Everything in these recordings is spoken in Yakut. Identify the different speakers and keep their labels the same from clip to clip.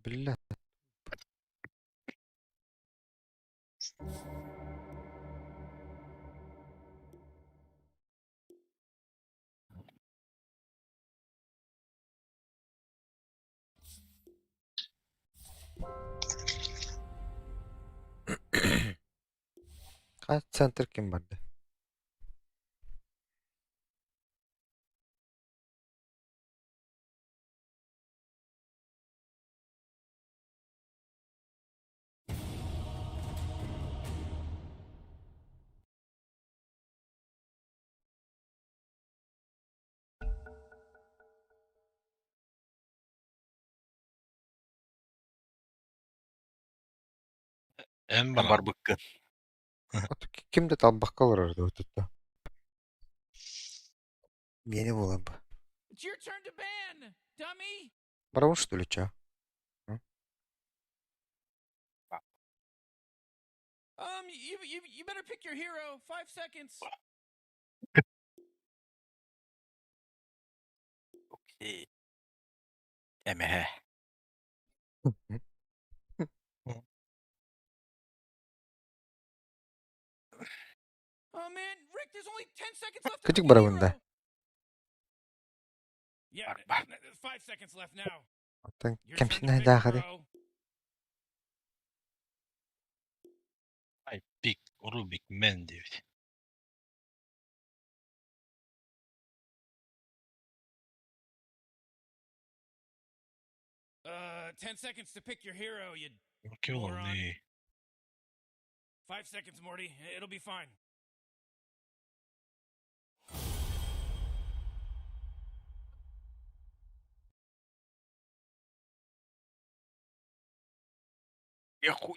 Speaker 1: Бля. Хас центр ким барда?
Speaker 2: Эн
Speaker 3: Эн
Speaker 2: баран.
Speaker 3: барбыккын.
Speaker 1: Ким да талбакка олорор дуу тутта. Миэнэ буолар бу.
Speaker 4: It's your turn to ban, dummy.
Speaker 1: Барабын что ли, чё?
Speaker 4: You better pick your hero. 5 seconds.
Speaker 3: Окей. Эмэһэ.
Speaker 4: Oh man, Rick, there's only 10 seconds left to
Speaker 1: Кычык
Speaker 4: pick a
Speaker 1: барабын да.
Speaker 4: hero. Yeah,
Speaker 3: Арба.
Speaker 4: 5 seconds left now.
Speaker 1: Оттон
Speaker 4: Your turn to
Speaker 1: кэмсинэ
Speaker 4: pick,
Speaker 1: даахады.
Speaker 4: bro.
Speaker 2: I pick Rubik Man диэбит.
Speaker 4: 10 seconds to pick your hero, you
Speaker 2: Ким
Speaker 4: moron.
Speaker 2: олорный?
Speaker 4: 5 seconds, Morty. It'll be fine.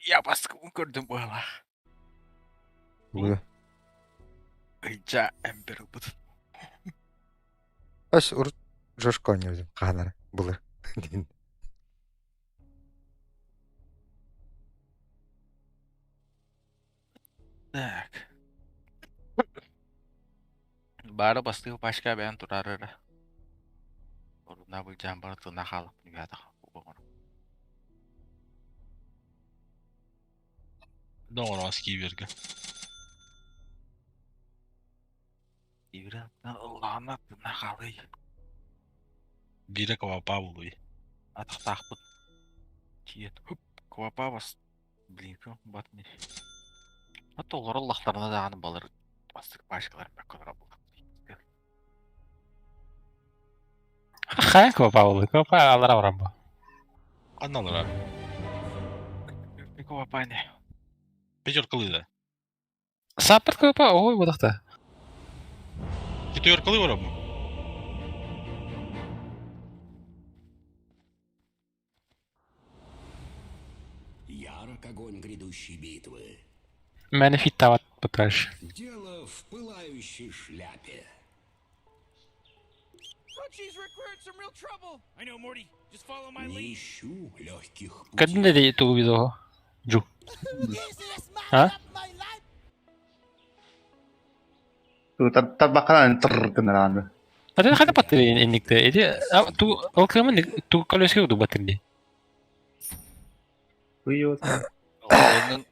Speaker 3: Я баскыбын көрдүм быһалаах.
Speaker 1: Бу.
Speaker 3: Ыйдьа эмбер ылбыт.
Speaker 1: Ас урут Жошко оонньуубутум хаһан эрэ былыр диэн.
Speaker 3: Так. Баара бастыгы пачка бэйэн турар эрэ. Оруна былдьаан баран тына хаалаппын үһээтэх оҕоҥор.
Speaker 2: Доҕороос киибэргэ.
Speaker 3: Ибирэн ыллаҕына тына хаалый.
Speaker 2: Биирэ квапа булуй.
Speaker 3: Атахтаахпыт. Тиийэн хуп квапа бас блинку батны. Хатта олорор лахтарына даҕаны балыр бастык пачкалар бэккэ олорор буолар.
Speaker 5: Хайа квапа буолуй? Квапа аллара баран бу.
Speaker 2: Ханна олорор?
Speaker 3: Квапа не.
Speaker 2: Пятеркалыы да?
Speaker 5: Саппыт квапа ой буолахта.
Speaker 2: Четверкалыы бараммын.
Speaker 6: Ярок огонь грядущей битвы.
Speaker 5: Мэне фиттават пытаешь.
Speaker 6: Дело в пылающей шляпе.
Speaker 4: Oh jeez, Rick, we're in some real trouble. I know, Morty. Just follow my
Speaker 6: Не
Speaker 4: lead.
Speaker 6: ищу легких
Speaker 5: Кадын
Speaker 6: путей.
Speaker 5: да тугу видео. Жу. А?
Speaker 7: Тарбахханан тыр гыннарааны.
Speaker 5: Атын хата батыр инникте. Эти ту ол кымын ту колеске ду батыр ди.
Speaker 7: Уйот.
Speaker 3: Онун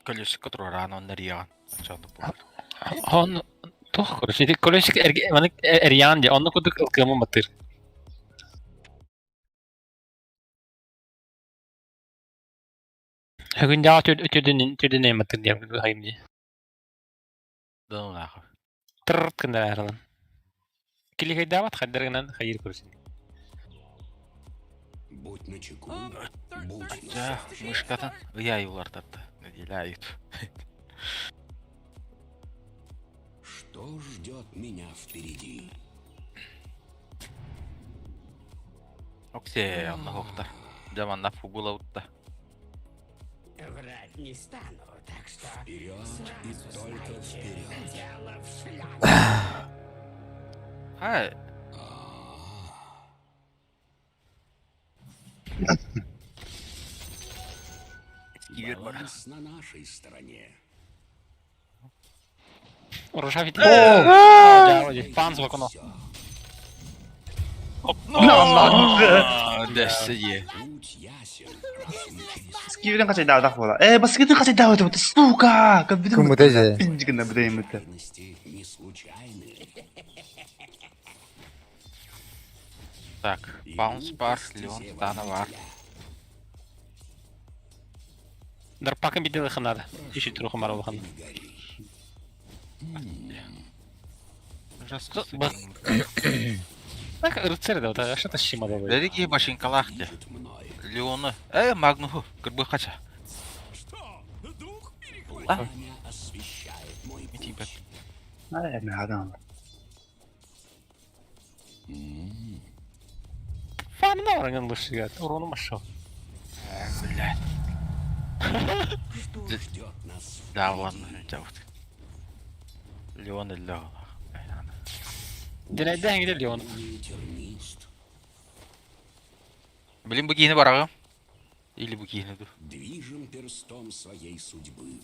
Speaker 3: колесико тураран оннар иэҕэн. Очону буолар.
Speaker 5: Он тох короче эти колесик маны эрьян ди. Онну кудук ыл кымын батыр. Бүгүн даа түрдүн түрдүн батыр ди хайым ди.
Speaker 3: Донунааха.
Speaker 5: Тыр кындар Кили хайдаабат хайдарынан хайыр көрсүн.
Speaker 6: Будь начеку, будь
Speaker 4: 30
Speaker 3: Дьэ,
Speaker 4: seconds to game
Speaker 3: мышкатын
Speaker 4: start.
Speaker 3: ыйа улартатта. Нэдиэлэ айыт.
Speaker 6: Что ждет меня впереди?
Speaker 3: Оксе, онно хоктар. Дьэ манна фугула утта.
Speaker 8: Врать не стану, так что
Speaker 6: Вперед и
Speaker 8: сразу
Speaker 6: только
Speaker 8: знайте,
Speaker 6: вперед.
Speaker 8: дело в шляпе.
Speaker 3: Хай,
Speaker 6: А-а-а.
Speaker 3: кибер бар.
Speaker 6: Баланс на нашей стороне.
Speaker 5: Урушафит. Фан звукуно.
Speaker 6: Всё.
Speaker 3: Опа! Дэссе
Speaker 6: Путь ясен, разум чист.
Speaker 7: Скиверин хачайдаабатах буола. Э, баскытын хачайдаабат эбит, сука! Кабитин
Speaker 1: Кымыта же.
Speaker 7: пинжигина бдеймите.
Speaker 6: Крайности не случайны.
Speaker 3: Так,
Speaker 6: Иду
Speaker 3: Баунс
Speaker 6: по
Speaker 3: бар,
Speaker 6: стезе
Speaker 3: Леон Стана бар.
Speaker 6: водителя.
Speaker 5: Дарпакын бидели надо. Иши троху маралхан.
Speaker 6: Не гори.
Speaker 3: Жестко.
Speaker 5: Бас- Так, рыцарь да, вот, что-то щима давай.
Speaker 3: Дәри ки башинкалах де.
Speaker 6: Движет мной.
Speaker 3: Леоны. Э, Магнуху, кырбы хача.
Speaker 6: Пламя освещает мой
Speaker 3: Мити
Speaker 6: путь.
Speaker 3: бет.
Speaker 7: Э, мен
Speaker 5: Фан на лучше, гад. Урону машел.
Speaker 3: Бля.
Speaker 6: Что ждет нас
Speaker 3: Да,
Speaker 6: впереди?
Speaker 3: ладно, жабыт. Леон или
Speaker 5: Динайдан где Леон?
Speaker 6: Не тернист.
Speaker 3: Блин, бу киһини бараҕым. Или бу киһини ду.
Speaker 6: Движем перстом своей судьбы.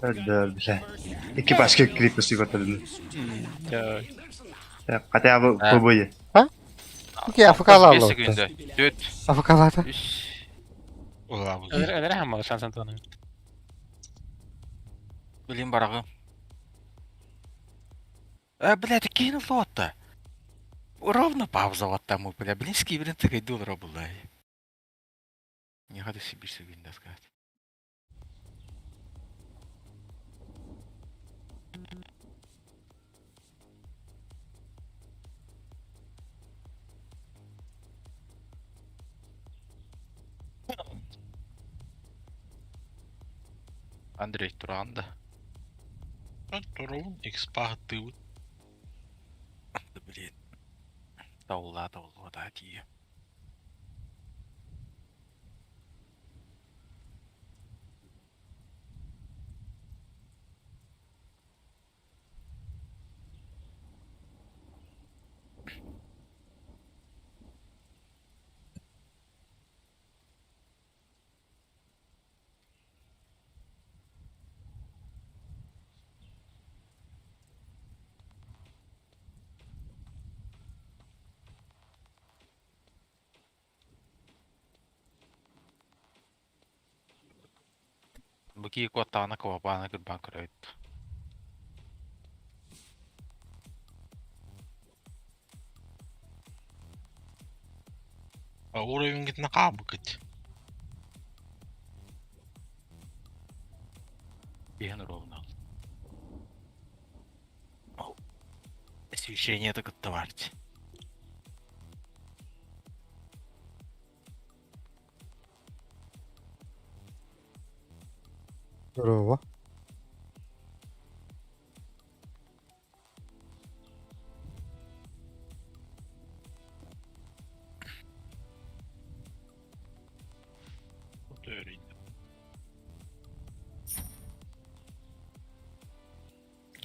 Speaker 7: Да, бля. Ики башка криппеси көтөрдүм.
Speaker 5: Так.
Speaker 7: Хотя бы
Speaker 3: А.
Speaker 7: побои.
Speaker 1: Окей, афыкала
Speaker 3: 35
Speaker 1: алла.
Speaker 3: секунда. Төрт,
Speaker 1: Афыкалата.
Speaker 3: үс.
Speaker 2: Улаабыт.
Speaker 5: Элер хаммал шанс Антона.
Speaker 3: Блин, бараҕым. Э, блядь, киһини луотта. Ровно пауза там, бля. Блин, скибрин тыгай доллара была. Не хочу себе секунда сказать. Андрей Туранда.
Speaker 2: Турун экспа тыбыт.
Speaker 3: Да блин. Таула, таула, да, тие. Бу кии куоттаҕына кубапаана кырбаан көрөбүт.
Speaker 2: Уровень гитна хаабыкыт.
Speaker 3: Иһэн ровно. Освещение это кыттаварти.
Speaker 1: Здорово.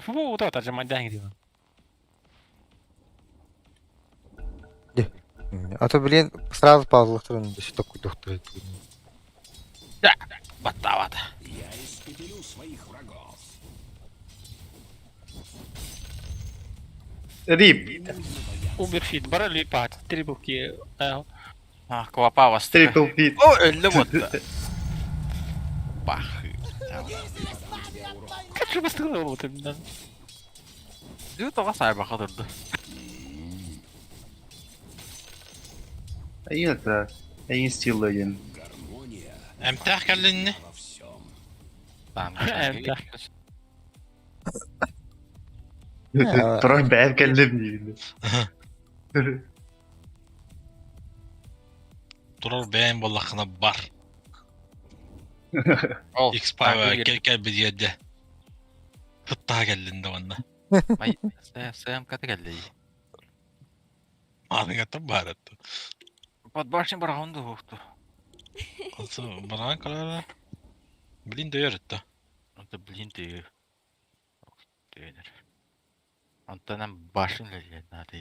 Speaker 5: Фу, вот это же майдан где.
Speaker 1: А то, блин, сразу пауза еще такой доктор.
Speaker 3: Баттавата.
Speaker 6: Я испепелю своих врагов.
Speaker 7: Рип.
Speaker 5: Уберфит, барали пат, трибуки.
Speaker 3: А, квапа
Speaker 7: Трипл фит.
Speaker 3: О, элле вот. Бах.
Speaker 5: Как же быстро вот именно.
Speaker 3: Дүү тоҕо сайбаха турду.
Speaker 7: Это, эйин стиллагин.
Speaker 6: Гармония
Speaker 2: Эмтээх кэллинни.
Speaker 6: во всем.
Speaker 5: Эмтээх.
Speaker 7: Туран бэйэм кэллим диибин.
Speaker 2: Турар бэйэм буоллаххына бар.
Speaker 3: Ол.
Speaker 2: X5 кэл кэл бидиэдде. Сыттаha кэллин да манна.
Speaker 3: Май сэм ката кэллей.
Speaker 2: Maaныгаттан бааратты.
Speaker 3: Подбашын бараҕын хуохту.
Speaker 2: Осы бараан калара. Блин дөйөр этте.
Speaker 3: Онто блин ты. Тренер. Онтон башын леле надо.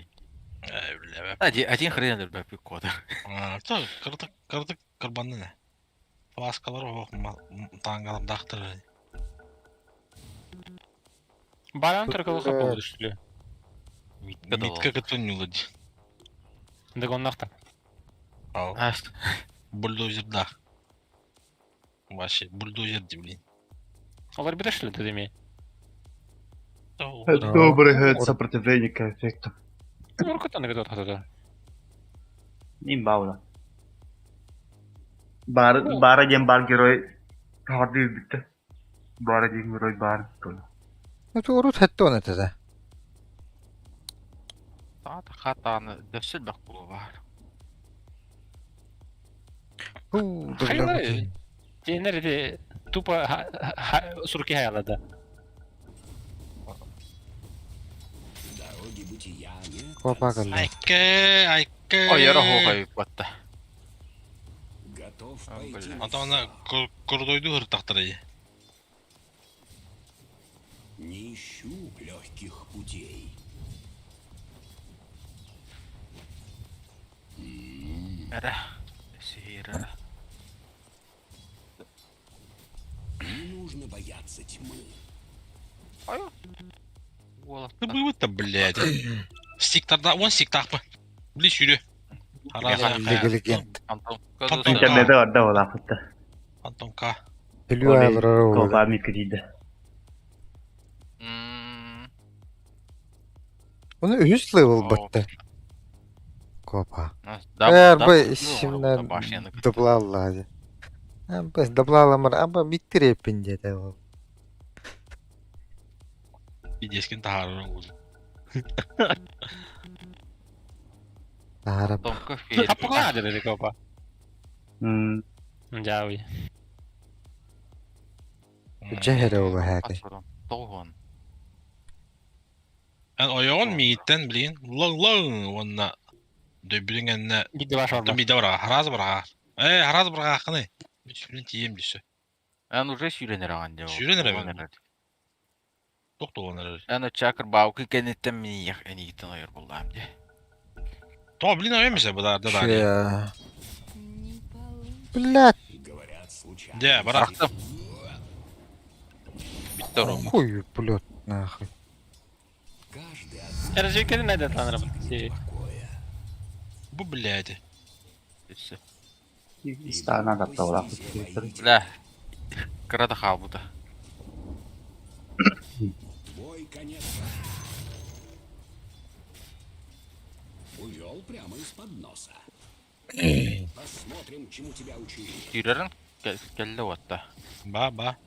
Speaker 2: Э, бля.
Speaker 3: Один один хрен лебе кода.
Speaker 2: То кырдык кырдык кырбанны не. Фласкалар ох тангалап дактыр.
Speaker 5: Баран только лоха поводу, что ли?
Speaker 3: Митка да
Speaker 2: Митка кытта ньула дии.
Speaker 5: Догоннохтор.
Speaker 2: Ау.
Speaker 3: Аас.
Speaker 2: Бульдозердаах. Вообще, бульдозер дии, блин.
Speaker 5: Олор бүтэ что ли дедеми?
Speaker 7: Добрый сопротивление к эффекту.
Speaker 5: Уркутан готов хатада.
Speaker 7: Имбаула. Бар, бара диэн бар герой хаарды бүттэ. Бара диэн герой бар.
Speaker 1: Ну, урут хэтте он это да.
Speaker 3: Саата хатааны дөссө элбэх буолуо баар.
Speaker 1: Ху,
Speaker 5: Хайла Тенер ити тупо сурки хаялада.
Speaker 6: Дороги бытия нет
Speaker 1: Копа
Speaker 6: конца.
Speaker 1: кэллэ.
Speaker 2: Айкэ, айкэ.
Speaker 3: Ойоро хоһой батта.
Speaker 6: Готов
Speaker 3: А,
Speaker 6: пойти
Speaker 3: блин.
Speaker 6: на
Speaker 2: Антон ана
Speaker 6: всё.
Speaker 2: кордойду ыртахтара дии.
Speaker 6: Не ищу легких путей.
Speaker 3: Эрэ. Сиһиэрэ.
Speaker 6: Не нужно бояться тьмы.
Speaker 3: Ой. Уолатта.
Speaker 2: Ты блядь. Стиктарда, он стиктахпы. Бли сүүрү. Хараза
Speaker 1: Лига легенд.
Speaker 3: Антон.
Speaker 2: Антон.
Speaker 7: Интернете барда олаапытта.
Speaker 2: Антон К.
Speaker 1: Бүлүү айлар
Speaker 7: Копа митка диде.
Speaker 3: Мм.
Speaker 1: Оны үһүс левел
Speaker 3: Оо.
Speaker 1: батта. Копа.
Speaker 3: Да.
Speaker 1: Эр бу исимнен доблалла. Амба доблаламар амба миттиреппин диэтэ ол.
Speaker 2: Идескин тахаарар ол.
Speaker 1: Таарап.
Speaker 3: Тонко
Speaker 5: Аппака деді копа.
Speaker 7: М.
Speaker 5: Жауи.
Speaker 1: Жэхэрэ ол хээти.
Speaker 3: Тоғон.
Speaker 2: Эн ойоҕун мииттэн блин лоҥ-лоҥ уонна дөйбүтүҥ эннэ
Speaker 5: Гидде баш
Speaker 2: Оттон
Speaker 5: орда.
Speaker 2: биирдэ бараҕа хараас бараҕа. Ээ хараас бараҕааххыный. Мин сүүрэн тиийиэм түсө.
Speaker 3: Эн уже сүүрэн эрэҕин дии.
Speaker 2: Сүүрэн эрэбин. Туох туолан эрэр.
Speaker 3: Эн оччакыр баукы кэнниттэн минийэх эниитин ойор буллаам дии.
Speaker 2: Тоҕо блин ойом эсэ быдаарда даҕаны.
Speaker 1: Чэ. Блядь,
Speaker 6: Говорят, случайно.
Speaker 2: Дьэ, барах.
Speaker 3: Ахтым. Бүттэ ором.
Speaker 1: хуй, блядь, нахуй.
Speaker 6: Каждый от
Speaker 5: Эржектерин näde tanırım.
Speaker 6: покоя.
Speaker 2: Бу блядь.
Speaker 3: Өссө.
Speaker 7: Истана дапта олаапытта.
Speaker 3: Бля. Кыра да хаалбыта.
Speaker 6: Твой конец. Увел прямо из-под носа. Посмотрим, чему тебя учили.
Speaker 3: Сүүрэрин кэллэ уотта.
Speaker 2: Ба ба.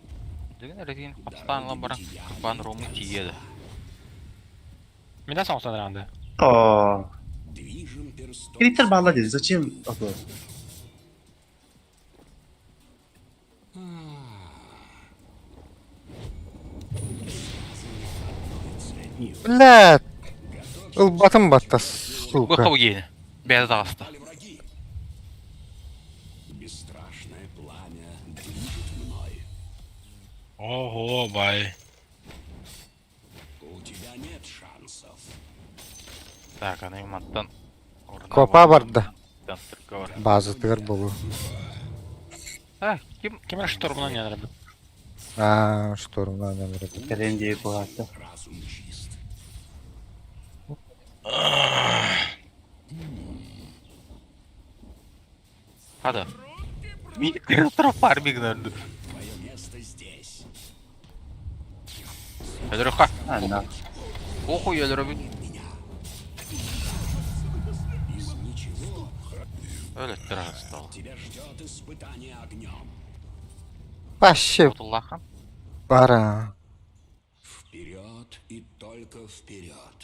Speaker 3: Деген эрэтин хапстаан ылан баран кырбаан рому тиийиэдэ.
Speaker 5: Мен соңсаныр анды.
Speaker 7: О.
Speaker 6: Движем перстом.
Speaker 7: Криттер балла диде. Зачем? Ото.
Speaker 1: Блядь, ылбатым батта,
Speaker 3: Бу
Speaker 1: сука.
Speaker 3: хаугейни. Бэйэ таҕыста.
Speaker 6: Пали враги. Бесстрашное пламя движет мной.
Speaker 2: Ого, бай.
Speaker 6: У тебя нет шансов.
Speaker 3: Так, аны мантан.
Speaker 1: Копа барда.
Speaker 3: Бар.
Speaker 1: База тыгар болу.
Speaker 3: А, ким
Speaker 5: Кемер штормынан янырым.
Speaker 1: А, штормна нөмірі.
Speaker 7: Кэлен дии куһаатта.
Speaker 6: Разум чист.
Speaker 3: Хада. Ми тропар мигнерду.
Speaker 6: Твое место здесь.
Speaker 3: Өлөрөхө.
Speaker 7: Анна.
Speaker 3: Оху өлөрөбүт.
Speaker 6: Из ничего
Speaker 3: Өлөттөр астал.
Speaker 6: тебя ждет испытание огнем.
Speaker 1: Вообще,
Speaker 3: Отуллахан.
Speaker 1: бара.
Speaker 6: Вперед и только вперед.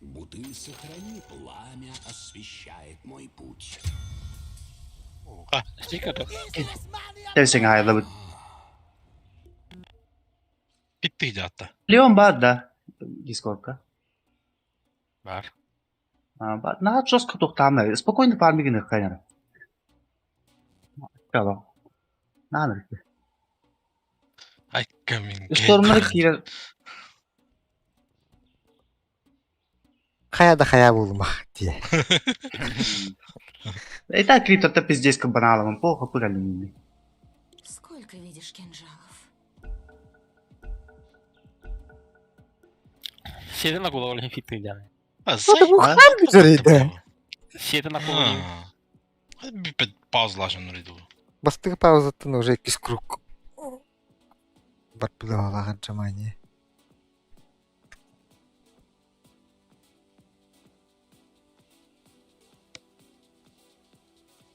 Speaker 6: Бутыль сохрани, пламя освещает мой путь.
Speaker 5: Стика то.
Speaker 7: Тэсин хайлабыт.
Speaker 2: Bitti hatta.
Speaker 7: Леон бар да. Дискордка.
Speaker 3: Бар.
Speaker 7: А, бар. На жестко тухтаамай. Спокойно фармиг хайнара. Кала. Наанар.
Speaker 2: Ай камин.
Speaker 7: Штормнар киирэр
Speaker 1: Хая да хая болмақ дие.
Speaker 7: Это крипто пиздец как баналом. Плохо пыгали.
Speaker 8: Сколько видишь кинжалов?
Speaker 5: Сиэтин акула ол иһин фиттыйдаан.
Speaker 1: Бухар бүтэрийдэ.
Speaker 5: Сиэтин акула.
Speaker 2: Бүппэт паузалаашан нурийду.
Speaker 1: Бастакы паузаттан уже иккис круг барбыдалаах отжимание.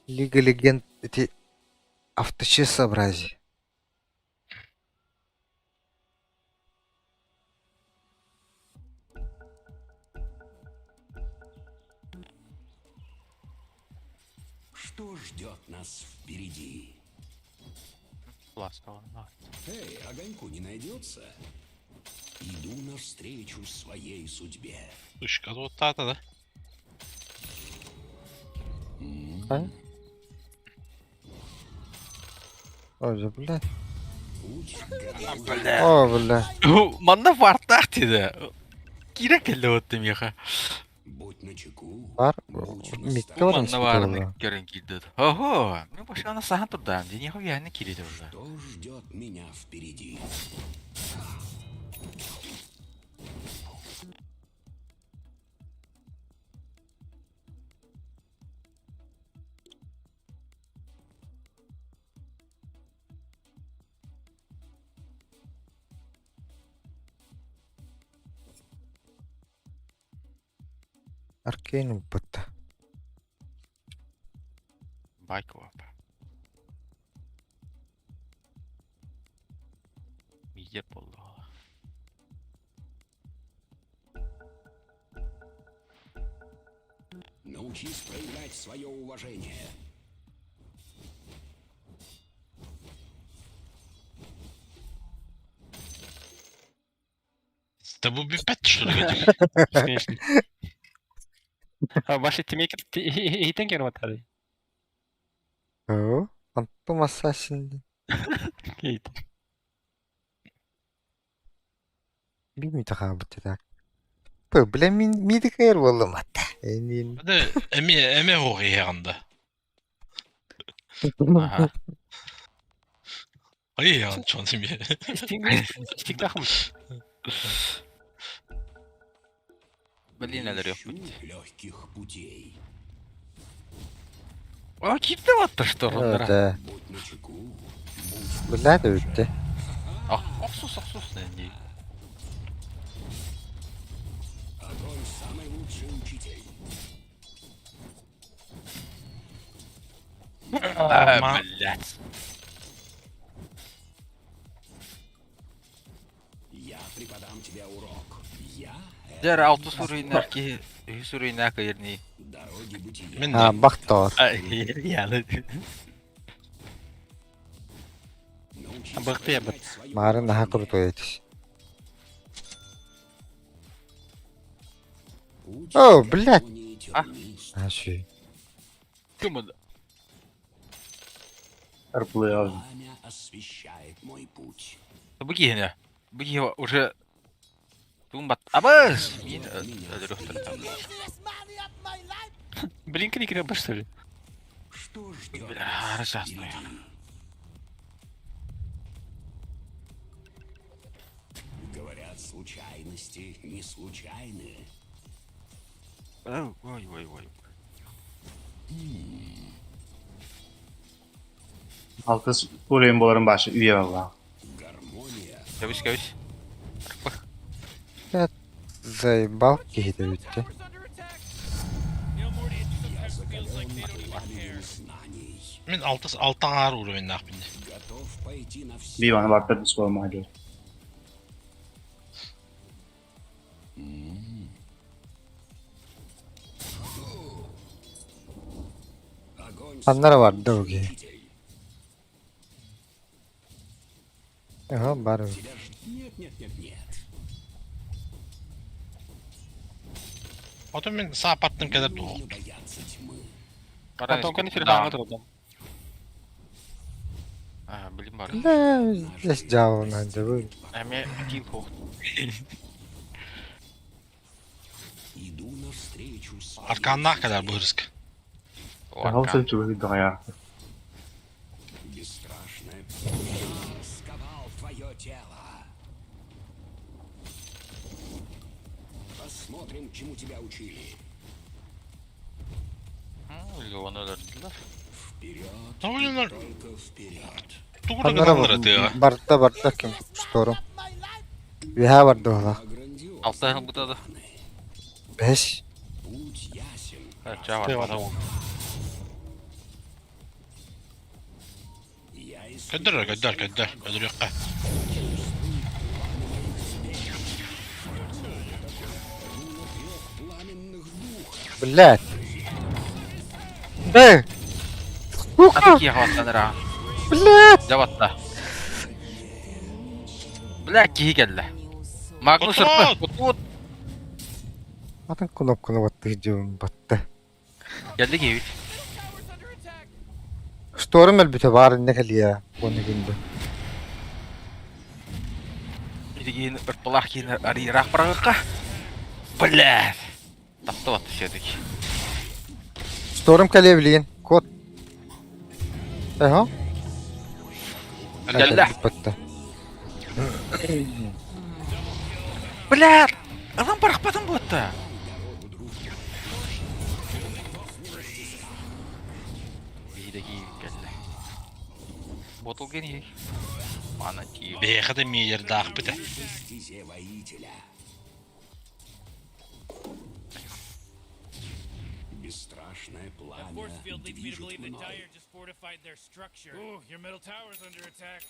Speaker 1: Лига легенд эти авточесообразие.
Speaker 6: Что ждет нас впереди?
Speaker 5: Ласково.
Speaker 6: Эй, огоньку не найдется? Иду навстречу своей судьбе.
Speaker 2: Ышка туттаата да.
Speaker 1: А? Ой, блядь.
Speaker 6: Путь
Speaker 3: Бля.
Speaker 1: О, бля.
Speaker 3: Манна баартаах диде. Киирэ кэллэ отты миэхэ.
Speaker 6: Будь начеку.
Speaker 1: Бар.
Speaker 6: Будь
Speaker 1: Микке баран
Speaker 3: Манна баарыны
Speaker 1: испытывала.
Speaker 3: көрөн киирдэ. Ого, мен башканы сахан турдаам. Дениха уяны киирде уже.
Speaker 6: Что ждет меня впереди?
Speaker 1: Аркейн уппатта.
Speaker 3: Байк оп. Мидер болду.
Speaker 6: Научись проявлять свое уважение.
Speaker 2: Да бу бүппэт что ли?
Speaker 5: Бесконечно. А ваши тиммейки иһитен кэлэн батары.
Speaker 1: О, Фантом Ассасин.
Speaker 5: Иһитен.
Speaker 1: Билмейт хаабыт так. Бу, бля, мин мидикер боллум атта. Энин.
Speaker 2: Да эми эми хоҕиһаҕында.
Speaker 3: Ага.
Speaker 2: Айыһаҕын чон сими.
Speaker 5: Стиктахым.
Speaker 3: Блин,
Speaker 6: Не
Speaker 3: әлер
Speaker 6: ищу легких путей.
Speaker 3: О, киирде батта что рундара.
Speaker 1: Да.
Speaker 6: Будь начеку.
Speaker 1: Бля, да үтте.
Speaker 3: Ах, охсус, охсус не.
Speaker 6: Огонь самый лучший учитель.
Speaker 3: А, блядь.
Speaker 6: Я преподам тебе урок. Я
Speaker 3: Дер алты суруйнар ки, үс суруйнар кайырни.
Speaker 6: дороги бытия.
Speaker 2: Мин
Speaker 1: А, бахтор.
Speaker 3: Яны.
Speaker 6: Научись
Speaker 5: Бахты я бы.
Speaker 6: проявлять свое
Speaker 1: Марын наха
Speaker 6: уважение.
Speaker 1: крутой этиш.
Speaker 6: Путь
Speaker 1: О, блядь.
Speaker 6: гармонии
Speaker 3: А.
Speaker 6: тернист.
Speaker 1: А, шүй.
Speaker 3: Кім онда?
Speaker 7: Арплы
Speaker 6: Пламя освещает мой путь.
Speaker 3: Бу киһине. Бу киһи уже туун бат. Абыс! Мин өлөр
Speaker 5: Блин, кини кире что ли?
Speaker 6: Что ждет
Speaker 3: Бля,
Speaker 6: нас
Speaker 3: ужасно.
Speaker 6: впереди? Говорят, случайности не случайны.
Speaker 3: Ой, ой, ой.
Speaker 7: Алтыс уровень боларын башы үйе балла.
Speaker 6: Гармония
Speaker 3: Кәбіш, кәбіш.
Speaker 1: Заебал киһи үтте.
Speaker 6: пламенем знаний.
Speaker 2: Мин алтыс алтаҥаар уровеннаахпын.
Speaker 6: Готов пойти на все.
Speaker 7: Биваны барта дис болмайды.
Speaker 6: Огонь
Speaker 1: Аннара
Speaker 6: самый
Speaker 1: бар да
Speaker 6: лучший
Speaker 1: бу киһи.
Speaker 6: учитель.
Speaker 1: Ага, бар.
Speaker 6: Тебя ж... Нет, нет, нет, нет.
Speaker 2: Потом мин саапаттым кэлэр
Speaker 6: Не
Speaker 2: туох.
Speaker 6: нужно бояться тьмы.
Speaker 5: Потом кини фирхаҥа турдум.
Speaker 3: А, блин, бар.
Speaker 1: Бля, здесь дьявол надо вы.
Speaker 3: Әме кил хоқ.
Speaker 6: Иду навстречу своей
Speaker 2: Арканнаах
Speaker 6: судьбе.
Speaker 2: кэлэр быһырыска.
Speaker 7: Алты түбі дағая.
Speaker 6: Бесстрашная Жар сковал твое тело. Посмотрим, чему тебя учили.
Speaker 3: Леону өлөрдүлэр.
Speaker 6: Вперед
Speaker 2: Тоҕо
Speaker 6: и только вперед.
Speaker 2: Тугу да
Speaker 1: Ханнара
Speaker 2: гыналлар тыаҕа.
Speaker 1: барда барда ким шторм. Үһэ барда ола.
Speaker 6: Грандиозные
Speaker 3: Алта ылбыта да.
Speaker 6: планы.
Speaker 1: Бэс.
Speaker 6: Путь ясен.
Speaker 3: Ча
Speaker 2: Тыа
Speaker 3: бар.
Speaker 2: бар.
Speaker 6: Я
Speaker 2: Көдөр
Speaker 6: истреблю
Speaker 2: көдөр
Speaker 6: своих
Speaker 2: көдөр.
Speaker 6: врагов.
Speaker 2: Өлөрүөххэ.
Speaker 6: Руна трех пламенных духов.
Speaker 1: Блядь. Э! Сука!
Speaker 3: Аты киһи хаваттан ыра.
Speaker 1: Блядь!
Speaker 3: Дьэ батта. Бля киһи кэллэ. Магнус ырпы. Кутуут.
Speaker 1: Атын кнопканы баттых дьон батта.
Speaker 3: Кэллэ киһибит.
Speaker 4: Tower's under attack.
Speaker 1: Шторм өлбүтэ баар инне кэлиэ. Уонна күндү.
Speaker 3: Билигин ырпылаах киһини арыйыраах бараҕыкка. Бля. Тахта батта все-таки.
Speaker 1: Шторм кэлиэ билигин. Кот. Эһо?
Speaker 3: Кэллэ.
Speaker 1: Батта.
Speaker 3: Бля! Ылан барахпатын буотта. Биһиде киһи кэллэ. Ботул гений. Мана тиийэ.
Speaker 2: Биһиэхэ да миэйэрдаахпыт ээ.
Speaker 6: По стезе воителя. Бесстрашное
Speaker 4: That
Speaker 6: пламя
Speaker 4: force field leads me to
Speaker 6: движет
Speaker 4: believe that
Speaker 6: мной.
Speaker 4: Dire just fortified their structure. Ooh, your middle tower's under attack.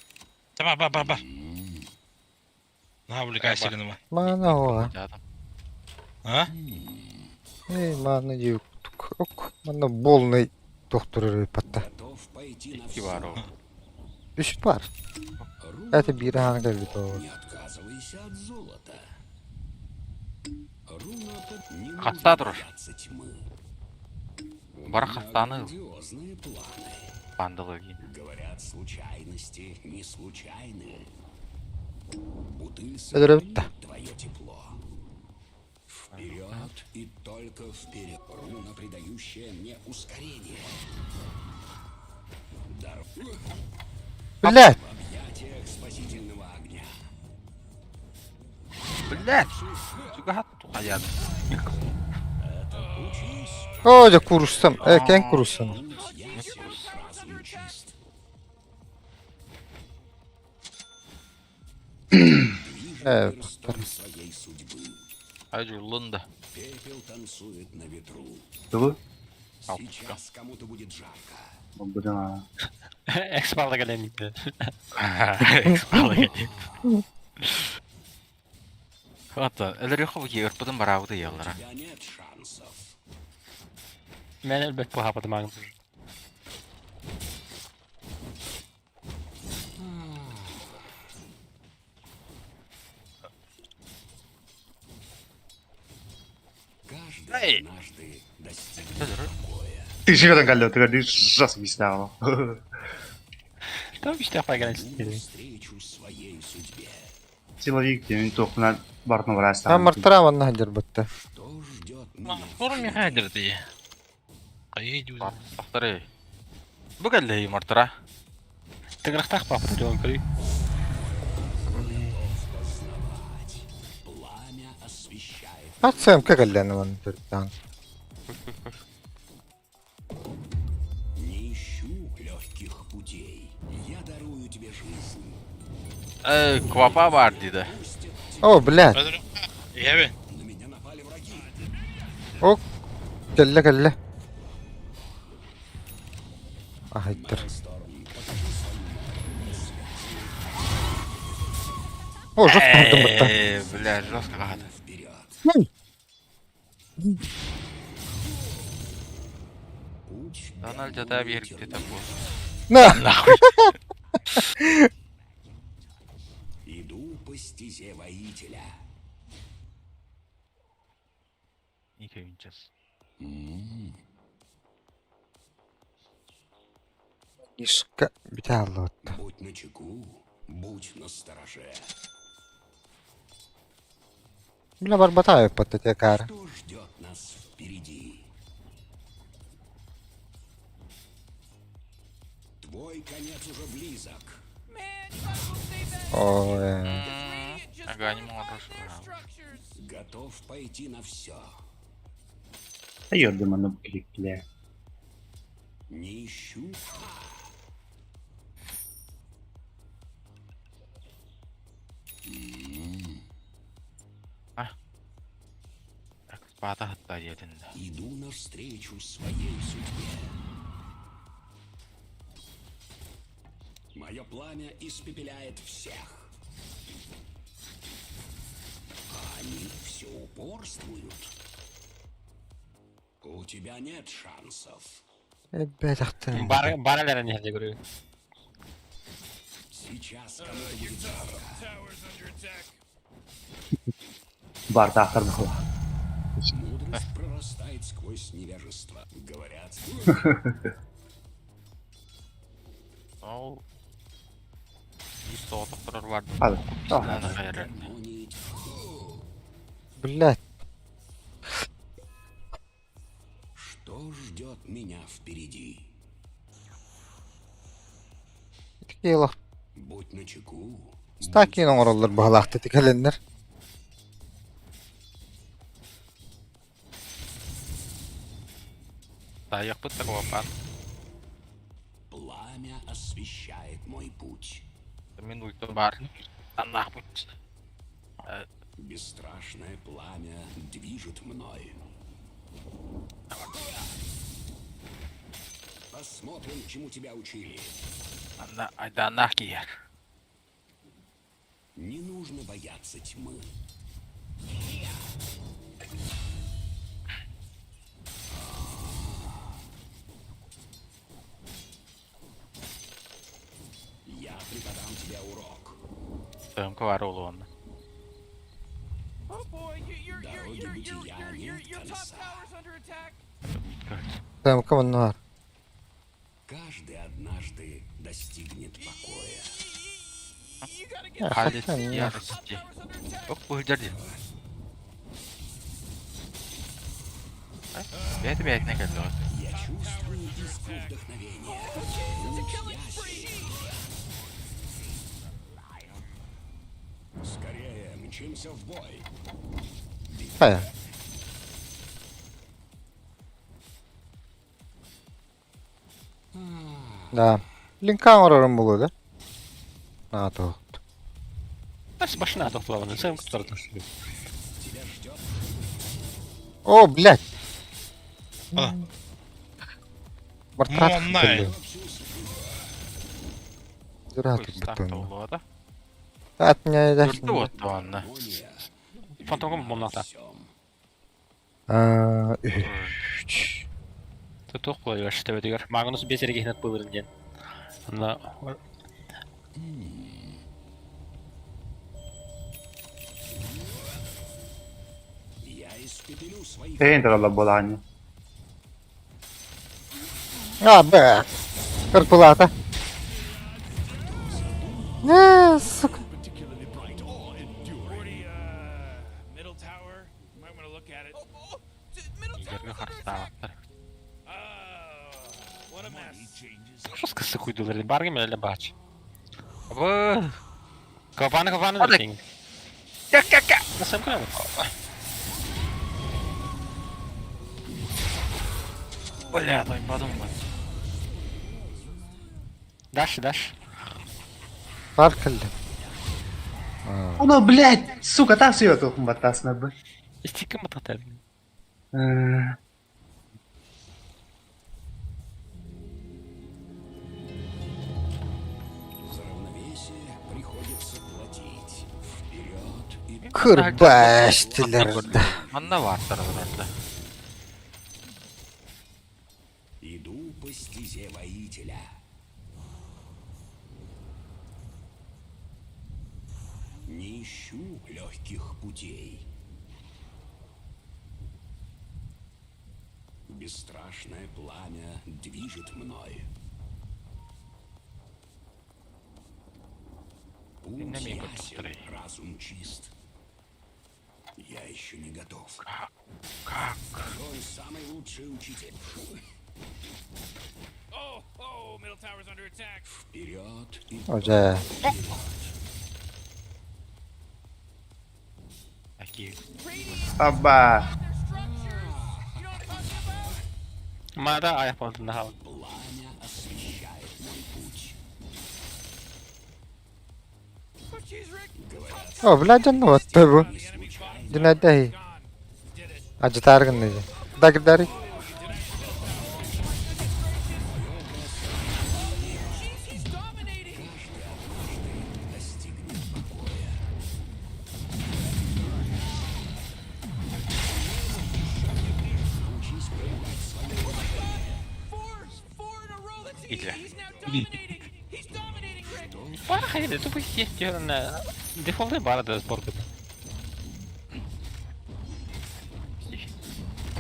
Speaker 2: Бар бар бар бар. Наһаа увлекайся гыныма.
Speaker 1: Мана ола.
Speaker 3: Дьаатым.
Speaker 2: А?
Speaker 1: Эй, мана юктук. Ок. Мана болный доктор батта.
Speaker 6: Готов пойти на
Speaker 3: Икки
Speaker 6: все.
Speaker 3: бар ол.
Speaker 1: Үс бар.
Speaker 6: Руна
Speaker 1: Это биир хаан кэлбит ол.
Speaker 6: Не отказывайся от золота. Руна под не нужно
Speaker 3: Хатта турар.
Speaker 6: бояться тьмы. У
Speaker 3: Бар
Speaker 6: меня
Speaker 3: хаттаны ыл.
Speaker 6: грандиозные планы.
Speaker 3: Бандылы киин.
Speaker 6: Говорят, случайности не случайны. Бутыль
Speaker 1: Өлөрөбүт да.
Speaker 6: сохранит твое тепло. Вперед и только вперед. Руна, придающая мне ускорение. Дар
Speaker 1: Блядь!
Speaker 6: в объятиях спасительного огня.
Speaker 3: Блядь! Чугаһат тухайаат.
Speaker 6: Учись.
Speaker 1: Оо, дьэ куруссам. Э, кэн куруссам.
Speaker 6: Путь ясен, разум чист. Движет
Speaker 1: Э,
Speaker 6: перстом своей судьбы.
Speaker 3: Айдьуллун да.
Speaker 6: Пепел танцует на ветру.
Speaker 7: Тугу?
Speaker 6: Сейчас кому-то будет жарко.
Speaker 7: Бля.
Speaker 5: Экспалда кэлэн иитэ.
Speaker 3: Экспалга. Ата, өлөрүөххэ бу киһи ырпытын бараабыт ыйаллара.
Speaker 6: У тебя нет шансов.
Speaker 5: Мен өлбөт буһаапаты Магнус.
Speaker 6: Каждый
Speaker 3: Эй!
Speaker 6: однажды достигнет
Speaker 3: Өлөрөр.
Speaker 6: покоя.
Speaker 7: Ты живет калло, ты говоришь, жас объяснял.
Speaker 5: Там үстээх кэлэн
Speaker 6: Иду
Speaker 5: истэ.
Speaker 6: навстречу своей судьбе.
Speaker 7: Силовик, мен тоқынан бартын барасың.
Speaker 1: Ха мартыра манна хадьар батта.
Speaker 6: Что ждет меня?
Speaker 2: Форум мехадер дии. Хайы дүү.
Speaker 3: Тахтары. Бу кэллэ мартара.
Speaker 5: Тыгырахтаах баапты дьон көрүй.
Speaker 6: Познавать. Пламя освещает.
Speaker 1: Атсам кэллээн манна төртаан.
Speaker 6: Не ищу легких путей. Я дарую тебе жизнь.
Speaker 3: Э, квапа бар диде.
Speaker 6: Пустят
Speaker 1: Оо, блядь.
Speaker 2: Өлөрүөххэ. Иһэбин.
Speaker 6: На меня напали враги.
Speaker 1: Ок. Кэллэ кэллэ. Ахайдыр.
Speaker 6: Мейлсторм, покажи свою мощь.
Speaker 1: О, жестко хардым батта.
Speaker 3: Э, бля, жестко кахат.
Speaker 6: Вперед. Путь
Speaker 3: Дональд
Speaker 6: белый
Speaker 3: жата биэргитэ бу.
Speaker 1: На!
Speaker 3: Нахуй.
Speaker 6: Иду по стезе воителя.
Speaker 3: Никевинчес.
Speaker 1: Ишка бүтэ аллаатта.
Speaker 6: Будь начеку, будь настороже.
Speaker 1: Бля барбата батта те кара.
Speaker 6: Что ждет нас впереди? Твой конец уже близок.
Speaker 4: Man, you might as well stay back.
Speaker 1: Оо. э.
Speaker 4: Because Radiant
Speaker 3: Ага, не
Speaker 4: 45
Speaker 3: можешь,
Speaker 4: their
Speaker 3: ага.
Speaker 4: structures.
Speaker 6: Готов пойти на все.
Speaker 7: Та йорды манна кликли.
Speaker 6: Не ищу.
Speaker 3: Бата хатта диэтин да.
Speaker 6: Иду навстречу своей судьбе. Мое пламя испепеляет всех. А они все упорствуют. У тебя нет шансов.
Speaker 1: Элбэтэхтэн.
Speaker 5: Бар бар элэрэн иһэр дии көрү.
Speaker 6: Сейчас кому-то будет жарко.
Speaker 4: Tower's under attack.
Speaker 7: Бартахтар была.
Speaker 6: Мудрость прорастает сквозь невежество. Говорят,
Speaker 3: Ол биир соҕотох турар бар.
Speaker 7: Хады.
Speaker 3: Аны хайарар.
Speaker 6: гармонии
Speaker 1: Блядь.
Speaker 6: Что ждет меня впереди?
Speaker 1: Ити олох
Speaker 6: Будь начеку.
Speaker 1: стакин оҥороллор баһылаахта тикэлэннэр.
Speaker 3: Таайахпыт да куопаат.
Speaker 6: Пламя освещает мой путь.
Speaker 3: Мин ульта бар. Аннаахпыт.
Speaker 6: Бесстрашное пламя движет мной. Посмотрим, чему тебя учили.
Speaker 3: Анна айдааннаах киһиэр.
Speaker 6: Не нужно бояться тьмы. Я преподам тебе урок.
Speaker 3: Тыымка бар олуонна.
Speaker 4: Oh boy, you, your your
Speaker 6: Дороги
Speaker 4: your your
Speaker 6: бытия
Speaker 4: your your
Speaker 6: нет
Speaker 4: your top
Speaker 6: конца.
Speaker 4: tower's under attack.
Speaker 1: Тэмка маннаар.
Speaker 6: Каждый однажды достигнет покоя.
Speaker 4: You gotta get
Speaker 3: Халит
Speaker 1: Хотя нет.
Speaker 4: top
Speaker 3: ярости.
Speaker 4: tower's under attack.
Speaker 3: Ок быһдьар дии. Бэйти бэйтинэ кэллэҕит.
Speaker 6: Я чувствую искру вдохновения.
Speaker 4: It's a
Speaker 6: Путь
Speaker 4: killing
Speaker 6: ясен.
Speaker 4: spree.
Speaker 6: Скорее мчимся в бой.
Speaker 1: Хайа. Да. Линка оҥорорум буолуо да? Наато.
Speaker 5: Бас башына тохтолабын. Сен кутар
Speaker 6: Тебя ждет
Speaker 1: О, блядь.
Speaker 2: А.
Speaker 1: Бартрат
Speaker 2: Монай.
Speaker 1: Дурак
Speaker 3: Куйстаах
Speaker 1: бутон.
Speaker 3: толлуота.
Speaker 1: От меня да.
Speaker 3: Үрдү оттуонна.
Speaker 6: гармония.
Speaker 5: Фантомка
Speaker 6: верна во
Speaker 5: мумната.
Speaker 6: всем.
Speaker 1: А, үч.
Speaker 5: Туох буолар төбөтүгэр. Магнус бес эргиһинэт буоларын диэн. Анна
Speaker 6: Я испепелю своих
Speaker 7: Entra la Bologna.
Speaker 1: А, б. Карпулата. Не, сука.
Speaker 6: particularly bright or enduring.
Speaker 4: 40, middle tower. You might want to look at it. Oh, oh, middle
Speaker 3: Иергэ
Speaker 4: tower's under attack.
Speaker 3: харыстаабаттар.
Speaker 4: Oh, what a mess.
Speaker 5: Шос кысы куйдулар. Баргы мэлэ баач.
Speaker 3: Абы.
Speaker 5: Капаны капаны
Speaker 3: Ады.
Speaker 5: дэртиң.
Speaker 3: Кэ-кэ-кэ.
Speaker 5: Сен куйамын.
Speaker 3: Бля, тойбадым ба.
Speaker 5: Даш, даш.
Speaker 1: Бар кэллэ.
Speaker 7: Оно, блядь, сука, так все тухм баттасна бы.
Speaker 5: Истиккин бататар.
Speaker 6: За равновесие приходится платить. Вперед и
Speaker 1: Кырбаштылар.
Speaker 3: Манна бааттар олорда.
Speaker 6: иду по стезе воителя. Не ищу легких путей. Бесстрашное пламя движет мной. Путь
Speaker 3: Динамик
Speaker 6: ясен,
Speaker 3: повторяй.
Speaker 6: разум чист. Я еще не готов.
Speaker 3: Как?
Speaker 6: Он самый лучший учитель.
Speaker 4: Oh, oh, middle tower's under attack.
Speaker 6: Вперед и
Speaker 1: Уже.
Speaker 6: вперед.
Speaker 3: Киев.
Speaker 7: Абба.
Speaker 5: Мада аяқ болдun хаал.
Speaker 6: Пламя освещает мой путь.
Speaker 1: О, бля, дьонно батта бу. Динайдаhi. Ажытаар гынна дии. Дагдари.
Speaker 6: Достигнет покоя. Научись проявлять свое
Speaker 3: Или.
Speaker 5: Бара хайда, тупо естественно. Дефолты бара да сборку.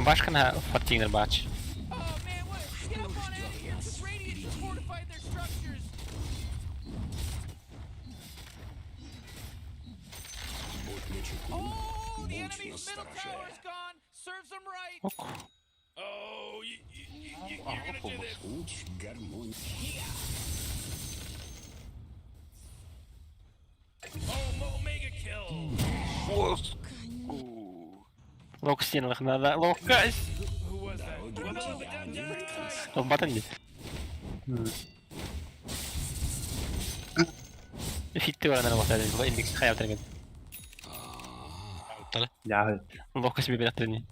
Speaker 5: Башкана фатинер бач.
Speaker 6: Будь начеку, будь настороже.
Speaker 5: Ок.
Speaker 6: Путь гармонии.
Speaker 5: Лок стенах надо. Локась.
Speaker 6: Дороги бытия нет конца.
Speaker 5: Лок батан дии. Фитти баранар батар. Индекс хайа батар.
Speaker 2: Тары.
Speaker 7: Дьэ.
Speaker 5: Локас би бираттырни.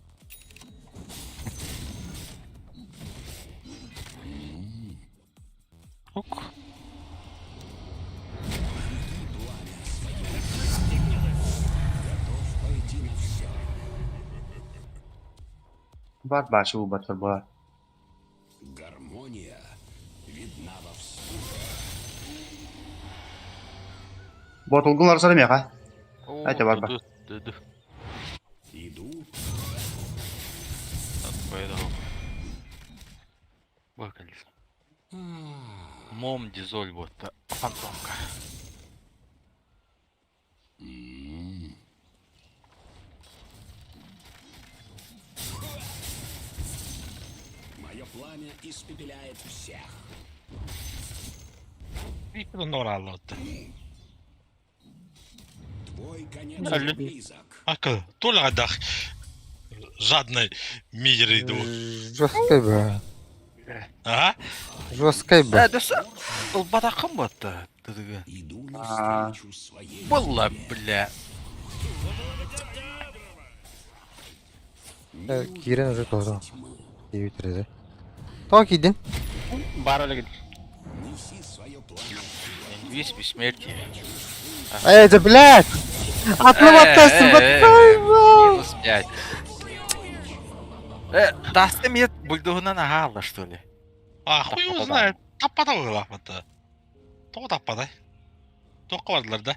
Speaker 5: Ок.
Speaker 6: Готов пойти на все.
Speaker 7: Бар башы убатыр буолар.
Speaker 6: Гармония видна во всем.
Speaker 7: Ботулгун арсар меха.
Speaker 3: О,
Speaker 7: Айта бар ба.
Speaker 3: Ды-ды.
Speaker 6: Иду
Speaker 3: Поэтому. Выкалился. Мом дизоль вот фантомка.
Speaker 6: Мое пламя испепеляет всех.
Speaker 2: Нораллотта.
Speaker 6: Твой конец
Speaker 5: Да, лю-
Speaker 6: близок.
Speaker 2: А Туладах. Жадный мидер иду.
Speaker 1: Жесткой ба.
Speaker 2: Ага.
Speaker 1: Жесткой ба.
Speaker 3: Э, Ылбатақын батты. Тыдыгы.
Speaker 6: Иду
Speaker 7: А.
Speaker 6: навстречу своей
Speaker 3: Была,
Speaker 6: судьбе.
Speaker 3: бля.
Speaker 6: Не
Speaker 1: Киирэн уже
Speaker 6: удержаться
Speaker 1: тоҕо.
Speaker 6: тьмы.
Speaker 1: Диэбит Тоҕо киирдин?
Speaker 5: Бар өлегин.
Speaker 6: Неси свое пламя.
Speaker 3: Весь бессмертие.
Speaker 1: Эй, да блядь! Атлы баттасың, баттайбы!
Speaker 3: Минус 5. Э, дасты мет бульдугунан ағалла, что ли?
Speaker 2: А хуй его знает. Таппада буолаахмата. Тоҕо таппадай? Туохха бардылар да?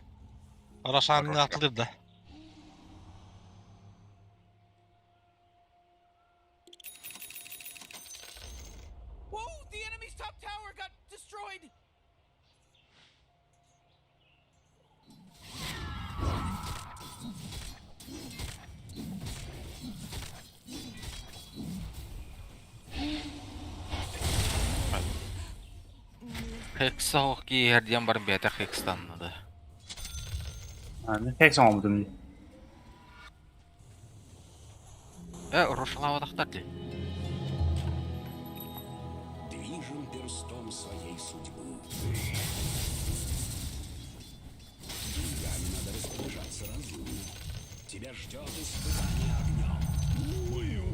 Speaker 2: Рошанны атылыр да.
Speaker 4: Whoa, the enemy's top tower got destroyed.
Speaker 3: Хекса киһэрдиэн бар бэйэтэ хекстаннады.
Speaker 7: Аны хек соҥобутум дии.
Speaker 3: Э, рошалаабатахтар дии.
Speaker 6: Движем перстом своей судьбы. Деньгами надо распоряжаться разумно. Тебя ждет испытание огнем.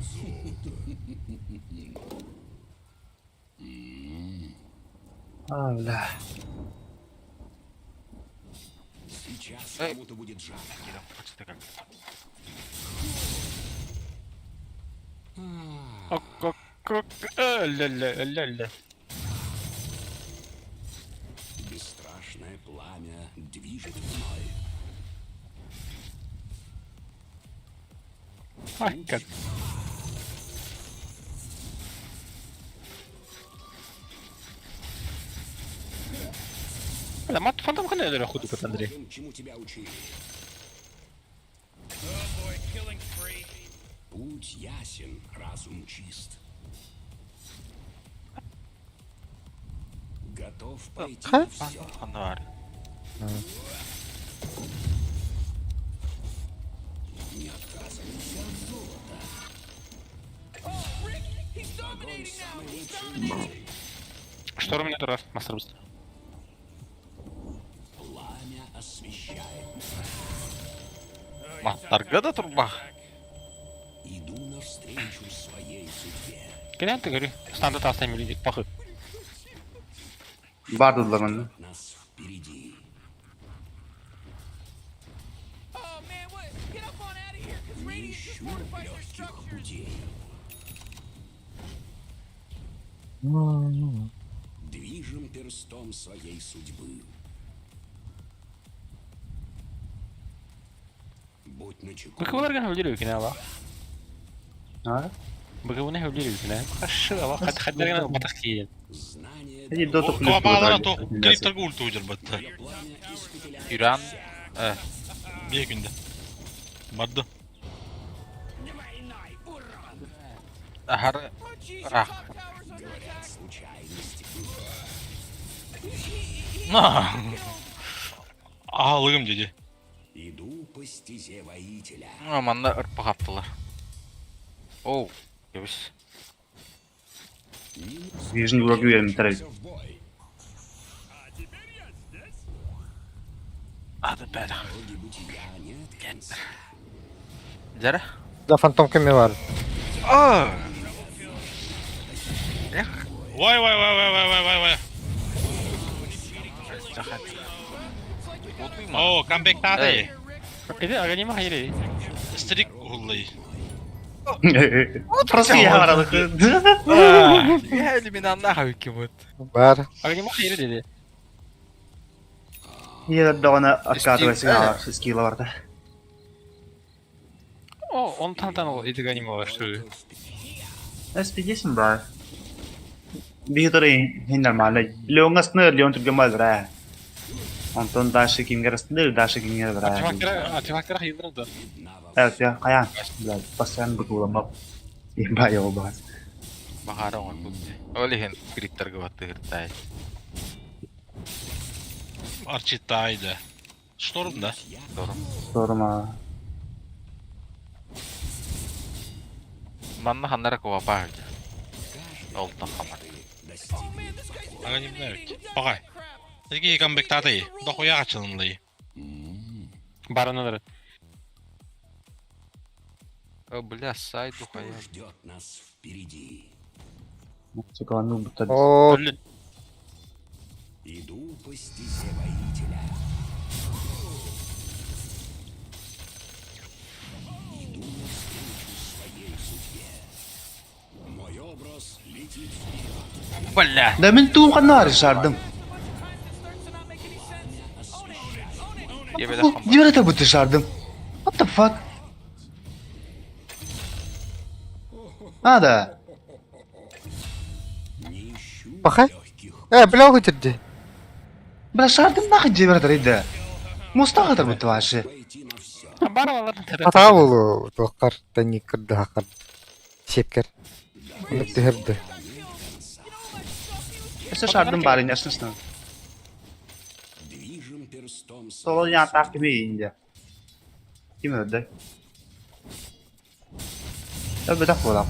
Speaker 7: А, бля.
Speaker 6: Сейчас
Speaker 3: Эй.
Speaker 6: кому-то будет жарко.
Speaker 3: Кирам, почти как.
Speaker 5: Ок, ок, ок. Өлө, өлө, өлө.
Speaker 6: Бесстрашное пламя движет мной.
Speaker 5: Ай, как. Бля, мат фантом хана өлөрө худук Андрей.
Speaker 6: Посмотрим, чему тебя учили.
Speaker 4: Oh boy, killing spree.
Speaker 6: Путь ясен, разум чист. Готов пойти
Speaker 1: Ха?
Speaker 6: на все.
Speaker 3: Ханна бар.
Speaker 6: Не отказывайся от золота.
Speaker 4: Oh, Rick, he's
Speaker 6: Огонь
Speaker 4: dominating now.
Speaker 6: самый
Speaker 4: He's
Speaker 6: лучший
Speaker 4: dominating.
Speaker 6: учитель.
Speaker 5: Шторм не турар, мастер быстро.
Speaker 6: Пламя освещает.
Speaker 4: Oh, your top
Speaker 3: Маттарга да
Speaker 4: tower's under
Speaker 3: турбах.
Speaker 4: attack.
Speaker 6: Иду навстречу своей судьбе.
Speaker 5: Кэлэн төгөрү. Стандарт астан мили пахы.
Speaker 7: Бар дылламын.
Speaker 6: Нас впереди.
Speaker 4: Oh man, what? Get up on out of here, cause
Speaker 6: Не
Speaker 4: Radiant just
Speaker 6: ищу
Speaker 4: fortified their
Speaker 6: легких
Speaker 4: structures.
Speaker 6: путей. Движем перстом своей судьбы. Будь начеку.
Speaker 5: Быкыбыларга хөвлөр үкенә ала.
Speaker 7: А?
Speaker 5: Быкыбыны хөвлөр үкенә. Хашы ала. Хат хаттарга батах киен.
Speaker 6: Знание
Speaker 7: Эти доту плюс
Speaker 2: Куапалара то криптарга ульта уйдер батта.
Speaker 6: пламя испепеляет
Speaker 3: Иран. Э,
Speaker 2: Bir günde. Барды.
Speaker 6: двойной урон.
Speaker 3: ахар
Speaker 4: Oh jeez, your
Speaker 3: Ах.
Speaker 4: top tower's under attack.
Speaker 6: Случайности.
Speaker 4: He, he, he
Speaker 2: На.
Speaker 4: killed.
Speaker 2: Аалыгым dedi.
Speaker 6: Иду по стезе воителя.
Speaker 3: манна ырпах аттылар. Оу, кебис.
Speaker 6: Не
Speaker 7: Вижн уроги үйреніп
Speaker 6: в бой.
Speaker 3: Ады бәді.
Speaker 6: Дороги бытия нет конца.
Speaker 3: Жара.
Speaker 1: Да фантом кеме бар.
Speaker 3: Аа!
Speaker 2: Vay vay vay vay vay vay vay vay.
Speaker 3: Отуйма.
Speaker 2: Oo comeback daha da iyi.
Speaker 5: Эди аганима хайры.
Speaker 2: Streak hullayı.
Speaker 7: Просто я барадык.
Speaker 3: Я элиминанна хавикимут.
Speaker 1: Бар.
Speaker 5: Аганима хайры деди.
Speaker 7: Е догана аркадывайсың скилла барда.
Speaker 5: О, он тантан ол эди аганима бар что ли.
Speaker 7: SPD-син бар. Биһиторы хин нормально. Леонгасны Леон түргөн бар. Онтон дальше кимгер астыныр, дальше кимгер бар.
Speaker 5: Артефакттар артефакттар хайырдыр да.
Speaker 7: Evet ya каян. Бля, постоянно быкуламап. Имба йол бар.
Speaker 3: Бахара оңор бу. Ол иһин криптарга баттыгыртай.
Speaker 2: Archie daha iyiydi. Storm da.
Speaker 3: Дорум.
Speaker 7: Сорма.
Speaker 3: Манна ханнара куапаа хавжа. Олтан хамар.
Speaker 4: Oh man, this guy's
Speaker 2: Аганим
Speaker 4: dominating.
Speaker 2: evet.
Speaker 4: Who does
Speaker 2: Bagay.
Speaker 4: that crap?
Speaker 2: Egi comeback daha da iyi. Dokuya açılımlıyı.
Speaker 5: Бараналар.
Speaker 3: О, бля, сайду
Speaker 6: Что
Speaker 3: хая.
Speaker 6: ждет нас впереди?
Speaker 7: Сука, ну будто.
Speaker 1: О,
Speaker 5: Өллүн.
Speaker 6: Иду по стезе воителя. Иду навстречу своей судьбе. Мой образ летит вперед.
Speaker 3: Бля!
Speaker 7: Да мен туум канар шардым.
Speaker 4: Starts to not make any sense. Own it. Own it.
Speaker 3: Ебеле хамар.
Speaker 7: Дивер будто шардым. What the fuck? А, да.
Speaker 6: Не ищу
Speaker 1: Пахай.
Speaker 6: легких
Speaker 1: Э, бля уйдер
Speaker 7: Бля, шардым нахуй дивер иди. Мустагатыр будто вообще.
Speaker 6: пойти на все.
Speaker 5: Баралар.
Speaker 1: Ата болу тоққар тани кырды хақар. Сепкер. Оны түһәрді.
Speaker 7: Эсе шардым бар инде,
Speaker 6: Движем перстом
Speaker 7: Соло
Speaker 6: своей
Speaker 7: я так кими инде. Ким öldü? Ya bir dakika ola.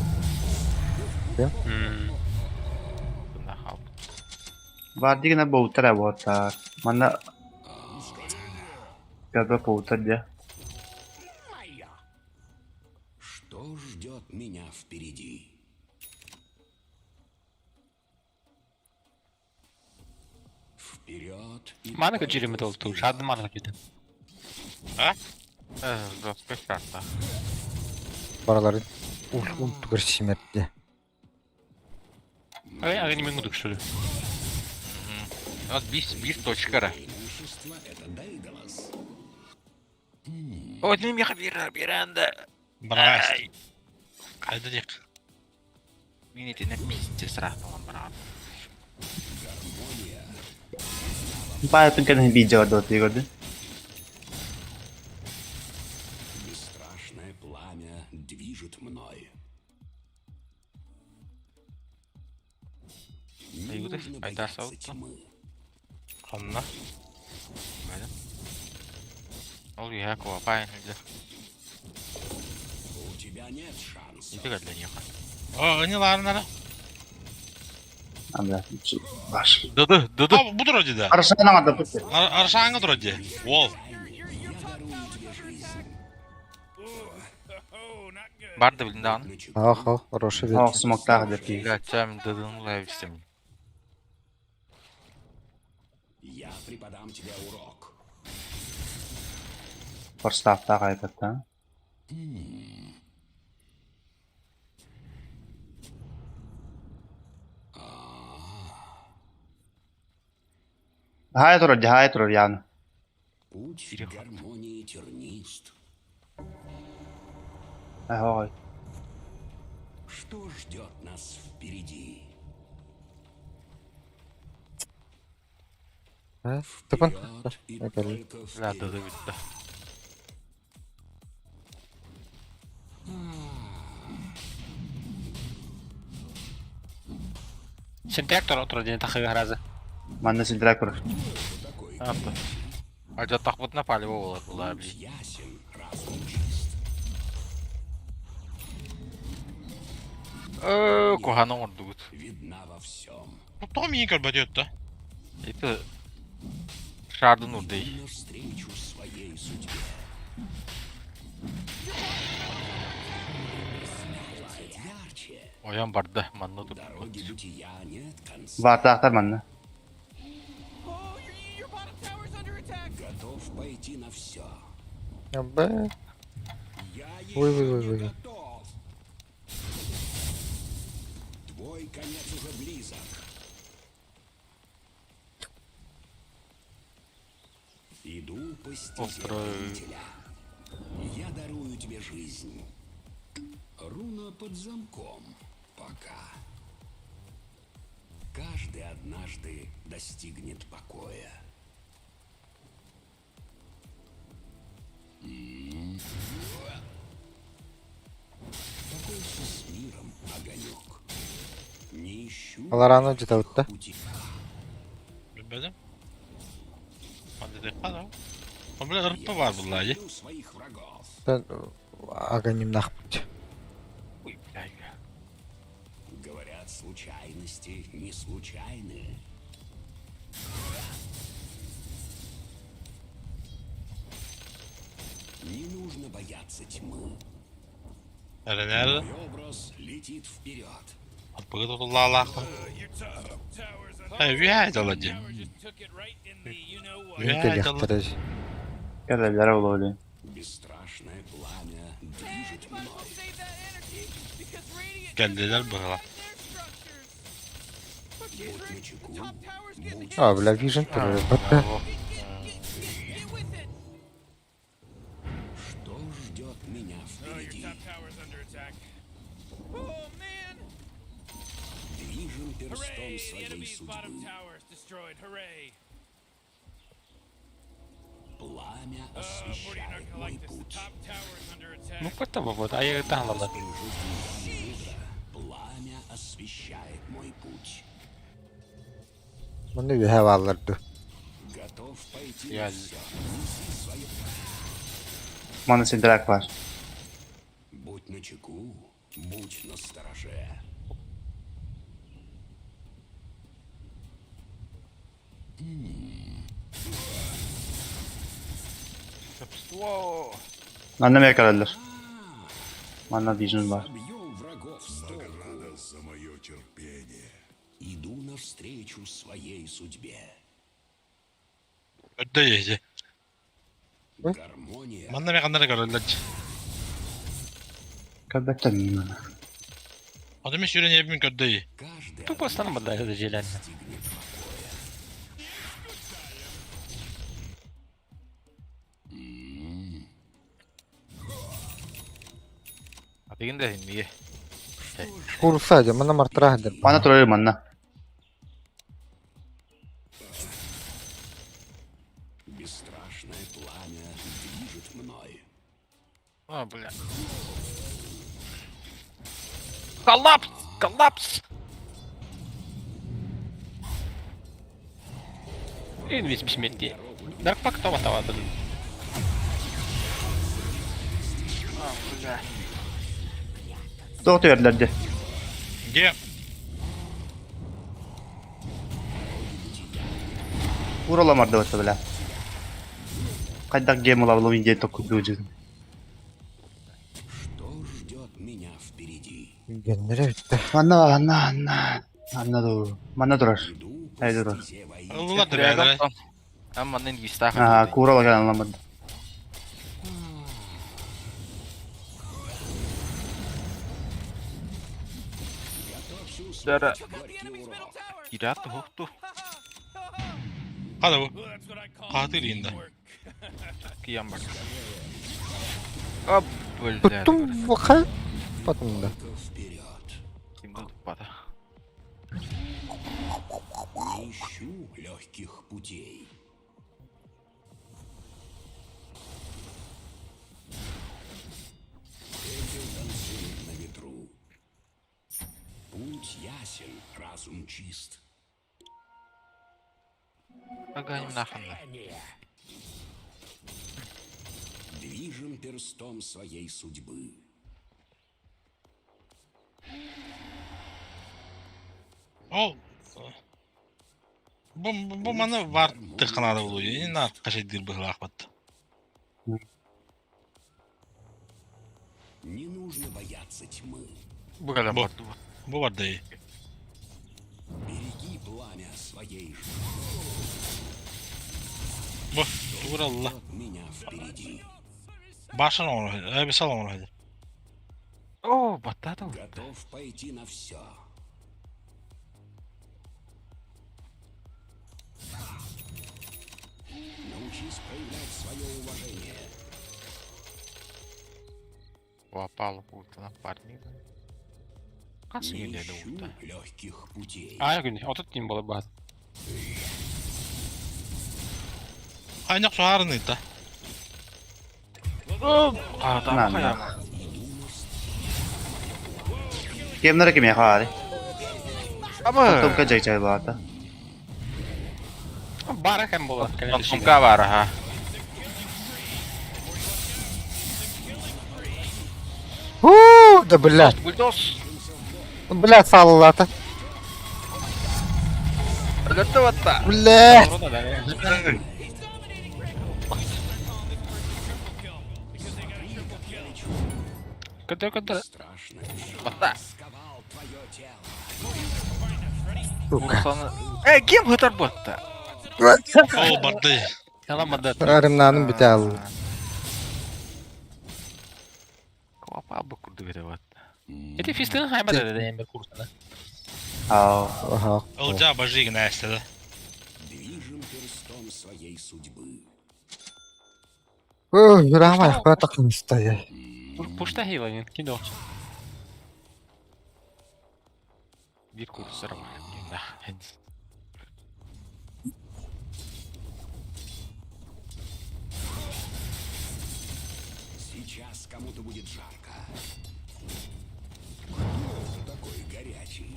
Speaker 5: Хм.
Speaker 3: Бына хал.
Speaker 7: Бар дигән боутар боутар. Мана Гәбә боутар дия.
Speaker 6: Моя. Что ждет меня впереди? Вперед и
Speaker 5: Мана
Speaker 6: только
Speaker 5: көчүрүмө толту.
Speaker 6: вперед.
Speaker 5: Шарды мана көчүрдү.
Speaker 3: Э, жестко шарта.
Speaker 1: Баралары ул ул түгөр симерди.
Speaker 5: Аганима ngудук что ли.
Speaker 3: Вот бис бис точкара.
Speaker 6: Преимущество это Дейдалас.
Speaker 3: О, не меха бира биранда.
Speaker 2: Bana Haydi dik.
Speaker 3: Мин итине пиздец рахталан барам.
Speaker 7: Байтын кәден видео дот дигән.
Speaker 6: Бесстрашное пламя движет мной. Не
Speaker 3: Аюды,
Speaker 6: нужно
Speaker 3: айда
Speaker 6: бояться
Speaker 3: сауытты.
Speaker 6: тьмы.
Speaker 2: Kanna.
Speaker 3: Бәдем. Ол я куапаа инде.
Speaker 6: тебя нет шансов.
Speaker 3: Ити кэллэ эйиэхэ.
Speaker 2: О, не ларнара.
Speaker 7: А, бля, баш.
Speaker 3: Дыды, дыды.
Speaker 2: А, бу турар дии.
Speaker 7: Аршан аңарда тут.
Speaker 2: Аршааҥҥа турар дии. Уол.
Speaker 4: Your top tower's under attack. Oh, not good.
Speaker 3: Бар да билин даҕаны.
Speaker 1: Ах, ох, хороший
Speaker 7: Ох,
Speaker 1: вид.
Speaker 7: смоктаах деп киһи.
Speaker 3: Бля, чам дыдын лайвстем.
Speaker 6: Я преподам тебе урок.
Speaker 7: Форстафтаах айбатта. Хай турар, хай турар яны.
Speaker 6: Путь
Speaker 3: Переход.
Speaker 6: гармонии тернист.
Speaker 7: Ой.
Speaker 6: Что ждет нас впереди?
Speaker 1: А, Тыпан.
Speaker 6: Вперед и
Speaker 1: Окей.
Speaker 6: только
Speaker 3: Бля,
Speaker 6: вперед.
Speaker 3: дыды бүтті.
Speaker 5: Синтрактор отур диэн тахыга харазы.
Speaker 7: Манна силдирэ турар.
Speaker 3: Ата. Алдьаттахпытына палево буолар буолаа
Speaker 6: Путь
Speaker 3: блин.
Speaker 6: ясен, разум чист.
Speaker 3: Э, куһаны оҥордубут.
Speaker 6: Видна во всем.
Speaker 2: Тоҕо миигин көрбөтү өттө.
Speaker 3: Ити шардын урдей.
Speaker 6: Иду навстречу своей судьбе. Пылает ярче.
Speaker 3: Ойон барда, манна
Speaker 6: Дороги
Speaker 3: турбут.
Speaker 6: бытия нет конца.
Speaker 7: Баартаахтар манна.
Speaker 4: Oh, your bottom tower's under attack.
Speaker 6: Готов пойти на все.
Speaker 1: Абэ.
Speaker 6: Я
Speaker 1: Ой,
Speaker 6: еще
Speaker 1: ой, ой,
Speaker 6: не
Speaker 1: ой.
Speaker 6: готов. Твой конец уже близок. Иду по стезе
Speaker 3: Острый.
Speaker 6: воителя. Я дарую тебе жизнь. Руна под замком. Пока. Каждый однажды достигнет покоя. Покойся с миром, огонек. Не ищу
Speaker 1: Алараны жытабытта.
Speaker 6: пути.
Speaker 2: Билбэтим. Ханна да. Бля, ырыппа бар булла дии.
Speaker 6: Люблю своих врагов.
Speaker 1: Аганимнахпыт.
Speaker 3: Ой, бля.
Speaker 6: Говорят, случайности не случайны. Не нужно бояться тьмы.
Speaker 2: Эрэнэр.
Speaker 6: Мой образ летит вперед.
Speaker 2: Аппыгы тутуллаалаахпын.
Speaker 4: Your top tower's under
Speaker 2: Э, үһэ дала дии.
Speaker 4: tower just took it right in the you know what.
Speaker 2: Үһэ дала.
Speaker 1: Келехтереж.
Speaker 7: Кэлэллэрэ буолуо.
Speaker 6: Бесстрашное пламя
Speaker 4: Man,
Speaker 6: движет
Speaker 4: you might as well
Speaker 6: мной.
Speaker 4: save that energy because Radiant just
Speaker 2: Кэллилэр быһыла.
Speaker 4: attacked their structures. Look,
Speaker 6: Будь
Speaker 4: Radiant,
Speaker 6: начеку,
Speaker 4: the top tower's getting
Speaker 6: будь
Speaker 4: hit.
Speaker 1: А, бля, вижен турар. Батта.
Speaker 4: Get, get, get, get with it.
Speaker 6: Что ждет меня
Speaker 4: Oh, your
Speaker 6: впереди?
Speaker 4: top tower's under attack. Oh man!
Speaker 6: Движем перстом
Speaker 4: Hooray! The
Speaker 6: своей
Speaker 4: enemy's bottom
Speaker 6: судьбы.
Speaker 4: tower is destroyed. Hooray!
Speaker 6: Пламя
Speaker 4: Morty, you're not
Speaker 6: освещает
Speaker 4: gonna
Speaker 6: мой
Speaker 4: like this. The
Speaker 6: путь.
Speaker 4: top tower is under attack.
Speaker 5: Ну кutta вот, а таһалалар.
Speaker 6: Распоряжусь деньгами мудро. Пламя освещает мой путь.
Speaker 1: Муну үһэ баалларды.
Speaker 6: Готов пойти
Speaker 3: Я-
Speaker 6: на все. Неси свое.
Speaker 7: Манна силдирэ бар.
Speaker 6: Будь начеку, будь настороже.
Speaker 7: Манна эмиэ кэлэллэр. Манна vision бар.
Speaker 6: Собью врагов с толку.
Speaker 9: Награда за мое терпение.
Speaker 6: Иду навстречу своей судьбе.
Speaker 2: Өттө дии.
Speaker 1: Ой.
Speaker 6: Гармония
Speaker 2: Манна мен ханнара көрөллөр.
Speaker 7: Кэлбэттэр мин манна.
Speaker 2: Ону мен сүүрэн эбин көрдө дии.
Speaker 6: каждый
Speaker 5: Тупо станан бада дьиэлэн.
Speaker 6: достигнет покоя.
Speaker 3: Атыгын да иннige.
Speaker 1: Курса же, мана мартыра хадыр.
Speaker 7: Манна турар манна.
Speaker 6: Бесстрашное пламя движет мной.
Speaker 3: А, бля. Коллапс! Коллапс!
Speaker 5: Инвиз бисметти. Дарк пак тома таватын.
Speaker 3: А, бля.
Speaker 7: Тоҕо түһэрлэр дии?
Speaker 2: Где?
Speaker 7: Ураламардыбыт бля. Хайдах гем ылабылым диэн токкуйдуу дьүһүн.
Speaker 6: Что ждет меня впереди?
Speaker 1: Геннere bitti.
Speaker 7: Манна манна манна. Манна дуу. Манна турар.
Speaker 6: Иду по
Speaker 7: Эй турар.
Speaker 6: стезе воителя.
Speaker 2: Ыллылар да бэйэлэрэ.
Speaker 3: Амманын гистах.
Speaker 7: Аа, курала кэлэн ыламмыт.
Speaker 6: Готовься
Speaker 3: Дара.
Speaker 6: усвоить горький урок.
Speaker 3: Кират хохту.
Speaker 2: Хада бу.
Speaker 4: Well, that's what I call
Speaker 2: Katil indi.
Speaker 4: teamwork.
Speaker 3: Киям бар. Оп, блядь.
Speaker 1: Tuttum bu Patım da.
Speaker 6: Только вперед.
Speaker 3: Кимді туппата.
Speaker 6: Не ищу легких путей. Пепел танцует на ветру. Путь ясен, разум чист.
Speaker 3: Аганим наханна.
Speaker 6: Движем перстом своей судьбы.
Speaker 2: Ол бу бу маны бар тыхханаада булуу. Инна кашайдыр быһылаахпат.
Speaker 6: Не нужно бояться тьмы.
Speaker 3: Бугалам
Speaker 2: Бу.
Speaker 3: барду.
Speaker 2: Бу бар дии.
Speaker 6: Береги пламя своей
Speaker 2: Бу тууралла.
Speaker 6: ждет меня впереди.
Speaker 2: Башын оҥоро эбисал оҥоро сылдьар.
Speaker 3: О, баттата.
Speaker 6: Готов пойти на все. Научись проявлять свое уважение.
Speaker 3: Вапал путана парни. Касы
Speaker 6: Не
Speaker 3: еле
Speaker 6: ищу
Speaker 3: ута.
Speaker 6: легких путей.
Speaker 5: Аaya күн отут дин бола баат.
Speaker 2: Айнак суһаарын ыытта.
Speaker 3: Карата
Speaker 7: На,
Speaker 3: хая.
Speaker 7: на. Кемнere кимиэхэ баарый?
Speaker 3: Ама.
Speaker 7: Томка дьай-дьай баата.
Speaker 5: Бара кэм бола.
Speaker 3: Томка бар ха.
Speaker 1: Huu да блядь.
Speaker 3: Бульдос.
Speaker 1: Блядь саллата.
Speaker 3: Готово-то.
Speaker 1: Блядь.
Speaker 5: Көтө көтө.
Speaker 6: Страшно.
Speaker 3: Батта.
Speaker 6: Сковал твое тело.
Speaker 1: Сука.
Speaker 3: Курсаны. Э, кем хытар батта?
Speaker 2: Ол барды.
Speaker 5: Аламады.
Speaker 1: Арымнанын бите алды.
Speaker 3: Квапа бу курду бете батта.
Speaker 5: Эти фистин хайма да да бер курсана.
Speaker 7: Аа.
Speaker 1: Oha.
Speaker 2: Ол жаа бажыгын ээстэдэ.
Speaker 6: Движем перстом своей судьбы.
Speaker 1: Ух, юрама яхпа тақмыста я.
Speaker 5: Пушта хиланин кино.
Speaker 3: Бир курсар бар. Да.
Speaker 6: Сейчас кому-то будет жарко. Кто это такой горячий?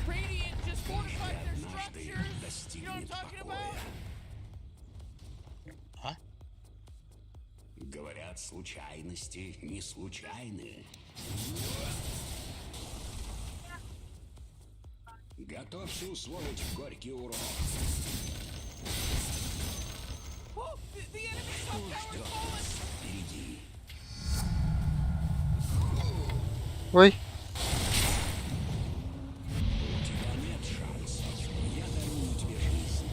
Speaker 4: Radiant just fortified their
Speaker 6: Однажды
Speaker 4: structures. You know what I'm
Speaker 6: достигнет
Speaker 4: talking
Speaker 6: покоя.
Speaker 4: about?
Speaker 2: А?
Speaker 6: Говорят, случайности не случайны. Готовься усвоить горький урок.
Speaker 4: Oh, the enemy's top tower
Speaker 6: Ждет
Speaker 4: fallen.
Speaker 6: нас впереди.
Speaker 1: Ой.
Speaker 6: У тебя нет шансов. Я дарую тебе жизнь.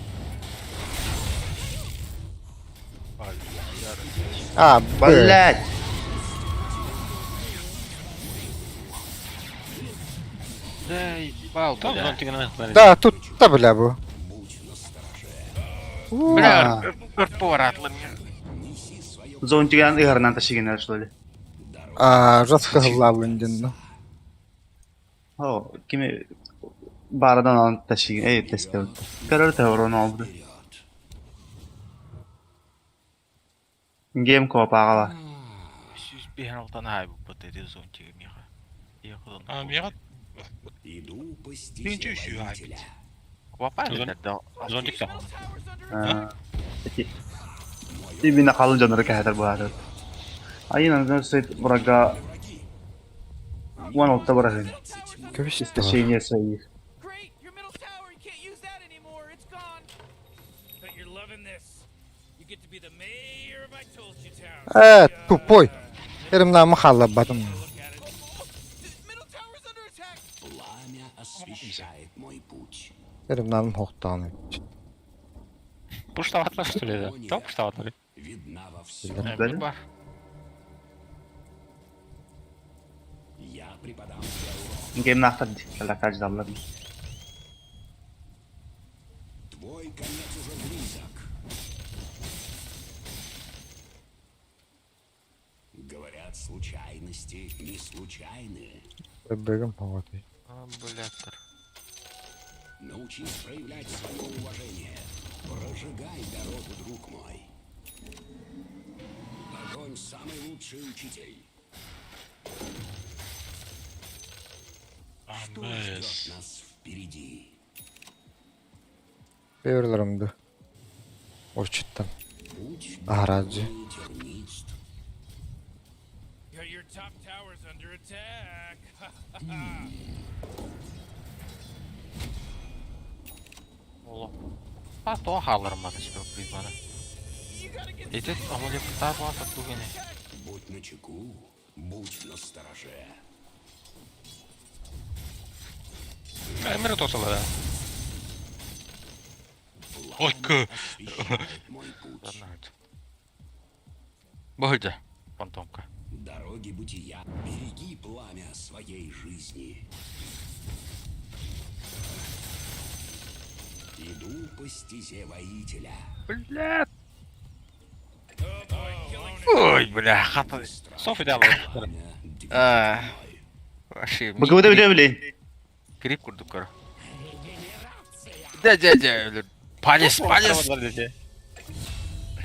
Speaker 1: А, блядь.
Speaker 7: Блядь!
Speaker 3: Да, ебал,
Speaker 5: Там
Speaker 3: бля.
Speaker 5: зонтигынан.
Speaker 1: Да, тут да бля бу.
Speaker 6: Будь настороже.
Speaker 3: Бля, өрт мне.
Speaker 6: Неси свое
Speaker 7: Зонтиган ыһарынан ташигинер что ли?
Speaker 1: А, жестко хыллаабын дин.
Speaker 7: О, кими баарадан алан ташигин, эй, тестебит. Көрөр тәврон олду.
Speaker 6: вперед.
Speaker 7: Гем копагала.
Speaker 3: Сүз бehen алтан хай бу бат эти зонтиги миха.
Speaker 2: А миэхэ
Speaker 6: Иду по
Speaker 2: Нинче
Speaker 6: стезе
Speaker 2: еще
Speaker 6: воителя.
Speaker 3: Квапа
Speaker 5: Зон-
Speaker 3: да.
Speaker 5: Зонтик та.
Speaker 4: Middle tower's under
Speaker 7: Эти
Speaker 6: Мой
Speaker 7: Именно халын дьоннору кэһэтэр быһаатыр. Айын андан сыт врага 16 быраһын.
Speaker 1: Көбүс
Speaker 7: Истощение своих.
Speaker 4: Great, your middle tower. You can't use that anymore. It's gone. Bet you're loving this. You get to be the mayor of I told you town.
Speaker 1: Э, тупой. Эрим намы халлабатым.
Speaker 4: Look at it. Middle tower's under attack.
Speaker 6: Пламя освещает мой путь.
Speaker 1: Эрим намы хоқтағаны.
Speaker 5: Пуштаватлар что ли это? Топ пуштаватлар.
Speaker 6: Видна во всем.
Speaker 7: Били.
Speaker 3: Бар.
Speaker 6: Я преподам тебе урок.
Speaker 7: Геймнахтар лакаждаллар.
Speaker 6: Твой конец уже близок. Говорят, случайности не случайны.
Speaker 1: Бөгім хоғаты.
Speaker 3: А, блядь.
Speaker 6: Научись проявлять свое уважение. Прожигай дорогу, друг мой. Огонь самый лучший учитель. Что
Speaker 2: Амбес.
Speaker 6: ждет нас впереди?
Speaker 1: Беверлерімді. Орчыттан.
Speaker 6: Путь
Speaker 1: Араджи.
Speaker 6: длинный и тернист.
Speaker 4: Yeah, your top tower's under attack.
Speaker 3: Оло. А то халар маты себе призманы.
Speaker 4: You gotta get
Speaker 3: Эти амулеттар бар тугене.
Speaker 6: Будь начеку, будь настороже.
Speaker 5: Эмир тосала.
Speaker 2: Ой, кö.
Speaker 6: Освещает мой путь.
Speaker 3: Богда. Фантомка.
Speaker 6: Дороги бытия. Береги пламя своей жизни. Иду по стезе воителя.
Speaker 3: Блядь. Ой, бля, хата.
Speaker 5: Софи дала.
Speaker 6: Пламя
Speaker 3: А.
Speaker 6: движет мной.
Speaker 3: Вообще.
Speaker 7: Быгыбыда биле биле.
Speaker 3: Крип курдук көр. Да, да, да. Палес, палес.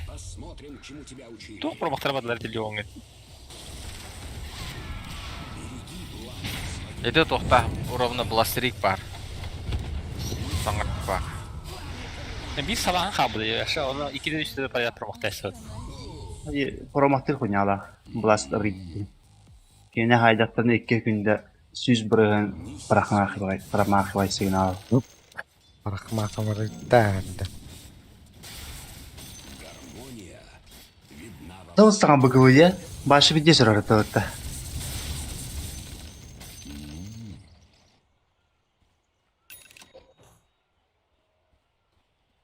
Speaker 6: Посмотрим, чему тебя учили.
Speaker 5: Тух промахтарбадылар дили оңы.
Speaker 3: Это тохта уровня бластрик бар. Саңар бар.
Speaker 5: Bir sabahın kabul Aşağı onu 2'de 3'te de payat промахтайсы.
Speaker 7: Промахтыр хуняла. Бласт ридди. Кене хайдаттан икки күндә сүз бырыгын прахмахивай, промахивай сигнал.
Speaker 1: Парахмақымыры тәнді.
Speaker 6: Гармония видна во
Speaker 7: Тыл саңа быгыбыя. Башы бидде сорар тылытта.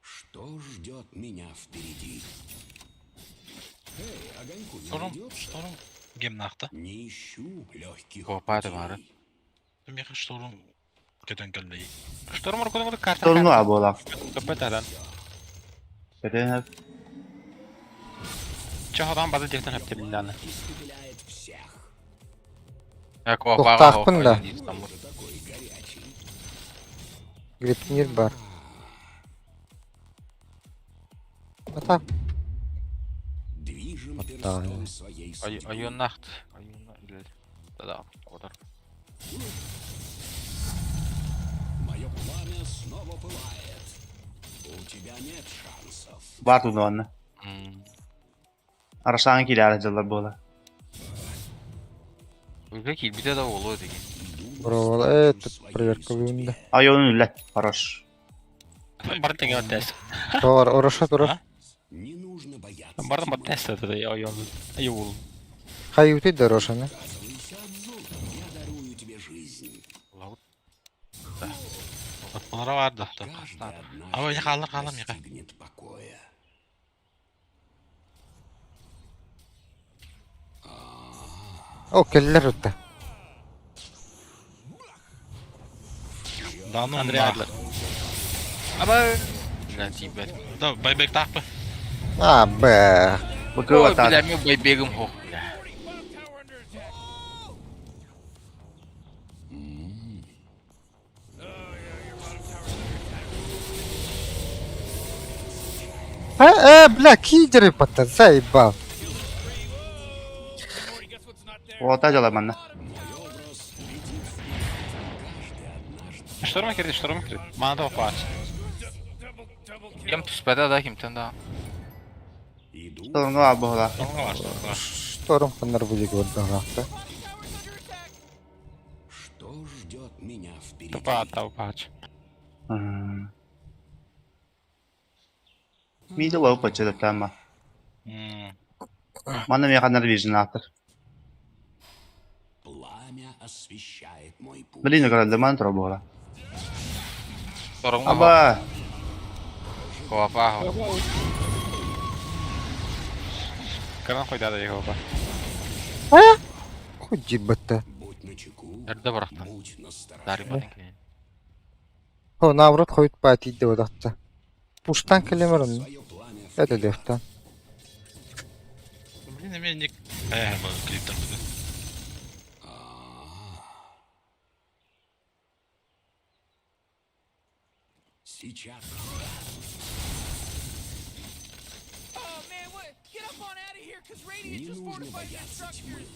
Speaker 6: Что ждет меня впереди? Эй, огоньку не
Speaker 2: Шторм,
Speaker 6: найдется?
Speaker 2: шторм гемнахта.
Speaker 6: Не ищу легких
Speaker 3: Опа, ты мары.
Speaker 2: Меха шторм көтөн кэллей.
Speaker 5: Шторм оркудан карта.
Speaker 7: Торну абола.
Speaker 5: Көпөтәдән.
Speaker 7: Беде
Speaker 5: Чаһадан база дефтен хөптелиннән.
Speaker 6: Испепеляет всех.
Speaker 1: Тоқтақпын да.
Speaker 6: Уже такой горячий.
Speaker 1: Грипнир бар. Ата.
Speaker 6: Движем
Speaker 1: Вот
Speaker 6: перстом
Speaker 1: так.
Speaker 6: своей судьбы.
Speaker 3: Айоннахт. Айонна. Да, одар.
Speaker 6: Мое пламя снова пылает. У тебя нет шансов.
Speaker 7: бар тунуанна. Арашаң киләр жыллар була.
Speaker 3: Өзбек илбите да болу деген.
Speaker 6: Иду
Speaker 1: Бро, э,
Speaker 6: навстречу
Speaker 1: тут
Speaker 6: своей
Speaker 1: проверка
Speaker 6: судьбе.
Speaker 1: буюнда.
Speaker 7: Айонун үлләт, хорош.
Speaker 5: Барын теңге баттайсы.
Speaker 1: Тор, ороша турар.
Speaker 2: А?
Speaker 6: Не нужно бояться.
Speaker 5: Барын
Speaker 6: тьмы.
Speaker 5: баттайсы да айон. Айул.
Speaker 1: Хайути дорошаны.
Speaker 6: Отказывайся от зла. Я дарую тебе жизнь.
Speaker 2: Отпалара бар да.
Speaker 6: Каждый
Speaker 2: А ой,
Speaker 6: однажды
Speaker 2: халар, халар, меха.
Speaker 6: достигнет покоя.
Speaker 1: О, келлер өтті.
Speaker 2: Да ну
Speaker 5: Андрей
Speaker 2: нах.
Speaker 5: Адлер.
Speaker 3: Аба. Бля, тибет.
Speaker 2: Да, байбек тахпы.
Speaker 1: А, б.
Speaker 7: Быгы
Speaker 3: Ой,
Speaker 7: вата.
Speaker 3: бля, мен байбегім хох, бля.
Speaker 4: Bottom tower under attack. Oh yeah, your bottom tower's under attack.
Speaker 1: А, бля, кидеры потом, заебал.
Speaker 4: Morty, guess what's not there?
Speaker 7: Ота жала манна.
Speaker 6: Мой образ летит вперед. Каждый однажды
Speaker 5: Шторм кирди, шторм кирди. Мана да опач.
Speaker 4: Double, double kill.
Speaker 3: Кем түспәді да, кемтен да.
Speaker 6: иду
Speaker 7: Штормҥа баар буолла.
Speaker 2: Штормҥа баар, штормҥа.
Speaker 1: Шторм ханнар бу диэки бардаҕалаахта.
Speaker 6: Что ждет меня впереди?
Speaker 5: Тупа талбач.
Speaker 7: Миди лоу почетама. Манна миэхэ норвежин аатыр.
Speaker 6: Пламя освещает мой путь.
Speaker 7: Блин, көрөллө тура буола.
Speaker 3: Штормҥа
Speaker 7: Аба!
Speaker 3: Куопаа.
Speaker 5: Каран койдада Егова.
Speaker 1: Хуй батта.
Speaker 6: Будь начеку,
Speaker 3: Эрдэ барахтан.
Speaker 6: будь настороже.
Speaker 3: Дари батын кини.
Speaker 1: Хо наоборот хойут баа тиийдэ бодахта. Пуштан кэлэмэр онно.
Speaker 6: Своё пламя
Speaker 1: Это лефтан.
Speaker 2: Блин, эмиэ ник э бу клиптер бу.
Speaker 6: Сейчас.
Speaker 4: Oh man, what? Get up on out of here, cause Radiant
Speaker 6: Не
Speaker 4: just
Speaker 6: нужно
Speaker 4: fortified their
Speaker 6: бояться тьмы.
Speaker 4: structures.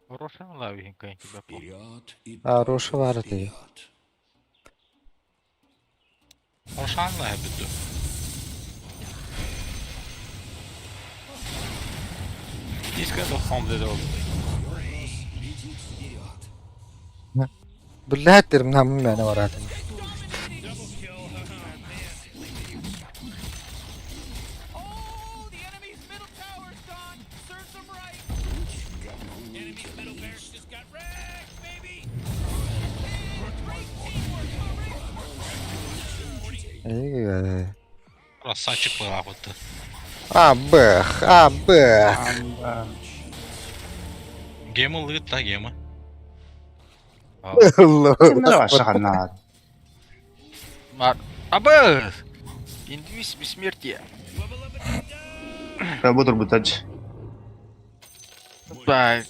Speaker 3: Рошан лавиһин кыйын кибе по.
Speaker 6: Вперед и
Speaker 1: А,
Speaker 6: только
Speaker 1: Роша баар этэ.
Speaker 6: вперед.
Speaker 2: Рошанла бүттү.
Speaker 5: Диско дохом деді ол.
Speaker 6: Летит вперед.
Speaker 1: Биллээтир мына мэне бараатын.
Speaker 4: Double kill. Oh, man. Oh, the enemy's middle tower's gone. Serves them right. Enemy's middle barracks just got wrecked, baby. Hey, great teamwork already.
Speaker 1: Э.
Speaker 2: Красавчик быһаабытты.
Speaker 1: А, бэх, а, бэх.
Speaker 2: Гема лыт та гема.
Speaker 7: Кимнер вообще ханна.
Speaker 3: Мар. Абыз! Индвис бессмертие.
Speaker 7: Работар бутач.
Speaker 3: Да.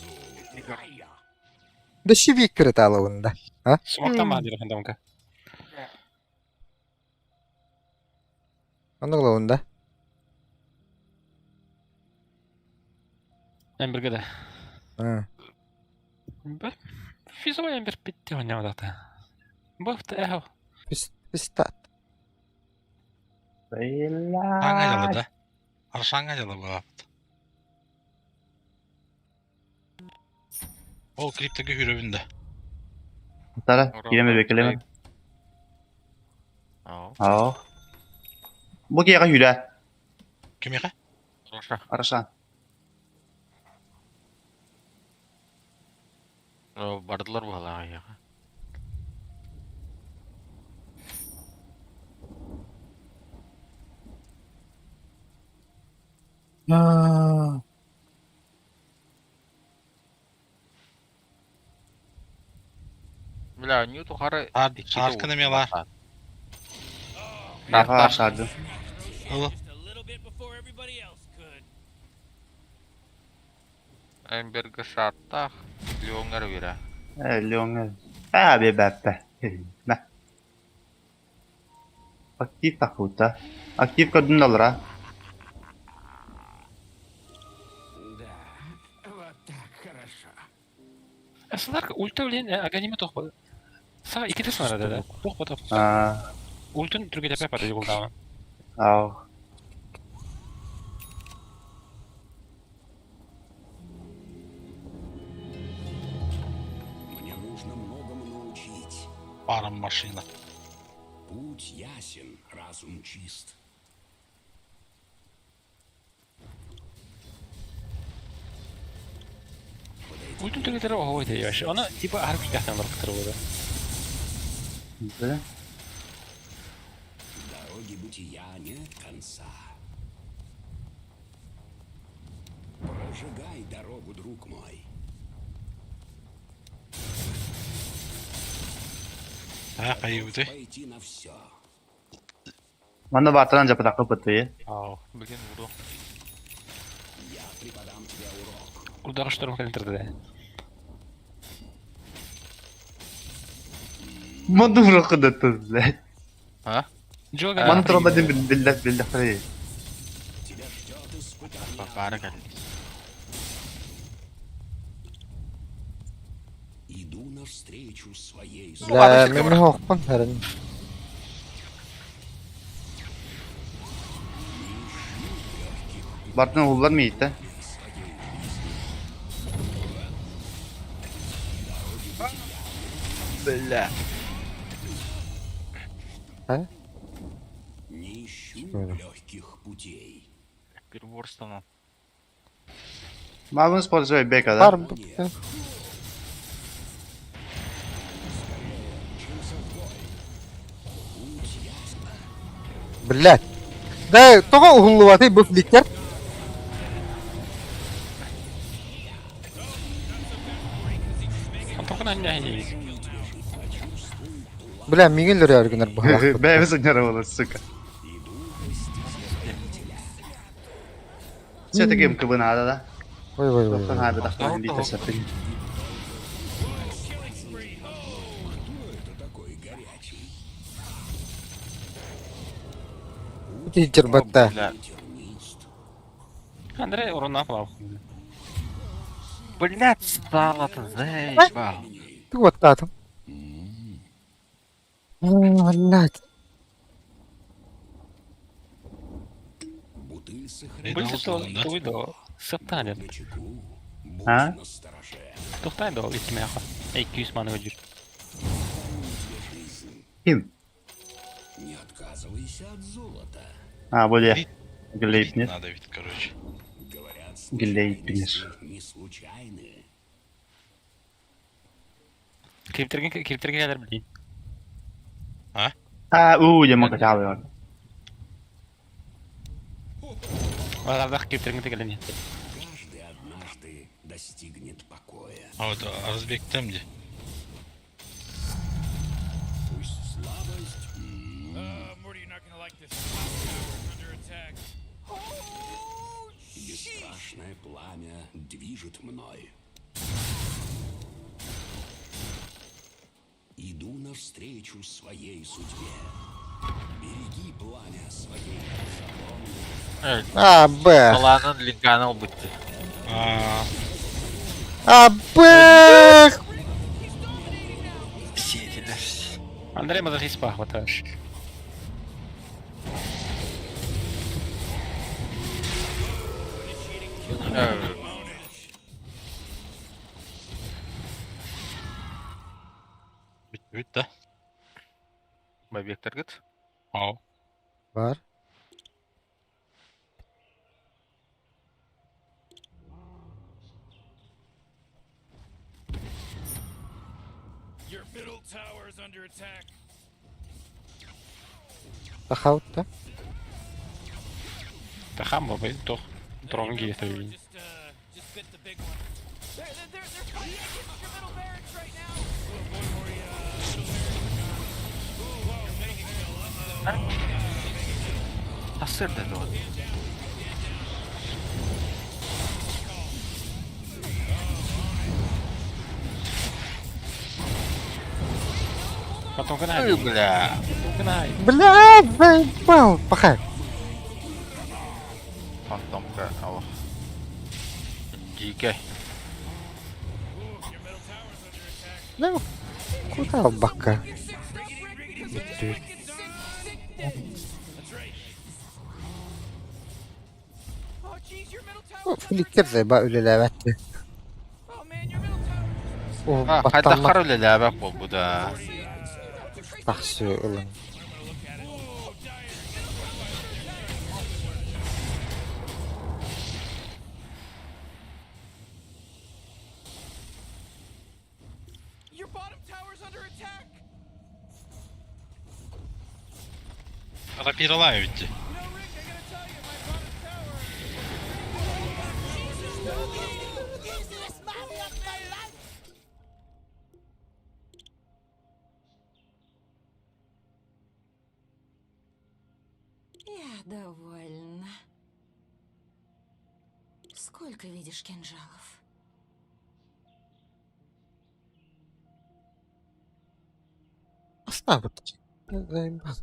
Speaker 1: Да шивик кырыталауында.
Speaker 5: Смоктан баа дирахын дамка.
Speaker 1: Оныглауында.
Speaker 5: Эмберге де.
Speaker 1: А.
Speaker 5: Бір физо эмбер битте ойнамадата. Быфты эхо.
Speaker 1: Пис пистат.
Speaker 2: Шаңа дьала да. Аршаңа дьала быһаабыт. Ол клиптеге хүрөбүн да.
Speaker 7: Тара, киреме бекелеме.
Speaker 3: Ау.
Speaker 7: Ау. Бу киэхэ хүрэ.
Speaker 2: Кимиэхэ?
Speaker 3: Роша.
Speaker 7: Арашан.
Speaker 3: Бардылар буолаа яха. Бля, Ньюту хары
Speaker 2: Шарканы мела.
Speaker 7: Аха, шарды.
Speaker 2: Ылы.
Speaker 4: Just a little bit before everybody else could.
Speaker 3: Эмберге шартах Леонгар вира.
Speaker 7: Э, Леон. А, бе бәппе. Мә. Актив тахута. Актив көрдүн алра.
Speaker 6: Да, вот так хорошо.
Speaker 5: Асылар ульта билен аганиме тохпа. Сага иките сыңара деді. Тохпа тохпа.
Speaker 7: А,
Speaker 5: Ультун түрге тепе барды голдауын.
Speaker 7: ау.
Speaker 6: Мне нужно многому научить.
Speaker 2: Парам машина.
Speaker 6: Путь ясен, разум чист.
Speaker 5: Ультун түрге тері оғой дейі. Оны типа арып күтәқтен лырықтыры болды.
Speaker 7: Да.
Speaker 6: Дороги бытия нет конца. Прожигай дорогу, друг мой.
Speaker 2: А, кайыбыты.
Speaker 6: Пойти на все.
Speaker 7: Манна баатаран жапатакка бытты.
Speaker 3: Ау, блин, буду.
Speaker 6: Я преподам тебе урок.
Speaker 5: Улдағы шторм кәлінтірді де.
Speaker 7: Манна урокы да туз, блядь.
Speaker 3: А?
Speaker 5: Жога.
Speaker 7: Манна тура бадин биллах биллах тары.
Speaker 6: Тебя ждет испытание.
Speaker 3: Бары кәлдис.
Speaker 6: Иду навстречу своей
Speaker 1: Бля, мен хохпун хэрин.
Speaker 7: Бартын уһуллар мииттэ.
Speaker 3: Бля.
Speaker 1: А?
Speaker 6: Не ищу
Speaker 1: Что это?
Speaker 6: легких путей.
Speaker 3: Bir vursana.
Speaker 7: Мабын спортсмен бека, да?
Speaker 1: Бар. Блядь. Да, тоҕо уһуллубатый бу флиттер?
Speaker 5: Онтон анньа
Speaker 1: Бля, миигин өлөрөөр гынар быһалаах.
Speaker 7: Бэйэбит сынньара буолар, сука. Все-таки МКБ надо, да?
Speaker 1: Ой, ой, ой.
Speaker 7: Тоқтан хайбы тахтан биитэ саппин.
Speaker 1: Тиджер батта.
Speaker 3: Бля.
Speaker 5: Андрей урона плав.
Speaker 3: Блять, стало ты заебал.
Speaker 1: Ты вот татом. Блядь.
Speaker 6: Бутыль сохранит
Speaker 5: Бу туй до. Саптанен.
Speaker 6: начеку. Будь
Speaker 7: А?
Speaker 6: настороже.
Speaker 5: Тухтай до итмеха. Эй, күйс маны өдүр.
Speaker 7: Ким?
Speaker 6: Не отказывайся от золота.
Speaker 7: А, бу дьэ. Глейпнир.
Speaker 2: Надо ведь, короче.
Speaker 6: Говорят,
Speaker 7: Глейпнир.
Speaker 6: случайности не случайны.
Speaker 5: Киптерген киптерген келер билин.
Speaker 7: А, уу, дьэ макачаалы бар.
Speaker 5: Алардах киптерген тегелени.
Speaker 6: Каждый однажды достигнет покоя.
Speaker 2: А вот Арзбек там где?
Speaker 6: Пусть слабость
Speaker 4: Morty, you're not gonna like this. Top tower's under attack. Oh, sheesh.
Speaker 6: бесстрашное пламя движет мной. Иду навстречу своей судьбе. Береги пламя своей
Speaker 3: Evet.
Speaker 1: А, Б.
Speaker 3: Salağının linkini ol bitti.
Speaker 2: А,
Speaker 1: А, Б.
Speaker 3: Сиетилер.
Speaker 5: Андрей мазохист пахваташ.
Speaker 3: Evet.
Speaker 2: bitti bitti.
Speaker 3: Бабек таргет.
Speaker 2: Ау.
Speaker 1: Бар.
Speaker 4: Your middle tower's under attack.
Speaker 1: Тахаутта.
Speaker 5: Тахам бабай тох. Трон
Speaker 4: Middle
Speaker 5: гиетер.
Speaker 4: tower just bit the big one. They're fighting against your middle barracks right now. Oh, boy, Morty, middle barracks are gone. Ooh, whoa, mega kill. Uh-oh.
Speaker 3: Hasır dedi o.
Speaker 5: Потом канай.
Speaker 3: Бля.
Speaker 5: Канай.
Speaker 1: Блядь, заебал. Пахай.
Speaker 3: Фантомка Allah. GK.
Speaker 1: Ну, куда бака? Бүттү.
Speaker 4: Oh, jeez, your middle tower.
Speaker 1: Флиттер заеба үлеләбәтте.
Speaker 4: Oh, man, your middle tower just
Speaker 1: О,
Speaker 3: Ha, hayda
Speaker 1: баттаммат
Speaker 3: kar öyle läbek bol bu da.
Speaker 1: тахсы ылын.
Speaker 4: Your bottom tower's under attack.
Speaker 2: Рапиралай bitti.
Speaker 4: You know, Rick, I gotta tell you, my bottom tower. Jesus, dominating.
Speaker 8: Я довольна. Сколько видишь кинжалов?
Speaker 1: Астабыт. Заебал.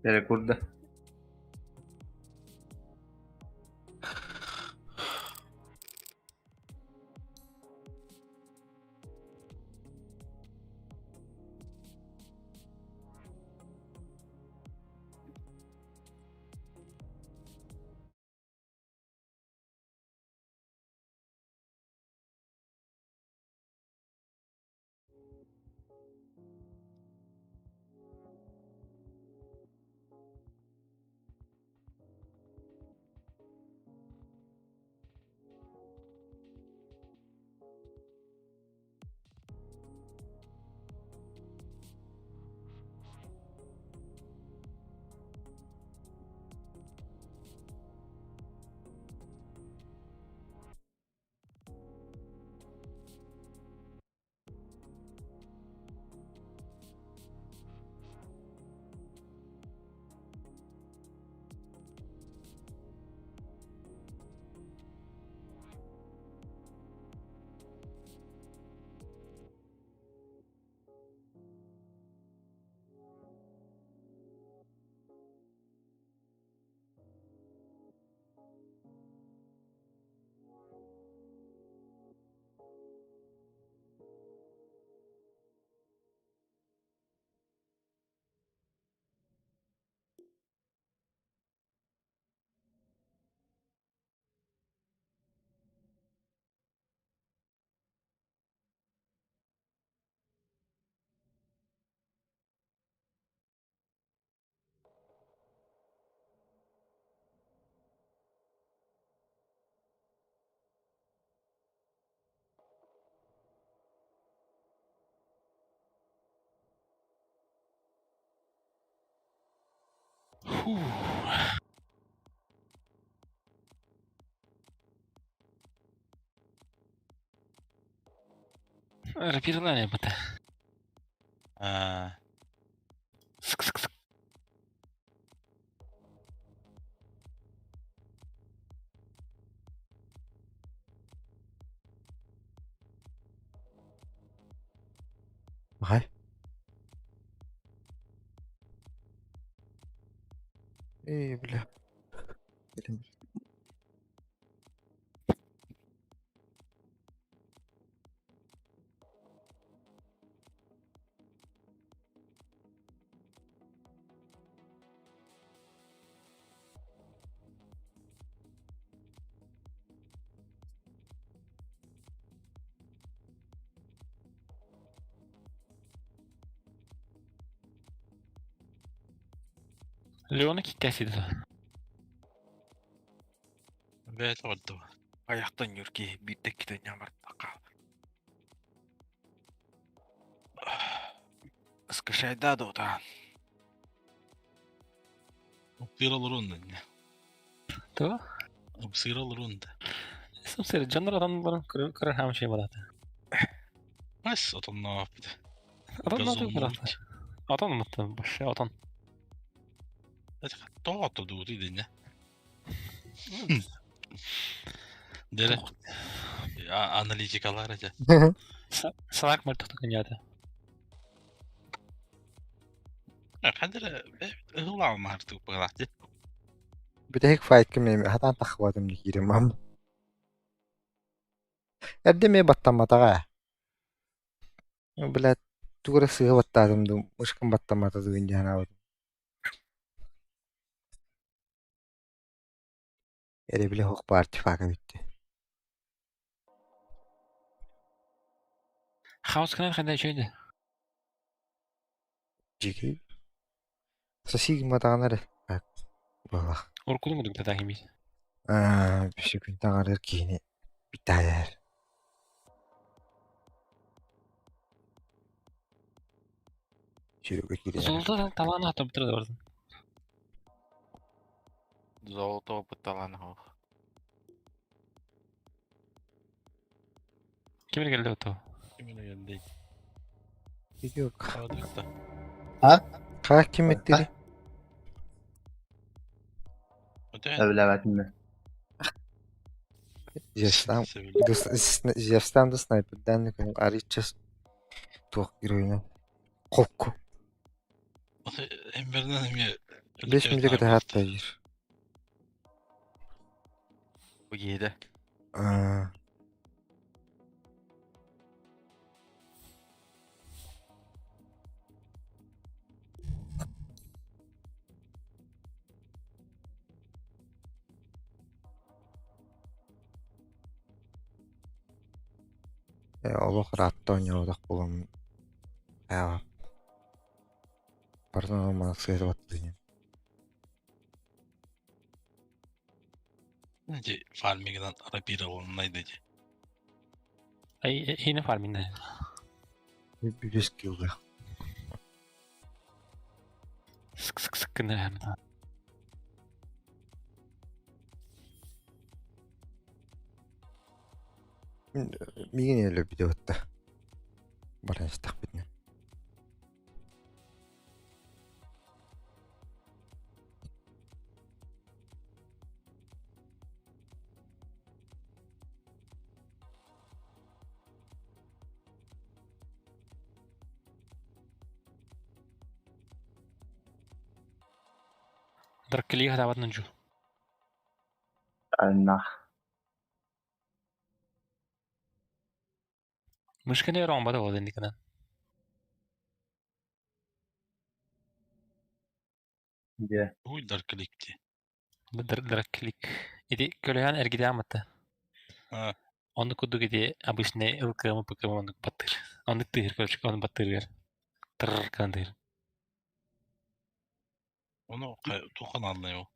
Speaker 7: Перекурда.
Speaker 5: Рапирлане бата.
Speaker 2: Аа.
Speaker 5: Ск ск ск.
Speaker 1: Хай. Эй, бля.
Speaker 5: Леона киттээсиди.
Speaker 2: Бэйэтэ олордо.
Speaker 3: Айахтан юрки биирдэ иккитэ ньамартака. Скашайда дота.
Speaker 2: Упсыра олорун да.
Speaker 5: То?
Speaker 2: Упсыра олорун да.
Speaker 5: Сымсыр дьоннор отоннорун көрөр хаам шей барата.
Speaker 2: Бас отоннооппут.
Speaker 5: Отоннооту барата. Отон муттан башы отон.
Speaker 2: Тоото дуути динне. Дере. Аналитикалар эте.
Speaker 5: Салак мөлтөхтө күнята.
Speaker 2: Хандера ыһылаамаартык быгалаати.
Speaker 1: Бүтэһик файтка мен хатан тахыбатым дикирим ам. Эрдэ эмиэ баттамматаҕа. Блядь, тугу эрэ сыыһа баттаатым дуу, мышкам баттаммата дуу дии санаабытым. Эрэбилэ суох баар артефакт эбит
Speaker 5: Хаос гынан ханна үчүгэй
Speaker 1: Дьикий. Сосигматаҕына эрэ буоллах.
Speaker 5: Уруккутун курдук татаах имит.
Speaker 1: Аа, сүгүн таҥарар киһини бүтээр. Сүрүгү киирэр.
Speaker 5: Золото талаан хатабытыр да бардын.
Speaker 3: Золото опыт талаан хоох.
Speaker 5: Ким келди ото?
Speaker 2: Ким келди?
Speaker 1: Yok.
Speaker 2: Саадыкта.
Speaker 1: Ха ким эттири?
Speaker 2: Өтө.
Speaker 7: Сөбүлээбэтим да.
Speaker 1: Зевстан Зевстан да снайпердан аричча туох геройна холку.
Speaker 2: Эмберден эме
Speaker 1: 5 мүнүүтэ кэтэһээт да диир.
Speaker 3: Бу киһитэ.
Speaker 1: Аа. Ээ, олох ыраатта оонньооботох буолан ээ барытын маннык сыыһа баттыыр
Speaker 2: Ити фармигынан рапированнай да ити.
Speaker 5: Ай, иһинэ фарминна.
Speaker 1: Бүбүс килга.
Speaker 5: Сык сык сык гынар
Speaker 1: Миигин өлөрбүтэ батта. Баран истэхпитинэ.
Speaker 5: Драккелига хатаабат нунчу.
Speaker 7: Аннах.
Speaker 5: Мышканы өрөҥ бата буолла инникинэн.
Speaker 7: Дьэ.
Speaker 2: Уй даркликти.
Speaker 5: Драккелик. Ити көлөһөн эргидээн батта.
Speaker 2: А.
Speaker 5: Оннук курдук ити обычный ЛКМ, ПКМ оннук баттыыр. Оннук тыыр, короче, оннук баттыырыгар. Тырр гынан тыыр.
Speaker 2: Ону туох аналлай ол?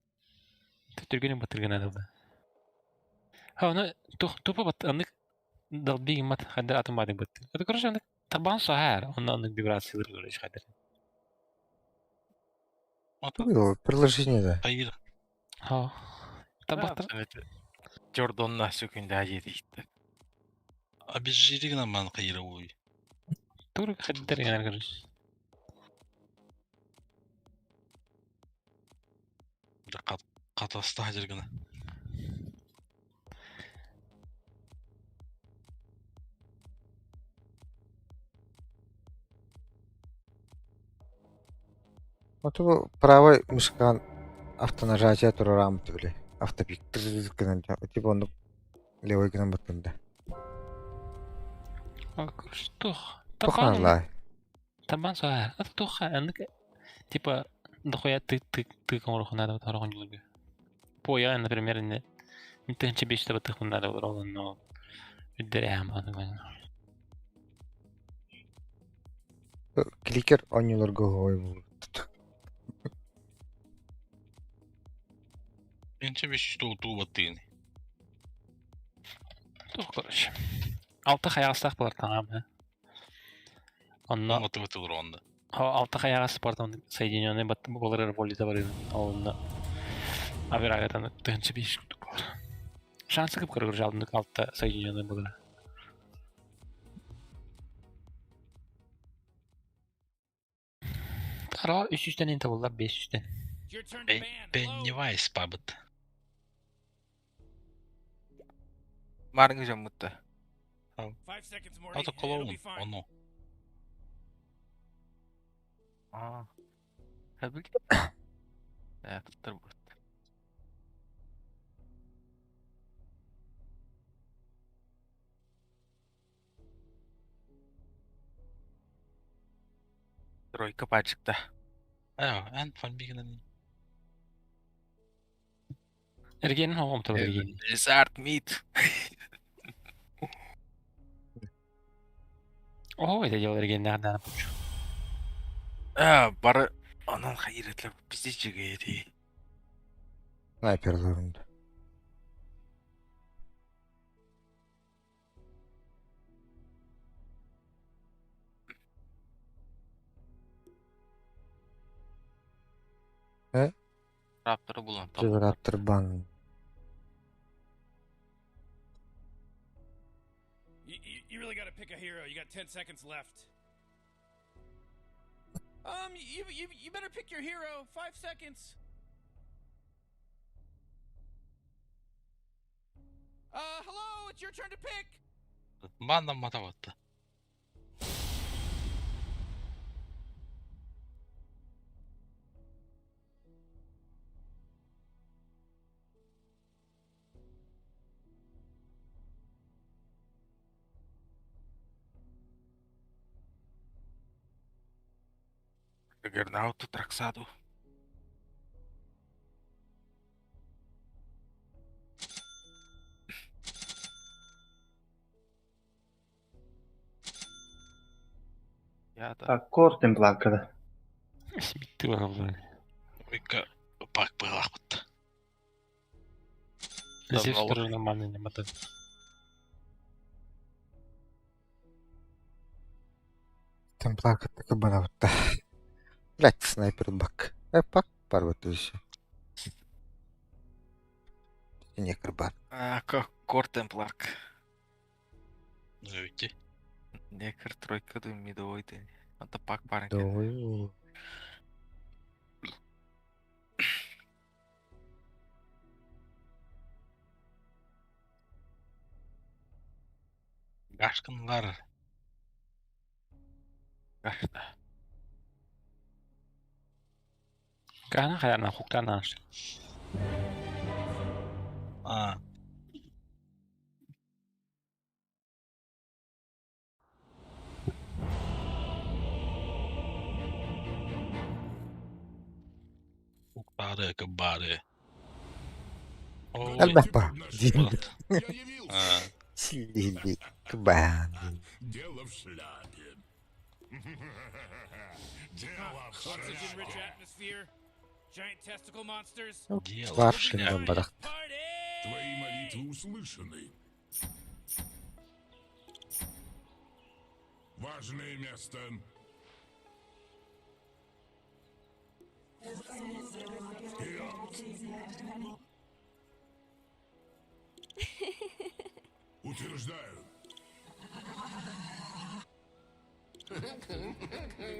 Speaker 5: Түргэнин баттыыр гынан ылда. Ха, ону тупо бат, оннук долби гыммат, хайдар атын баадык баттыыр. Это, короче, оннук тарбаан соһаар, онно оннук вибрациялар, короче, хайдар.
Speaker 1: Тугу приложение да.
Speaker 2: Хайыр.
Speaker 5: Ха. Табахтар.
Speaker 3: Jordan'la сөкүндэ диэтиһиттэ.
Speaker 2: Обезжири гынан ман хайыра уй.
Speaker 5: Тур хайдар гынан, короче.
Speaker 2: Катаста хажыр гына.
Speaker 1: Оту правой мышкан автонажатие турараамыт били. Автопик гынан типа оннук левой гынан баттында.
Speaker 5: Короче, тух.
Speaker 1: Туханалай.
Speaker 5: Табан соһаар. Это туха, оннук типа дохуя ты ты ты оҥоруохун наада тороҕун дьулурга. По я, например, не тыһынча беш таба тыхпын наада олорон, но үддэрээм аны.
Speaker 1: Кликер оонньууларга оһуой буолбут.
Speaker 2: Инче беш туу баттыын.
Speaker 5: Тух, короче. Алта хайаҕастаах буолар таҥаам. Онно
Speaker 2: Оту баттылар онда.
Speaker 5: Алта хайаҕас спортон соединенный буолар волита барыын. Онно авирагатан тыһынча беш курдук буолар. Шансы кып кыргыр жалдык алта соединенный буолар. Тара үс жүзден ин табыллар беш жүзден.
Speaker 4: It's your turn to ban. Hello?
Speaker 2: Пеннивайс пабыт.
Speaker 3: Марыңы жаммытта.
Speaker 4: 5 seconds, Morty.
Speaker 2: Ото
Speaker 4: It'll
Speaker 2: клоун.
Speaker 4: be fine.
Speaker 2: Ону.
Speaker 3: Аа. Хэбил. Э, туттар бу. Тройка пачыкта.
Speaker 2: Аа, эн фармигынан.
Speaker 5: Эргенин хоҕом табар эргенин.
Speaker 3: Lizard meat.
Speaker 5: Оһо это дело эргеннээх даана пучу.
Speaker 3: Аа, бары анан хайыр этлер бизде жигэри.
Speaker 1: Снайперларында.
Speaker 3: Рапторы булан
Speaker 1: Раптор бан.
Speaker 4: You really got to pick a hero. You got 10 seconds left. You better pick your hero. 5 seconds. Hello. It's your turn to pick.
Speaker 2: Бандан мата батты.
Speaker 3: Джаггернауту Траксаду. Я да.
Speaker 7: Кор темпларкада.
Speaker 5: Смитты бараллар.
Speaker 2: Ойка пак быһалаахпыт.
Speaker 5: Здесь тоже нормально не мата.
Speaker 1: Темплар кытта кыбанабытта. Блять, снайпер бак. Э, пак бар еще. Не кырбар.
Speaker 3: А, Кор темпларк.
Speaker 2: Өйте.
Speaker 3: Некр тройка ду мидовой день. Ата пак барын.
Speaker 1: Дой.
Speaker 2: Гашкынлар.
Speaker 3: Гашта.
Speaker 5: Кана хаярна хуктан аш.
Speaker 2: А. Уктары, кыбары.
Speaker 1: Элбэх ба. Дин.
Speaker 9: Я явился.
Speaker 2: А.
Speaker 1: Силили. Кыбан.
Speaker 9: Дело в шляпе. Дело в
Speaker 4: Oxygen-rich
Speaker 9: шляпе.
Speaker 4: atmosphere. Giant testicle monsters.
Speaker 2: Дело
Speaker 1: Бар
Speaker 2: в шляпе.
Speaker 1: шинган барах.
Speaker 4: Party!
Speaker 9: Твои молитвы услышаны. Важное место. Вперед! Утверждаю.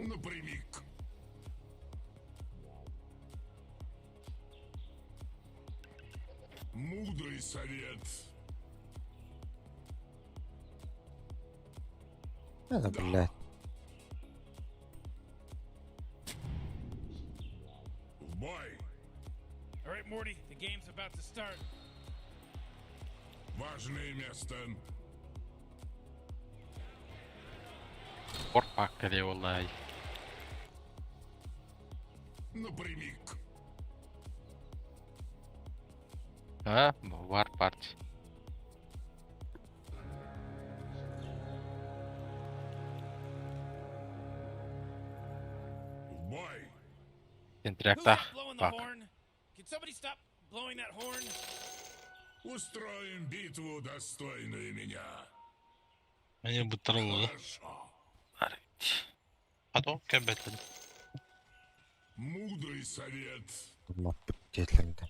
Speaker 9: Напрямик. Мудрый совет.
Speaker 1: Это, блядь.
Speaker 9: В бой!
Speaker 4: All right, Morty, the game's about to start.
Speaker 9: Важное место.
Speaker 3: Кор пак кэлиэ буоллай.
Speaker 9: Напрямик.
Speaker 3: А, вар парти.
Speaker 9: В бой!
Speaker 4: Who's
Speaker 3: Сентрякта.
Speaker 4: that blowing the
Speaker 3: Пак.
Speaker 4: horn? Can somebody stop blowing that horn?
Speaker 9: Устроим битву, достойную меня.
Speaker 2: Мені бутырылы.
Speaker 9: Хорошо.
Speaker 2: Потом кәбәтен.
Speaker 9: Мудрый совет.
Speaker 1: Детлерinde.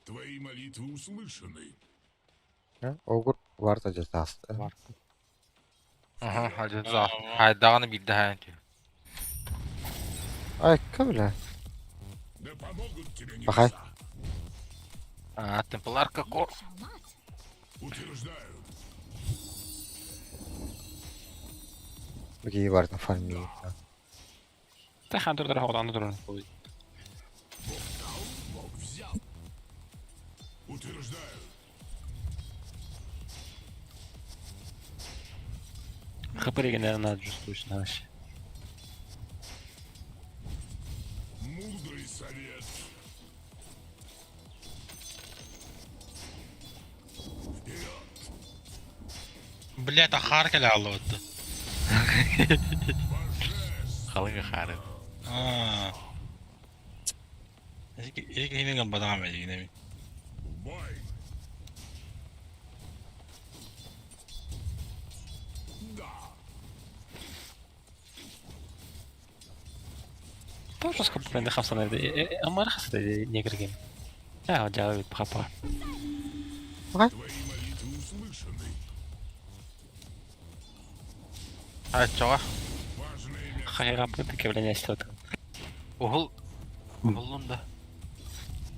Speaker 9: Твои молитвы услышаны.
Speaker 1: Огур var da cezası.
Speaker 3: Var. Аха, хадьза. Хайдаҕаны биирдэ хаан тү.
Speaker 1: Ay кабля.
Speaker 9: Да помогут тебе
Speaker 1: Пахай.
Speaker 9: небеса.
Speaker 3: А, темпларка кор.
Speaker 8: Шалмат.
Speaker 9: Утверждаю.
Speaker 1: Бигии бардын фарми.
Speaker 5: Та хан тур ходан тур.
Speaker 9: Бог дал, Бог взял. Утверждаю.
Speaker 5: Хапырыгын на чувствуешь вообще.
Speaker 9: Мудрый совет. Вперед!
Speaker 2: Блять, ахар кэлэ аллыбытты.
Speaker 3: Халыҥа хаары.
Speaker 2: А. Эки хинен бадам эдигин эми.
Speaker 9: В бой! Да!
Speaker 5: Тоже сколько блин хамсан эди. Амар хасты негрген. А, жабы папа.
Speaker 9: Твои молитвы услышаны.
Speaker 3: Аччаҕа.
Speaker 9: Важное место.
Speaker 5: Хайга пыты кевлене стот.
Speaker 3: Уһул. Уһуллун да.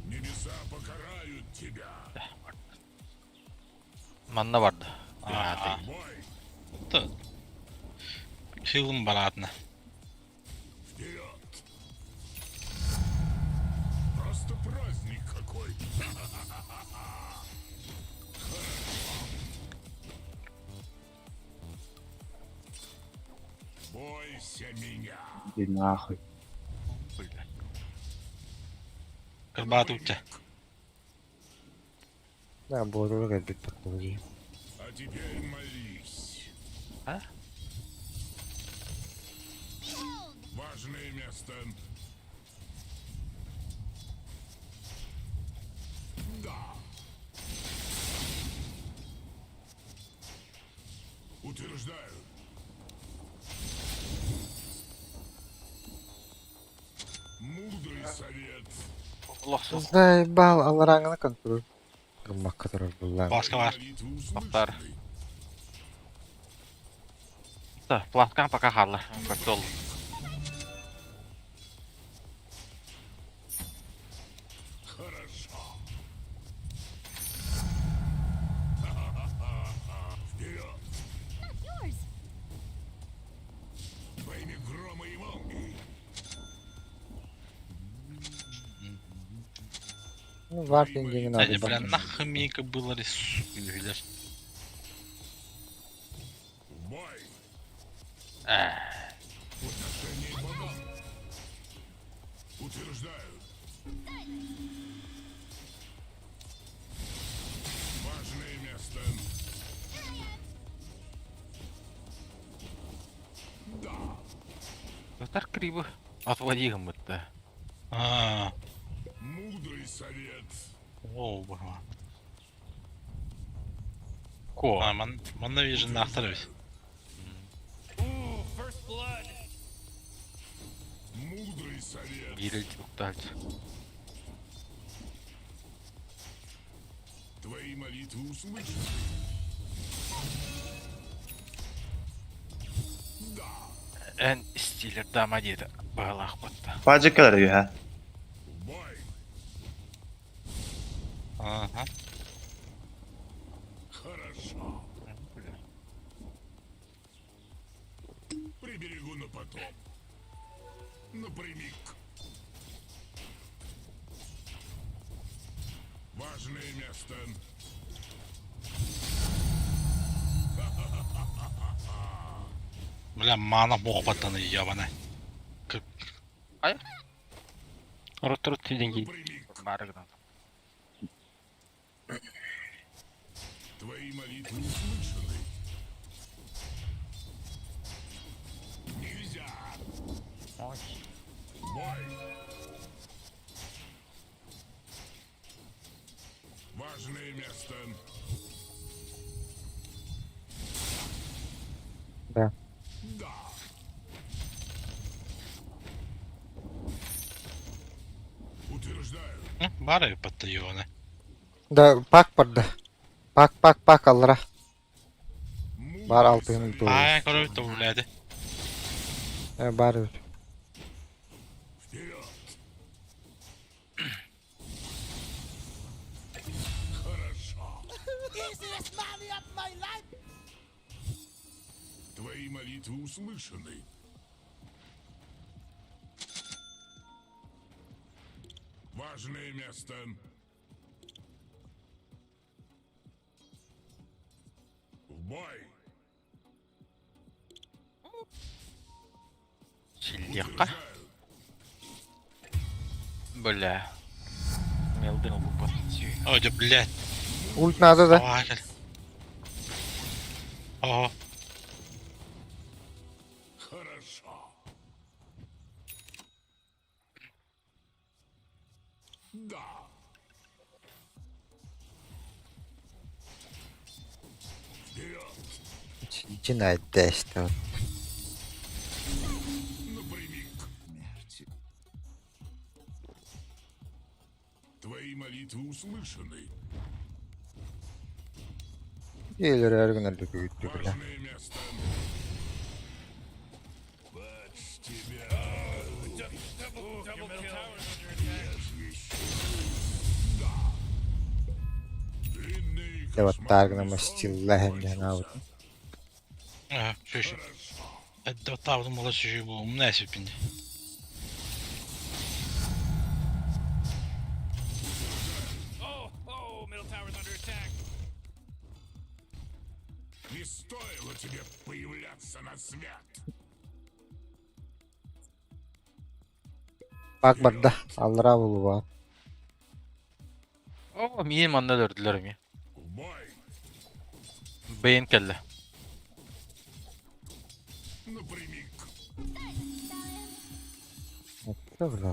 Speaker 9: Небеса покарают тебя.
Speaker 3: Манна барды.
Speaker 2: А.
Speaker 9: В бой!
Speaker 2: Т. Хилым баратна.
Speaker 9: Вперед! Просто праздник какой! Бой Бойся меня.
Speaker 7: Иди нахуй.
Speaker 3: Бля.
Speaker 2: Кырбааты утча.
Speaker 1: Да, буолуга кэлбит паттабы.
Speaker 9: А теперь молись.
Speaker 3: А?
Speaker 9: Важное место. Да. Утверждаю. Мудрый совет.
Speaker 3: Олох суох.
Speaker 1: Заебал, аллараңына контроль. Гыммакка турар буллаан.
Speaker 2: Баска бар.
Speaker 9: Молитвы
Speaker 3: Тоқтар.
Speaker 9: услышаны.
Speaker 3: Да, платкан пока хаалла. Картол.
Speaker 9: Хорошо. Вперед! Во имя грома и молнии.
Speaker 1: Ну, варфинг не надо.
Speaker 2: Эдди, бля, нахуй мне было ли, сука, ювелир.
Speaker 9: В бой!
Speaker 3: Э,
Speaker 9: В отношении богов. Утверждаю. Важное место. Да.
Speaker 3: Татар криво. Отводи гыммытта.
Speaker 2: А,
Speaker 9: Мудрый совет.
Speaker 2: Оу, бра.
Speaker 3: Ко.
Speaker 2: А, ман, манна вижен нахтар бит.
Speaker 4: Ooh, first blood.
Speaker 9: Мудрый совет.
Speaker 3: Биирил уктальт.
Speaker 9: Твои молитвы услышаны. Да.
Speaker 3: Эн стилер дама диэти баҕалаах батта.
Speaker 7: Баджик кэлэр үһэ.
Speaker 9: В бой.
Speaker 2: Ага.
Speaker 9: Хорошо. Приберегу на потом. Напрямик. Важное место.
Speaker 2: Бля, мана бог баттаны ебаная.
Speaker 5: Рот рот деньги.
Speaker 9: Напрямик.
Speaker 3: Барыгынан.
Speaker 9: Твои молитвы услышаны. Нельзя.
Speaker 3: Ой.
Speaker 9: Бой. Важное место.
Speaker 1: Да.
Speaker 9: Да. Утверждаю.
Speaker 2: Бары батта ебаная.
Speaker 1: Да, пак барда. Пак, пак, пак аллара. Бар
Speaker 9: Мудрый
Speaker 1: алтыгын
Speaker 9: совет.
Speaker 1: тур.
Speaker 2: А, короче, то, блядь.
Speaker 1: Э, бар.
Speaker 9: Вперед! Хорошо. Твои молитвы услышаны. Важное место. В бой!
Speaker 3: Силлиэххэ.
Speaker 9: Утверждаю.
Speaker 3: Бля. Мелдын улуппат.
Speaker 2: Ой, да, блядь.
Speaker 1: Ульт надо да.
Speaker 2: Давай, кел. Ого.
Speaker 9: Хорошо. Да. Вперед!
Speaker 1: Жинайда işte.
Speaker 9: Напрямик. Твои молитвы услышаны.
Speaker 1: Gelir her gün öldü büyüttü bile.
Speaker 9: Важное место. Вот с тебя.
Speaker 4: Double, double kill. Tower's under attack.
Speaker 9: Да. Длинный
Speaker 1: Evet,
Speaker 9: кошмарный
Speaker 1: dargınama
Speaker 9: сон
Speaker 1: stillehem
Speaker 9: кончился.
Speaker 1: yani.
Speaker 2: Ага, все еще.
Speaker 9: Хорошо.
Speaker 2: Это там была чужой был. У меня себе
Speaker 4: Oh, oh, middle tower's under attack.
Speaker 9: Не стоило тебе появляться на свет.
Speaker 1: Пак барда. Аллараа булуба.
Speaker 3: О, миин манна өлөрдүлэр эмиэ.
Speaker 9: В бой!
Speaker 3: Бэйэн кэллэ.
Speaker 9: Напрямик!
Speaker 1: Это, бля.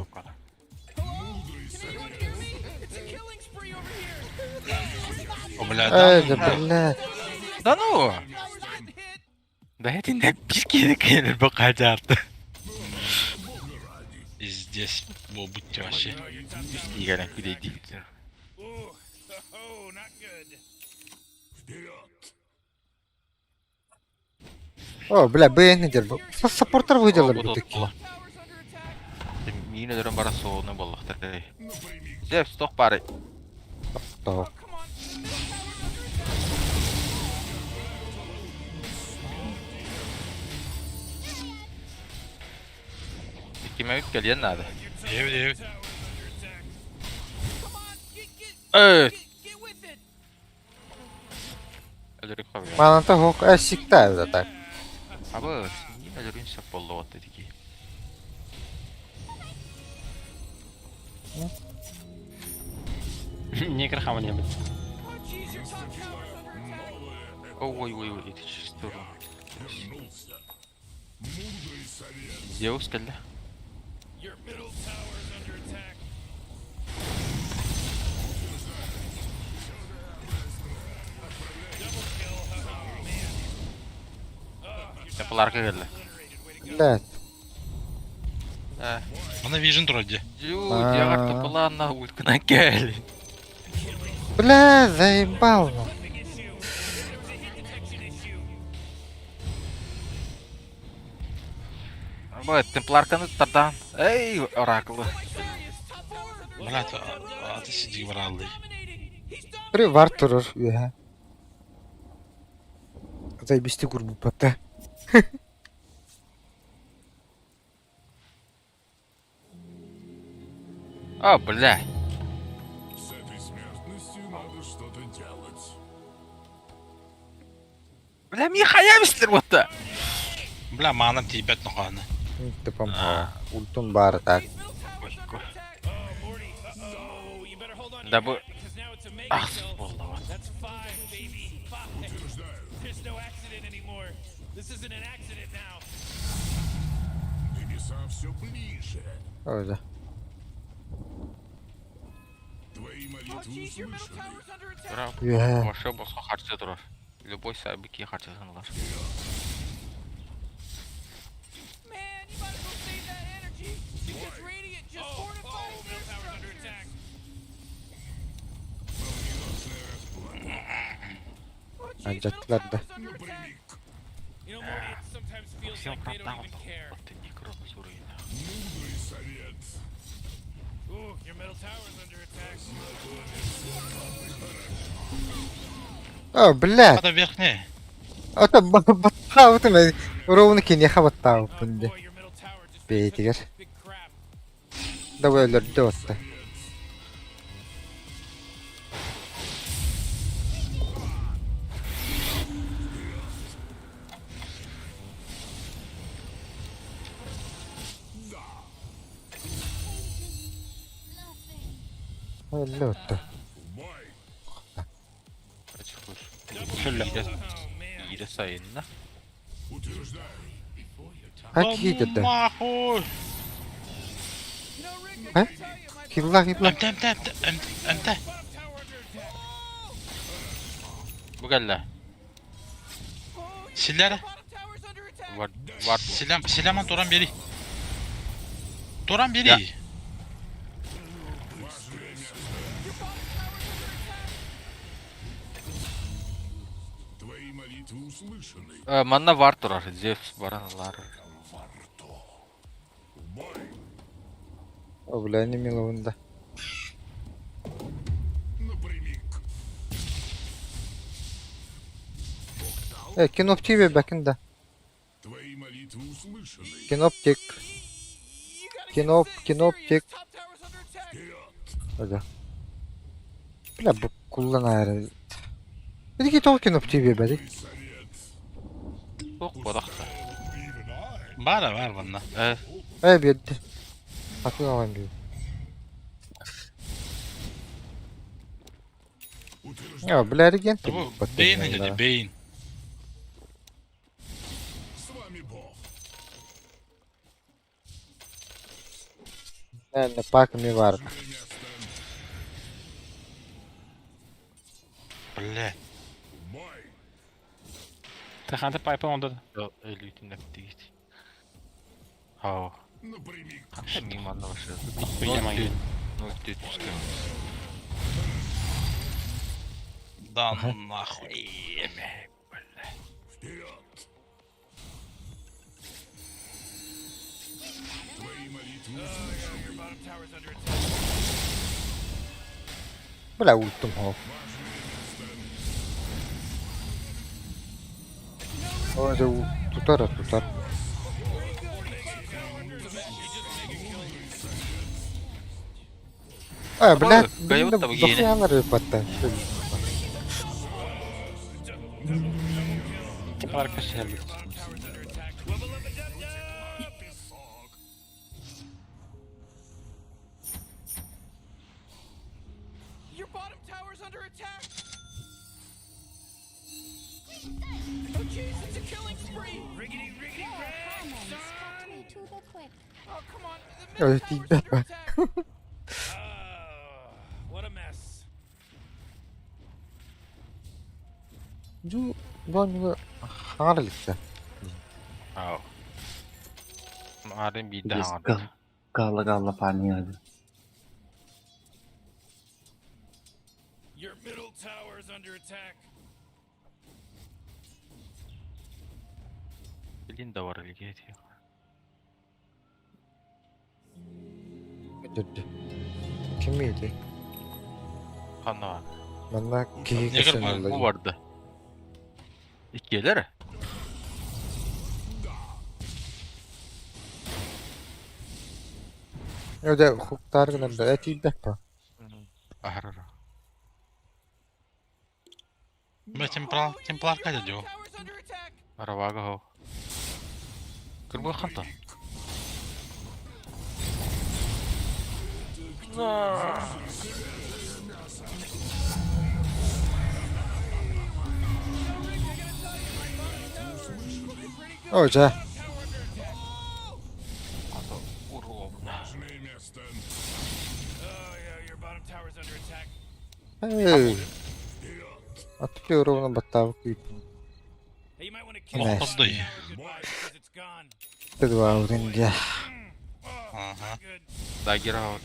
Speaker 9: Мудрый совет!
Speaker 4: Hear me? It's a killing spree over here.
Speaker 2: О, бля, да
Speaker 1: Эй,
Speaker 2: ну,
Speaker 1: да, блядь.
Speaker 3: Да ну!
Speaker 4: Tower's getting hit.
Speaker 3: Да этиннэ биир киһини кэлэр бу хаадьаарты.
Speaker 9: Бога ради!
Speaker 2: Пиздец, буолбут вообще.
Speaker 3: Үс киһи кэлэн күдэйдииллэр.
Speaker 4: Ooh, oh, not good.
Speaker 9: Вперед!
Speaker 1: О, бля, БН дер. Саппортер выделали
Speaker 3: О,
Speaker 1: бы такие.
Speaker 3: була.
Speaker 4: Tower's under attack.
Speaker 3: Миин өлөрөн баран суолуна буоллахтар.
Speaker 9: Напрямик!
Speaker 3: Зевс туох баарый?
Speaker 1: То.
Speaker 4: Come on. Middle tower's under attack.
Speaker 3: Иккимэбит кэлиэн наада.
Speaker 2: Эбит, эбит.
Speaker 4: Tower's under attack. Come on, get get
Speaker 3: Э,
Speaker 4: get get with it.
Speaker 3: өлөрүк хабыйа.
Speaker 1: Маната хок э сикта это так.
Speaker 3: Абы, миин өлөрүн сөп болла отты дики.
Speaker 5: Негр хаман блядь.
Speaker 4: Oh jeez, your top tower's under attack.
Speaker 3: Ой, ой, ой, это чисто.
Speaker 9: Вернулся! Мудрый совет!
Speaker 3: Зевс кэллэ.
Speaker 4: Your middle tower's under attack. Double kill. Oh man. Oh, your
Speaker 3: Темпларка кэллэ.
Speaker 4: obliterated. Way to go.
Speaker 1: Блядь.
Speaker 3: Э,
Speaker 2: Мана вижен турар дии.
Speaker 3: Дю, дьиэҕэр тупалаанна улькунан кэл.
Speaker 1: Бля, заебал. ну.
Speaker 4: Clipping issue. There was a hit detection issue.
Speaker 3: Бу темпларканы тардан. Эй, ораклы.
Speaker 4: My serious top tower's under
Speaker 2: Бля,
Speaker 4: attack.
Speaker 2: аты сидиги барааллый.
Speaker 4: Dominating. He's dominating.
Speaker 1: При вар турар үһэ. Заебисти курбуппата.
Speaker 3: О, бля.
Speaker 9: С этой смертностью надо что-то делать.
Speaker 3: Бля, Михая мистер вот.
Speaker 2: Бля, маанам тиийбэт нохоона.
Speaker 1: Типа, ультун баар так.
Speaker 4: His middle tower's under attack. Oh, Morty. Uh-oh. You better hold on to
Speaker 3: Да
Speaker 4: your
Speaker 3: бу
Speaker 4: hat because now it's a mega
Speaker 3: Ах,
Speaker 4: kill.
Speaker 3: буолла.
Speaker 4: That's five, baby. Five. There's no accident anymore. This isn't an accident now.
Speaker 9: Небеса все ближе.
Speaker 1: Ой, да.
Speaker 9: Твои
Speaker 4: Oh,
Speaker 9: молитвы
Speaker 4: jeez, your middle
Speaker 9: услышаны.
Speaker 4: tower's under attack.
Speaker 3: Турар.
Speaker 1: Үһэ.
Speaker 3: Вообще босхо харчы турар. Любой сабики харчысын ылар.
Speaker 4: Man, you might as well save that energy because Radiant just fortified their structures.
Speaker 9: Молниеносная расплата.
Speaker 4: Oh, jeez, middle
Speaker 1: Алдьаттылар да.
Speaker 4: tower's under attack.
Speaker 9: Напрямик!
Speaker 4: You know, Morty, it sometimes feels
Speaker 3: Всем
Speaker 4: like they don't
Speaker 3: продал.
Speaker 4: even care.
Speaker 3: Вот некрону суруйна.
Speaker 9: Мудрый совет!
Speaker 4: Ooh, your middle tower's under attack.
Speaker 1: О, блядь.
Speaker 2: Ата верхний.
Speaker 1: Ата баттаабытым э. Ровно киниэхэ
Speaker 4: Oh
Speaker 1: баттаабыппын дии.
Speaker 4: boy, your middle tower just
Speaker 1: Бэйэтигэр.
Speaker 4: took a big crap.
Speaker 1: Да өлөрдө отта. Өллө отта.
Speaker 9: В бой!
Speaker 5: Шүллэ.
Speaker 4: Oh man.
Speaker 3: Ире сайынна.
Speaker 9: Утверждаю!
Speaker 1: Как хитерде?
Speaker 2: Нахуй!
Speaker 4: You know, Rick, I
Speaker 1: А?
Speaker 4: gotta tell you, my
Speaker 1: Хилла хилла.
Speaker 2: Эмтэ, эмтэ, эмтэ, эмтэ, эмтэ.
Speaker 4: bottom tower under attack.
Speaker 3: Бу кэллэ.
Speaker 4: Oh, your
Speaker 2: Силere.
Speaker 4: bottom tower's under attack.
Speaker 3: Вар вар.
Speaker 2: Силям, силяман туран бери. Туран бери.
Speaker 4: Your bottom tower's under attack.
Speaker 9: Твои молитвы услышаны.
Speaker 3: Э, манна вар турар. Зевс баран ылар.
Speaker 9: Варто! В бой!
Speaker 1: О, бля, не миловында.
Speaker 9: Напрямик!
Speaker 1: Э, киноптик бэкин да.
Speaker 9: Твои молитвы услышаны.
Speaker 1: Киноптик.
Speaker 4: You gotta
Speaker 1: Киноп,
Speaker 4: get this thing
Speaker 1: киноптик.
Speaker 4: serious. Top tower's under attack.
Speaker 9: Вперед!
Speaker 1: Öyle. Бля, бу куллан Били тоҕо киноптик биэрбэтий?
Speaker 9: Мудрый совет!
Speaker 3: Туох бодохто.
Speaker 9: Even I
Speaker 2: Бара бар манна.
Speaker 3: Э,
Speaker 1: Э, биэрдэ. Атыылаан биир. Я, бля, регент
Speaker 2: Бу Бейн эти Бейн.
Speaker 9: С вами Бог.
Speaker 1: Наверное, пак ми бар.
Speaker 2: Бля.
Speaker 9: Бой.
Speaker 5: Таханта пайпа онда.
Speaker 3: Өлүүтүн эптигит. Хау.
Speaker 9: Напрямик.
Speaker 3: Ханта мим анна башы.
Speaker 5: Хуя
Speaker 3: 0-4 түстüm.
Speaker 2: Да ну нахуй.
Speaker 3: Эме, бля.
Speaker 9: Вперед. Твои молитвы
Speaker 4: Your bottom tower's under attack.
Speaker 1: Бля, ультум хоо. Ой, да тутар, тутар. А, блядь,
Speaker 3: Кайып
Speaker 1: блин,
Speaker 3: та бу гейне.
Speaker 1: дохуялар батта.
Speaker 5: Типа кашель.
Speaker 9: Песок.
Speaker 4: Your bottom tower's under attack. Oh jeez, it's a killing spree. Riggedy riggedy
Speaker 8: Comments cut me to the quick.
Speaker 4: Oh come on, the
Speaker 1: Ой,
Speaker 4: middle tower's
Speaker 1: тиийбэт
Speaker 4: under
Speaker 1: ба.
Speaker 4: attack. What a mess.
Speaker 1: Жу, бонго хаҥар иликсэ.
Speaker 3: Хау. Арын биирдэ
Speaker 7: Biz
Speaker 3: хаҥар.
Speaker 7: gal galla galla parniyordu.
Speaker 4: Your middle tower's under attack.
Speaker 3: Билин да бар илге ти.
Speaker 1: Ким миди?
Speaker 3: Ханна.
Speaker 1: Манна киһи
Speaker 2: Негр
Speaker 1: кэсен
Speaker 2: бар,
Speaker 3: Бу
Speaker 1: олла.
Speaker 3: барды. Иккиэлэр.
Speaker 1: Öde хуктар гынан да тиийбэт ба.
Speaker 3: Ахарара.
Speaker 2: Бля, темпла, темпларка
Speaker 4: Your
Speaker 2: дядю.
Speaker 4: bottom tower's under attack.
Speaker 3: Аравага хау. Кырбы ханта.
Speaker 1: Ой, жа.
Speaker 3: Ата уровна.
Speaker 9: Важное место.
Speaker 4: Oh yeah, your bottom tower's under attack.
Speaker 1: Эй. Атты уровна баттаабык
Speaker 4: Hey, you might want to kill
Speaker 1: Nice.
Speaker 4: this
Speaker 2: Охтордой.
Speaker 4: tower goodbye because it's gone.
Speaker 1: күүтэн даа.
Speaker 4: Oh,
Speaker 2: Ага.
Speaker 4: not good.
Speaker 3: Дагер хау.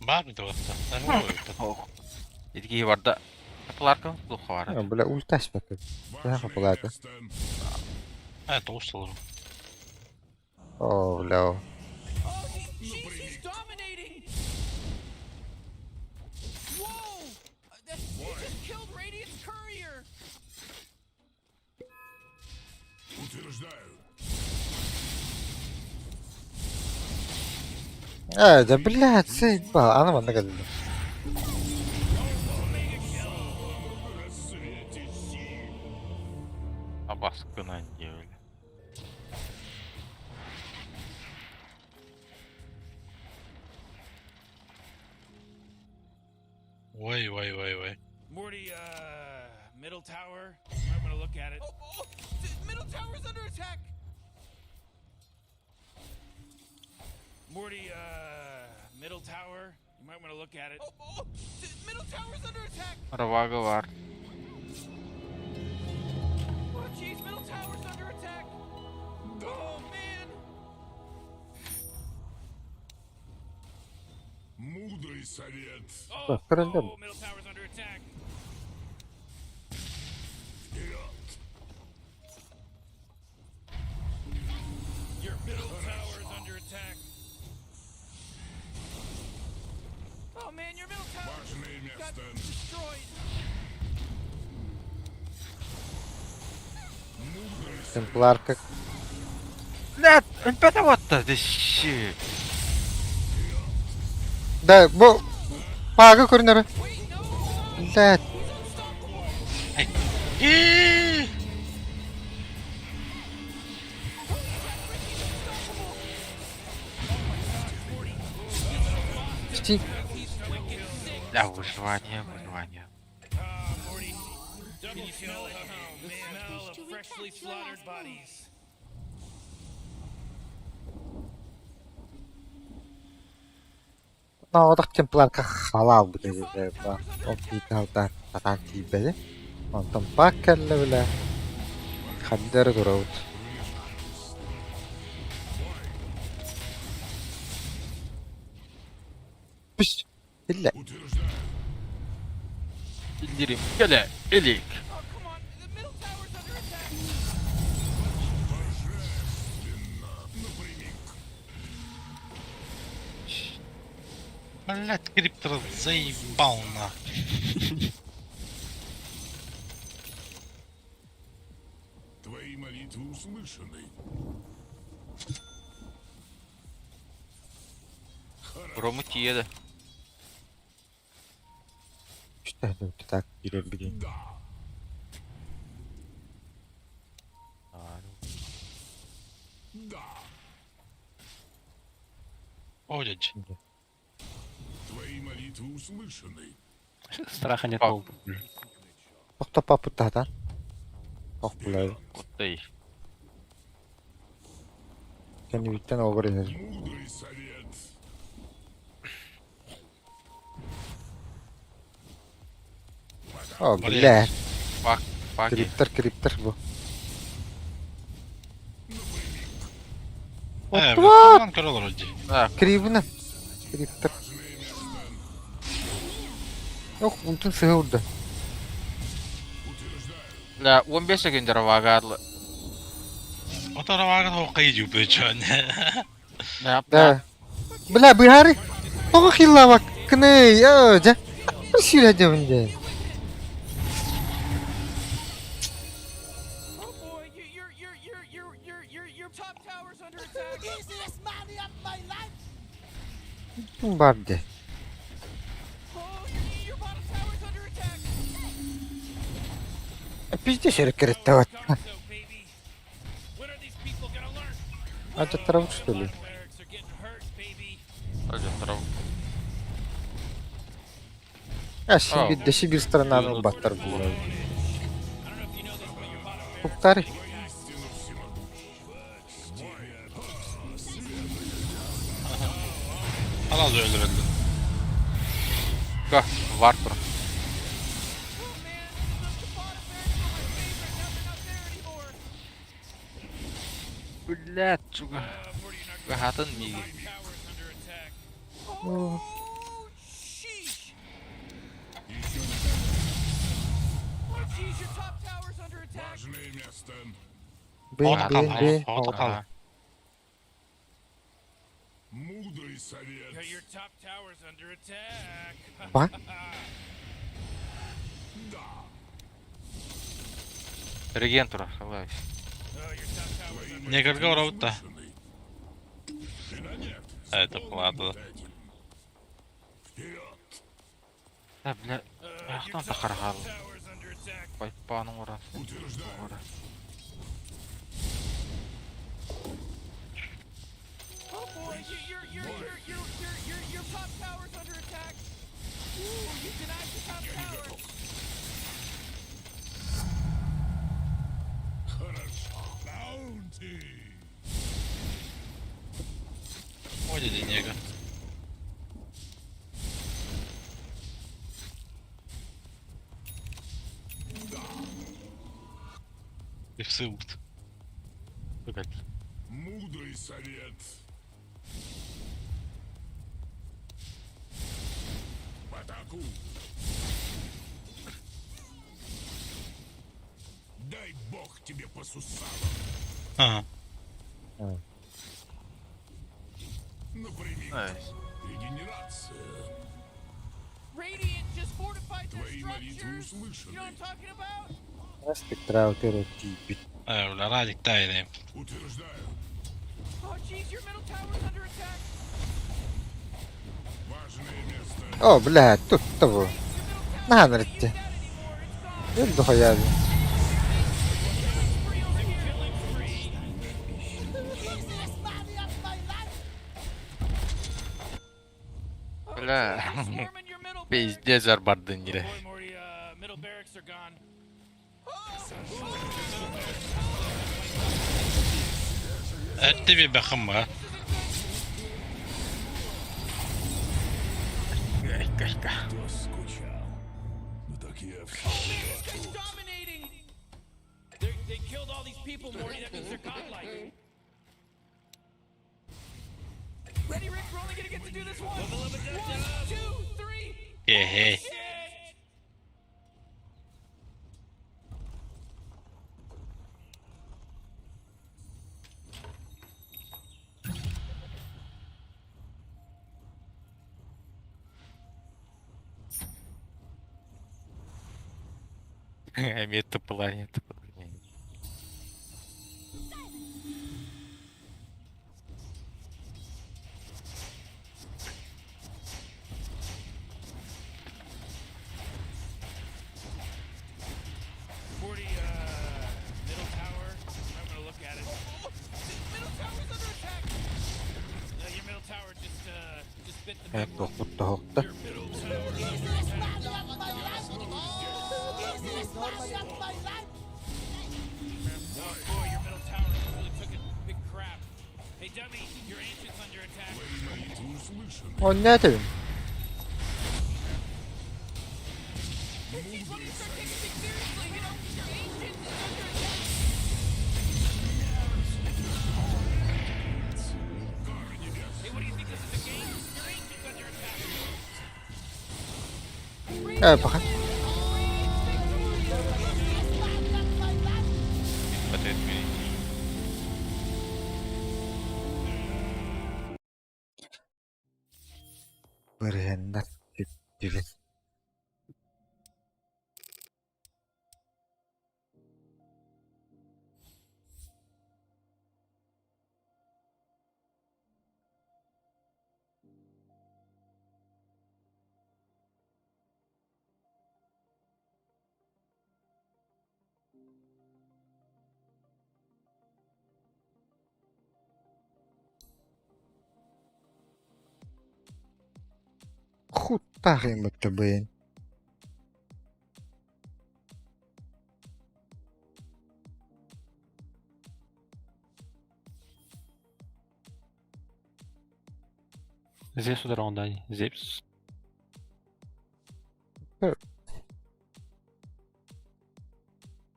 Speaker 2: Бар ми таваста.
Speaker 3: Ох. Итки барда. Апларка духара.
Speaker 1: Бля, ульташ бак.
Speaker 9: Важное
Speaker 1: хапалаата.
Speaker 9: место.
Speaker 2: А, это устал.
Speaker 1: О, бля.
Speaker 4: Oh, jeez, he's dominating. Whoa! He just killed Radiant's courier.
Speaker 9: Утверждаю.
Speaker 1: Э, да блядь, заебал. Аны манна кэллэ.
Speaker 9: В рассвете сил.
Speaker 3: Абаскынан диэбил.
Speaker 2: Ой, ой, ой, ой.
Speaker 4: Morty, middle tower. You might want to look at it. Oh, oh, the middle tower's under attack. Morty, middle tower. You might want to look at it. Oh, oh, the middle tower's under attack.
Speaker 3: Аравага бар.
Speaker 4: Oh, jeez, middle tower's under attack. Oh man.
Speaker 9: Мудрый совет.
Speaker 4: Oh,
Speaker 1: Көрөндө.
Speaker 4: oh, middle tower's under attack.
Speaker 9: Вперед.
Speaker 4: Your middle tower's under attack. Oh man, your middle tower
Speaker 9: Важное
Speaker 4: got
Speaker 9: место.
Speaker 4: destroyed.
Speaker 9: Мудрый
Speaker 1: Темпларка.
Speaker 3: Нет, өлбөтө батта. Деши.
Speaker 1: Да, бу пага көрүнөр.
Speaker 4: Wait, no, hold on.
Speaker 1: Блядь.
Speaker 4: He's unstoppable.
Speaker 2: Э,
Speaker 1: Ти.
Speaker 3: Бля, выживание, выживание.
Speaker 4: Can you smell it? The smell of
Speaker 8: To
Speaker 4: freshly
Speaker 8: retract your
Speaker 4: slaughtered
Speaker 8: last move.
Speaker 4: bodies.
Speaker 1: Наодох темпларка халал бу дедилер ба. Ол питалда татан тиибэли. Онтон пак кэллэ билэ. Хаддары тураут. Пш. Илле.
Speaker 9: Утверждаю.
Speaker 3: Иллирим. Келе, элик.
Speaker 4: Oh, come on. The middle tower's under attack.
Speaker 9: Божественно. Напрямик.
Speaker 2: Блять, криптор заебал нахуй.
Speaker 9: Твои молитвы услышаны.
Speaker 3: Рому тиеде.
Speaker 1: Үстэ так киирэн билин.
Speaker 9: Да. Да.
Speaker 2: Ой,
Speaker 9: Твои молитвы услышаны.
Speaker 5: Страха нет
Speaker 3: А.
Speaker 5: был.
Speaker 1: Тохто папы татан. Ох, бля.
Speaker 3: Куттай.
Speaker 1: Кэннибиттэн оҕор иһэр.
Speaker 9: Мудрый совет.
Speaker 1: О, бля.
Speaker 3: Пак, паки.
Speaker 1: Криптер, криптер бу.
Speaker 2: Э,
Speaker 1: Оттуа!
Speaker 2: бля, көрө олорор дии.
Speaker 3: Да,
Speaker 1: Кривна. Криптер. Ох, унтун сыһа урда.
Speaker 3: бля, 15 секундер вагарлы.
Speaker 2: Отор вагын хоққай жупы чон.
Speaker 3: Да,
Speaker 1: Да. Бля, быһаары. Тоҕо хиллавак кыны, ö, дьэ. Сүүрэ дьэбин
Speaker 4: Oh boy, you, your top tower's under attack.
Speaker 6: Easiest money of my life.
Speaker 1: Бар дьэ.
Speaker 4: Oh, your bottom tower's under attack.
Speaker 1: Пиздец эрэ кэрэттэ
Speaker 4: Gonzo, baby. When are these people gonna learn?
Speaker 1: А траву что ли?
Speaker 4: Bottom barracks are getting hurt, baby.
Speaker 1: А Сибирь, да Сибирь страна, ну баттар була.
Speaker 4: I don't know if you know this, but your bottom
Speaker 1: Уктары.
Speaker 9: Воистину всемогущ.
Speaker 2: Сразу өлөрөллөр.
Speaker 3: Ка, варпер.
Speaker 4: Oh man, the bottom barracks were my favorite. Now they're not there anymore.
Speaker 3: Бля, чуга.
Speaker 4: Morty, you're not
Speaker 3: Гахатын миги.
Speaker 4: tower's under attack. Oh, sheesh. Oh, jeez, your top tower's under attack.
Speaker 9: Важное место.
Speaker 1: Бин,
Speaker 2: Ота
Speaker 1: бин,
Speaker 2: кал,
Speaker 1: бин.
Speaker 2: ота кал.
Speaker 9: Мудрый совет.
Speaker 4: Yeah, your top tower's under attack.
Speaker 1: Ба?
Speaker 9: Да.
Speaker 3: Регентура, давай.
Speaker 4: Oh, your top tower's under
Speaker 2: Не көргө оробут да.
Speaker 9: Услышаны. Жена нет.
Speaker 2: Это плата.
Speaker 9: Вперед.
Speaker 3: Да, бля,
Speaker 4: your
Speaker 3: ахтан
Speaker 4: top
Speaker 3: тахархал.
Speaker 4: tower's under attack.
Speaker 3: Пайпаның оран.
Speaker 9: Утверждаю.
Speaker 4: Oh boy, your top tower's under attack. Ooh, you denied the top tower.
Speaker 9: Хорошо. Баунти.
Speaker 2: Ой, дядя Нега. И всыут. Погоди.
Speaker 9: Мудрый совет. В атаку. Дай бог тебе по сусалам.
Speaker 2: Ага.
Speaker 9: Напрямик. Регенерация.
Speaker 4: Radiant just fortified their
Speaker 9: Твои молитвы
Speaker 4: structures. You know what
Speaker 9: услышаны.
Speaker 4: I'm talking about?
Speaker 1: Спектра утера типит.
Speaker 2: Э, бля, Радик тайный.
Speaker 9: Утверждаю.
Speaker 4: Oh jeez, your middle tower's under attack.
Speaker 9: Важное место.
Speaker 1: О, бля, тут того.
Speaker 4: Your middle tower
Speaker 1: На,
Speaker 4: can't use
Speaker 1: нарытте.
Speaker 4: that anymore. It's gone.
Speaker 1: Ел дохуя.
Speaker 4: Killing spree over here. Killing spree.
Speaker 6: Easiest money of my life.
Speaker 3: Бля.
Speaker 4: They're swarming your middle barracks.
Speaker 3: Пиздец бардын
Speaker 4: Oh
Speaker 3: дире.
Speaker 4: boy, Morty, middle barracks are gone.
Speaker 2: Этти би бэхым ба.
Speaker 9: Кто скучал? Ну так я
Speaker 4: Oh man, this
Speaker 9: всегда
Speaker 4: guy's
Speaker 9: тут.
Speaker 4: dominating. They killed all these people, Morty. That means they're godlike. Ready, Rick? We're only gonna get to do this once. One, two, three.
Speaker 2: Еһей.
Speaker 4: Shit!
Speaker 3: Эмиэ тупылаан тупылаан.
Speaker 4: Morty, middle tower. I'm gonna look at it. Oh, middle tower's under attack. No, your middle tower just bit the
Speaker 1: Э
Speaker 4: big one.
Speaker 1: тохпут тоһохто.
Speaker 4: Your middle tower is under attack. Oh boy, your middle tower really took a big crap. Hey, dummy, your ancient's under attack.
Speaker 1: Онно этим.
Speaker 4: Jeez, why don't you start taking things seriously? You know, your ancient is under attack. Hey, what do you think this is a game? Your ancient's under attack.
Speaker 1: Э пока. Бырыһыннар сүттүлэр. Хуттаах быйын.
Speaker 5: Зевс ударон да, Зевс.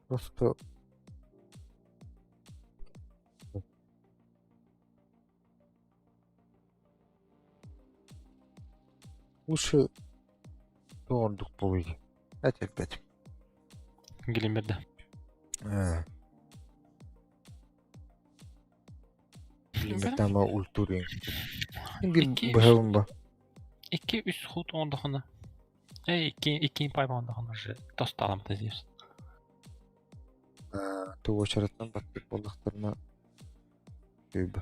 Speaker 1: Просто лучше туордук буолуй. Этэрбэт.
Speaker 5: Гелимерде.
Speaker 1: Э. Билимметтама ультурин. Бир
Speaker 5: Икки-
Speaker 1: быһабын ба.
Speaker 5: Икки үс хут ондохуна. Эй, икки икки пайба ондохуна же. Тосталамта Зевс.
Speaker 1: Туочараттан баттык буоллахтарына үб.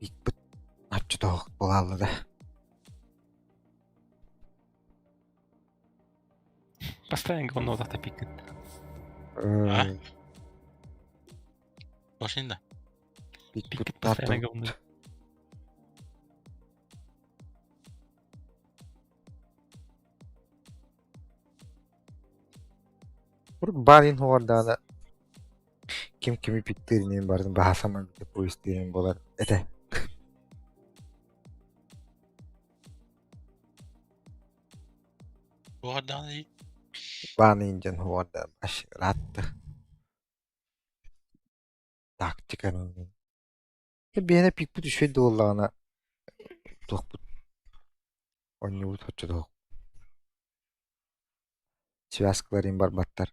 Speaker 1: Икпит аччы тоох буолаалла да.
Speaker 5: Постоянно говно завтра пикает.
Speaker 1: Э,
Speaker 2: Башында.
Speaker 1: Икпит
Speaker 5: Пикает постоянно
Speaker 1: нарту.
Speaker 5: говно.
Speaker 1: Барин хуардаана ким кими питтиринин бардын баһасаман пуистирин болар этэ.
Speaker 2: Буhardan iyi.
Speaker 1: Баанын диэн уорда ыраатта. Тактиканы. Биһиэнэ пикпит үчүгэй да буоллаҕына туохпут оонньуубут оччотуох. Связкалар барбаттар.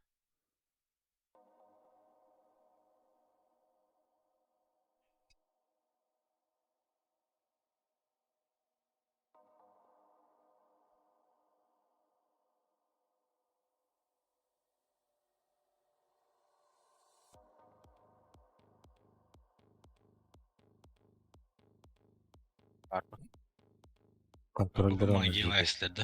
Speaker 3: Барбыт.
Speaker 1: Контроллер
Speaker 2: Бүгүн
Speaker 1: ону
Speaker 2: могила
Speaker 1: диэки.
Speaker 2: эстэрдэ.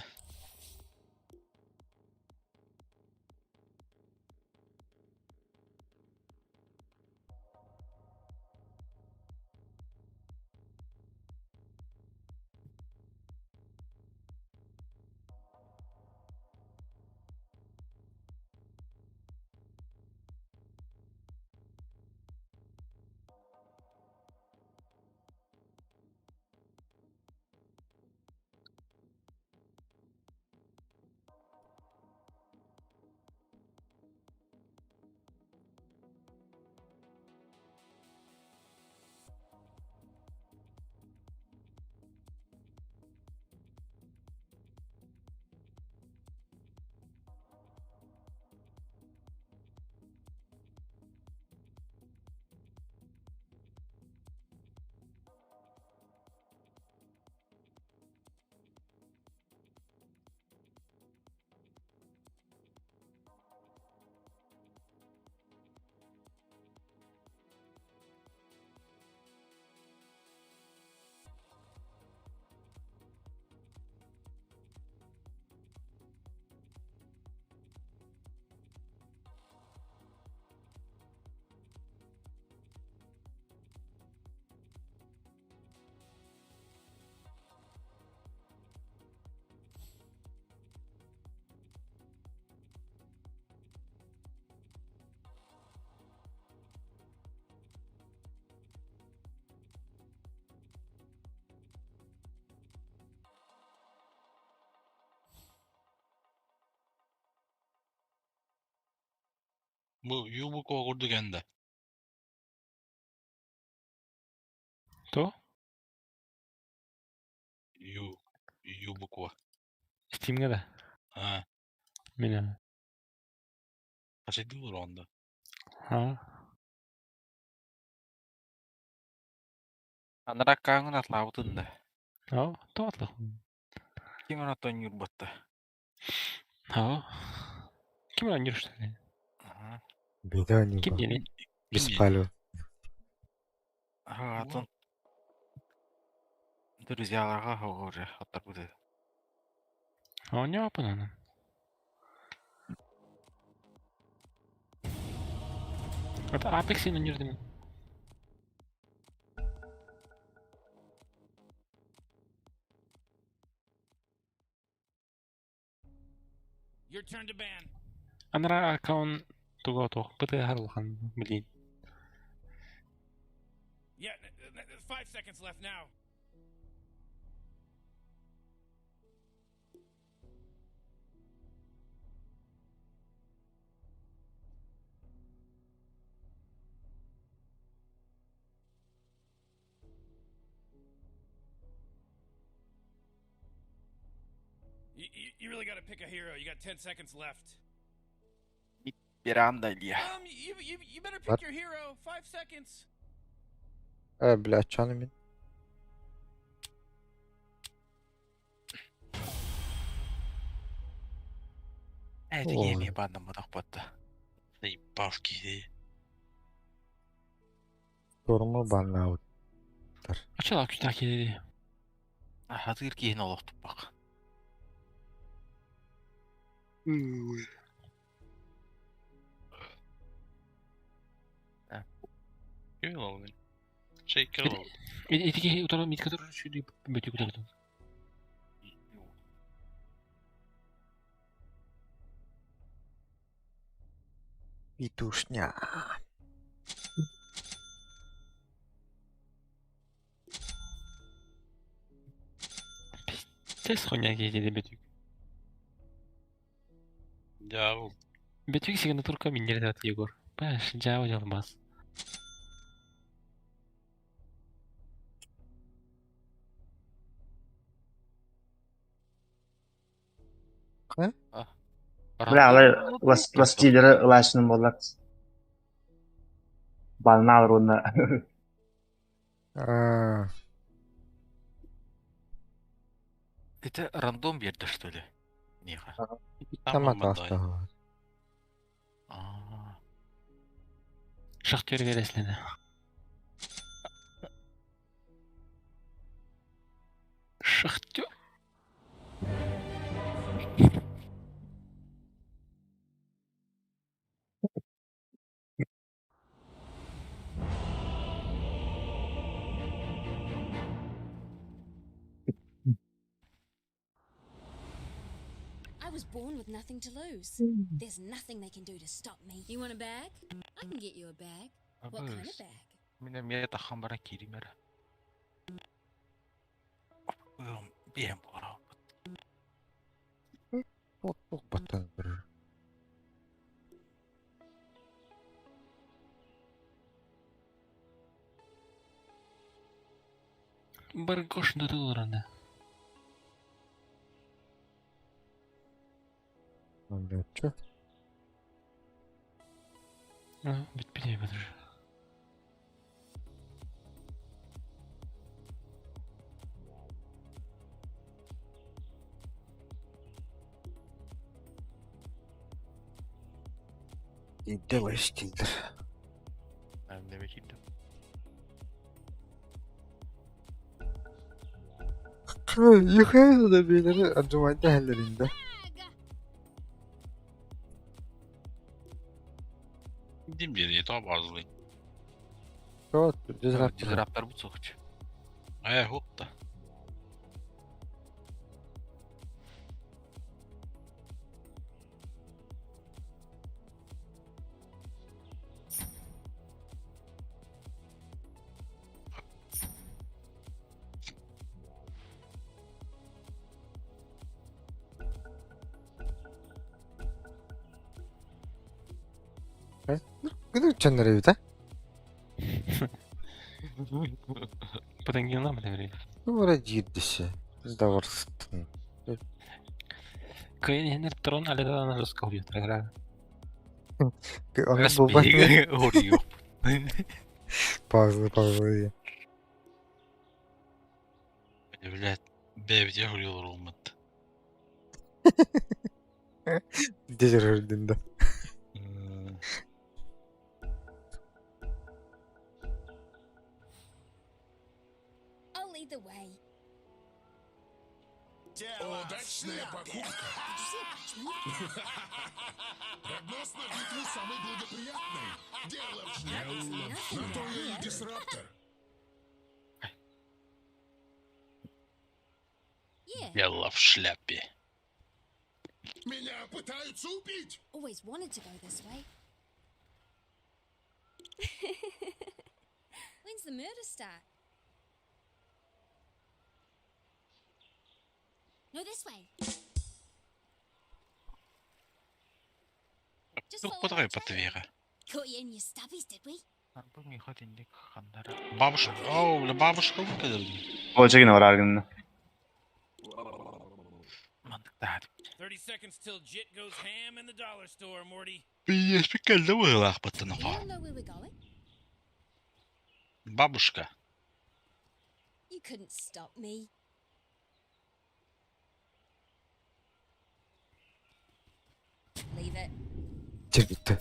Speaker 2: Бу Юбуко курдук энде.
Speaker 5: То?
Speaker 2: Ю Юбуко.
Speaker 5: Steam'ге да.
Speaker 2: Ha.
Speaker 5: Мен.
Speaker 2: Kaç olur onda?
Speaker 5: Ha.
Speaker 3: Анараа кааҥын атлаабытын да.
Speaker 5: О, тоатлах.
Speaker 3: Ким онотон ньурбатта.
Speaker 5: Ha. Ким ойнуур что ли?
Speaker 3: Аха.
Speaker 1: Беда
Speaker 5: Ким
Speaker 1: ньурба.
Speaker 5: диэний?
Speaker 1: Без палева.
Speaker 3: Аха, атын друзьяларга уже оттарбыты.
Speaker 5: Оонньооппун онон. Это Apex ойнуур
Speaker 4: Your turn to ban.
Speaker 5: Анараа аккаунт туга туох бытыһар улахан блин.
Speaker 4: Yeah, 5 seconds left now. You really got to pick a hero. You got 10 seconds left.
Speaker 3: Биранда Илья.
Speaker 4: You better pick
Speaker 1: What?
Speaker 4: your hero. 5 seconds.
Speaker 1: Э, бля, чаны мин.
Speaker 3: Э,
Speaker 1: Ой.
Speaker 3: тигиэми бааннамматах батта.
Speaker 2: Бавки.
Speaker 1: Торма баннаабыттар.
Speaker 5: Ачалаа күчтээх киһи.
Speaker 3: Хатыыр киһини олохтуппак.
Speaker 2: Ким oldu? Şey kim oldu?
Speaker 5: Ити киһи утары митка турар шүрүй бөтүк утары.
Speaker 1: Петушня.
Speaker 5: Пиздец хуйня киһи диэти бөтүк.
Speaker 2: Дьаабыл.
Speaker 5: Бөтүк сигнатурка миннер этот Егор. Понимаешь, Java делбас.
Speaker 7: Бля, алай ластилеры ылаачының боллар. Балнаалар уонна
Speaker 1: А,
Speaker 3: Это рандом берді, что ли? Неға.
Speaker 1: Там
Speaker 2: Там
Speaker 1: атаста.
Speaker 3: А,
Speaker 5: Шахтер вереследі. Шахтер.
Speaker 8: I was born with nothing to lose. There's nothing they can do to stop me. You want a bag? I can get you a bag. What kind of
Speaker 3: абыс.
Speaker 8: bag?
Speaker 3: Мен эмиэ тахан бара кииримэр. Биэм буолар.
Speaker 1: Баттан бір.
Speaker 5: Бір кошында долларында.
Speaker 1: Чё?
Speaker 5: Ну, бит бит уже.
Speaker 1: И делай стильдер.
Speaker 3: Эм киирдим.
Speaker 1: Yukarıda da birileri acımaydı ellerinde.
Speaker 8: Bag!
Speaker 2: Дим диэри, тоҕо баазылый.
Speaker 1: Çok дизраптор.
Speaker 3: Дизраптор бу соҕуч.
Speaker 2: Э, хутта.
Speaker 1: Gıdık çınları bir de.
Speaker 5: Потангина бля.
Speaker 1: Numara girdisi. Biz de varsın.
Speaker 5: Кайын трон аледан русского бьет, игра.
Speaker 1: Onun bu bak
Speaker 3: Орио.
Speaker 1: Пауза, пауза.
Speaker 2: Блядь, бэбде хуруйалар olmadı.
Speaker 1: Дежурдында.
Speaker 8: I'll lead the way.
Speaker 9: Удачная покупка.
Speaker 8: Did you see a parchment?
Speaker 9: Прогноз на битву самый благоприятный. Дело в шляпе. На то я и дисраптор.
Speaker 8: Yeah.
Speaker 2: Дело в шляпе.
Speaker 9: Меня пытаются убить.
Speaker 8: Always wanted to go this way. When's the murder start? No, this way. Just
Speaker 2: Тух
Speaker 8: follow my
Speaker 2: пытгай
Speaker 8: trail.
Speaker 2: патвера.
Speaker 8: Caught you in your stubbies, did we?
Speaker 3: Бу миха тинник ханнара.
Speaker 2: Бабушка, оу, бля, бабушка выкадырды.
Speaker 7: Очегин бар аргынна.
Speaker 3: Мандык таад.
Speaker 4: 30 seconds till Jit goes ham in the dollar store, Morty.
Speaker 2: Пиздец, пикалды выглах паттанаха.
Speaker 8: Anyone know where we're going?
Speaker 2: Бабушка.
Speaker 8: You couldn't stop me. Leave it.
Speaker 1: Чирбитти.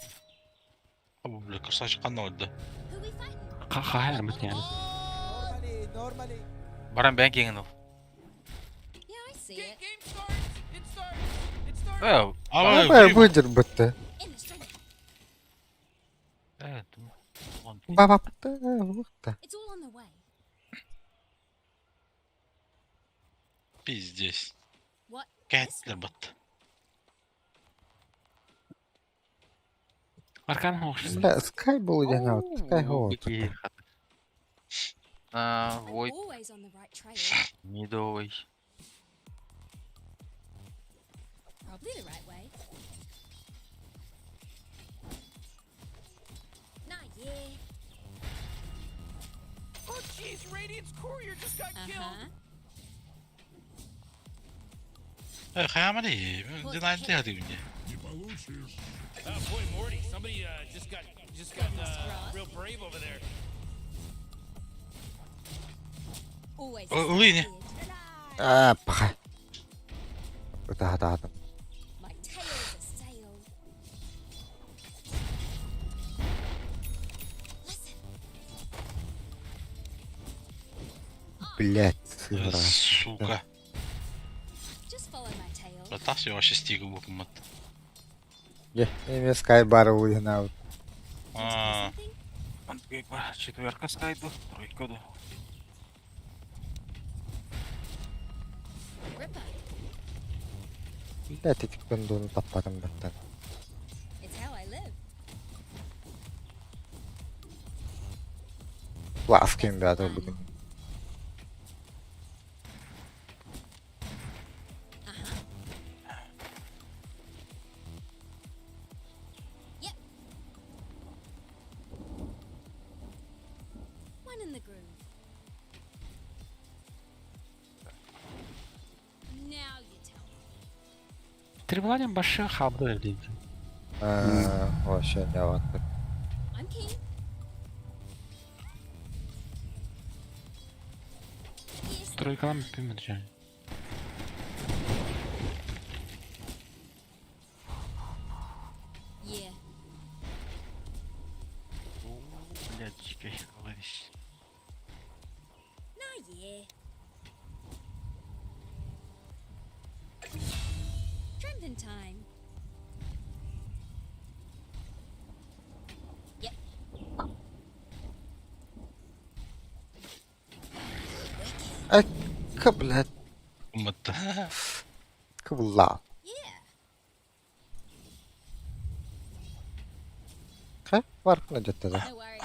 Speaker 2: Абу, бля, красавчик канна öldü.
Speaker 8: Who we fighting?
Speaker 5: Хахайр бит yani.
Speaker 3: Баран бэн кеңин ол.
Speaker 8: Yeah, I see
Speaker 4: Game,
Speaker 8: it.
Speaker 4: game starts! It starts! It starts!
Speaker 3: Э,
Speaker 2: Ама,
Speaker 1: Бая быдыр бітті.
Speaker 8: In the street.
Speaker 3: э,
Speaker 1: Баба бітті. Бітті.
Speaker 8: It's all on the way.
Speaker 2: Пиздец.
Speaker 8: What?
Speaker 2: Кәттілер бітті.
Speaker 5: Аркан хош.
Speaker 1: Бля, Sky был или нет? Sky вот.
Speaker 3: А,
Speaker 8: I'm
Speaker 3: вой,
Speaker 8: always on the right trail.
Speaker 3: медовый.
Speaker 8: Probably the right way.
Speaker 4: Radiant's courier just got killed.
Speaker 2: Э, хайаама дии. Динайнты хатыыбын дии.
Speaker 6: Не получишь.
Speaker 4: Oh boy, Morty, somebody just got real brave over there.
Speaker 8: Always.
Speaker 2: Ылыы ини.
Speaker 1: Аа, паха. Ытаһатаатым.
Speaker 8: My tail's a sail. Listen.
Speaker 1: Блядь, сыра.
Speaker 2: Сука.
Speaker 8: Just follow my tail.
Speaker 2: Батас вообще стига букмат.
Speaker 1: Е, эме скай бар уйнаут.
Speaker 2: Аа,
Speaker 8: Something?
Speaker 3: Андрей, четверка скайду, тройка да.
Speaker 8: Ripper.
Speaker 1: Блядь, ити кондону таппатым баттан.
Speaker 8: It's how I live.
Speaker 1: Лав кем бята бүгүн.
Speaker 8: Uh-huh. Yep. One in the groove. Now you tell me.
Speaker 5: Трибуланин башы хабды дейм.
Speaker 1: Аа, вообще не вот.
Speaker 8: I'm keen. Yes.
Speaker 5: Тройкалам пимет же.
Speaker 8: Yeah.
Speaker 3: Блядь, дикий, ловись.
Speaker 8: Nah, yeah. Tramping time. Yep.
Speaker 1: Ай, блядь,
Speaker 2: уматта.
Speaker 1: кыбла.
Speaker 8: Yeah.
Speaker 1: Хэ, варпна жаттада.
Speaker 8: No worries.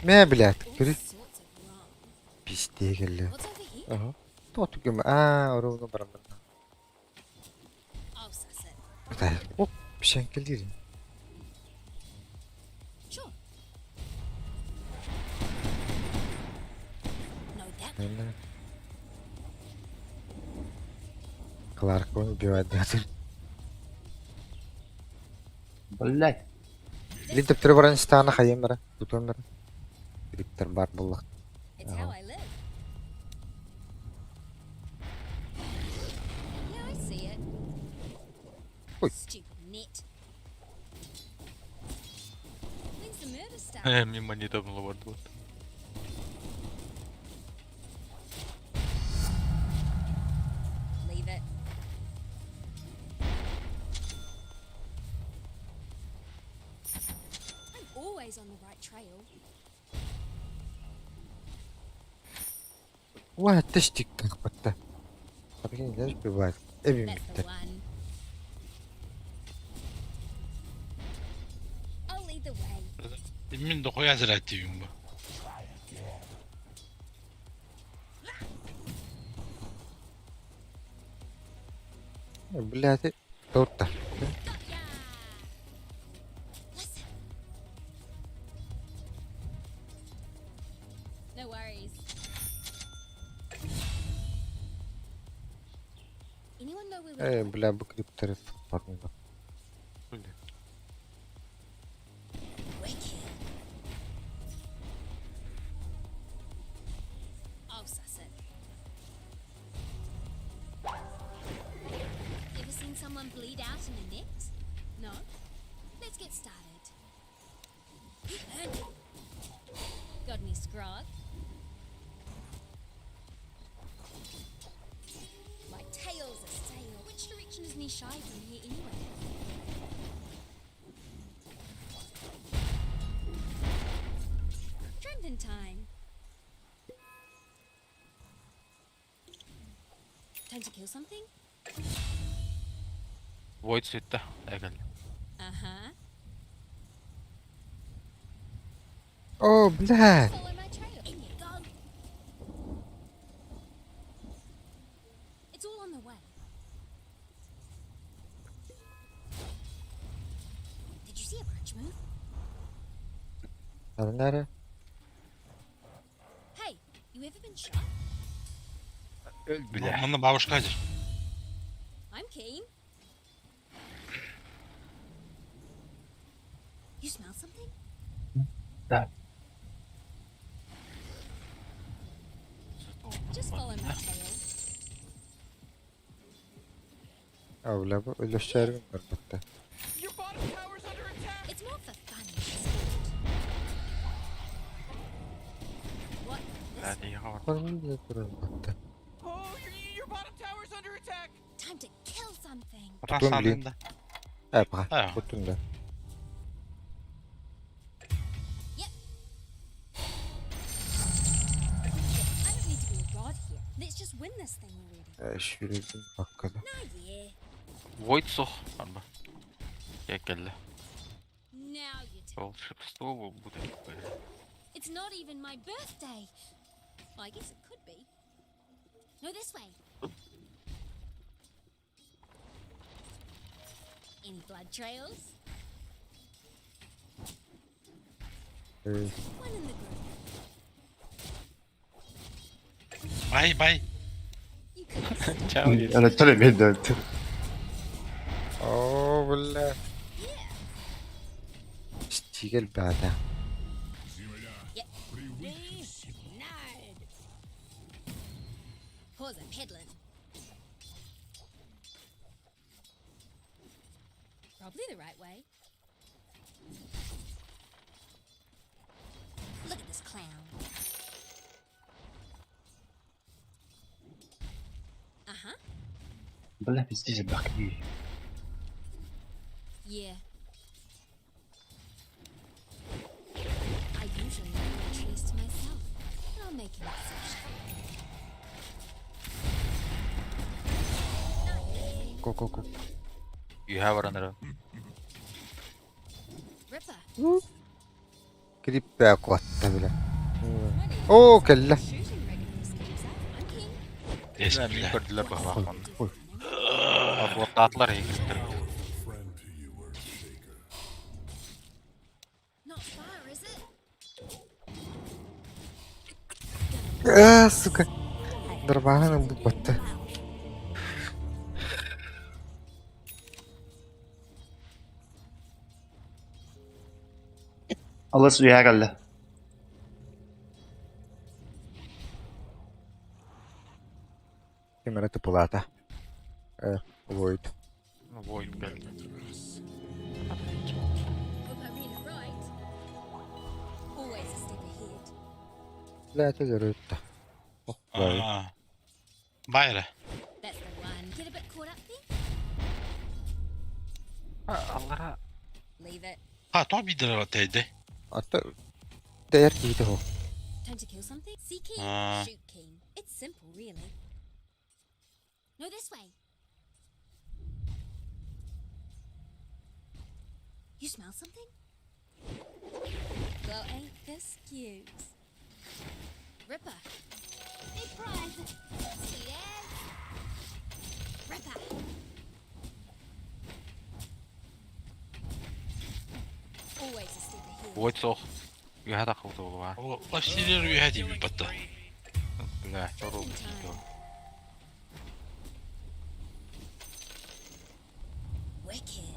Speaker 1: Мэ, блядь,
Speaker 8: All
Speaker 1: көрү
Speaker 8: sorts of wrong.
Speaker 1: пизде келле.
Speaker 8: What's over here?
Speaker 1: Аха. Тот кем? Аа, оруну барамын.
Speaker 8: I'll suss it.
Speaker 1: Оп, пишенкелдир.
Speaker 8: Sure. No, that one.
Speaker 1: Кларк он убивает дятел.
Speaker 7: Блять.
Speaker 1: Лин төптөрө баран истаана хайым бара. Тутуам бара. Криптер бар буллах.
Speaker 8: It's how I live. Yeah, I see it.
Speaker 1: Ой.
Speaker 8: Stupid net. When's the murder start?
Speaker 3: Мимо не там ловард.
Speaker 8: Leave it. I'm always on the right trail.
Speaker 1: Уа, тэш тик батта. Прикинь, знаешь, бывает. Эбим
Speaker 8: That's the
Speaker 1: битте.
Speaker 8: one. I'll lead the way.
Speaker 2: Мин дохуя зря тиюм бу.
Speaker 1: Блядь, торта.
Speaker 8: Got ya! Listen. No worries. Anyone know where we're
Speaker 1: Э,
Speaker 8: going?
Speaker 1: бля, бу криптер парнына.
Speaker 8: Wicked. I'll suss it. Ever seen someone bleed out in a net? No? Let's get started. You earned it. Got any scrog? My tail's a sail. Which direction is Nishai from here anyway? Tramping time. Time to kill something?
Speaker 3: Void сүттэ. Эгэл.
Speaker 8: Uh huh.
Speaker 1: О, блядь.
Speaker 8: Follow my trail. In you go. It's all on the way. bridge move?
Speaker 1: Ханна эрэ?
Speaker 8: Hey, you ever been shot?
Speaker 3: Өл бля.
Speaker 2: Манна бабушка дир.
Speaker 8: I'm keen. You smell something?
Speaker 7: Да.
Speaker 8: Just follow my tail.
Speaker 1: Оо, бля, бу өлөссөөрүн көрбөттөр.
Speaker 4: Your bottom tower's under attack.
Speaker 8: It's more for fun than sport. What?
Speaker 3: Бля,
Speaker 8: This
Speaker 3: тиийэ бар.
Speaker 1: Көрбүт турар
Speaker 4: Oh, your, your bottom tower's under attack.
Speaker 8: time to kill something.
Speaker 1: Тутун блин.
Speaker 2: Расадында.
Speaker 1: Ээ, баҕа.
Speaker 2: Аа.
Speaker 1: Кутун да.
Speaker 8: Yep. I don't need to be a god here. Let's just win this thing already.
Speaker 1: Ээ, сүүрэрбин баккада.
Speaker 8: Nah, yeah.
Speaker 3: Void суох. Арба. Дьэ кэллэ.
Speaker 8: Now you tell.
Speaker 3: Волшебство буолбут эбит.
Speaker 8: It's not even my birthday. Well, I guess it could be. No, this way. Any blood trails?
Speaker 1: Ээ,
Speaker 8: One in the group.
Speaker 2: Бай бай.
Speaker 8: You couldn't stop.
Speaker 5: Чао диэн.
Speaker 7: Анатолий Медведев.
Speaker 1: Оо, бля.
Speaker 8: Yeah.
Speaker 1: Стигэл баата.
Speaker 6: Земля
Speaker 8: Yep.
Speaker 6: привыкнет к себе.
Speaker 8: Nerd. Pause a peddling. Probably the right way. Look at this clown. Uh huh.
Speaker 7: Бля, пиздец, бахни.
Speaker 8: Yeah. I usually like my trees to myself, but I'll make an exception. Not yeah.
Speaker 1: Го го го.
Speaker 3: Үһэ баран эрэ.
Speaker 8: Ripper.
Speaker 1: Кириппээ куотта бля. Оо, кэллэ.
Speaker 8: Shooting rig if this keeps up. I'm keen.
Speaker 2: Эс
Speaker 3: Бля, мин
Speaker 2: бля.
Speaker 3: көрдүлэр баҕалаах манна.
Speaker 1: Ой.
Speaker 3: Буоттаатылар эһиги.
Speaker 6: Friend to you, Earthshaker.
Speaker 8: Not far, is it?
Speaker 1: Аа, сука. Дарбаһын ылбыт батта.
Speaker 7: Алыс үһэ кэллэ.
Speaker 1: Ким эрэ тупулаата. Ээ, Void.
Speaker 3: Void кэллэ.
Speaker 6: Раз.
Speaker 8: Hope I read it right. Always a step ahead.
Speaker 1: Бля, это Ох, бай.
Speaker 2: Аа. Бай эрэ.
Speaker 8: That's the one. Get a bit caught up there?
Speaker 3: Аллара
Speaker 8: Leave it.
Speaker 2: Ха, тоҕо биирдэрэ тэйдэ.
Speaker 1: Ата тэйэр киһитэ хо.
Speaker 8: Time to kill something? See keen, shoot keen. It's simple, really. No, this way. You smell something? Well, ain't this cute? Ripper. Big prize. Sweet as. Ripper. Always a step ahead.
Speaker 3: Void суох. Үһэ таххыбыт буолуо.
Speaker 2: Лафсилер үһэ тиийбит батта.
Speaker 3: Бля, чору.
Speaker 8: Just in time. Wicked.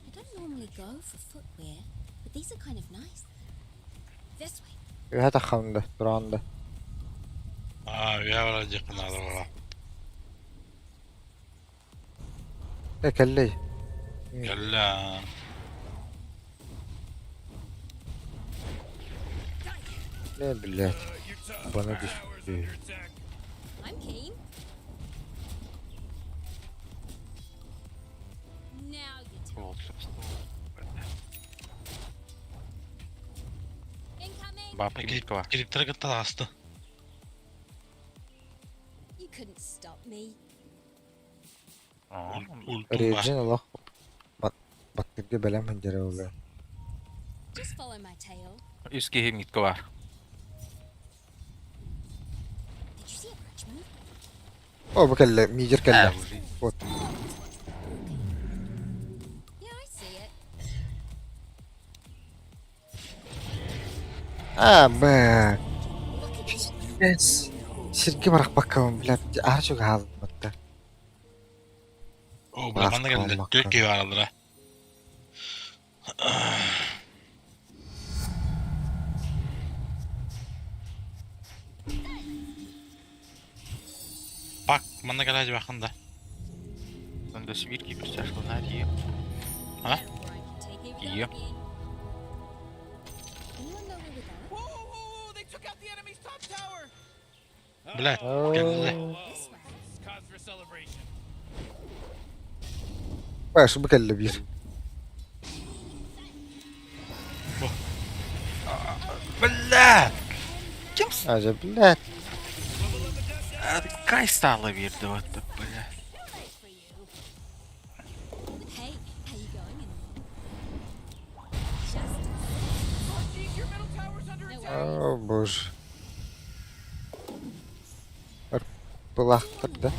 Speaker 8: I don't normally go for footwear, but these are kind of nice. This way.
Speaker 1: Үһэ таххамда, тураанда.
Speaker 2: Аа, үһэ барар дьиэххэ наада буолла.
Speaker 1: Э, кэллэй.
Speaker 2: Кэллэ.
Speaker 1: Не, блядь.
Speaker 4: Your top
Speaker 1: Бана
Speaker 4: tower's
Speaker 1: түстэ.
Speaker 4: under attack.
Speaker 8: I'm keen. Now you tell.
Speaker 3: Волшебство.
Speaker 8: Incoming.
Speaker 3: Бабки Микова.
Speaker 2: Кириптері кытта таҕыста.
Speaker 8: You couldn't stop me.
Speaker 3: Аа.
Speaker 2: Ультум бар.
Speaker 1: Рейджин олох баттырга бэлэм сылдьара буолуо.
Speaker 8: Just follow my tail.
Speaker 3: Үс киһи Митка бар.
Speaker 8: Did you see a bridge move?
Speaker 1: Оо, бу кэллэ, миджер кэллэ.
Speaker 3: Ээ,
Speaker 1: Вот. А, б. Пиздец. Сиргэ барахпаккабын, блядь, аһара чугаһаабыттар.
Speaker 2: О, бля, манна кэллэ. Түөрт киһи баараллара. Пак, манна кэлэ дьыбахын да.
Speaker 3: Надо свитки притяжку на Е.
Speaker 2: А?
Speaker 3: Е.
Speaker 2: Бля, кэллэ.
Speaker 1: Баш, бу кэллэ биир.
Speaker 3: Бля! Ким
Speaker 1: Ажа, блядь.
Speaker 3: Кай стала биэрдэ вот бля.
Speaker 1: О, боже. Былахтар да.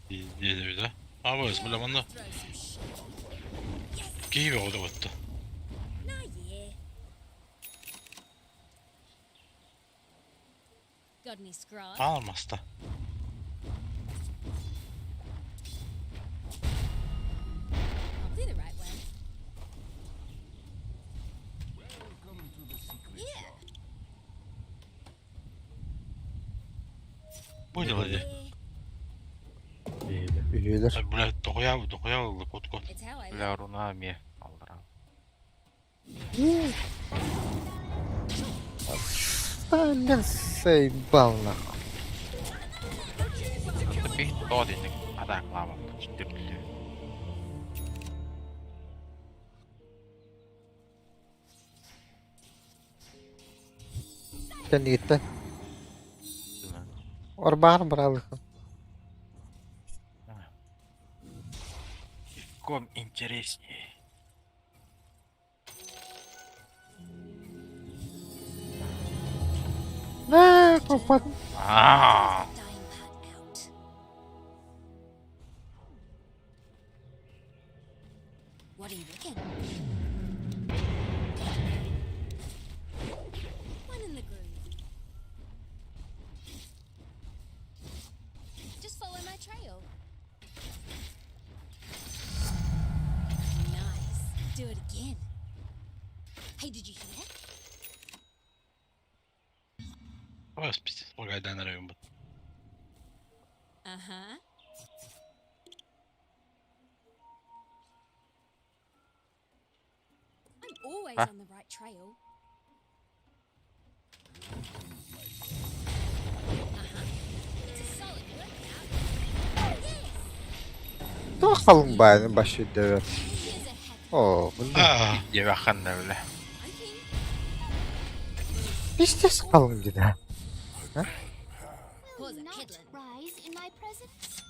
Speaker 2: Диэбит да. Абыс, бля, манна киһи бөҕө да Алмаста. Бу дела дии.
Speaker 1: Үһүөлэр.
Speaker 2: Бля, дохуя, дохуя ылла, кот-кот.
Speaker 3: Бля, руна эмиэ аллараа.
Speaker 1: Блин, заебал нахуй.
Speaker 3: Бих тоо диник атаклаабам түрлүү.
Speaker 1: Кэнниттэн. Орбаар баралыхын.
Speaker 3: Ком интереснее.
Speaker 1: На, копат.
Speaker 3: Аа.
Speaker 8: What do you reckon? One in the groove. Just follow my trail. Nice. Do it again. Hey, did you hear?
Speaker 2: Абыс, пиздец, гайдан эрэ бут.
Speaker 8: Uh-huh. I'm always
Speaker 3: Huh?
Speaker 8: on the right trail. Uh-huh. It's a solid workout. Yes!
Speaker 1: Туох халыҥ баайын баш өйдөбөр.
Speaker 8: Here's a happy.
Speaker 1: Оо, бу
Speaker 2: Аа,
Speaker 3: Диэбэххин да бля.
Speaker 8: I'm keen.
Speaker 1: пиздец халыҥ дии.
Speaker 8: Pause a
Speaker 9: Not
Speaker 8: piddling.
Speaker 9: rise in my presence.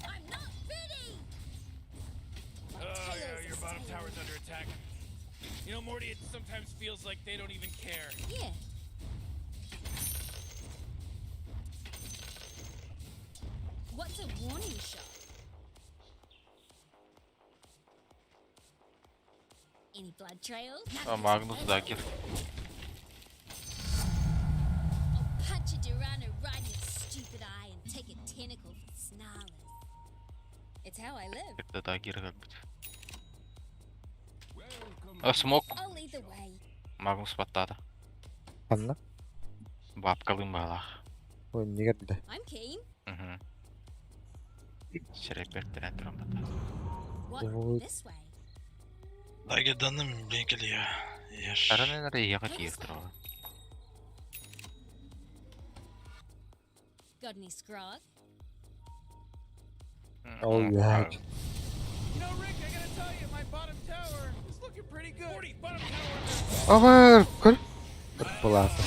Speaker 8: I'm not ready! My
Speaker 4: Oh, yeah,
Speaker 8: tail's
Speaker 4: your
Speaker 8: a
Speaker 4: bottom
Speaker 8: steel.
Speaker 4: tower's under attack. You know, Morty, it sometimes feels like they don't even care.
Speaker 8: Yeah. What's a warning shot? Any blood trails?
Speaker 3: А Магнус дагер.
Speaker 8: I'll punch a Durana right in its stupid eye and take a tentacle for snarlers. It's how I live.
Speaker 3: Это дагер как бы. А смок
Speaker 8: I'll lead the way.
Speaker 3: Магнус баттаата.
Speaker 1: Ханна?
Speaker 3: Бабкалыын баалаах.
Speaker 1: Ой, нигер да.
Speaker 8: I'm keen.
Speaker 3: Мгм. Сирэйбэр туран баттаата.
Speaker 8: What?
Speaker 1: Ой.
Speaker 8: This way.
Speaker 2: дагерданым блин кэлиэ. Еш.
Speaker 3: Аранын эрэ ийэҕэ тиийэр турар.
Speaker 8: Got any scrog?
Speaker 1: Oh, yeah.
Speaker 4: You know, Rick, I gotta tell you, my bottom tower is looking pretty good. Morty, bottom tower under
Speaker 1: Амар көр. Булаата.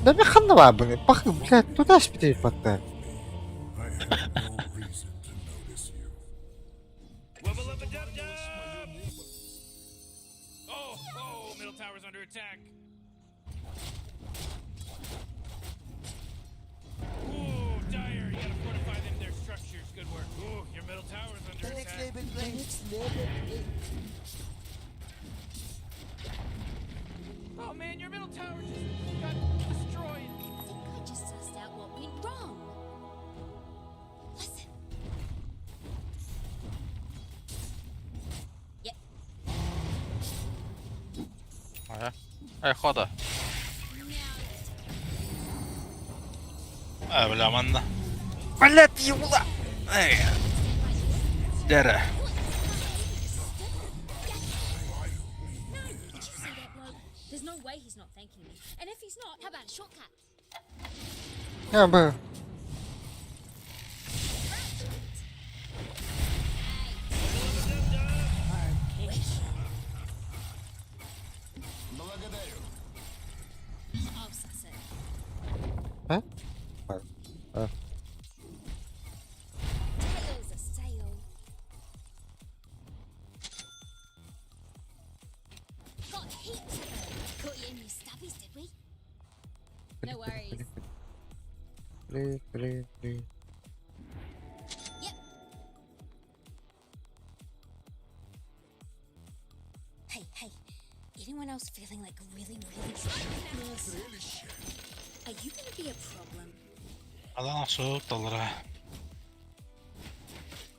Speaker 1: Да мен ханна баабын. Бах, блядь, туда шпитей батта.
Speaker 10: I have no reason to notice you.
Speaker 4: Wubba lubba dub dub! Oh, oh, middle tower's under attack. Ooh, Dire, you gotta fortify them their structures. archers. Good work. Ooh, your middle tower's under attack. Oh man, your middle tower just got destroyed.
Speaker 8: I think I just sussed out what went wrong. Listen. Yep.
Speaker 3: Ага. Эй, хода.
Speaker 8: Now let's
Speaker 2: Э, бля, манна.
Speaker 3: Блять, юла! Эй, Дера.
Speaker 8: No, did you see that bloke? There's no way he's not thanking me. And if he's not, how about a shortcut?
Speaker 1: Я бы.
Speaker 9: Благодарю.
Speaker 8: I'll suss it.
Speaker 1: А? А.
Speaker 8: Tails a sail. Got heaps of them. Caught you in your stubbies, did we? No worries.
Speaker 1: Блин, блин, блин.
Speaker 8: Yep. Hey, hey. Anyone else feeling like really, really Are you gonna be a problem?
Speaker 2: Адан суут талара.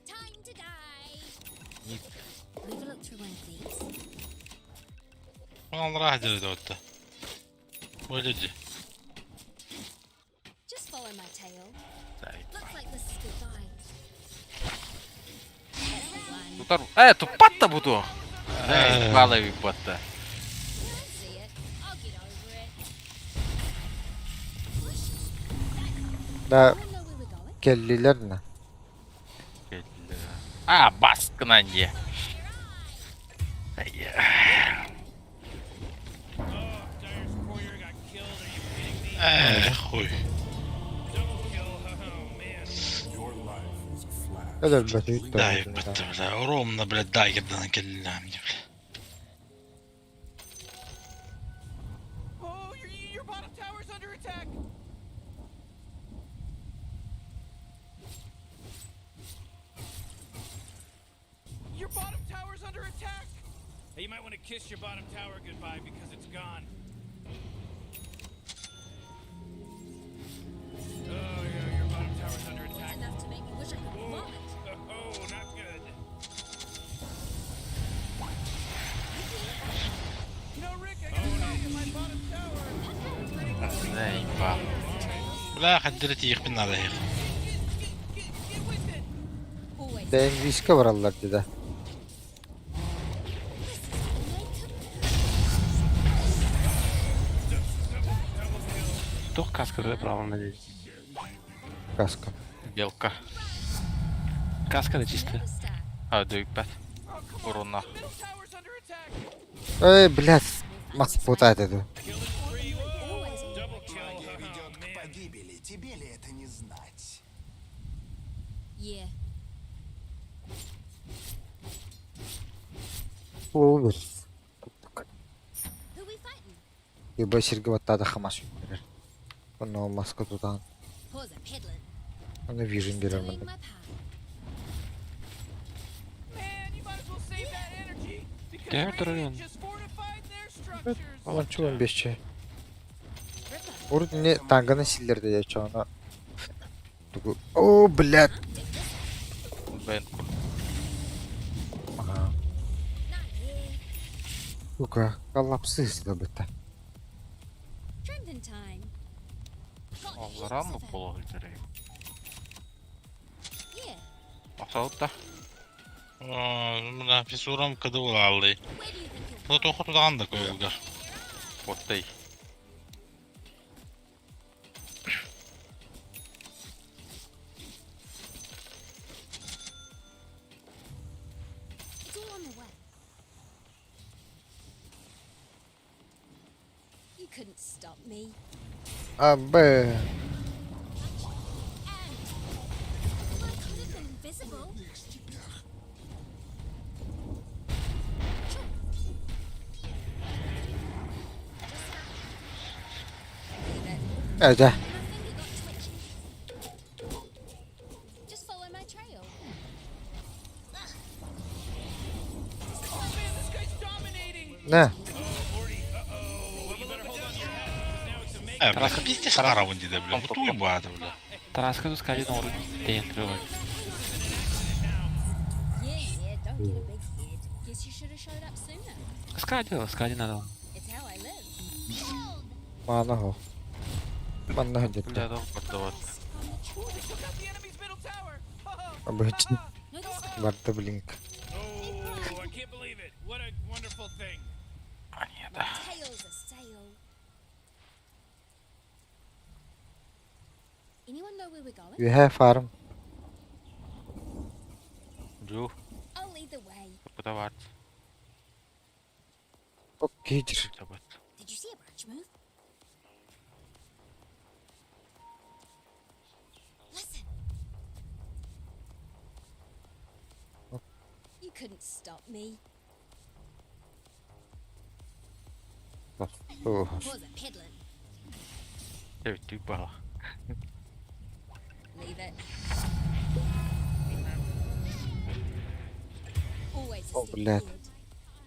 Speaker 8: Time to die. We've looked through one of these.
Speaker 2: Аллара хадыр отта. Боледи.
Speaker 8: Just follow my tail.
Speaker 3: Дай.
Speaker 8: Looks like this is goodbye. That's the one.
Speaker 3: Тутар... Э, тупатта буду! Эй, балави батта.
Speaker 8: I see it. I'll get over it. Push.
Speaker 1: Да,
Speaker 8: Anyone know where we're going?
Speaker 1: келлилер на.
Speaker 3: А, баскна не. Ай,
Speaker 4: Oh, Dire's courier got killed. Are you kidding me?
Speaker 2: Э, хуй.
Speaker 4: Double kill. Oh man.
Speaker 10: Your life is a flash.
Speaker 1: Öyle bir
Speaker 2: Дай, бля, бля, ровно, бля, дагердан келлям, бля.
Speaker 4: Oh, your bottom tower's under attack. Your bottom tower's under attack. Hey, you might want to kiss your bottom tower goodbye because it's gone. Oh, yeah, your bottom tower's under
Speaker 8: That's
Speaker 4: attack.
Speaker 8: enough to make me wish I could
Speaker 4: Oh,
Speaker 8: vomit.
Speaker 4: oh, not good. You know, Rick, I gotta tell you, my bottom tower.
Speaker 3: Эй, ба.
Speaker 2: Бля, хадыр тиих бин надо их.
Speaker 4: Get, get with it.
Speaker 8: Always.
Speaker 1: Дэн виска бараллар dedi.
Speaker 8: This is gonna make
Speaker 5: Тух каскада правильно здесь.
Speaker 1: Каска.
Speaker 3: Белка.
Speaker 5: Каскада чисто.
Speaker 8: another star.
Speaker 3: А, дөйпәт. Урунна.
Speaker 4: Middle tower's under attack.
Speaker 1: Эй, блядь, мас путает эту.
Speaker 8: Always on
Speaker 4: Double kill.
Speaker 9: Магия ведет
Speaker 4: Oh,
Speaker 9: к
Speaker 4: man.
Speaker 9: погибели. Тебе ли это не знать?
Speaker 8: Yeah.
Speaker 1: Olur.
Speaker 8: Who we fighting?
Speaker 1: Еба сирге баттады хамас берер. Оны маска тутан.
Speaker 8: Pause a peddling.
Speaker 1: Оны вижен берер
Speaker 8: Doing
Speaker 1: мында.
Speaker 8: my part.
Speaker 4: Man, you might as well save that energy because
Speaker 5: Yeah,
Speaker 4: Radiant
Speaker 5: Dorian.
Speaker 4: just fortified their structures.
Speaker 1: Алан чуан бешче.
Speaker 8: Ripper.
Speaker 1: Урд не танганы силлерде я чана. Тугу. О, блядь.
Speaker 8: Dig this.
Speaker 3: Бен.
Speaker 1: Ага.
Speaker 8: Not here.
Speaker 1: Сука, коллапсыз да бітті.
Speaker 8: Tramping time. Got heaps
Speaker 3: Алларан
Speaker 8: of 'em.
Speaker 3: боло хилдерей.
Speaker 8: Yeah.
Speaker 3: Ахсаутта.
Speaker 2: Бля, фисурам кыды улалды.
Speaker 8: Where do you think you're
Speaker 2: Бу тоху тудаган да көйгөр.
Speaker 3: Оттай.
Speaker 8: It's all on the way. You couldn't stop me.
Speaker 1: Абы.
Speaker 8: And I could have been invisible. Sure. Just leave it.
Speaker 1: Әжә.
Speaker 8: My finger got twitchy. Just follow my trail.
Speaker 1: На.
Speaker 2: Э, бля, пиздец харавын диде, бля. Бутуй баады, бля.
Speaker 5: Тараска тускали оҥору тэйэн турар.
Speaker 8: Yeah, yeah, don't get a big head. Guess you should have showed up sooner.
Speaker 5: Скади, скади надо.
Speaker 8: It's how I live.
Speaker 1: Маана хо. Манна
Speaker 3: Бля,
Speaker 1: хадетта.
Speaker 3: да, бардават.
Speaker 4: Ooh, they took out the enemy's middle tower.
Speaker 1: Абыч
Speaker 8: No, this way.
Speaker 1: барда блинк.
Speaker 4: Oh, I can't believe it. What a wonderful thing.
Speaker 3: Монета.
Speaker 8: Tails a sail. Anyone know where we're going?
Speaker 1: Үһэ фарм.
Speaker 3: Жу,
Speaker 8: I'll lead the way.
Speaker 3: подавать.
Speaker 1: Окей.
Speaker 3: Табат.
Speaker 8: Did you see a branch move? Listen. You couldn't stop me. Was a peddling.
Speaker 3: Ты бала.
Speaker 8: Leave it. Always a
Speaker 1: О,
Speaker 8: step
Speaker 1: блядь.
Speaker 8: ahead.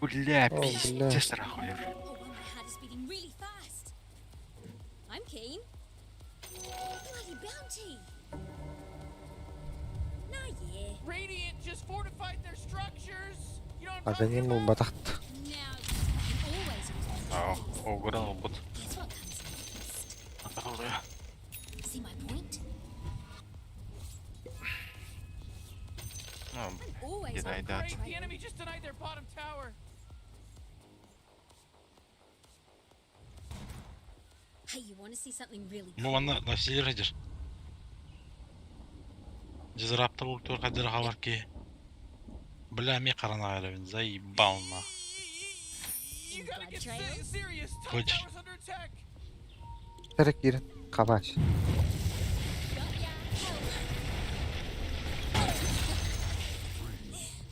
Speaker 3: Бля,
Speaker 1: О, бля.
Speaker 3: пиздец, нахуй.
Speaker 8: Oh, well, my heart is beating really fast. I'm keen. Bloody bounty. Nah, yeah.
Speaker 4: Radiant just fortified their structures. You know what I'm
Speaker 1: Аганим
Speaker 4: talking about?
Speaker 1: булбатахт.
Speaker 8: Now you can always use
Speaker 3: А,
Speaker 8: my
Speaker 3: огуран опыт.
Speaker 8: Guess what comes next? See my point?
Speaker 3: Ну,
Speaker 8: I'm always
Speaker 3: Did
Speaker 8: on
Speaker 3: I
Speaker 8: the
Speaker 3: that?
Speaker 4: Great, the
Speaker 8: trail.
Speaker 4: enemy just denied their bottom tower.
Speaker 8: Hey, you want to see something really
Speaker 2: Бу манна насилер хадыр. Дизраптор ультур хадыр хавар ки. Бля, ми карана гарабин, заебал на.
Speaker 4: You gotta
Speaker 8: Blood
Speaker 4: get
Speaker 8: trail?
Speaker 4: serious. Top
Speaker 2: Хочешь?
Speaker 4: tower's under attack.
Speaker 1: Терек кирен кабач.
Speaker 8: Got ya.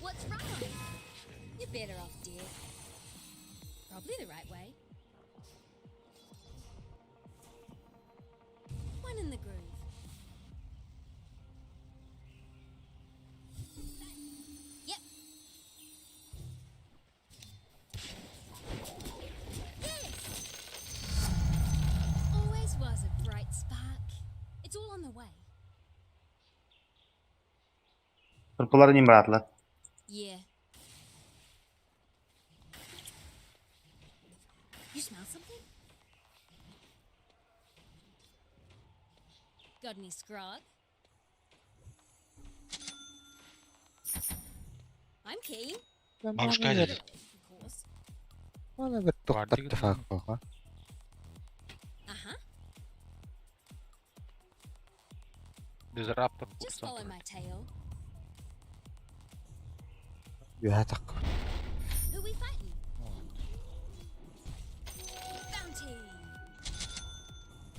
Speaker 8: What's wrong? You're better off dead. Probably the right way. One in the groove. Yep. Yes. Always was a bright spark. It's all on the way.
Speaker 7: Тырпылар не братлар.
Speaker 8: Yeah. You smell something? Got any scrog? I'm keen,
Speaker 2: Бабушка хадыр.
Speaker 8: of course.
Speaker 1: Мана бер
Speaker 3: Бардыгын.
Speaker 1: тоқтатты фак
Speaker 8: Uh huh.
Speaker 3: Дизраптор
Speaker 8: Just follow my tail.
Speaker 1: Үһэ так.
Speaker 8: Who we fighting? Bounty.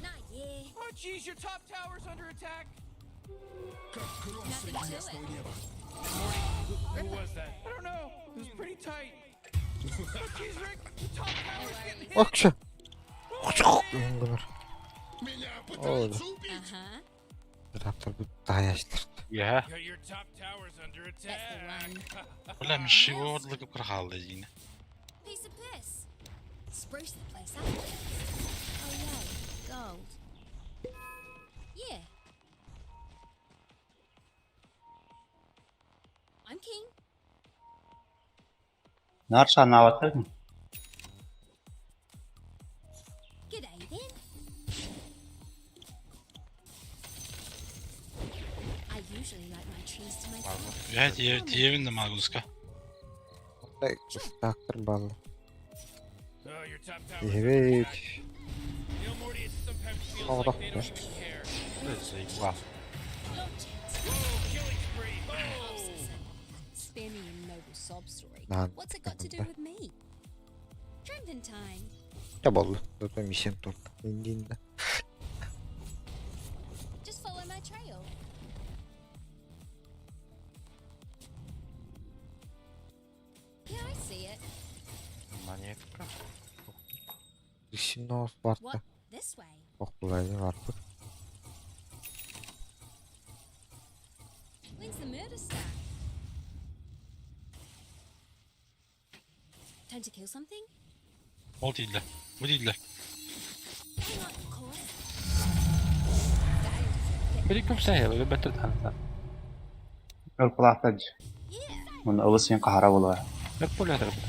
Speaker 8: Not yeah.
Speaker 4: Oh, jeez, your top tower's under attack.
Speaker 9: Как грозы
Speaker 8: Nothing to
Speaker 9: ясного
Speaker 8: it.
Speaker 9: неба.
Speaker 4: Who was that? I don't know. It was pretty tight. Oh, jeez, Rick, the top tower's getting hit.
Speaker 1: Окча. Гыныр.
Speaker 9: Меня пытаются
Speaker 8: Uh
Speaker 9: убить.
Speaker 8: huh.
Speaker 1: Раптор бу таяштыр.
Speaker 3: Я.
Speaker 4: Your top tower's under
Speaker 8: That's the one.
Speaker 2: Бля, ми шиво одлыгып кырхалды дейін.
Speaker 8: Piece of piss. Spruce the place up. Oh yeah, gold. Yeah. I'm keen.
Speaker 7: Нарша наваттар.
Speaker 8: G'day then. I usually like my trees to myself.
Speaker 2: Үһэ тиевин да магуска.
Speaker 1: Тактыр баллы.
Speaker 4: Oh, your top tower's under
Speaker 1: Ебей.
Speaker 4: attack. You know, Morty, it sometimes feels
Speaker 1: Oh,
Speaker 4: like they
Speaker 1: да.
Speaker 4: don't even care.
Speaker 3: Заебал.
Speaker 8: Launch it.
Speaker 4: Whoa, killing spree.
Speaker 8: Oh,
Speaker 4: Oh.
Speaker 8: Susan. Spare me a noble sob story.
Speaker 1: Nah,
Speaker 8: What's it got to do
Speaker 1: да.
Speaker 8: with me? Tramping time.
Speaker 1: Я болду. Тут миссия тут. Индинда.
Speaker 8: Just follow my trail. Yeah, I see it.
Speaker 3: Монетка.
Speaker 1: Ишинос барта.
Speaker 8: What? This way.
Speaker 1: Окулайды барпы.
Speaker 8: When's the murder start? Time to kill something?
Speaker 2: Ол тиийдилэр. Бу тиийдилэр.
Speaker 8: Hang on, of course. Starting to forget.
Speaker 5: Били күмсэ бөттө таһан.
Speaker 7: Өр кулаахтар Муна ылыс син хаһара буолуо.
Speaker 5: Бэп пулятыр бу.
Speaker 8: Just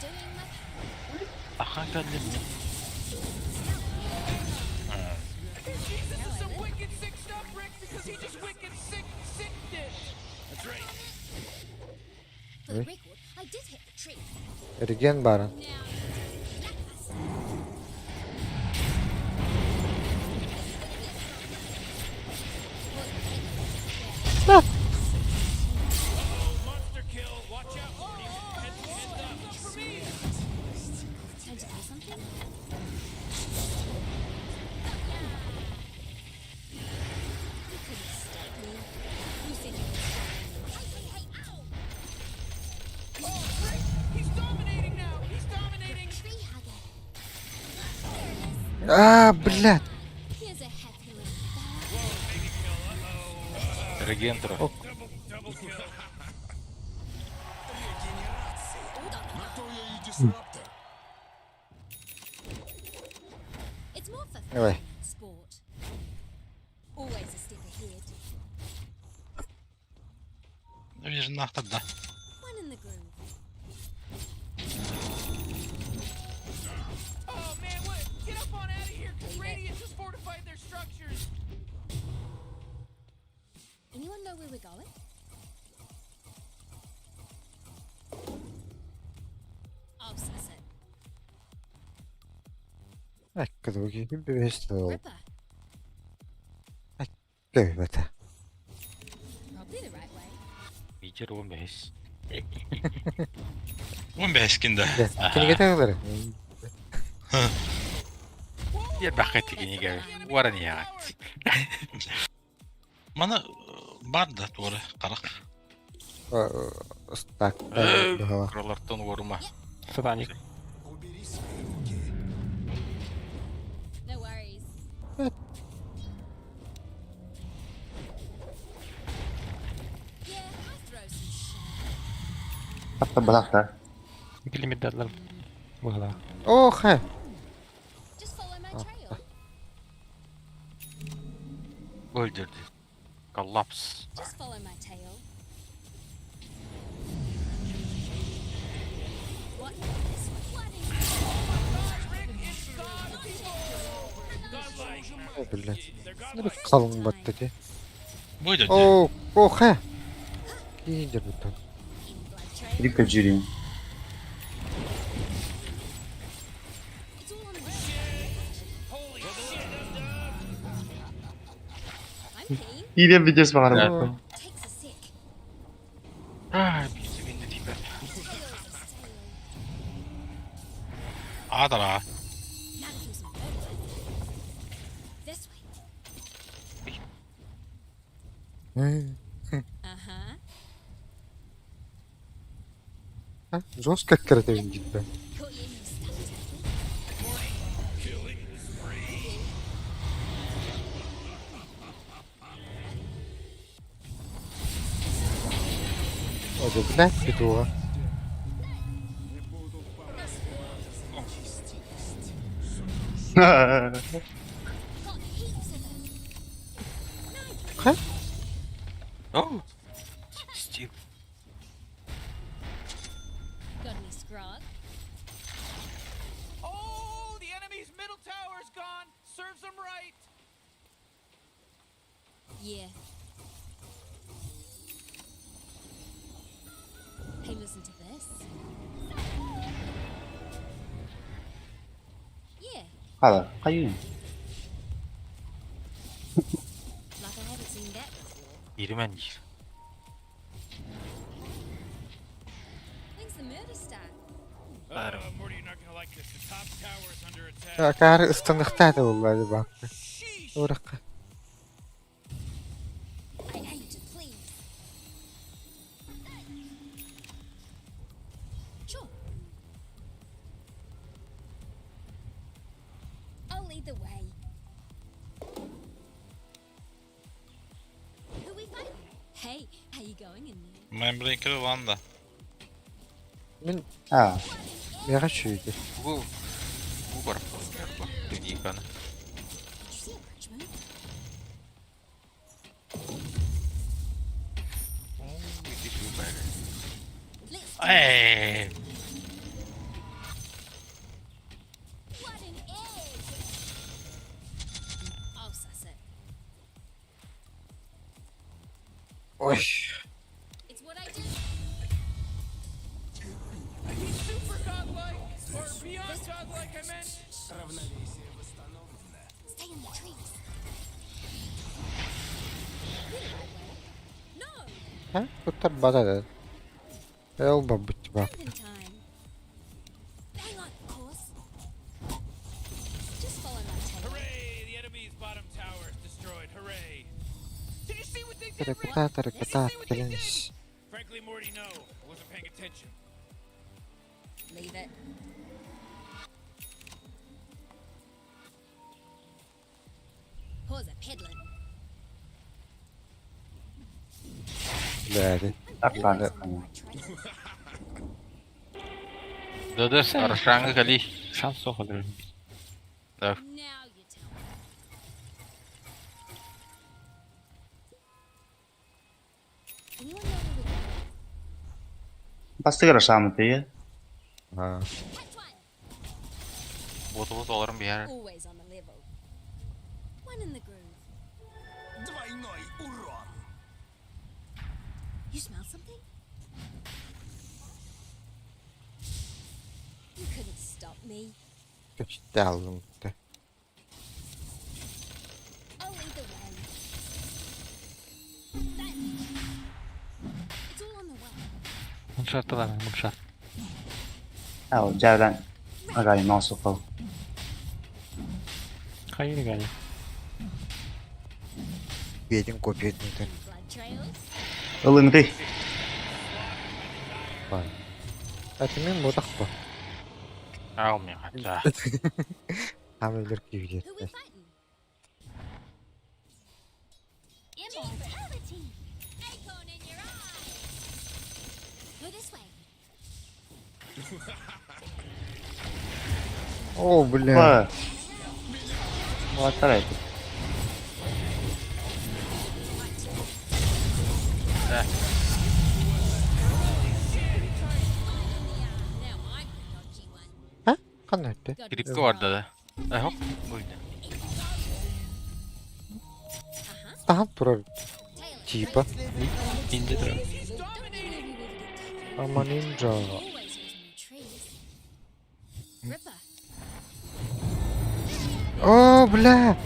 Speaker 8: doing my part.
Speaker 3: Аха кэллим.
Speaker 4: This is some wicked sick stuff, Rick, because he just wicked sick sicked it.
Speaker 8: For the record, I did hit the tree.
Speaker 1: Реген баран.
Speaker 8: Now lackluster.
Speaker 4: Monster kill. Watch out, Morty. Heads, heads up. For me.
Speaker 8: Time to kill something? You couldn't stop me. You said you could stop me. Hey, hey, hey, ow!
Speaker 4: Oh, Rick, he's dominating now. He's dominating.
Speaker 8: Tree hugger. There it is.
Speaker 1: А, блядь.
Speaker 8: Here's a happy little bug.
Speaker 3: Регентро.
Speaker 4: Double kill.
Speaker 9: На то я и дисраптор.
Speaker 8: It's more for fun
Speaker 1: Давай.
Speaker 8: than sport. Always a step ahead.
Speaker 2: Вижнахтар да.
Speaker 8: One in the groove.
Speaker 4: Oh man, what? Get up on out of here, cause Radiant just fortified their structures.
Speaker 8: Anyone know where we're going? I'll suss it.
Speaker 1: Эккэ бэс
Speaker 8: Ripper.
Speaker 1: Кэбэт.
Speaker 8: Probably the right way.
Speaker 3: Мичер он бэс.
Speaker 2: Он бэскинде.
Speaker 1: Кинигэ тагылар.
Speaker 3: Я бахати кинигэ. Уаран яат.
Speaker 2: Мана бар да туора карак.
Speaker 1: Стак.
Speaker 3: Кроллартан уорума.
Speaker 5: Сатаник.
Speaker 9: Убери свои руки.
Speaker 8: No worries. Yeah, I throw some shade.
Speaker 7: Хатта бырахта.
Speaker 5: Килимиддадлар. Була.
Speaker 1: Ох.
Speaker 8: Just follow my trail.
Speaker 3: Өлдүрдү. Коллапс.
Speaker 8: Just follow my tail. What? This one. What in-
Speaker 1: Блядь. Қалың батты те.
Speaker 2: Бу да.
Speaker 1: О, ох. Киндер бутон.
Speaker 8: Any blood trail?
Speaker 7: Рика Джирин.
Speaker 8: It's all on the
Speaker 4: Holy shit.
Speaker 8: I'm keen.
Speaker 7: Иде видеос баҕар буолла.
Speaker 8: Takes a sec.
Speaker 3: Аа, би минут типа.
Speaker 8: Tail's a sail.
Speaker 2: Аадара.
Speaker 8: Now to kill some fertilizer. This way. Uh-huh.
Speaker 1: Жестко кірді житті.
Speaker 8: Caught you in your stuff, Taffy.
Speaker 1: Оже, блядь, петуха.
Speaker 8: Got heaps of them.
Speaker 1: Ха?
Speaker 3: Оо. Стив.
Speaker 8: Got any scrog?
Speaker 4: Oh, the enemy's middle tower's gone. Serves them right.
Speaker 8: Yeah. Hey, listen to this. Yeah,
Speaker 7: Хала, хайын.
Speaker 8: like I haven't seen that before.
Speaker 3: Ирмэн.
Speaker 8: When's the murder start?
Speaker 4: Morty, you're not gonna like this. The top tower is under attack.
Speaker 1: Кары ыстыңықтады олар бақты.
Speaker 4: Sheesh.
Speaker 1: Ораққа.
Speaker 8: I aim to please. Sure. I'll lead the way. Who we fighting? Hey, how you going in there?
Speaker 2: Мен блинкер ванда.
Speaker 1: Мен
Speaker 7: Аа.
Speaker 8: What in
Speaker 1: Миэхэ үчүгэй.
Speaker 3: Бу бу бар Тыниканы.
Speaker 8: Did you see a bridge move?
Speaker 3: Иди сюда.
Speaker 8: Let's do
Speaker 2: Эй!
Speaker 8: What an egg! I'll suss it.
Speaker 1: Ой.
Speaker 8: It's what I do.
Speaker 4: He's super godlike! Or beyond godlike, I meant!
Speaker 6: Равновесие восстановлено.
Speaker 8: Stay in the trees. You're the right way. No!
Speaker 1: Ха? Туттар бата да. Ол барбыт ба.
Speaker 8: Breathing time. Bang on course. Just follow my tail.
Speaker 4: Hooray! The enemy's bottom tower is destroyed. Hooray! Did you see what they did, Rick?
Speaker 1: Тараката тараката
Speaker 4: Did you see what they
Speaker 1: кэлэн
Speaker 4: did?
Speaker 1: ис.
Speaker 4: Frankly, Morty, no. I wasn't paying attention.
Speaker 8: Leave it. Pause a peddling.
Speaker 1: Бляди.
Speaker 7: Арбан.
Speaker 8: Always on the right trail.
Speaker 3: Да-да, Рошанга кали.
Speaker 5: Шанс суох өлөрөр.
Speaker 8: Now you tell me. Anyone know where we're going?
Speaker 7: Бастыгар шамы тие.
Speaker 1: Аа.
Speaker 8: Catch one!
Speaker 3: Ботубут олорун биһэр.
Speaker 8: Always on the level. One in the groove.
Speaker 6: Двойной урон.
Speaker 8: You smell something? You couldn't stop me.
Speaker 1: Көчтэ алдым.
Speaker 8: I'll lead the way. Then. It's all on the way.
Speaker 5: Муншартылар, муншарт.
Speaker 7: Ау, жавлан. Агай носуков.
Speaker 5: Хайыр гали.
Speaker 1: Биэтин копиятын
Speaker 8: Blood trails.
Speaker 7: Ылыңды.
Speaker 1: бар. Атымен бодақ па.
Speaker 3: Ау мен хатта.
Speaker 1: Хамылыр
Speaker 8: Who we
Speaker 1: күйдер.
Speaker 8: fighting? Immortality! Acorn in your eye! Go this way.
Speaker 1: О, бля.
Speaker 7: Ба. Батар айты.
Speaker 8: Now I'm the dodgy one.
Speaker 1: Ха? Қандай өтті?
Speaker 8: Got
Speaker 3: Гриппке барда да. Э, хоп. Буйда.
Speaker 1: Тахан турар
Speaker 8: tail it.
Speaker 1: типа.
Speaker 5: Инде турар.
Speaker 8: Don't you know you ever get tired?
Speaker 1: Ама нинджа.
Speaker 8: Always using the trees. Ripper.
Speaker 1: О, бля.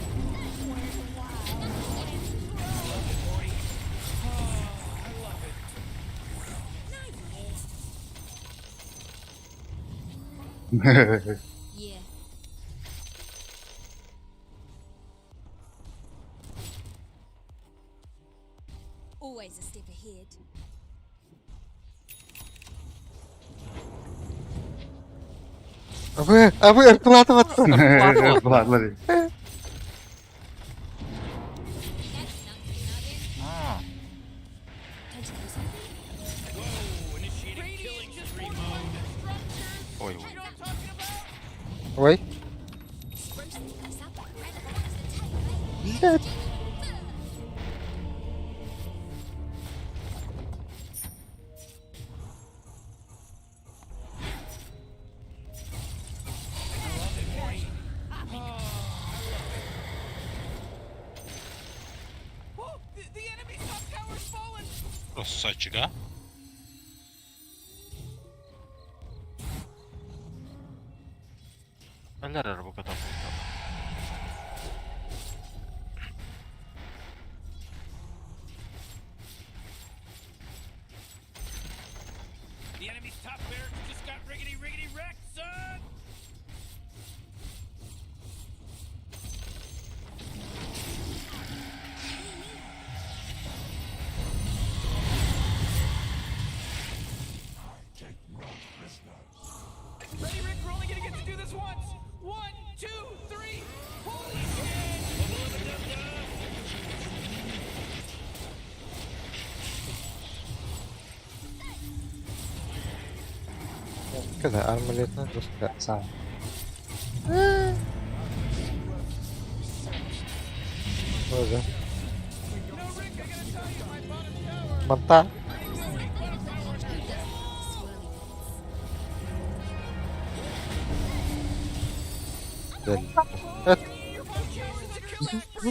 Speaker 8: Yeah. Always a step ahead.
Speaker 1: Абы, абы, ыркылатып
Speaker 7: Бадлар.
Speaker 8: That's not nothing.
Speaker 3: А,
Speaker 8: Don't you know something?
Speaker 4: Whoa, initiating killing spree mode.
Speaker 3: Ой, ой.
Speaker 1: Ой.
Speaker 8: Spruce the place up. Grab it once the tail, eh?
Speaker 1: Бля.
Speaker 4: Whoa, the enemy's top tower's fallen!
Speaker 2: Красавчик, а?
Speaker 3: Өлөр бу ката.
Speaker 4: The enemy's top barracks just got riggedy riggedy wrecked, son! Ready, Rick? We're only gonna get to do this once. One, two, three. Holy shit!
Speaker 1: Жестко да, армалетынан жестко.
Speaker 7: Саа.
Speaker 1: Тоже. Манта. Эт.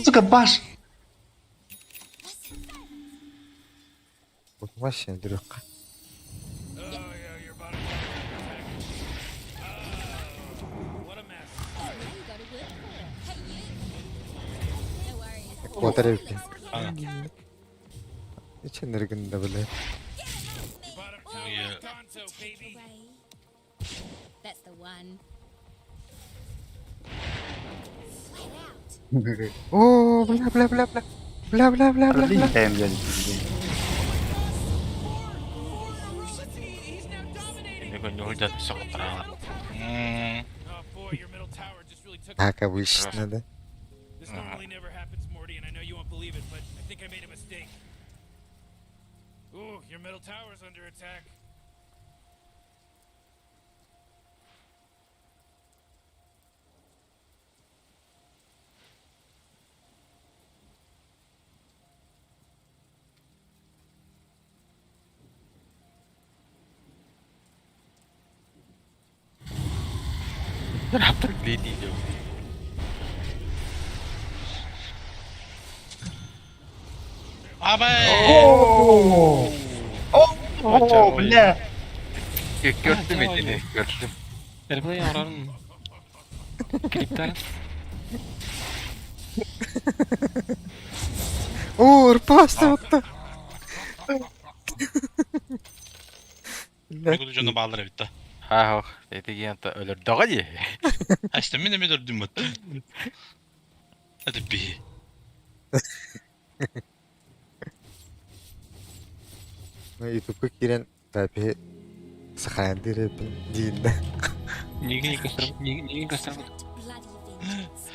Speaker 7: Сука, баш!
Speaker 1: Утмас сен дуракка. Куотар эбиппин. Иченнергин да бile.
Speaker 8: That's the one.
Speaker 1: Оо, бля, бля, бля, бля. Бля, бля, бля, бля, бля.
Speaker 7: Тэм диэн.
Speaker 3: Көнньүһүл дьон соҕотторо.
Speaker 1: Так обычно, да?
Speaker 4: This normally never happens, Morty, and I know you won't believe it, but I think I made a mistake. Ooh, your middle tower's under attack.
Speaker 3: Раптор дии
Speaker 2: Абай!
Speaker 7: Оо, бля!
Speaker 3: Көрдүм итини, көрдүм.
Speaker 5: Replay оҥорорун клиптарын.
Speaker 1: Оо, ырпаастабытта.
Speaker 2: Бүгүн дьону бааллар эбит да.
Speaker 3: Ха ох, ити гиэнтэ өлөрдөҕө дии.
Speaker 2: Астым мин эмиэ өлөрдүм бут. Это би.
Speaker 1: Ну, ютубка киирэн запиһи сахайан диэрэппин дииннэ.
Speaker 5: Нигин көстөр, нигин көстөр.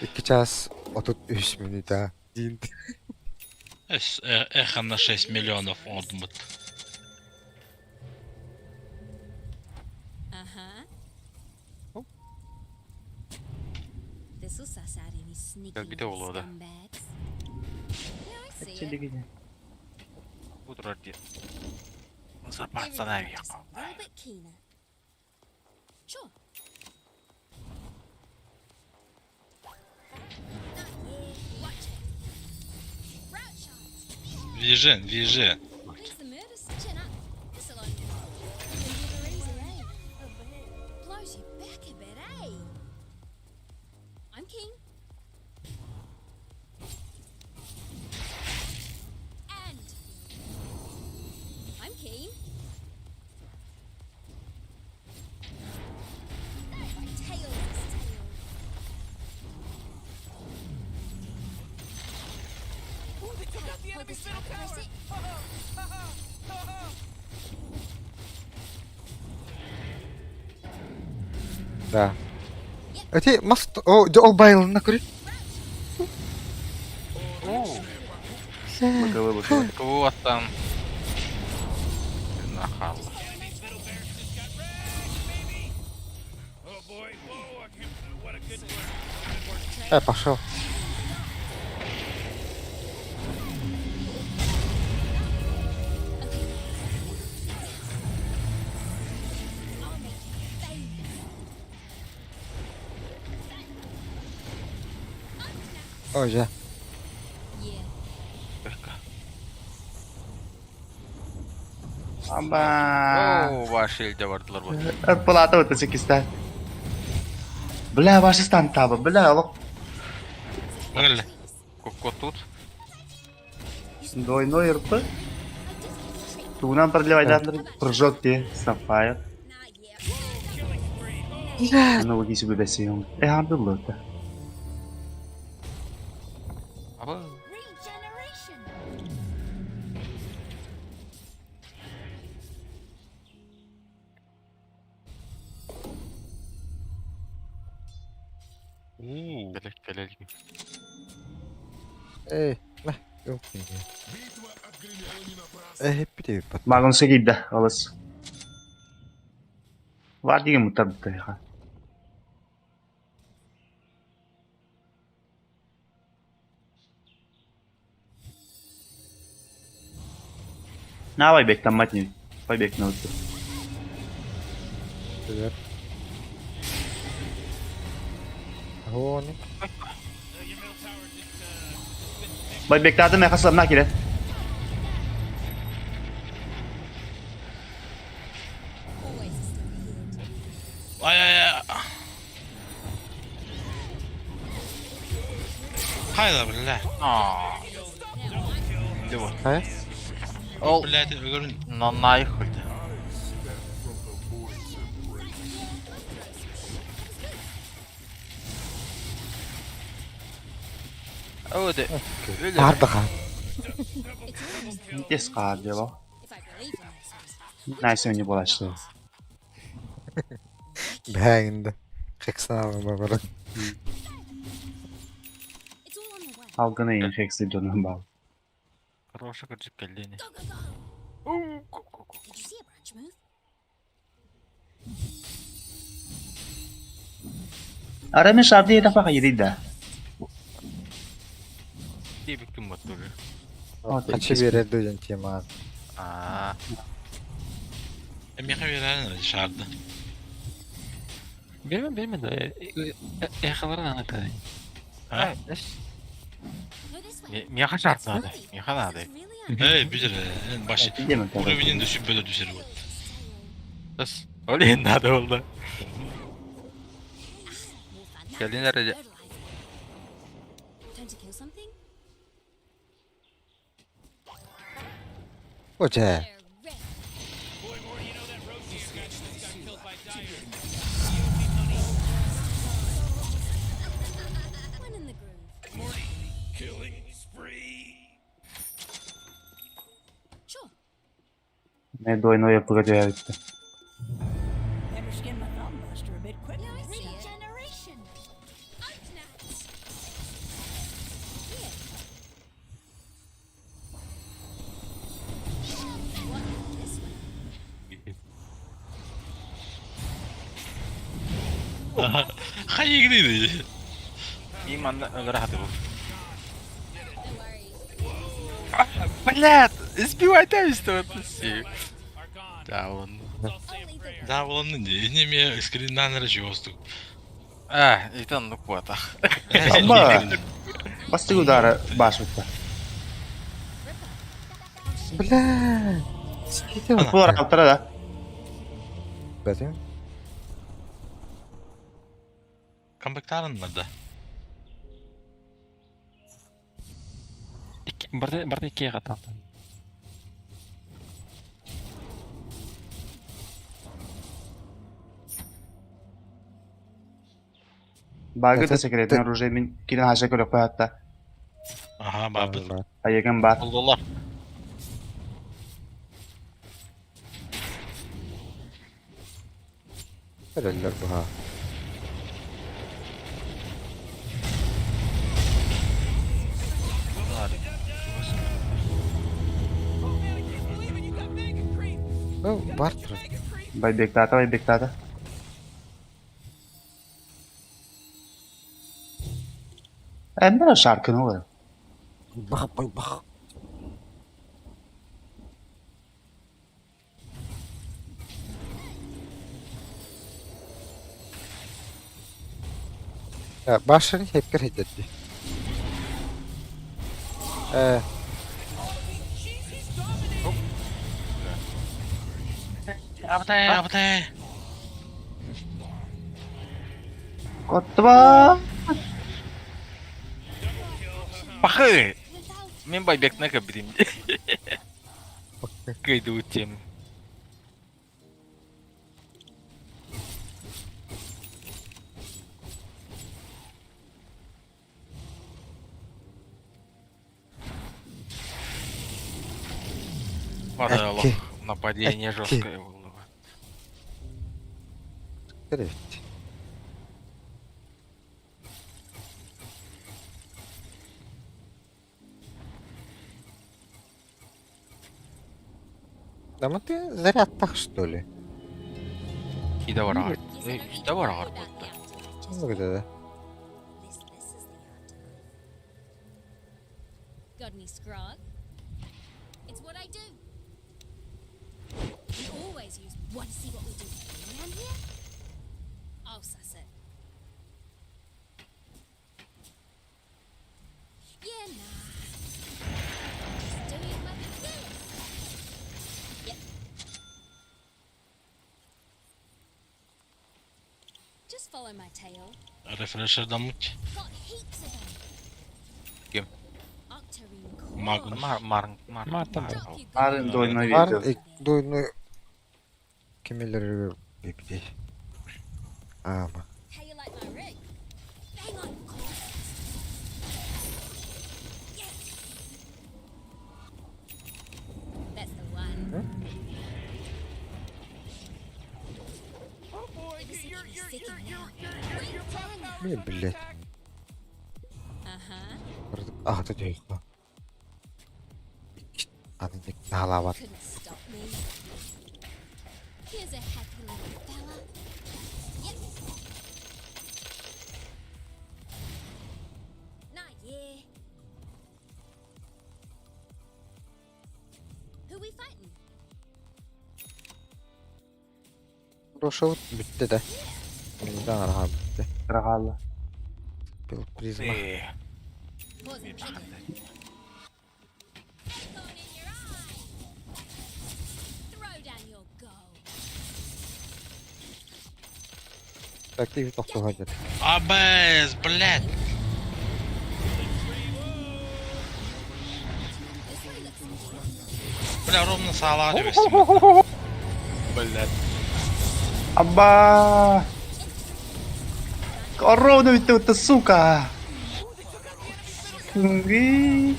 Speaker 1: 2 час 33 минута диин.
Speaker 2: Эхо на 6 миллионов оҥордуммут.
Speaker 8: Uh-huh. This'll suss out any sneaky
Speaker 3: Кэлбитэ
Speaker 8: little
Speaker 3: буолуо да.
Speaker 8: scumbags. Yeah, I see it.
Speaker 3: Бу турар дии. Запасана
Speaker 8: Everything just a little bit keener. Sure. Not yeah, watch it. Route shots.
Speaker 2: Въезжай, въезжай.
Speaker 8: Where's the murders? Chin up. This'll only never easy, eh? Blows you back a bit, eh? I'm keen. And I'm keen. My tail's a tail.
Speaker 4: Ooh, they took out the
Speaker 8: Hold
Speaker 4: enemy's
Speaker 8: this
Speaker 4: middle
Speaker 8: up,
Speaker 4: tower.
Speaker 8: press it.
Speaker 1: Да. Эти мост... О, ол байлына көрі.
Speaker 7: Быковы, быковы.
Speaker 3: Вот там. Нахал.
Speaker 4: Enemy's middle barracks just got wrecked, baby. Oh boy, whoa, I can't. What a good work. Good work.
Speaker 1: Э, пошел.
Speaker 8: I'll make you famous.
Speaker 1: О, жа.
Speaker 8: Yeah.
Speaker 7: Аба!
Speaker 3: Оо, ваш илдьэ бардылар бу.
Speaker 7: Палата вот секиста. Бля, ваши стан таба, бля, олох.
Speaker 2: Багалла.
Speaker 3: Кокко тут.
Speaker 7: Двойной РП.
Speaker 8: I just had a trick.
Speaker 7: Тугунан продлевайдан прыжок те, Сафайр.
Speaker 8: Nah, yeah.
Speaker 7: Ну, логи себе бесион. Э, хандылы.
Speaker 3: Аба.
Speaker 8: Regeneration.
Speaker 2: Уу.
Speaker 3: Кэлэр кэлэр.
Speaker 1: Эй, на, ёлки.
Speaker 9: Битва отгремела не напрасно.
Speaker 1: Э, хеппи пат.
Speaker 7: Магон сегидда, олыс. Var деген муттарбыта. На байбектаммат не. Байбек не
Speaker 1: Привет. Гони.
Speaker 7: Байбектаатым мэ хасламна кире.
Speaker 2: Ай ай ай. Хайда бля.
Speaker 3: Аа. Диво.
Speaker 1: Хайа?
Speaker 3: Ол
Speaker 2: Блядь, өлөрүн.
Speaker 3: нанай хөлдө. Öde. Öyle.
Speaker 1: Бардаха.
Speaker 7: Тес хаалдьыба. Nice oyuncu bulaştı.
Speaker 1: Бээгинде. Хексан баран.
Speaker 7: Алганы инфекция дьонун бал.
Speaker 3: Хорошо кырдьык кэллиини.
Speaker 7: Арами шарды еда фаха да.
Speaker 3: Диэбиккин боттугу.
Speaker 1: Хачы берер дүйен тема.
Speaker 3: Аа.
Speaker 2: Эмиэхэ биэрэн шарды.
Speaker 5: Берме, берме да. Эхаларын анатады.
Speaker 2: А?
Speaker 3: Миэхэ шарт наада. Миэхэ наада.
Speaker 2: Эй, билер, эн баш.
Speaker 7: Деме
Speaker 2: Уровенин да сүббөдө түсер вот.
Speaker 3: Тас. Ол иһин наада буолла. Кэлин эрэ
Speaker 1: Оже.
Speaker 7: Не двойной погоди.
Speaker 4: Better skin my thumb buster a bit quicker.
Speaker 8: Regeneration.
Speaker 2: Хайыгны.
Speaker 3: И манна өлөрө хатыбыл. Блядь, избивай что это Да, он.
Speaker 2: Да, он не не скринан речи
Speaker 3: А, это ну квата.
Speaker 7: Абба. Бастык удара башытта.
Speaker 1: Бля. Ските.
Speaker 7: Булар алтара да.
Speaker 1: Бэтим.
Speaker 2: Камбэктарын да.
Speaker 5: Барда барда икки каталтан.
Speaker 7: Багы да секретный оружие мен килен хаша көрөк хаtta.
Speaker 2: Аха, бабыт.
Speaker 7: Айеген бар.
Speaker 3: Булдулар.
Speaker 1: Өрөллөр буха. О, бар тур.
Speaker 7: Байбектата, байбектата. Эмбер шаркын олар.
Speaker 1: Бах бах бах. Башын хепкер хедетти. Э,
Speaker 2: Абтай, абтай.
Speaker 7: Коттуба.
Speaker 3: Пахы! Мен байбектіне кабирим. Кайду тем. Падало.
Speaker 1: Эки.
Speaker 3: Нападение
Speaker 1: Эки.
Speaker 3: жесткое было.
Speaker 1: керек. Да мы ты заряд так что ли?
Speaker 3: Иккитэ бараҕар. Э, үстэ бараҕар буолта.
Speaker 1: Оннук этэ да.
Speaker 8: Got any scrog? It's what I do. We always use want to see what we do around here? I'll suss it. Yeah, nah. Just doing my yes. Yep. Just follow my tail.
Speaker 2: Refresher'danlık.
Speaker 8: Got heaps of them.
Speaker 3: Ким?
Speaker 8: Octarine core.
Speaker 2: Magnus.
Speaker 3: Мар мар мар.
Speaker 5: Мартан
Speaker 3: мар-
Speaker 8: Drop your
Speaker 7: Марын
Speaker 8: gold.
Speaker 7: двойной
Speaker 1: Бар
Speaker 7: видео.
Speaker 1: двойной кемелерге бипти. Ама.
Speaker 8: How you like my rig? Bang on course. Yes. That's the one.
Speaker 4: Oh boy,
Speaker 8: Ever since
Speaker 4: your
Speaker 8: you
Speaker 4: your
Speaker 8: were sick
Speaker 4: your
Speaker 8: and
Speaker 4: your
Speaker 8: now.
Speaker 4: your your your top tower's
Speaker 1: Не,
Speaker 4: under
Speaker 1: блядь.
Speaker 4: attack.
Speaker 1: Аҕата дьайыкка. Аны наалаабат.
Speaker 8: Couldn't stop me. Here's a happy little fella. Yep. Not yeah. Who we fighting?
Speaker 1: Рошабыт бүттэ да. Мин араха бүттэ.
Speaker 7: Кыра
Speaker 1: Бил призма.
Speaker 3: Э,
Speaker 8: Pause and pick it. Acorn in your eye. Throw down your gold.
Speaker 1: Актив тохтоха дьэ.
Speaker 2: Абэс, блядь.
Speaker 8: This way looks good.
Speaker 2: Бля, ровно саалаҕа түбэстим. Блядь.
Speaker 7: Абба! Ровно ведь ты, сука! Күнгү.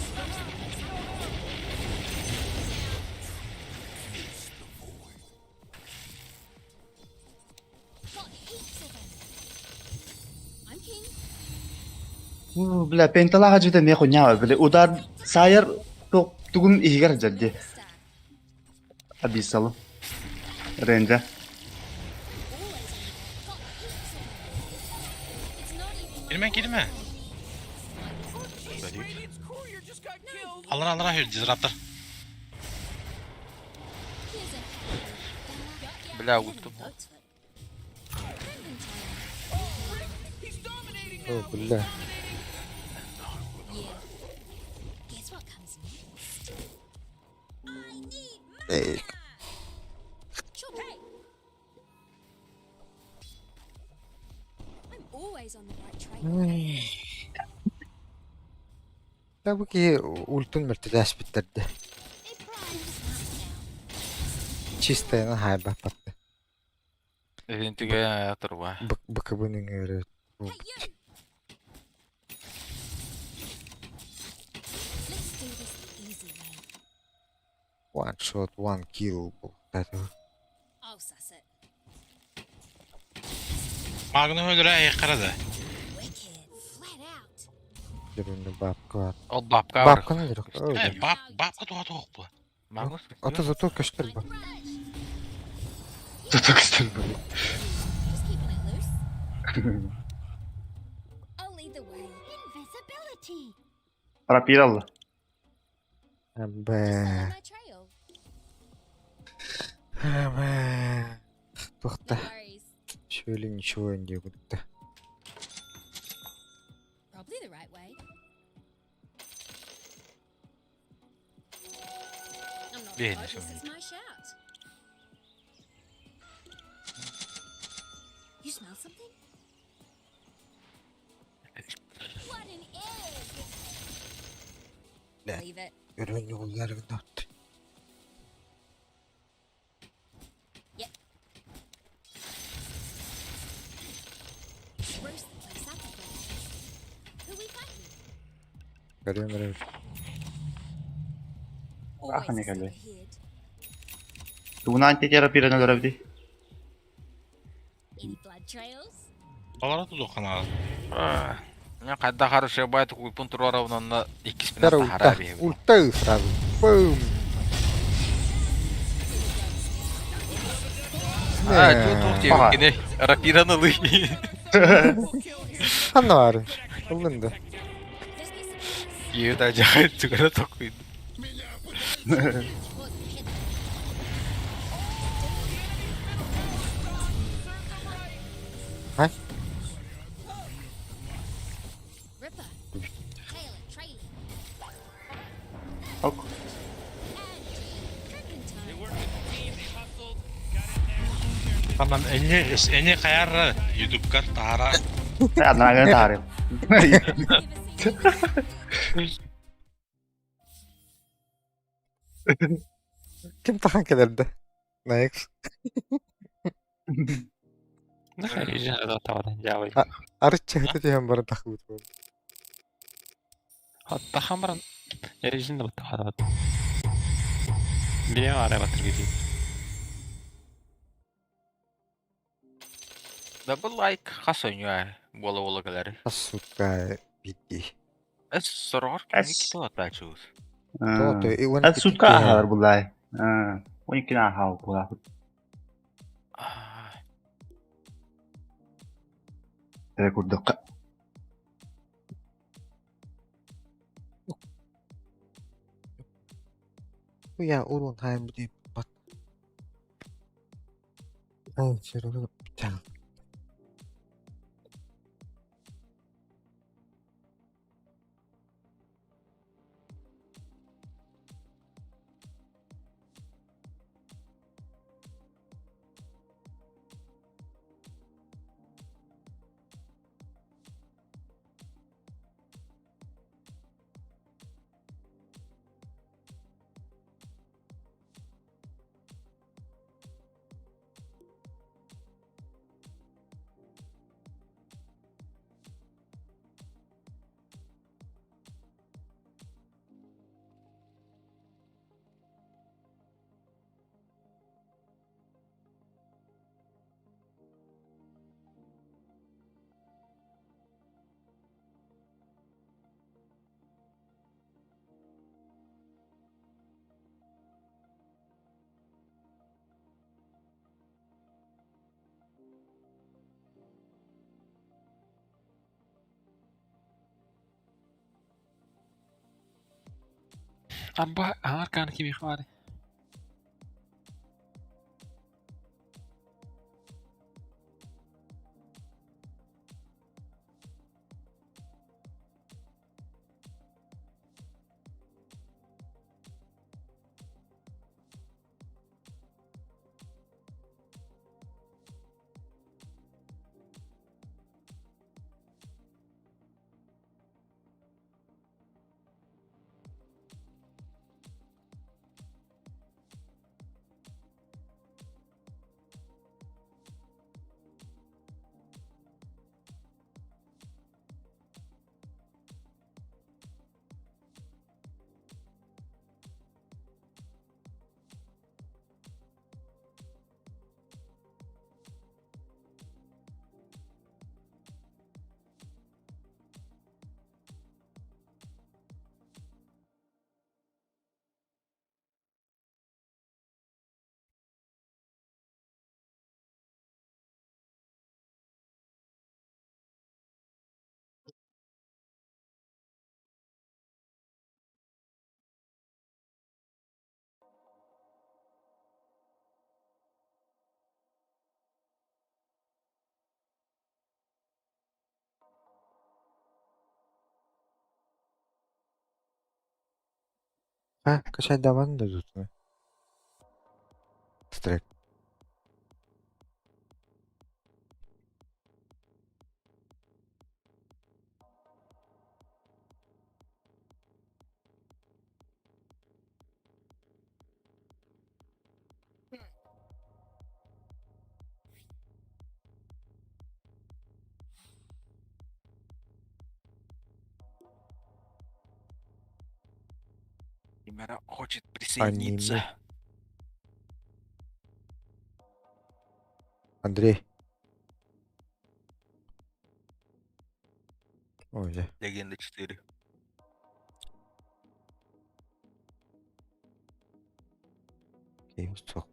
Speaker 8: Got heaps of them. I'm king.
Speaker 7: Бля, пенталаха жите ме хуйня, бля, удар сайер тугун игер жадди.
Speaker 8: Star.
Speaker 7: Абисалы. Ренджа.
Speaker 8: Always on. Got heaps of them. It's not even my
Speaker 2: Girme girme.
Speaker 4: Radiant's courier just got killed.
Speaker 2: Alır alır hayır disruptor.
Speaker 8: Here's a happy little fella.
Speaker 3: Бля, ульту.
Speaker 8: Goat's foot. Inventory.
Speaker 4: He's dominating
Speaker 1: О,
Speaker 4: now.
Speaker 1: бля.
Speaker 8: Yeah. Guess what comes next? I need
Speaker 1: Эй,
Speaker 8: Sure. Hey. I'm always on the right trail.
Speaker 1: Да бу киһи ультун мөлтөтөөс бүттерде.
Speaker 8: They're primed smart now.
Speaker 1: Чистайынан хайбаппатты.
Speaker 3: Этинтиге турба.
Speaker 1: Быкыбын үҥүөрү.
Speaker 8: Hey you. Let's do this the easy way.
Speaker 1: One shot, one kill.
Speaker 8: I'll suss it.
Speaker 2: Magnum öldüre karadı.
Speaker 8: Wicked. Flat out.
Speaker 1: Дөрүнү бабка бар.
Speaker 3: Ол бабка бар.
Speaker 1: Бабканы өлөрөх.
Speaker 2: Э, баб, бабка туға туқ bu.
Speaker 3: Магнус.
Speaker 1: Ото зато көстөр
Speaker 8: My
Speaker 1: бу.
Speaker 8: grudge.
Speaker 7: Зато көстөр бу.
Speaker 8: Just keeping it loose. I'll lead the way. Invisibility.
Speaker 7: Рапиралла.
Speaker 8: Just
Speaker 1: Бэ.
Speaker 8: follow my trail.
Speaker 1: Бэ.
Speaker 8: No
Speaker 1: Тухта.
Speaker 8: worries.
Speaker 1: Шөөлү ничего не гудта.
Speaker 8: Probably the right way. I'm not
Speaker 3: Yeah,
Speaker 8: focused,
Speaker 3: sure.
Speaker 8: it's my shout. You smell something? What an egg!
Speaker 1: Yeah.
Speaker 8: Leave it.
Speaker 1: Өрөн юлларын атты.
Speaker 8: Yep. Spruce the place up a bit. Who we fighting?
Speaker 1: Көрүм өрө.
Speaker 8: Always a
Speaker 7: не
Speaker 8: step
Speaker 7: кэллэ.
Speaker 8: ahead.
Speaker 7: Тугунаан тете рапираны өлөрөбүт.
Speaker 8: Any blood trails?
Speaker 2: Балара тудуқ қана.
Speaker 3: Мен кайда хороший байт куйпун турарабын иккис
Speaker 1: Второй
Speaker 3: менен тахара
Speaker 1: ульта.
Speaker 3: биһиги.
Speaker 1: Ульта сразу. Бум.
Speaker 3: А, чё туох диэбиккиний? Рапиран ылый.
Speaker 1: Ханна баарый? Ыллын да.
Speaker 3: Киһи да дьаһай түгэнэ токуйду.
Speaker 1: Хай.
Speaker 7: Ок.
Speaker 2: Tamam эни эни хайар ютубкар таһара
Speaker 7: Аднаганы таарым.
Speaker 1: Ким тахан кэлэрдэ? Наекс. Арычча хыта түһэн баран тахыбыт буолла.
Speaker 5: Тахан баран режим да баттахаат. Бире арай батыр гидей.
Speaker 3: Double like хас ойнуа буола-буола кэлэр.
Speaker 1: Хас сука биирдии.
Speaker 3: Эс сороҕор
Speaker 7: Эс.
Speaker 3: кини китэ
Speaker 1: Тоото уон
Speaker 7: Эс
Speaker 1: икки
Speaker 7: сутка
Speaker 1: киһи.
Speaker 7: аһалар буллай. Он иккини аһал була. Эрэ курдукка.
Speaker 1: Я урун хайм бути бат. Ай, серого ча.
Speaker 5: Арба аар кими хвары.
Speaker 1: А, качать даван дадут. Стрек.
Speaker 3: Имера хочет присоединиться.
Speaker 1: Аниме. Андрей. Ой, да.
Speaker 3: Легенда 4.
Speaker 1: Окей, стоп.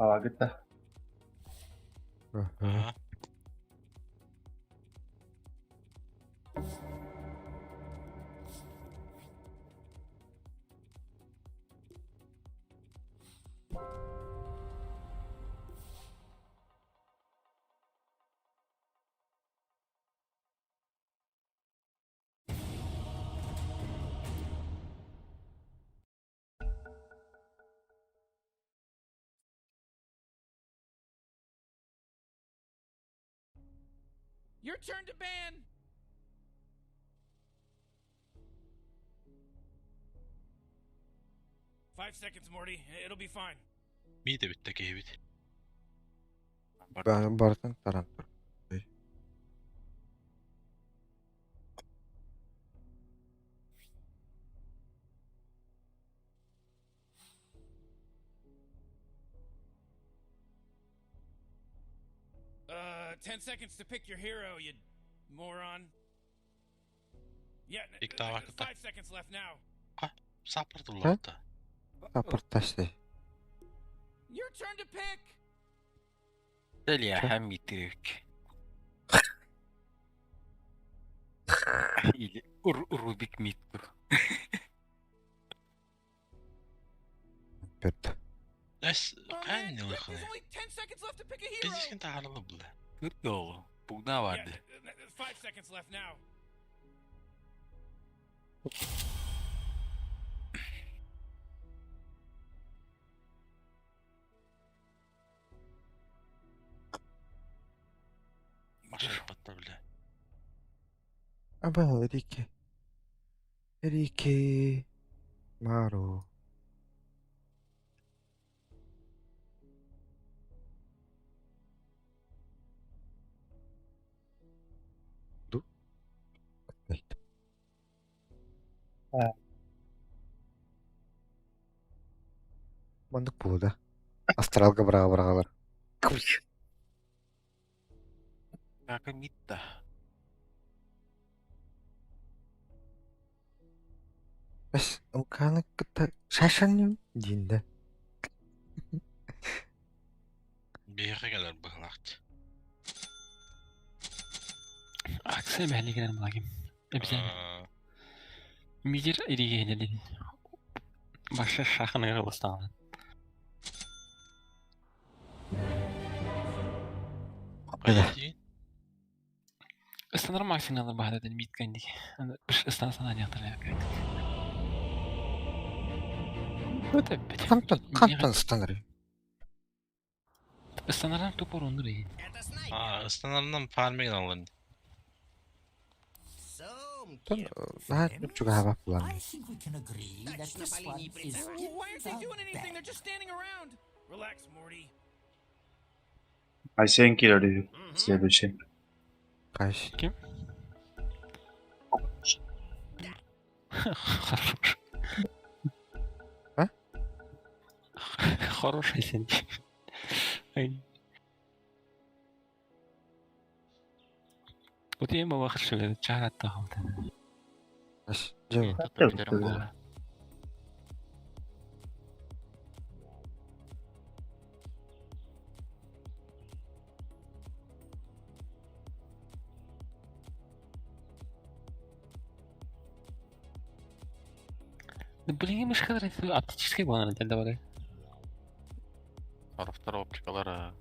Speaker 7: Павагыт да.
Speaker 2: Ага.
Speaker 4: Your turn to ban. 5 seconds, Morty. It'll be fine.
Speaker 2: Мид эбит да киһибит.
Speaker 1: Барытын таран тур.
Speaker 4: 10 seconds to pick your hero, you moron. Yeah,
Speaker 2: İlk daha hakkında.
Speaker 4: 5 seconds left now.
Speaker 2: Саппортулар да.
Speaker 1: Саппорт таштай.
Speaker 4: Your turn to pick.
Speaker 3: Дели хам митрик. Или Рубик Митту.
Speaker 1: Көрдө.
Speaker 2: Эс
Speaker 4: Oh man,
Speaker 2: кайын
Speaker 4: quick,
Speaker 2: нылыхны.
Speaker 4: there's only 10 seconds left to pick a hero.
Speaker 2: Пиздишкин таарылы булла.
Speaker 3: Күрдө Бугна
Speaker 4: Yeah,
Speaker 3: барды.
Speaker 4: 5 seconds left now.
Speaker 2: Машай батта бля.
Speaker 1: Аба Эрике. Эрике. Маро. Ду. Айт.
Speaker 7: Ha.
Speaker 1: Мандык буолда. Астралга быраға бырағалар.
Speaker 3: Кака Митта.
Speaker 1: Эс, мканы кытта шашаным динде.
Speaker 2: Биһиэхэ кэлэр быһылаахт.
Speaker 5: Акция бэһэлигэр булагим. Обязательно.
Speaker 2: Аа,
Speaker 5: Мидер иригенелин. Баша шахыныгы бастаҕын.
Speaker 2: Хайа диин?
Speaker 5: Ыстанар максималар баһадатын митканди. Ыстан сананиахтар. Вот опять.
Speaker 1: Хантан, хантан станар.
Speaker 5: Ыстанардан тупор оннур иһин.
Speaker 2: Аа, ыстанарынан фарминг алын.
Speaker 1: Тон наһаа чугаһаабат булан.
Speaker 11: I think we can agree that this one is
Speaker 4: Why aren't they
Speaker 11: the
Speaker 4: doing anything?
Speaker 11: best.
Speaker 4: They're just standing around. Relax, Morty.
Speaker 7: Айсен киирэр следующий.
Speaker 1: Кайш.
Speaker 5: Ким? Хорош.
Speaker 1: А?
Speaker 5: Хороший сен. Ай. Вот я ему вахшили, чарат тахалта.
Speaker 1: Аш, жево.
Speaker 3: Тут буолла.
Speaker 5: Блин, мышкалар оптический буолан этэ бары.
Speaker 3: Тарафтар оптикалара.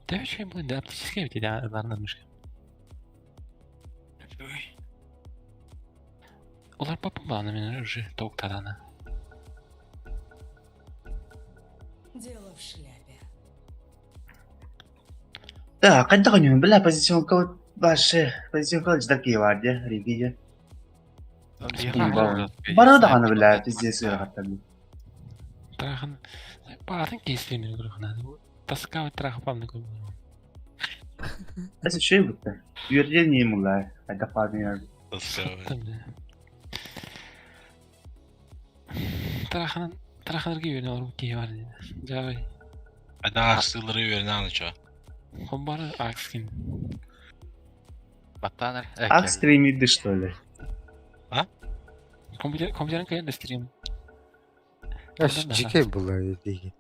Speaker 5: Да что блин, да оптический ведь да, ларна мышка.
Speaker 3: Ой.
Speaker 5: Улар папа баана мен уже токтарана.
Speaker 11: Дело в шляпе.
Speaker 7: Да, хайдах ойнуун бля позиционка вообще позиционка ждар киһи баар дии, Рики дии. Бары даҕаны бля пиздец ыарахаттар.
Speaker 5: Трахан баатын кейстерин көрөхнө. Тоска траха памны көрү.
Speaker 7: Это үчүгэй бутта. Үөрдэн мулла хайдах баарын
Speaker 2: Таскабы.
Speaker 5: Трахан траханырга үйрөнө олор киһи бар диэн. Жабай.
Speaker 2: Айда ахсылары үйөрүнэ аны чо.
Speaker 5: Хомбары акскин.
Speaker 3: Баттанар.
Speaker 7: Ак стримит что ли?
Speaker 5: Компьютер компьютерин кыйын стрим.
Speaker 1: Аш, жике була диги.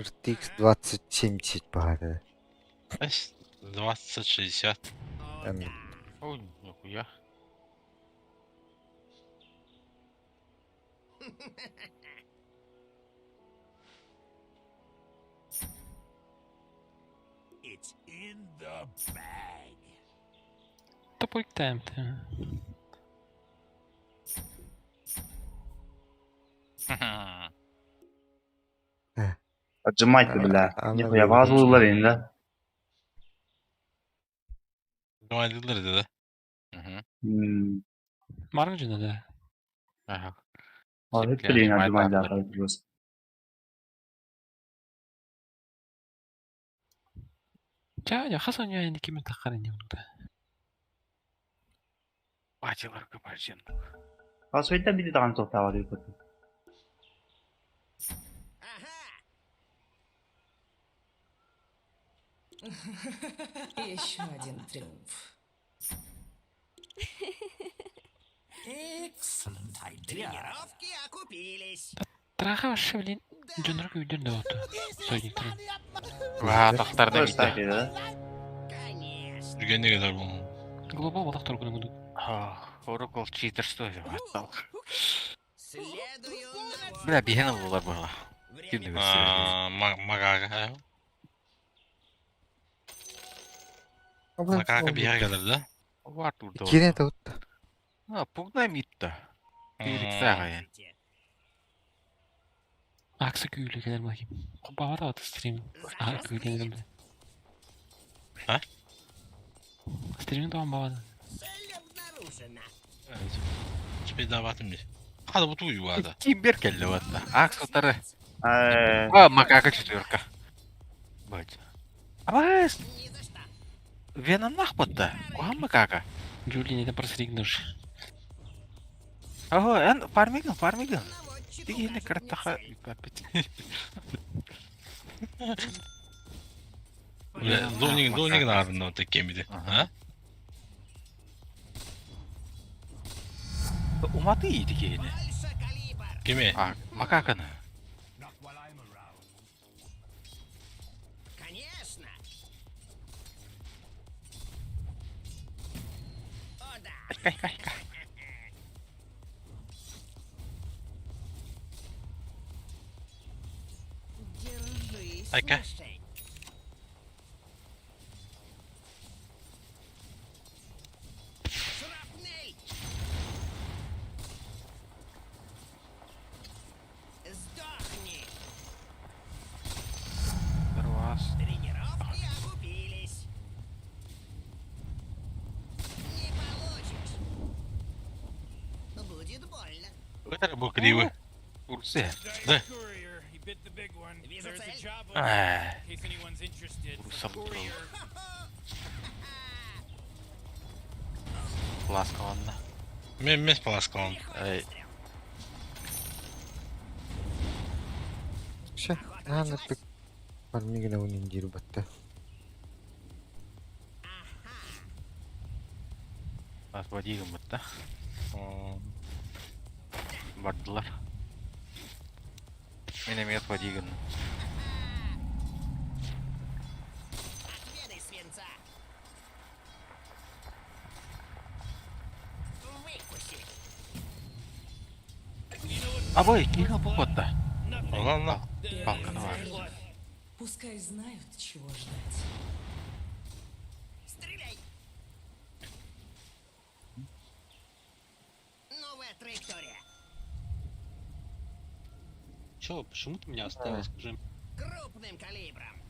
Speaker 1: RTX 2070 баҕар.
Speaker 2: 2060.
Speaker 3: Ой, нихуя.
Speaker 10: It's in the bag.
Speaker 5: Тупой темп.
Speaker 7: Отжимайте, бля. Нихуя базылылар енді.
Speaker 2: Отжимайдылар dedi.
Speaker 3: Мгм.
Speaker 5: Маргджина, да.
Speaker 3: Ага.
Speaker 7: Hep bileyim отжимайте просто.
Speaker 5: Ча, хасан я не кем тахары не буду.
Speaker 3: Бачилар кабажин.
Speaker 7: Хасвейта биди даҕаны туохтааҕа диэбит.
Speaker 11: Еще один триумф.
Speaker 10: Excellent idea.
Speaker 6: Тренировки окупились.
Speaker 5: Траха вообще, блин, Джонрак үйден да оту. Сойдиктер.
Speaker 3: Ва, тахтар да
Speaker 7: Тоже так
Speaker 3: бит.
Speaker 7: да?
Speaker 6: Конечно.
Speaker 2: Жүргенне kadar bunun.
Speaker 5: Глобал балак торгуна буду.
Speaker 3: Oracle cheater что ли? Аттал.
Speaker 6: Следую на
Speaker 3: Бля, биһэн булар була. Ким
Speaker 6: Время
Speaker 3: дебер
Speaker 2: Макака. Макака bir yere kadar da.
Speaker 3: Var турда.
Speaker 1: Кире да утта.
Speaker 3: А, пугна митта. Пирик сага.
Speaker 5: Аксы күүлі келер маким. Баба да стрим. А, күүлі
Speaker 2: А?
Speaker 5: Стримин тоған баба да.
Speaker 6: Цель обнаружена.
Speaker 2: Теперь даватым bir. Hadi bu tuyu vardı.
Speaker 3: Ким бер келди ватта. Акс утары.
Speaker 7: Э,
Speaker 3: А, макака четверка. Бать. Абас,
Speaker 6: Ни за что.
Speaker 3: венаннах батта. Кухан макака.
Speaker 5: Джули не просригнуш.
Speaker 3: Ого, эн фармиган, фармиган.
Speaker 6: Наводчик
Speaker 3: Тиги
Speaker 6: укажет мне
Speaker 3: картаха.
Speaker 6: цель.
Speaker 2: Zoning Zoning ardından tek gemidi. Ha?
Speaker 3: Уматы тиги
Speaker 6: Больше калибр.
Speaker 2: Kimi?
Speaker 3: А, макаканы.
Speaker 10: Not while I'm around.
Speaker 6: Конечно. О, да.
Speaker 3: Кай, кай, кай.
Speaker 6: Держись,
Speaker 2: Айка.
Speaker 6: мишень. Шрапнель! Сдохни!
Speaker 3: Раз.
Speaker 6: Тренировки окупились. Не получишь. Будет больно.
Speaker 2: Öter bu klibi.
Speaker 3: Урсе.
Speaker 2: Да.
Speaker 4: Courier, he bit the big one.
Speaker 6: Вижу
Speaker 4: There's a
Speaker 6: цель.
Speaker 4: job
Speaker 3: Э,
Speaker 4: opening, in case anyone's interested. for
Speaker 3: Урса бутырыл.
Speaker 4: courier.
Speaker 3: Ласкаланна.
Speaker 2: Men mes palaskalan.
Speaker 3: Эй,
Speaker 1: Ше, аны тык фармигена унин дир батта.
Speaker 3: Освободили да? Бардылар. Мен эми отводигин.
Speaker 6: Отведай свинца. Выкуси.
Speaker 3: Абой, киха попотта.
Speaker 2: Allah Allah.
Speaker 3: Палка давай.
Speaker 11: Пускай знают, чего ждать.
Speaker 6: Стреляй. Новая траектория.
Speaker 5: Чё, почему ты меня оставил, скажи?
Speaker 6: Крупным калибром.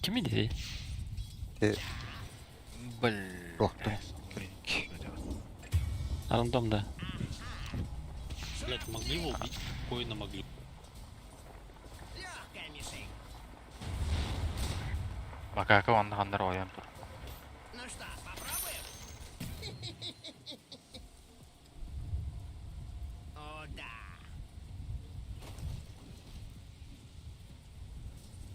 Speaker 5: Ким иди?
Speaker 3: Бл.
Speaker 1: Тохту.
Speaker 5: Рандом, да. Блять, могли его убить? Коина могли.
Speaker 6: Легкая мишень.
Speaker 3: Макака онда хандар оян тур.
Speaker 6: Ну что, попробуем? О, да.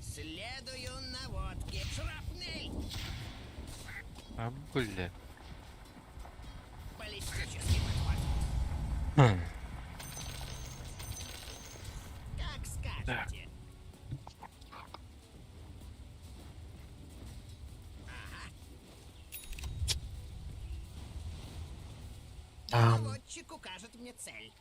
Speaker 6: Следую наводке. Шрапнель!
Speaker 3: А, бля.
Speaker 6: Баллистический подход. Как скажешь.
Speaker 4: Здравствуйте.
Speaker 1: Там.
Speaker 4: Наводчик укажет мне цель.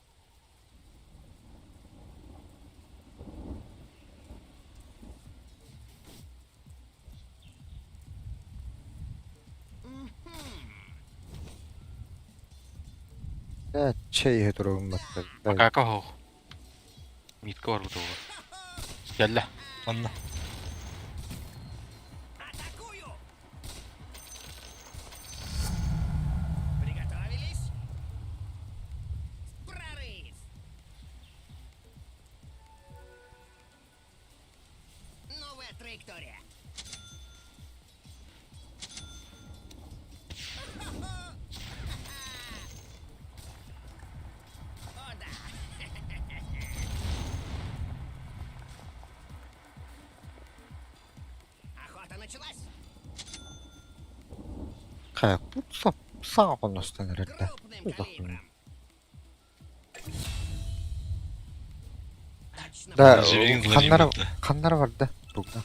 Speaker 1: Э, чэй иһэ туругум баттар.
Speaker 3: Макака оһох. Митка барбыт уола. Кэллэ.
Speaker 2: Онно.
Speaker 4: Атакую! Приготовились? Прорыв! Новая траектория. О, да! Охота началась!
Speaker 1: Хайа, сап, саҥа хонностон эрэрдэ.
Speaker 4: Крупным
Speaker 1: Улахын.
Speaker 4: калибром. Точно
Speaker 1: Да,
Speaker 2: Живин
Speaker 1: ханнара,
Speaker 2: Владимир.
Speaker 1: ханнара барда. Бугна.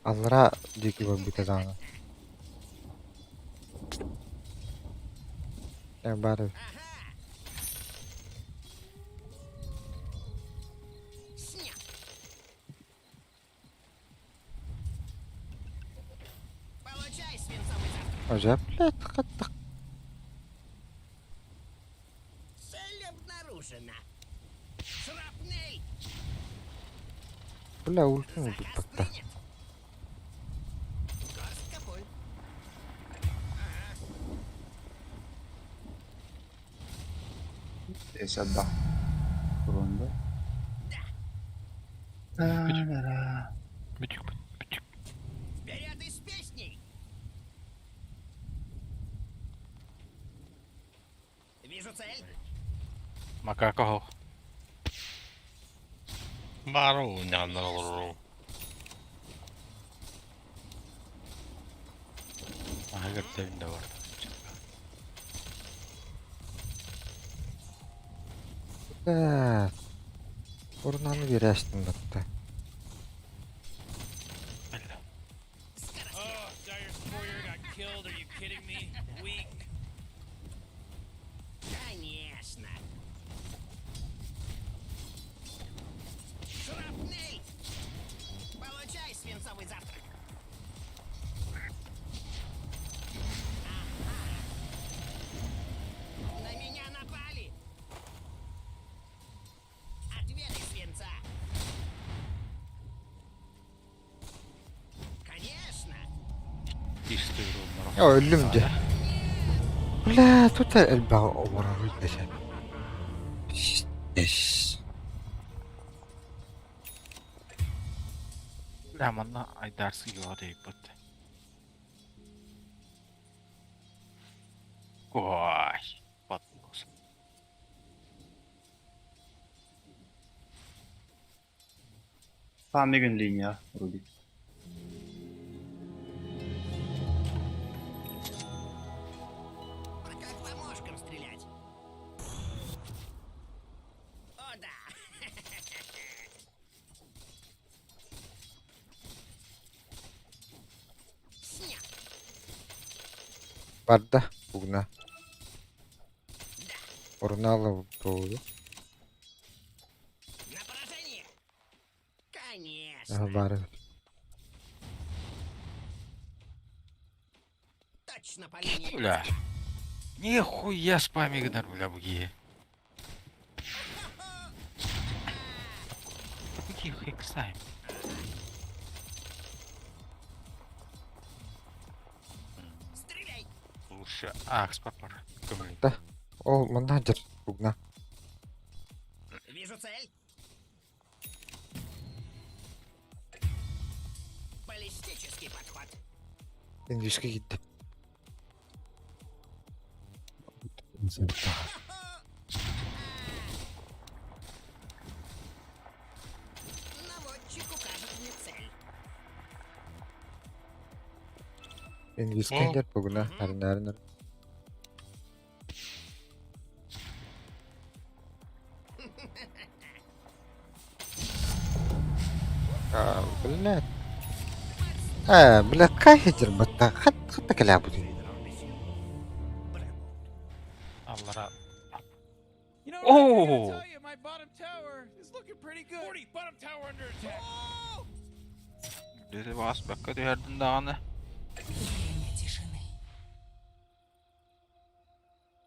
Speaker 1: Аллара диэки барбыта даҕаны. Э, баар эбит.
Speaker 4: Ага. Снят. Получай свинцовый завтрак.
Speaker 1: Ожа, блядь, хаттах.
Speaker 4: Цель обнаружена. Шрапнель.
Speaker 1: Бля, ультин
Speaker 4: Заказ
Speaker 1: ылбыппатта.
Speaker 4: принят. Горстка пуль.
Speaker 7: Эсадда. Турунда. Та-да-да.
Speaker 5: Бүтүк, бүтүк.
Speaker 4: Вперед и с песней. Вижу цель.
Speaker 3: Макака оһох.
Speaker 2: Баар уунньааннар олорор.
Speaker 3: Аһыгар тэбин да бар.
Speaker 1: Бля, Урнаны биэрээстин батта.
Speaker 4: Скорострел. Oh, Dire's courier got killed. Are you kidding me? Weak. Конечно. Шрапнель! Получай свинцовый завтрак. Ага. На меня напали. Отведай свинца. Конечно.
Speaker 1: Оо, өллүм дии. Бля, тут элбэх обороруй дэсэн. Пиздец.
Speaker 3: Бля, манна айдаарсы юа дейбит. Ой, бат.
Speaker 7: Фамигин линия, Рубик.
Speaker 4: Как по мошкам стрелять. О, да. Снят.
Speaker 1: Барда, бугна. Урнала буолу.
Speaker 4: На поражение. Конечно.
Speaker 1: Баар эбит.
Speaker 4: Точно по линии.
Speaker 3: Бля. Нихуя спамигнер, бля, буги. Буги хексайм.
Speaker 4: Стреляй.
Speaker 3: Лучше. А, спапар. Көмүл.
Speaker 1: Да. Ол манна дьэр бугна.
Speaker 4: Вижу цель. Баллистический подход.
Speaker 1: Инглишка киирдэ.
Speaker 4: Наводчик укажет мне цель.
Speaker 1: Инглишка
Speaker 2: О.
Speaker 1: дьэр бугна. Харнаарнар. А, блядь. Э, блядь, кафедр батта. Хат хатта кэлээбитий.
Speaker 3: Аллара.
Speaker 4: You know, I gotta
Speaker 3: Оо!
Speaker 4: tell you, my bottom tower is looking pretty good. 40, bottom tower under attack.
Speaker 3: Дьэ баҕас бакка түһэрдин даҕаны.
Speaker 11: Время тишины.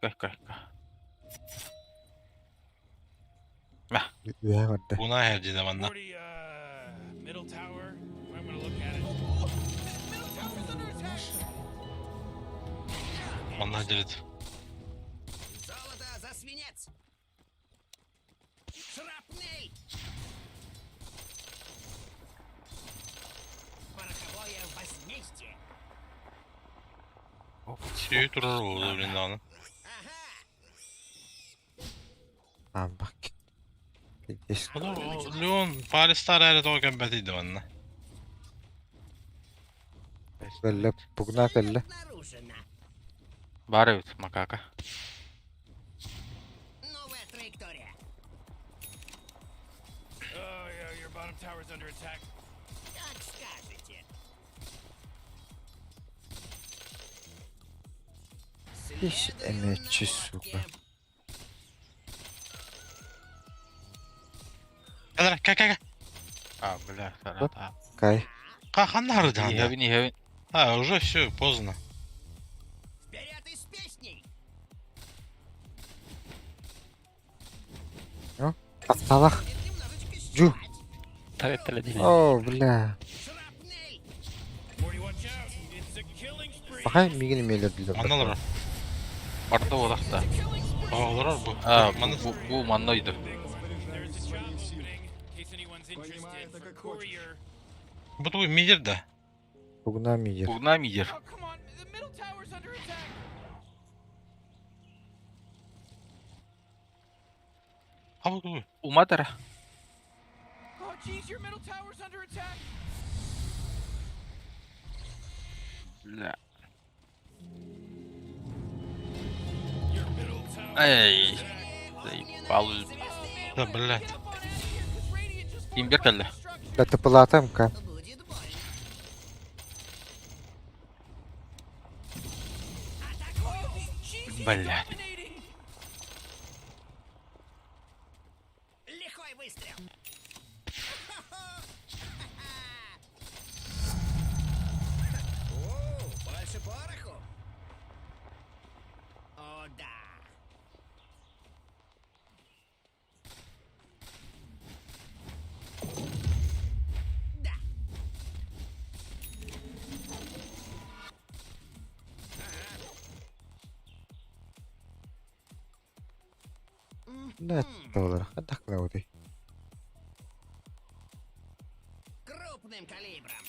Speaker 3: Кай кай кай.
Speaker 1: Үөһэ барда.
Speaker 2: Буна herdi манна.
Speaker 4: 40, middle tower. I'm gonna look at it. Oh, middle tower's under attack.
Speaker 2: Манна дебит.
Speaker 6: Золото за свинец! Шрапнель! Пороховое возмездие!
Speaker 2: Сүйі турар болду блин даҕаны.
Speaker 1: А, бак. Пиздец.
Speaker 2: Леон Паристар эрэ тоҕо кэлбэтий да манна.
Speaker 1: Кэллэ, пугна кэллэ.
Speaker 6: Обнаружено!
Speaker 3: Баар эбит макака.
Speaker 6: Новая траектория!
Speaker 4: Oh, yeah, your bottom tower's under attack.
Speaker 6: Как скажете!
Speaker 1: Иш
Speaker 6: Следую
Speaker 1: эмэччи, сука.
Speaker 6: наводке.
Speaker 2: Кэлэр кэ кэ кэ.
Speaker 3: А, бля, сарата.
Speaker 1: Кай.
Speaker 2: Ханна харыдаан.
Speaker 3: Иһэбин иһэбин.
Speaker 2: А, уже все, поздно.
Speaker 6: Вперед и с песней!
Speaker 1: Атталах.
Speaker 6: Будет немножечко
Speaker 1: Жу.
Speaker 6: щипать.
Speaker 5: Таветтеле
Speaker 1: О, бля.
Speaker 6: Шрапнель!
Speaker 4: 40, watch out. It's a killing spree.
Speaker 1: Бахай мигин эмиэлэр
Speaker 2: Манна олорор.
Speaker 3: Барда буолахта.
Speaker 2: Олорор бу.
Speaker 3: А,
Speaker 2: Манна
Speaker 3: бу, бу манна ойду.
Speaker 4: There's a job opening, in case anyone's
Speaker 9: Понимай
Speaker 4: interested,
Speaker 9: это
Speaker 4: for
Speaker 9: как хочешь.
Speaker 4: courier.
Speaker 2: Бу тугу мидер да.
Speaker 1: Пугна мидер.
Speaker 3: Бугна мидер.
Speaker 4: Oh, come on. The middle tower's under attack.
Speaker 2: А бу тугу.
Speaker 3: Уматара.
Speaker 4: Oh, jeez, your middle tower's under attack.
Speaker 3: Бля.
Speaker 4: Your middle tower.
Speaker 3: Эй. Заебал.
Speaker 2: Да, блядь.
Speaker 4: Get up on out of here, 'cause Radiant just
Speaker 3: Имбир кэллэ.
Speaker 4: structure.
Speaker 1: Бля, тыпылаатам ка.
Speaker 6: Будет больно.
Speaker 4: Jeez, he's
Speaker 3: Блядь.
Speaker 4: dominating.
Speaker 6: Лихой выстрел! О, больше пороху! О, да! Да!
Speaker 1: Бля, доллар. Хадак наути.
Speaker 6: Крупным калибром!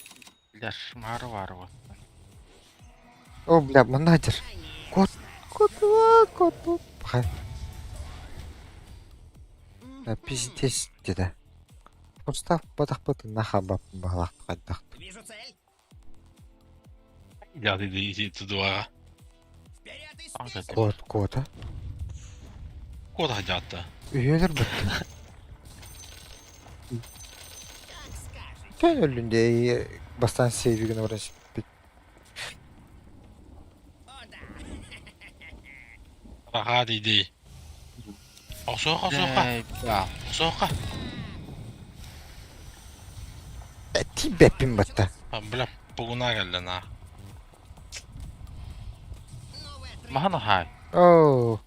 Speaker 3: Бля, шмар варва.
Speaker 1: О, бля, манадер. Кот, кот, а, кот, Бахай. Да, пиздец, деда. Устав батах бат наха бап балах кадах.
Speaker 6: Вижу цель!
Speaker 2: Я иди иди тудуага.
Speaker 6: Вперед и с
Speaker 3: А,
Speaker 6: песней!
Speaker 1: Кот, кот, а.
Speaker 2: Куда хотят-то?
Speaker 1: Үйелер бітті.
Speaker 6: Как скажете!
Speaker 1: Көн өлүнде бастан сейвигин орас бит.
Speaker 6: О, да!
Speaker 2: Рахат иди. Осоха, осоха,
Speaker 3: Бля.
Speaker 2: осоха.
Speaker 1: Ти беппин батта.
Speaker 2: А, бля, пугуна кэллэ на.
Speaker 6: Новая траектория!
Speaker 3: Махана хай.
Speaker 1: О,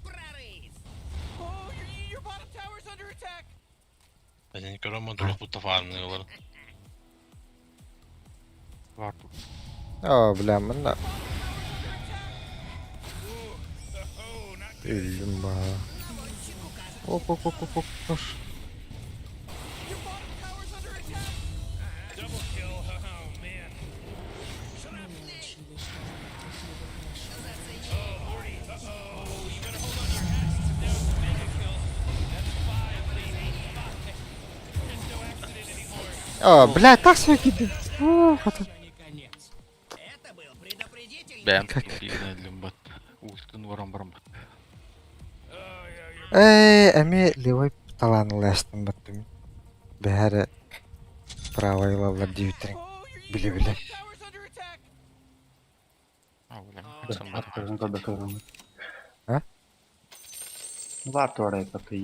Speaker 6: Прорыв!
Speaker 4: Oh, your bottom tower's under attack.
Speaker 2: Мен көрөм дурах бутта фармны олар.
Speaker 3: Бар.
Speaker 1: о, бля, мына
Speaker 4: Oh, not good.
Speaker 1: өлүм ба. Оп, оп, оп, оп, оп. Ош.
Speaker 4: Your bottom tower's under attack. Double kill. Oh, man.
Speaker 11: Мы решили, что мы хорошо.
Speaker 4: Oh, 40. Uh-oh. You better hold on to your hats. That was a mega kill. That's five, baby. Five. There's no accident anymore.
Speaker 1: О, бля, так себе киди. О, хата.
Speaker 6: Это был предупредительный
Speaker 3: Бэм.
Speaker 1: Как?
Speaker 3: Бигнэ лүмбат. Ультун уоран баран
Speaker 1: Ээ, эмиэ левой талаан ылаастым баттым. Бэһэрэ правой ылаллар диэбиттэрин билэ-билэ.
Speaker 7: Аттарын көрбөтөрүм.
Speaker 1: А?
Speaker 7: Баар туора эппэккэ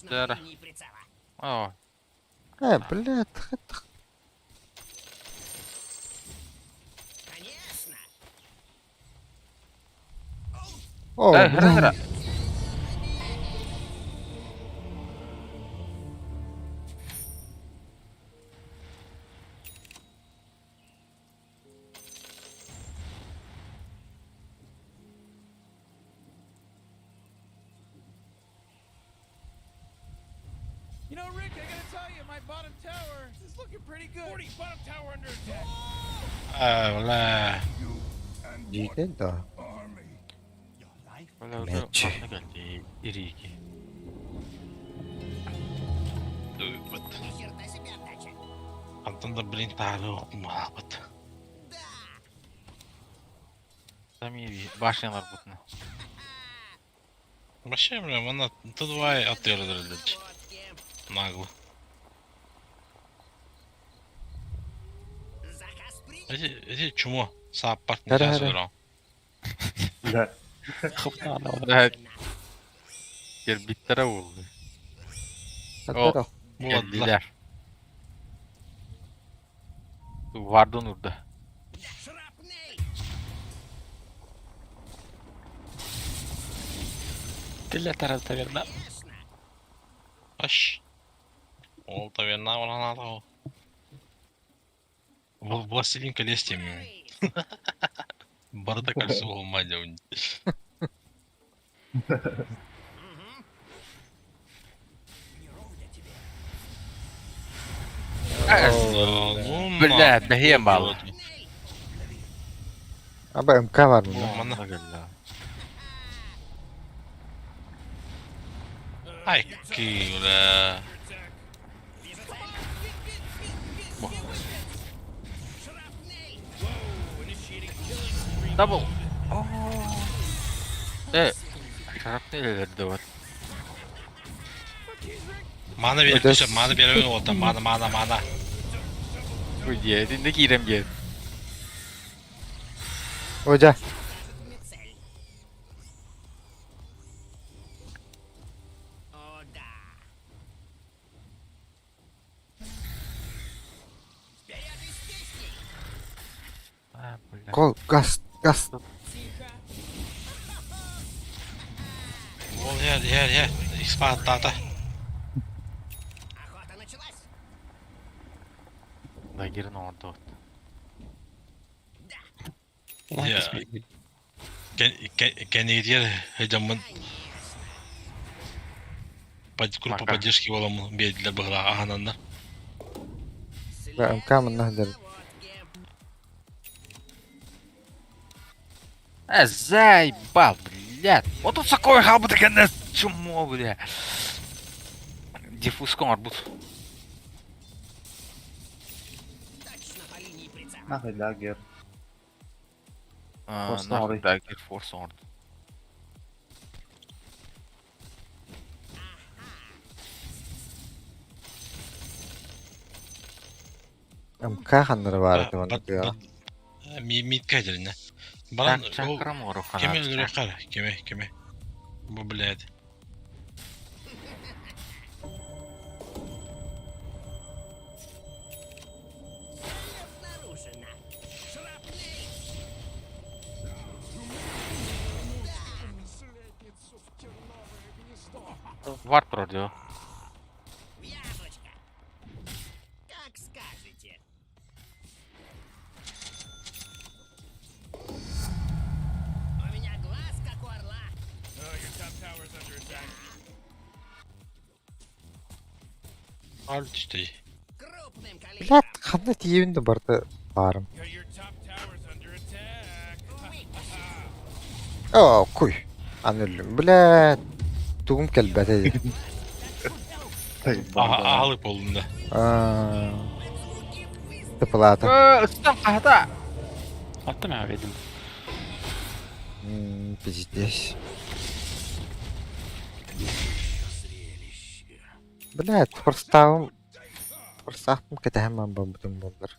Speaker 3: Дара. О,
Speaker 1: Э, блядь, О,
Speaker 3: Э, хара хара.
Speaker 1: блядь.
Speaker 4: You know, Rick, I gotta tell you, my bottom tower is looking pretty good. 40 bottom tower under attack.
Speaker 2: Э, бля.
Speaker 1: Дьиикэй да.
Speaker 3: Бля,
Speaker 1: Мечи.
Speaker 3: манна кэлли ириики.
Speaker 2: Вот. Антон да, блин, тары оқымағапыт.
Speaker 3: Сами башнялар бутна.
Speaker 2: Вообще, бля, мана Т2 атырдырдыч. Нагло. Эти, эти чмо, сааппарт
Speaker 1: Хара,
Speaker 2: не
Speaker 1: хара.
Speaker 2: сөдөрөн.
Speaker 7: Да.
Speaker 3: Да. Кирбиттера болду.
Speaker 1: Хаттара.
Speaker 2: Буладылар.
Speaker 3: Келдилер. Вардон урда.
Speaker 5: Тиле тараз таверна.
Speaker 2: Аш. Ол таверна олан алау. Властелин колец теми. Барда кольцо алмадя.
Speaker 3: Бля, бэһиэн баалы.
Speaker 1: Аба МК бар мында.
Speaker 2: Мана.
Speaker 3: Манна.
Speaker 2: Ай, бля.
Speaker 3: Дабл. Э, шарапнелерде бар.
Speaker 2: Мана беріп түсіп, мана беріп отыр, мана, мана, мана.
Speaker 3: Уйде, динде киирем диэн.
Speaker 1: Ожа.
Speaker 3: А, бля.
Speaker 1: Кол, газ, газ.
Speaker 2: Ол, ер, ер, ер. Икспа тата.
Speaker 3: Лагерин оҥордубут.
Speaker 2: Я. Кеннедиер хыдаммын. Группа
Speaker 3: Пока.
Speaker 2: поддержки боламын бердилер бұғыра ағанандар.
Speaker 1: Бля, МК мында дер.
Speaker 3: Э, заебал, блядь. Вот тут такой халбы кэннэ чмо, бля. Диффуз оҥорбут.
Speaker 7: Нахуй дагер. Force
Speaker 3: Нахуй
Speaker 7: оҥорой.
Speaker 3: дагер форс оҥорду.
Speaker 1: МК ханнары бар ити манна тыа.
Speaker 2: Митка дерine. Баран
Speaker 3: Так, чакрам оҥоруохха
Speaker 2: кеме
Speaker 3: наада.
Speaker 2: өлөрө кеме кеме. Бу блядь.
Speaker 3: Варп прордио.
Speaker 4: Oh, your top tower's under attack.
Speaker 2: Al işte.
Speaker 1: Блядь, ханна тиийбин да барда баарым.
Speaker 4: Yeah, your top tower's under attack.
Speaker 1: Оо, куй. Аны өллүм. Блядь. Тугум кэлбэтэ.
Speaker 2: Ağalık oldum da.
Speaker 1: Аа. Тыпылаата.
Speaker 3: Ыстан хаһата!
Speaker 5: Алта мэ ведим.
Speaker 1: Пиздец. Блядь, форставым форсаахпын кэтэһэн барбытым буоллар.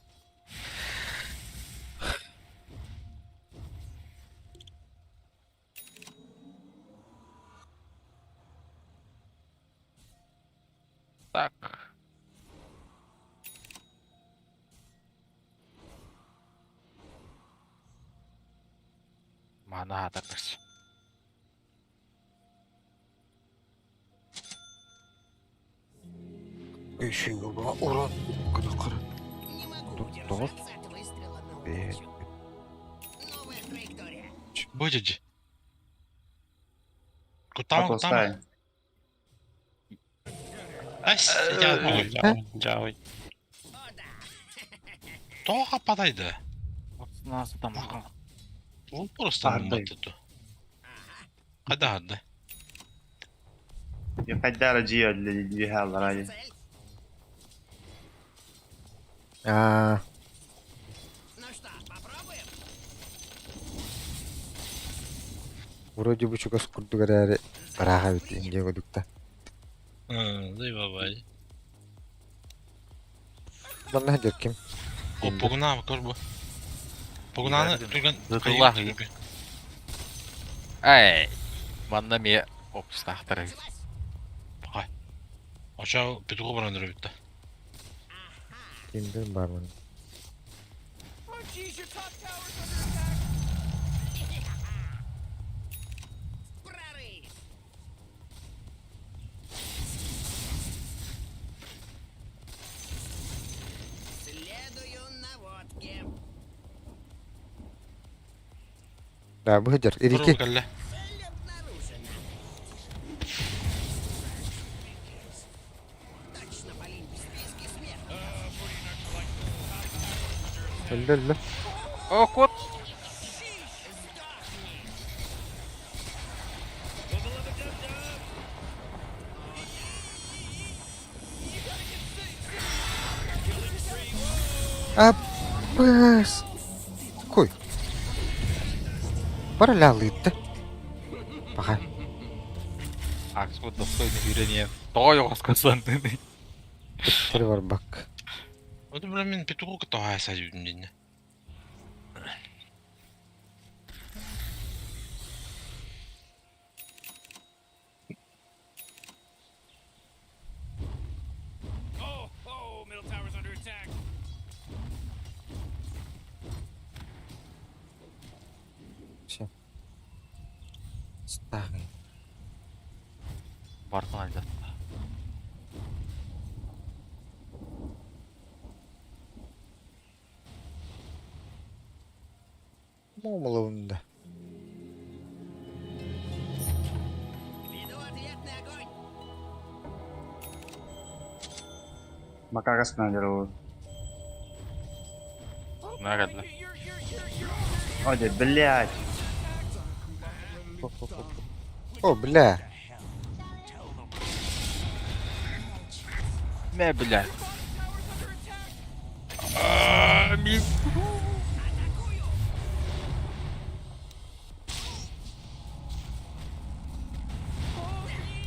Speaker 3: Так. Мана аатарбыс.
Speaker 1: Үсүгү уран кыдыкыр. Тоҕус. Бэт.
Speaker 2: Бу дьэ. Кутаама, кутаама.
Speaker 7: Отостаай.
Speaker 2: Ас, я
Speaker 5: Дьаабый.
Speaker 2: Тоҕо хаппатайды?
Speaker 3: Нас там
Speaker 2: Ол просто
Speaker 7: Арды.
Speaker 2: Хайда арды.
Speaker 7: Хайдара дьиэ дьиэ аллараа.
Speaker 1: Аа, вроде бы чугас курдук эрээри ырааҕа эбит индия курдукта.
Speaker 2: Дай бабай.
Speaker 1: Манна сылдьар ким?
Speaker 2: О, пугуна көр бу. Пугунаны түргэн
Speaker 3: Зытыллах. Эй, манна эмиэ опустаахтар эбит.
Speaker 2: Хай. Оча петуху баран өрөбүттэ.
Speaker 1: Кимдер бар мын.
Speaker 4: Oh jeez, your top tower's under attack.
Speaker 1: Да, бу сылдьар. Ирики.
Speaker 2: Кэллэ.
Speaker 1: Өллө өллө.
Speaker 3: О, кот!
Speaker 1: Аппас. Кой. Баралаалыытта. Паха.
Speaker 3: Акс вот достойный үрение. Тоҕо йоҕоско сандыны.
Speaker 1: Туттары барбак.
Speaker 2: Вот бля мин петуху кытта садьюдун динне.
Speaker 4: Oh, oh, middle tower's under attack.
Speaker 1: Все. Старый.
Speaker 3: Бартын алдьатта.
Speaker 1: Момоловында.
Speaker 7: Макагасынан дьоруобут.
Speaker 3: Нагадла.
Speaker 4: Your, your, your, your,
Speaker 7: Ой, блядь.
Speaker 1: О, бля.
Speaker 3: Мэ, бля.
Speaker 4: oh,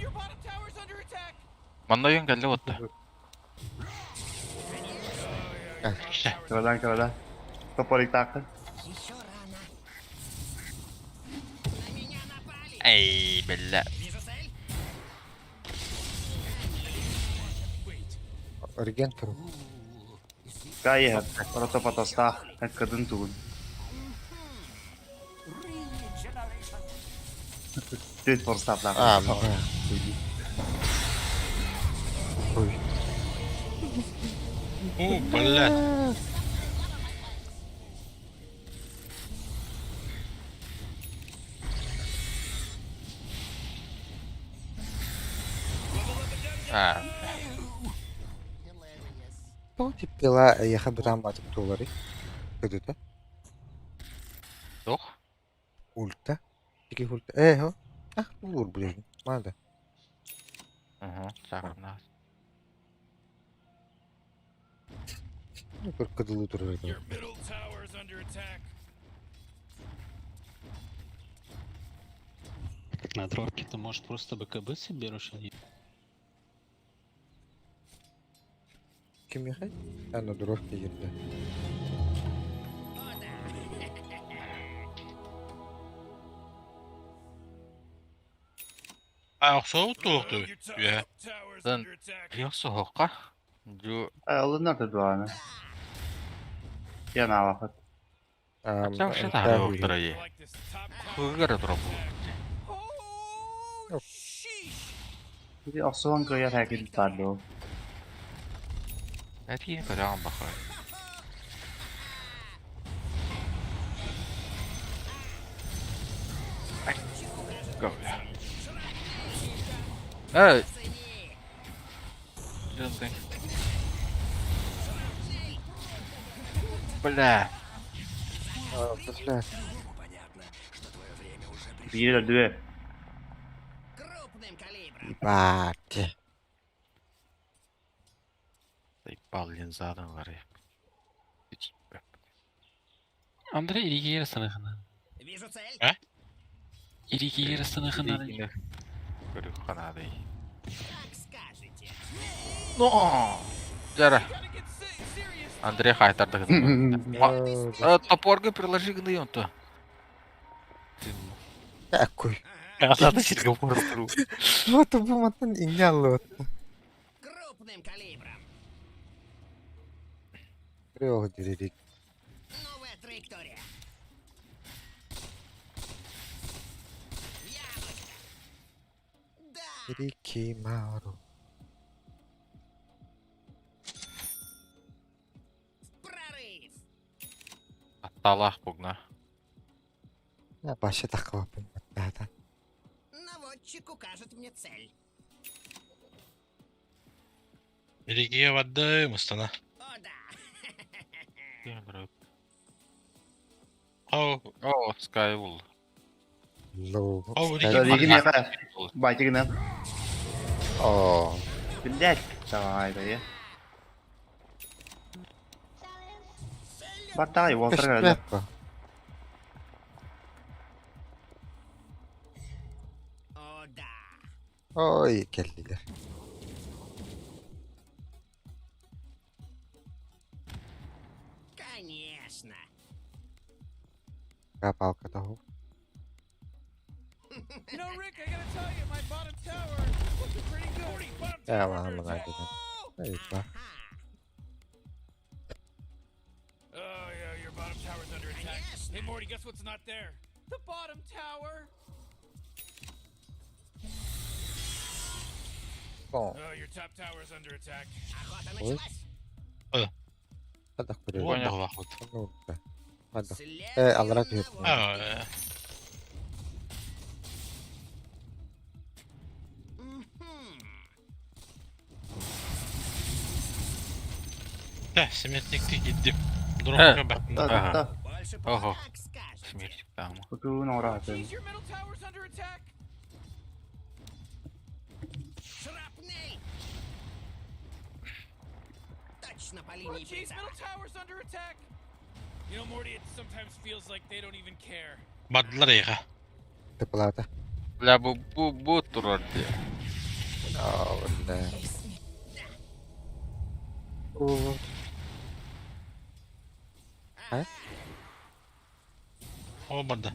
Speaker 4: your bottom tower's under attack.
Speaker 3: Манна ойон кэллэ уотта.
Speaker 7: Кырадан кырадан. Топорик тааккын.
Speaker 3: Эй, бля.
Speaker 1: Орген туру.
Speaker 7: Кайы протопотостаах кыдын тугун. Түт форстаплар.
Speaker 1: А, бля. Ой.
Speaker 2: О, блядь.
Speaker 3: А,
Speaker 1: Тоҕо типпела эйиэхэ бытаан баатык туоларый? Көтүтэ.
Speaker 3: туох?
Speaker 1: Ульта. Ики ульта. Э, хо. Ах, тулуур блин. Мада.
Speaker 3: Угу, саахарнаах.
Speaker 1: Ну, только кыдылы турар.
Speaker 4: Your middle tower is under attack.
Speaker 5: На дровке ты, может, просто БКБ себе рушил?
Speaker 1: Ким ехать? А, на дровке girdi.
Speaker 2: А, охсоо туохту.
Speaker 4: Your top
Speaker 2: Үө.
Speaker 4: tower is
Speaker 3: Then-
Speaker 4: under attack.
Speaker 3: Йоксу хоққа. Жу
Speaker 7: Алынар да дуаны. Яна вақыт.
Speaker 3: Жакшы тары оқтыра
Speaker 4: I
Speaker 3: е.
Speaker 4: like this top tower.
Speaker 3: Хыгыр тура бу.
Speaker 4: Oh, sheesh.
Speaker 7: Бири охсуон кыйар хәкин тарлоо.
Speaker 3: Әтиин көрөөн бахар. Go. Эй. Жынтың. Бля.
Speaker 1: Бля.
Speaker 7: Бири дүө.
Speaker 1: Ебать.
Speaker 3: Заебал линзадан лары.
Speaker 5: Андрей, Иригер станахана.
Speaker 6: Вижу цель.
Speaker 2: А?
Speaker 5: Иригер станахана.
Speaker 3: Көрүк ханады.
Speaker 6: Как скажете.
Speaker 3: Но. Жара.
Speaker 4: Gotta get serious.
Speaker 3: Андрей хайтарды. Топорга приложи гны он-то.
Speaker 1: Какой?
Speaker 3: Азады сирге порстыру.
Speaker 1: Вот бу маттан ингаллы.
Speaker 6: Крупным калибром.
Speaker 1: Трех дирик.
Speaker 6: Новая траектория. Яблочко. Да.
Speaker 1: Рики Мару.
Speaker 6: Прорыв.
Speaker 3: Атталах бугна.
Speaker 1: Я башы такова да.
Speaker 6: Наводчик укажет мне цель.
Speaker 2: Иригие барды мустана.
Speaker 6: О, да.
Speaker 2: О,
Speaker 3: О, Skywall.
Speaker 1: Лоу.
Speaker 2: О,
Speaker 7: Рики меха. Байтигына.
Speaker 1: О.
Speaker 7: Блять. Давай, да. Батай, Уолтер geldi.
Speaker 6: О, да.
Speaker 1: Ой, келдилер.
Speaker 6: Конечно.
Speaker 1: Капалка того.
Speaker 4: You know, Rick, I gotta tell you, my bottom tower is looking pretty good. Morty, bottom
Speaker 1: Я
Speaker 4: tower
Speaker 1: вам
Speaker 4: under attack.
Speaker 1: Эй, ба.
Speaker 4: Oh yeah, your bottom tower's under attack.
Speaker 6: Конечно.
Speaker 4: Hey Morty, guess what's not there? The bottom tower.
Speaker 1: О,
Speaker 4: Oh, your top tower's under attack.
Speaker 6: Охота
Speaker 1: Ой.
Speaker 6: началась.
Speaker 1: хадах көрөр.
Speaker 2: Понял. Лахут.
Speaker 1: Ну, да. Хадах.
Speaker 6: Следую
Speaker 1: алрак
Speaker 6: наводчику.
Speaker 1: юк.
Speaker 2: А,
Speaker 6: Мгм.
Speaker 2: Да, семетникти гиддим.
Speaker 3: Э.
Speaker 2: Дропка бак.
Speaker 7: Да, да, да.
Speaker 6: Больше
Speaker 3: Ого.
Speaker 6: как скажете.
Speaker 3: Смерть там.
Speaker 7: Кутуун оратын.
Speaker 4: Jeez, your middle tower's under attack.
Speaker 6: Шрапнель. Точно по
Speaker 4: Oh,
Speaker 6: линии
Speaker 4: jeez,
Speaker 6: прицела.
Speaker 4: middle tower's under attack. You know, Morty, it sometimes feels like they don't even care.
Speaker 2: Бардылар эйха.
Speaker 1: Тыплата.
Speaker 3: Бля, бу бу бу турар ди.
Speaker 1: О, бля. О. А?
Speaker 2: О, барды.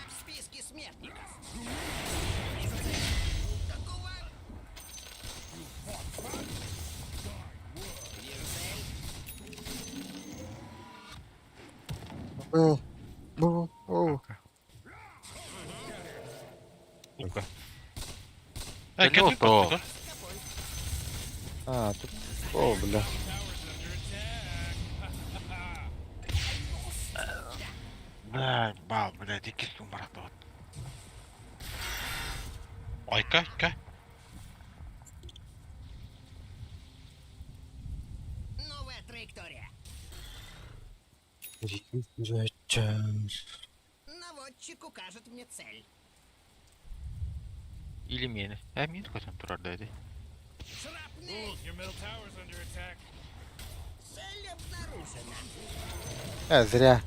Speaker 6: В списке смертников. Вижу цель. Такого. Вижу цель.
Speaker 1: О, бу, о.
Speaker 2: Сука.
Speaker 3: Да
Speaker 2: Э,
Speaker 3: ну
Speaker 2: кетпей
Speaker 3: то.
Speaker 2: барды.
Speaker 1: А, тут... О, бля.
Speaker 3: Бля, ба, бля, дикий сумрак вот.
Speaker 2: Айка, айка.
Speaker 6: Новая траектория. Наводчик укажет мне цель.
Speaker 3: Или мені. Э, мені хотим турар ди.
Speaker 6: Шрапнель.
Speaker 4: Your middle tower's under attack.
Speaker 1: Э, зря.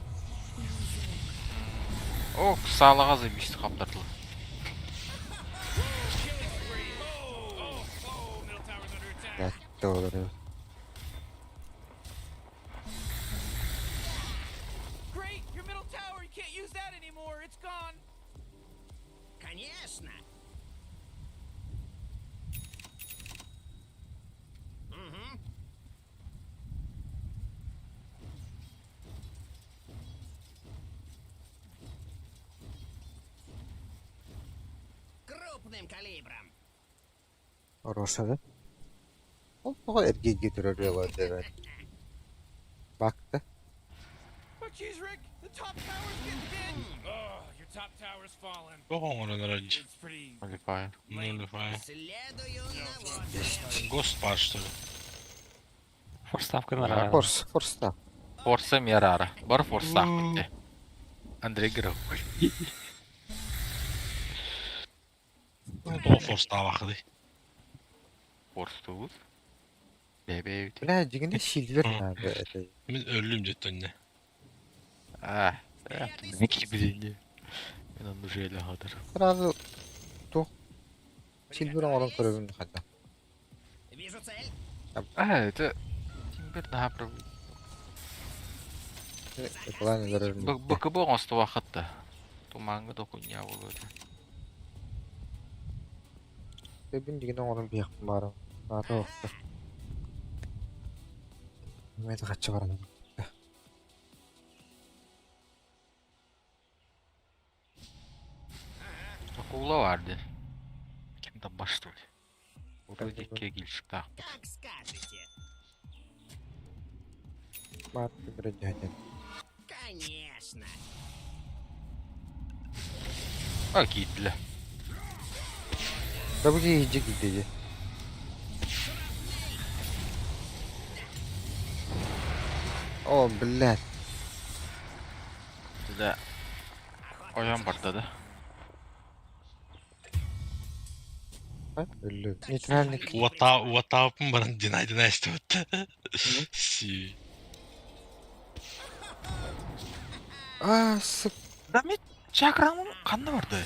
Speaker 3: Ох, саалаҕа заебись хаптардылар.
Speaker 1: Блядь, доллары.
Speaker 4: Great, your middle tower, you can't use that anymore. It's gone.
Speaker 6: Конечно. Угу. Крупным калибром.
Speaker 1: Хороша, да? Ол тоҕо эргииргэ турар диэбэт. Бакта.
Speaker 4: Oh, jeez, Rick, the top tower's getting bit. Oh, your top tower's fallen.
Speaker 2: Туох оҥороллор дии?
Speaker 4: It's pretty
Speaker 3: Nullify.
Speaker 2: Nullify.
Speaker 6: Следую наводкой.
Speaker 2: Ghost бар что ли?
Speaker 5: Форставка нравится.
Speaker 1: Форс, форста.
Speaker 3: Форса Мирара. Бар форса. Андрей Гров.
Speaker 2: Тоҕо форстаабаххыный?
Speaker 3: Форстуут. Бэбэйт.
Speaker 1: Бля, дьиҥинэ Сильвер наада этэ.
Speaker 2: Мин өллүм дьиттэннэ.
Speaker 3: А, Ники билинни. Мен онну жээле хатыр.
Speaker 1: Сразу туох Сильвер оҥорон көрөбүн хайда.
Speaker 6: Вижу цель.
Speaker 3: А, это Тимбер наһаа прав.
Speaker 1: План өлөрөр.
Speaker 3: БКБ оҥостубаххыт да. Тумааҥҥа да хуйня буолуо этэ.
Speaker 1: Бин дьиҥинэ оҥорон биһиэхпин баарым. Наада охто. Мен хаччы баран.
Speaker 3: Акула бар дии. Ким да баштуй. Вроде кегельштах.
Speaker 6: Как скажете.
Speaker 1: Баар бирдиһэтин.
Speaker 6: Конечно.
Speaker 3: А киирдилэ.
Speaker 1: Да бу киһи киирдэ О, блядь.
Speaker 3: Да. Ойон барда да.
Speaker 1: Өллү. Нейтральный.
Speaker 2: Уотааппын баран динай динай истибэттэ. Си.
Speaker 1: А, сык.
Speaker 3: Да мен чакрам ханна барды?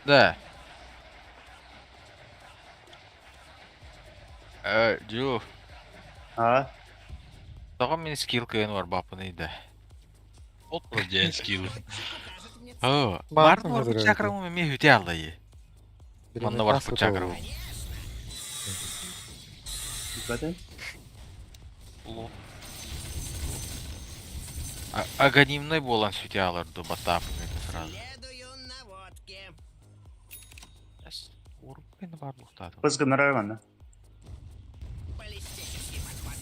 Speaker 3: Да. Э, Дю,
Speaker 7: А?
Speaker 3: тоҕо мин скилл кыайан барбаппыный да.
Speaker 2: Ол диэн скилл.
Speaker 3: Оо,
Speaker 1: Баар
Speaker 3: баар барбыт чакрамым эмиэ үтэ аллайы. Манна барбыт чакрамым.
Speaker 7: Бэтэ?
Speaker 3: Аганимный буолан сүтэ аларды баттааппын это сразу.
Speaker 6: Следую наводке.
Speaker 3: Урукку бар буктаатым.
Speaker 7: Пыс гыннарар манна.
Speaker 6: Баллистический подход.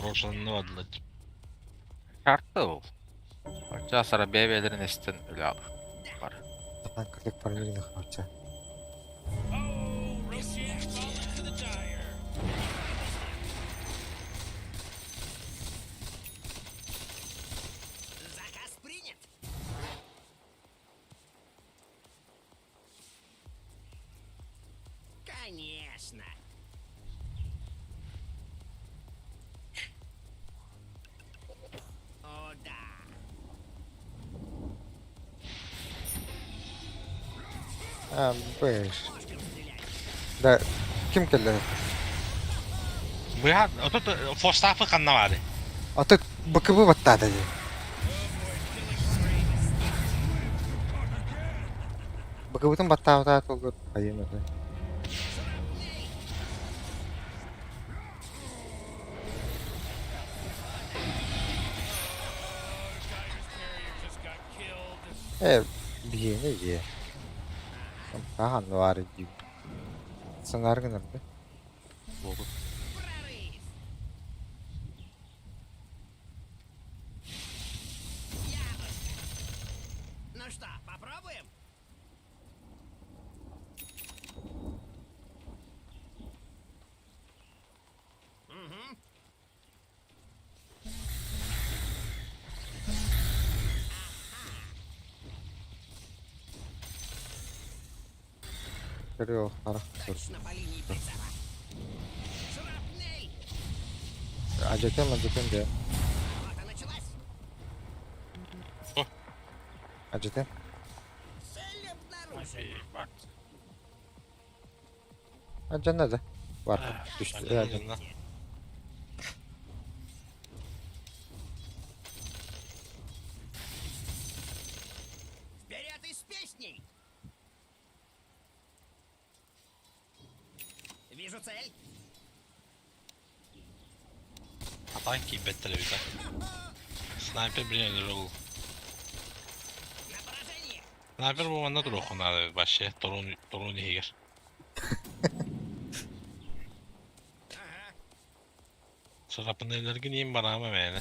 Speaker 2: Рошанны бардылар.
Speaker 3: Шартты ол. Бачча сара бэбэлэрин эстен өлө алыр. Бар.
Speaker 1: Танкалык фармилин хавча.
Speaker 4: Oh, Roshan's fallen to the dire.
Speaker 6: Заказ принят. Конечно. О, да.
Speaker 1: А, бэш. Да, ким кэллэ?
Speaker 2: Быһа, отут форстаапы ханна баары?
Speaker 1: Аты БКБ баттаата дии. БКБтын баттаабыта толгор айым этэ.
Speaker 4: Just got killed.
Speaker 1: Э, биһиэнэ дии. Тахан баар дии. Саҥар гынар да.
Speaker 3: Болу.
Speaker 6: Прорыв. Яблочко. Ну что, попробуем? Угу.
Speaker 1: Снайпер харах
Speaker 6: Точно по линии прицела. Шрапнель!
Speaker 1: Ажатем, ажатем де.
Speaker 6: Охота началась!
Speaker 1: Ажатем.
Speaker 6: Цель обнаружена.
Speaker 1: Ажанна да. Бар. Düştü. Ажан.
Speaker 6: Вперед и с песней! Вижу цель.
Speaker 2: Атан киирбэттэр эбит Снайпер блин өлөр
Speaker 6: На поражение!
Speaker 2: Снайпер бу манна туруоххун наада эбит вообще торун торун иһигэр.
Speaker 6: Ага.
Speaker 2: Сарапынеллэргин иин бараама мээнэ.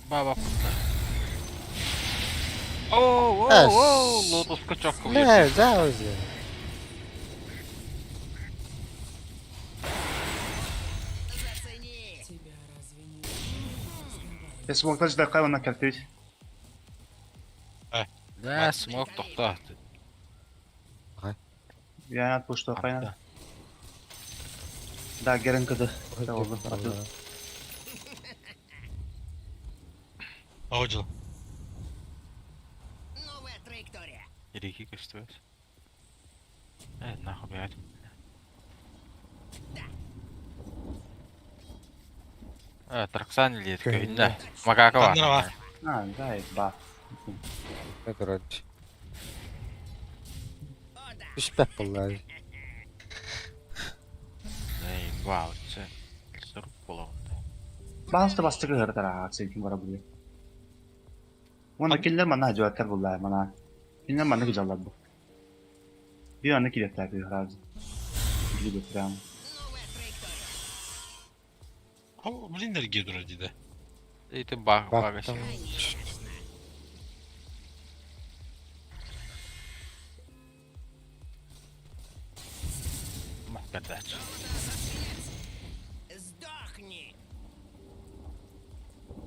Speaker 3: Баба кутта. Оу, оу, оу, лотуска чокко
Speaker 1: Не, да, уже.
Speaker 6: Зацени!
Speaker 11: Тебя разве не разговаривать?
Speaker 7: Смоктан ждаққа онна кәлтебит.
Speaker 3: Да, смок тохто.
Speaker 7: Яна пушто кайна. Да, герен кыды. Oldu.
Speaker 2: Оожул.
Speaker 6: Новая траектория.
Speaker 3: Реки көстүбэт. Э, нахуй блядь. Э, Тарксан или
Speaker 1: Көһүннэ.
Speaker 3: көһүннэ. Макака
Speaker 2: Ханна
Speaker 3: бар.
Speaker 2: бар.
Speaker 7: А, да, ба.
Speaker 1: Ne durur?
Speaker 6: О, да!
Speaker 1: Düşpek bunlar.
Speaker 3: Эй, вау, це. Сорок половина.
Speaker 7: Басты басты кыһыртара сыйкин бара буле. Уонна кинилэр манна хадьыбаттар буллаа мана. Кинилэр манна кыдьаллар бу. Биир анны кириэхтээ кыһыраазы. Били бэтрам.
Speaker 6: Новая траектория.
Speaker 2: О, блин эргиэ турар диде.
Speaker 3: Ити баг багаш.
Speaker 1: Baktım.
Speaker 6: Конечно.
Speaker 3: Макадач.
Speaker 6: Сдохни!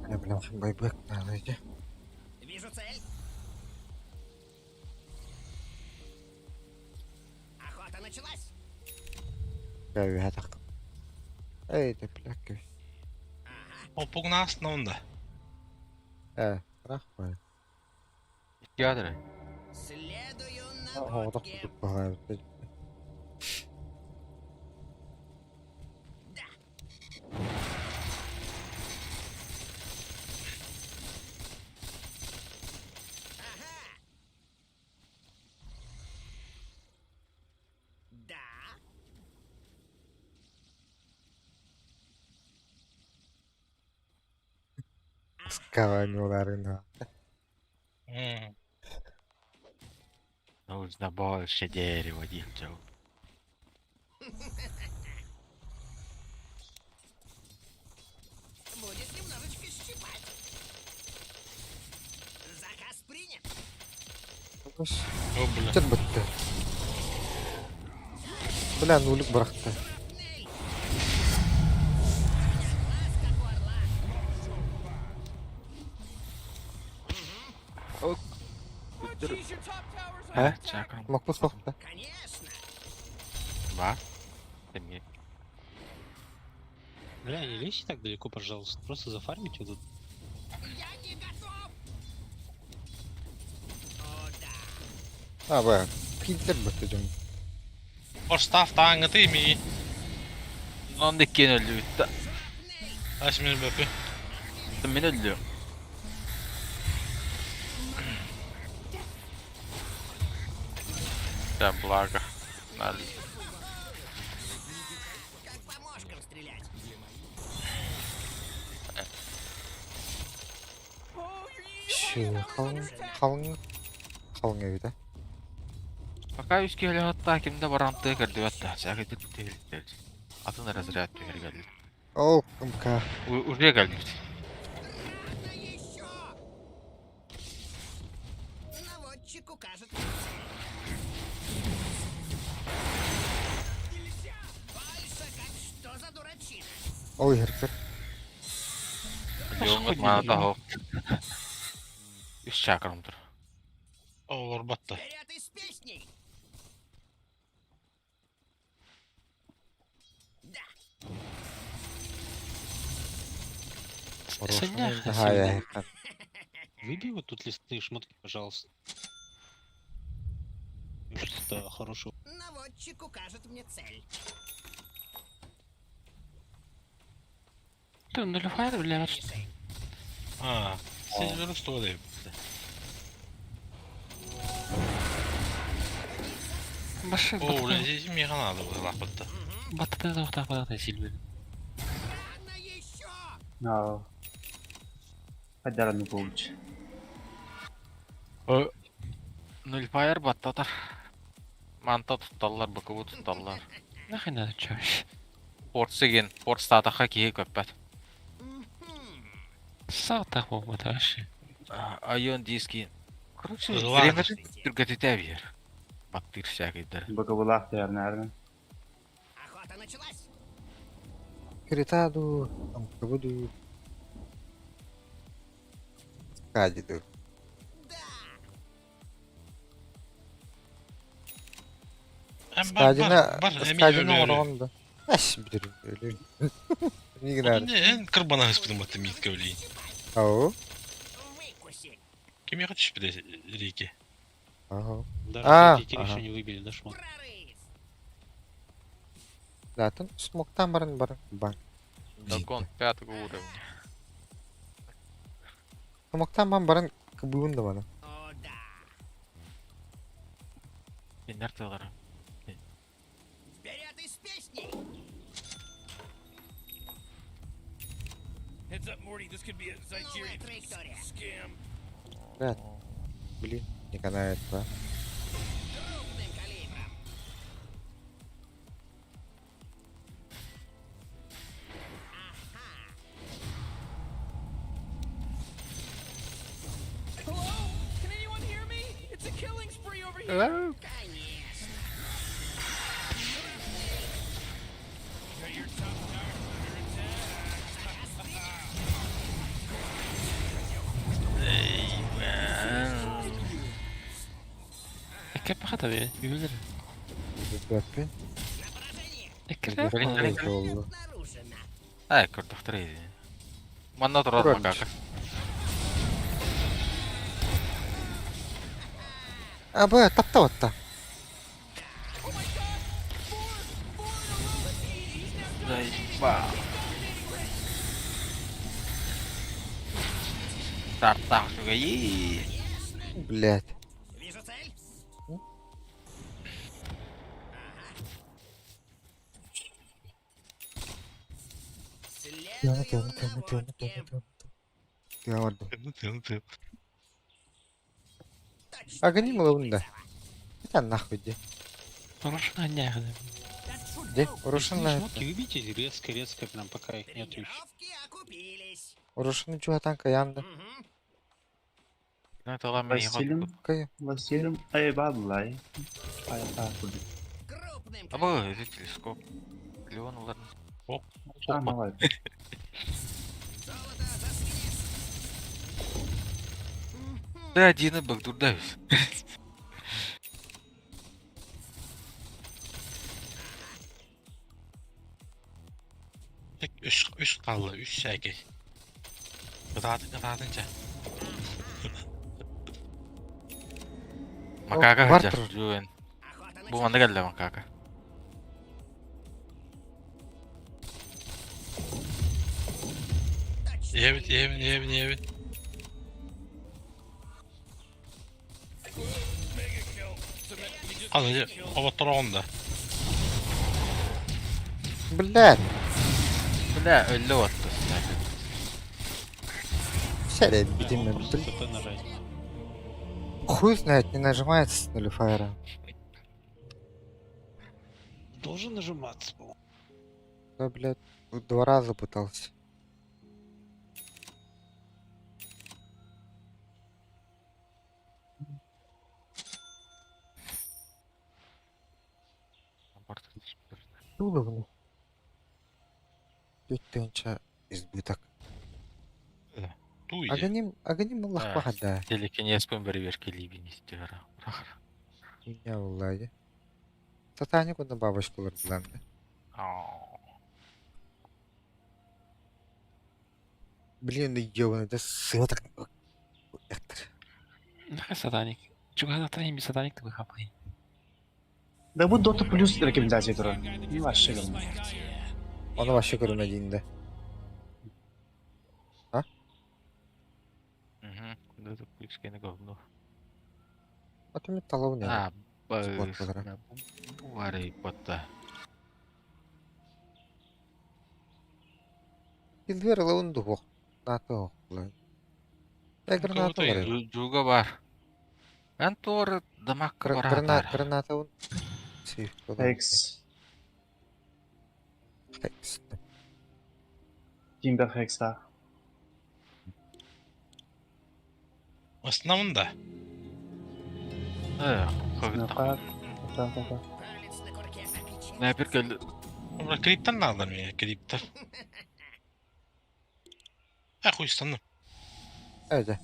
Speaker 1: Ne bileyim bayбек nerede?
Speaker 6: Вижу цель. Охота началась.
Speaker 1: Ya tak. Ey de plak.
Speaker 2: Оппугун астына онда.
Speaker 1: Э, рахмат.
Speaker 3: Ядыр.
Speaker 6: Следую
Speaker 1: Оҕотох
Speaker 6: наводке.
Speaker 1: курдук баҕайы.
Speaker 6: Да. Ага. Да.
Speaker 1: Скаванюларына.
Speaker 2: М.
Speaker 3: Нужно больше дерева, дичел.
Speaker 6: Будет немножечко щипать. Заказ принят.
Speaker 2: О, бля.
Speaker 1: Чыр бытты. Бля, нулик бырахты.
Speaker 6: Шрапнель! У меня глаз, как у орла.
Speaker 4: Oh, jeez, your top tower's
Speaker 1: Э?
Speaker 4: under attack.
Speaker 3: Чакрым.
Speaker 1: Мокпус сохта.
Speaker 6: Конечно.
Speaker 3: Бар. Темге.
Speaker 5: Бля, не лезьте так далеко, пожалуйста. Просто зафармите вот тут.
Speaker 6: Я не готов. О, да.
Speaker 1: А, бля. Киллер бытты дьон.
Speaker 2: Орстав тааҥҥыты имии.
Speaker 3: Онда кен өлүттэ.
Speaker 2: Ас мин бөпү.
Speaker 3: Мен өллү. Да, благо. Надо.
Speaker 6: Как по мошкам стрелять.
Speaker 4: Oh, your, your
Speaker 1: Şu
Speaker 4: bottom tower's
Speaker 1: халың
Speaker 4: under attack.
Speaker 1: халың халың эбит
Speaker 3: Пока үскө өлөттаа кимде барантыга кэрдибэт да. Сәкэ тил. Атын разряд түһэр кэлли.
Speaker 1: О, МК.
Speaker 3: Уже кэлбит.
Speaker 6: Рано еще. Наводчик укажет на цель. Нельзя! Больше как что за дурачина?
Speaker 1: Ой, herifler.
Speaker 3: Леонгот маната хоо. Үс чакрым тур.
Speaker 2: Олорбатта.
Speaker 6: Вперед и с
Speaker 1: Орошаны
Speaker 5: Сэннээх
Speaker 1: таһаайа
Speaker 12: Выбей вот тут лесные шмотки, пожалуйста. Что-то хорошего.
Speaker 11: Наводчик укажет мне цель.
Speaker 5: Ты нулифайр бля.
Speaker 2: Аа, Silver Story.
Speaker 5: Башы
Speaker 2: Оо, здесь меха надо было лапать-то.
Speaker 5: Баттата тоқтақ Сильвер.
Speaker 11: Рано еще!
Speaker 7: Аа. Хайдараны получ.
Speaker 3: Нульфайр баттатар. Манта тутталлар, быкыбы тутталлар.
Speaker 5: Нахрен надо чё?
Speaker 3: Порт сеген, порт статаха киһи көппөт.
Speaker 5: Саатах болбат вообще.
Speaker 3: Айон диски. Короче,
Speaker 2: Ладно.
Speaker 3: время түргәтетә бир. Баттыр всякийдер.
Speaker 7: Бакабылаах тэрнэрин.
Speaker 11: Охота началась!
Speaker 1: Критаду, там кабуду. Кадиду. Скадина, скадина орон да. Аш бир өлү. Не генер.
Speaker 2: Эн кырбана хыспытым баттым митке өлейін.
Speaker 1: Ау.
Speaker 11: Выкуси!
Speaker 2: Ким я хочу піде рейки?
Speaker 1: Ага.
Speaker 12: Даже
Speaker 1: А,
Speaker 12: третий
Speaker 1: ага.
Speaker 12: еще не выбили, да, шмот?
Speaker 11: Прорыв!
Speaker 1: Zaten смоктан барын барын бан.
Speaker 3: Дагон пятого уровня.
Speaker 1: Смоктан бан барын кыбыын да бана.
Speaker 11: О, да!
Speaker 3: Инер тылары.
Speaker 11: Вперед из песней!
Speaker 4: Heads up, Morty. This could be a
Speaker 11: Новая
Speaker 4: Zygerian
Speaker 11: траектория.
Speaker 4: scam.
Speaker 1: Блядь. Блин, не канает, да.
Speaker 11: Крупным калибром.
Speaker 4: Hello? Can anyone hear me? It's a killing spree over here.
Speaker 11: Конечно.
Speaker 4: Got your top tower under attack.
Speaker 5: Эккеп хата бе, юлер.
Speaker 1: Бәппен.
Speaker 5: Эккеп.
Speaker 1: Жолу.
Speaker 11: Обнаружено.
Speaker 3: Ай, көрдөхтөр иди. Манна турар
Speaker 1: Турар.
Speaker 3: макака.
Speaker 1: Аба, тапта отта.
Speaker 3: Заебал. Тартах шуга и.
Speaker 1: Блядь.
Speaker 11: Вижу цель.
Speaker 1: Тыаны,
Speaker 11: Следую
Speaker 1: тыаны, тыаны, тыаны,
Speaker 11: наводке.
Speaker 1: тыаны, тыаны. Тыаны
Speaker 2: Тын, тын.
Speaker 11: Точно
Speaker 1: Агоним лында. Это нахуй де.
Speaker 5: Хорошо, не
Speaker 1: Де, Орошын
Speaker 12: Лесные шмотки выбейте резко-резко, прям пока их нету еще.
Speaker 11: Тренировки окупились.
Speaker 1: Орошын чуатан каянды.
Speaker 11: Мгм.
Speaker 7: Василим,
Speaker 1: Кая.
Speaker 7: Василим айбаблай. Айбаблай.
Speaker 11: Крупным
Speaker 3: Абы, это телескоп. Леон улар.
Speaker 7: Давай.
Speaker 11: Золото за свинец.
Speaker 3: Да, один багдурдавис.
Speaker 2: Тек үш үш қалды, үш шәкей. Кытаатын, кытаатынча.
Speaker 3: Макака
Speaker 1: бар
Speaker 3: хажар.
Speaker 1: тур.
Speaker 3: Жуэн.
Speaker 11: Охота
Speaker 3: Бу
Speaker 11: началась.
Speaker 3: манда келді макака.
Speaker 11: Точно
Speaker 2: Ебит, ебит, ебит, ебит. Қаны, оба тұрағында.
Speaker 1: Блядь.
Speaker 3: Бля, өлі отты.
Speaker 1: Сядь,
Speaker 12: Бля,
Speaker 1: битим.
Speaker 12: мог просто ТП нажать.
Speaker 1: Хуй знает, не нажимается с нулифайра.
Speaker 12: Должен нажиматься, по-моему.
Speaker 1: Да, блядь, два раза пытался. Туловну. Тынча избыток.
Speaker 2: Ту иди.
Speaker 1: Аганим, аганим Аллах
Speaker 3: А.
Speaker 1: пахада.
Speaker 3: Телекинез пен бір берке либин истер.
Speaker 1: Меня уллади. Сатаник на бабочку лордланды. Блин, ёбаный, да сыла так...
Speaker 5: Нахай сатаник. Чугаһатан иһин сатаник ты хапай.
Speaker 7: Да бу Dota Plus рекомендация турар. Не вообще говно.
Speaker 1: Оны вообще көрүмэ диин да. А?
Speaker 3: Угу. Dota Plus кene говно.
Speaker 1: А ты мне талон не.
Speaker 3: А,
Speaker 1: Спорт болара.
Speaker 3: Бу ботта.
Speaker 1: Сильвер лаун дух. Нато. Я граната бар.
Speaker 3: Жуга бар. Эн туор дамакка
Speaker 1: Граната, граната он. Сейф.
Speaker 7: Хекс.
Speaker 1: Хекс.
Speaker 7: Тимбер Хекста.
Speaker 2: Основном да.
Speaker 3: Нәпір көлді.
Speaker 2: Бля, криптан надо мне, криптан. А хуй стану.
Speaker 1: Это.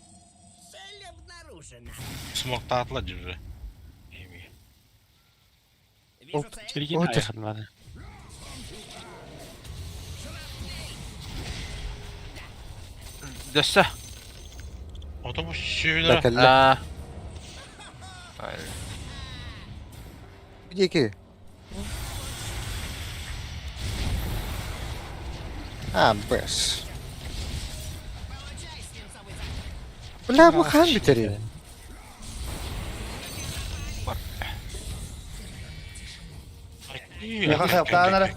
Speaker 11: Цель обнаружена.
Speaker 2: Смог таатла же.
Speaker 11: Вижу цель.
Speaker 5: Билигин айхадмады.
Speaker 3: Дөссө.
Speaker 2: Ото бу сүйүлөр.
Speaker 1: Да, Где А, бэш. Бля, бу хан бүтери.
Speaker 7: Меха хелптаанара.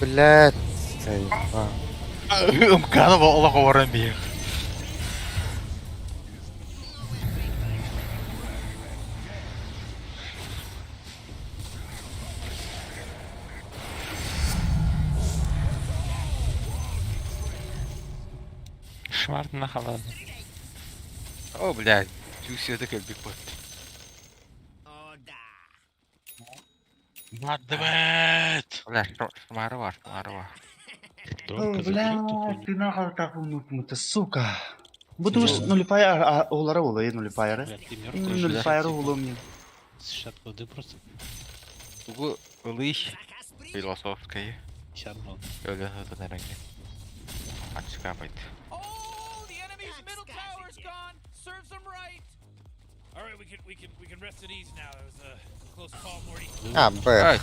Speaker 1: Блядь.
Speaker 3: Ымканы олох оран бир.
Speaker 5: Шмартына халады.
Speaker 3: О, блядь. Жүсөдө келбик бот.
Speaker 11: О, да.
Speaker 2: Бардыбыт.
Speaker 3: Бля, шмары бар, шмары бар.
Speaker 7: Бля, ты нахал так умнутмута, сука. Бу туус нулифайр оолара буолуй нулифайры. Нулифайр уолум мне.
Speaker 12: 60 воды просто.
Speaker 3: Угу ылыш философская.
Speaker 12: 50 мол.
Speaker 3: Өлөн өтөн эреңге. Ачка байт.
Speaker 4: Oh, the enemy's middle tower's gone. Serves them right. All right, we can rest at ease now. That was a close call, Morty.
Speaker 1: А, бэх.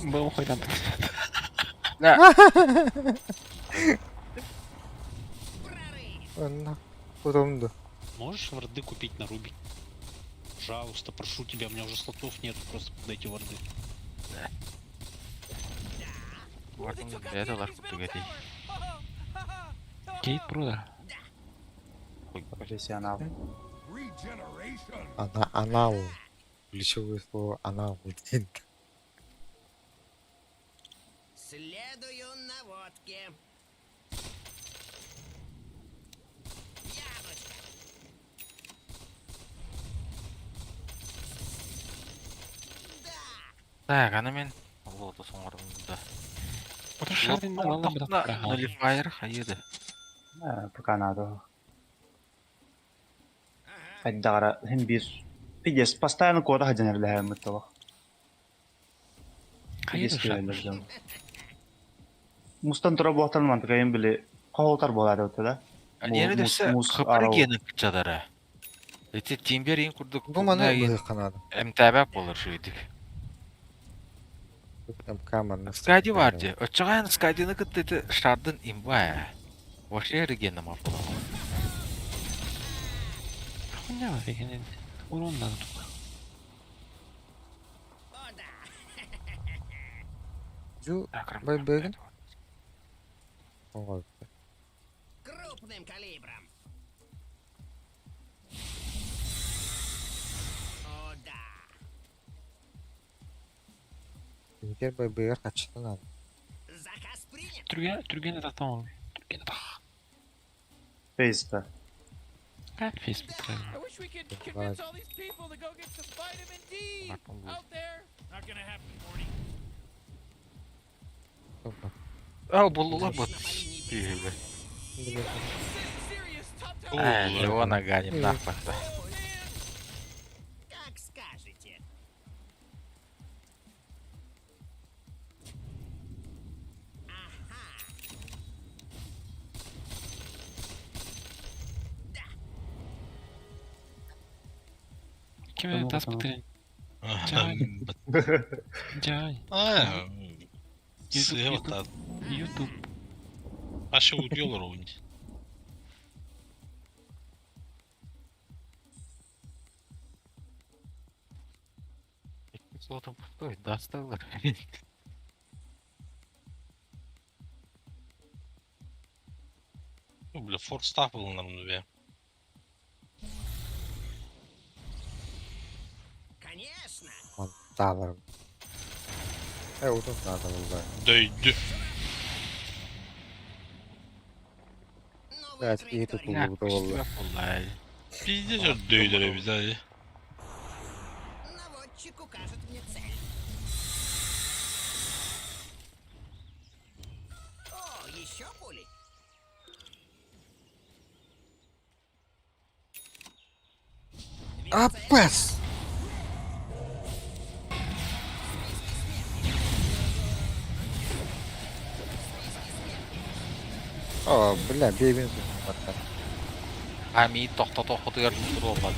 Speaker 5: Был хоть там.
Speaker 3: Да.
Speaker 1: Потом
Speaker 12: Можешь варды купить на Рубик? Пожалуйста, прошу тебя, у меня уже слотов нет, просто дайте варды.
Speaker 3: Это лар кутугати.
Speaker 5: Кейт брудер.
Speaker 7: Профессионал.
Speaker 1: Она анал. Ключевое слово анал.
Speaker 11: Следую наводке. Яблочко.
Speaker 3: Так, аны мен лото соңорумда.
Speaker 5: Шардин алам да.
Speaker 3: Нулифайр хайыды.
Speaker 7: Пока надо. Хайдагара хим бир. Пиздец, постоянно кода хаденер лэхэммит того.
Speaker 5: Хайыды.
Speaker 7: Мустан тура буохтан мантыкайын били хоолтар буолаады өттө да.
Speaker 3: Нені десе хыпар гені кычадара. Эти тимбер ин курдук.
Speaker 1: Бу маны канады.
Speaker 3: МТБ болор шуйдик.
Speaker 1: МК маны.
Speaker 3: Скади бар же. Очоган скадины кыттыты шардын имба. Вообще регена ма болор.
Speaker 5: Хуйня бар экен. Урон надо тут.
Speaker 1: Жу бай бэгин. Ой.
Speaker 11: Крупным калибром. О, да.
Speaker 1: Егер бай бэгер качты надо.
Speaker 11: Заказ принят.
Speaker 5: Түрген түрген атам. Түрген атак.
Speaker 7: Фейста.
Speaker 5: Как Facebook?
Speaker 4: I wish we could convince all these people to go get some vitamin D out there. Not gonna happen, Morty.
Speaker 3: Ау, булула бот. Э, Леона ганим нахпахта.
Speaker 11: Как скажете.
Speaker 5: Ким тас бытырын? Жай.
Speaker 2: Сыва
Speaker 5: Ютуб.
Speaker 2: Аша удьолор оунь.
Speaker 3: Слотом пустой, да, сталлар.
Speaker 2: Ну, бля, форстав был на мнуве.
Speaker 11: Конечно.
Speaker 1: Таалар. Э, утун надо булла.
Speaker 2: Дөйдү.
Speaker 11: Новая
Speaker 1: Блядь, и тут
Speaker 11: траектория.
Speaker 1: булбута болла.
Speaker 2: Пиздец дөйдөрө биз
Speaker 11: Наводчик укажет мне цель. О, еще пули.
Speaker 1: Апес! О, бля, бейбин баттар.
Speaker 3: Ами тохтото хотугар турулбат.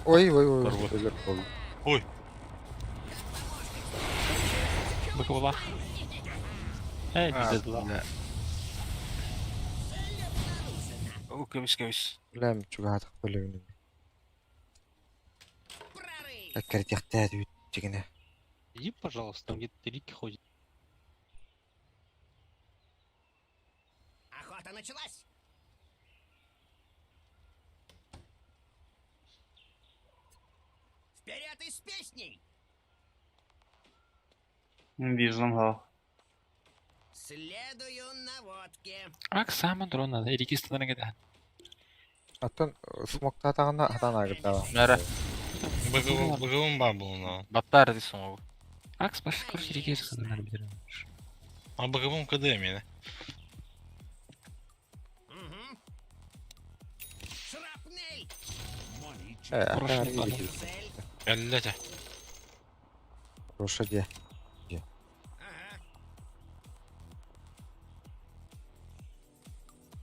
Speaker 1: Ой, ой, ой, өлөр болду.
Speaker 2: Ой.
Speaker 5: Быкыбыла. Э, дедила.
Speaker 3: О, көмүс көмүс.
Speaker 1: Бля, чугаатык бөлүгүн. Әккертиэхтээ үүтчигинэ.
Speaker 12: Иди, пожалуйста, там где-то Рики ходит.
Speaker 11: Охота началась. Вперед и с песней!
Speaker 7: Вижу, ха.
Speaker 11: Следую наводке.
Speaker 5: Ак саман дрон надо. Регистрдан кеде.
Speaker 1: Аттан смоктаатаҕына хатан агырдаба.
Speaker 3: Нара.
Speaker 2: Быгыбын бар булна.
Speaker 3: Баттар дейсің ол.
Speaker 5: Акс баш короче регистрдан бир.
Speaker 2: А быгыбын кыды мени.
Speaker 11: Угу. Шрапнель!
Speaker 1: Э,
Speaker 5: Прошлый
Speaker 1: аттан
Speaker 11: Цель.
Speaker 2: Әлләте.
Speaker 1: Роша де.
Speaker 11: Ага.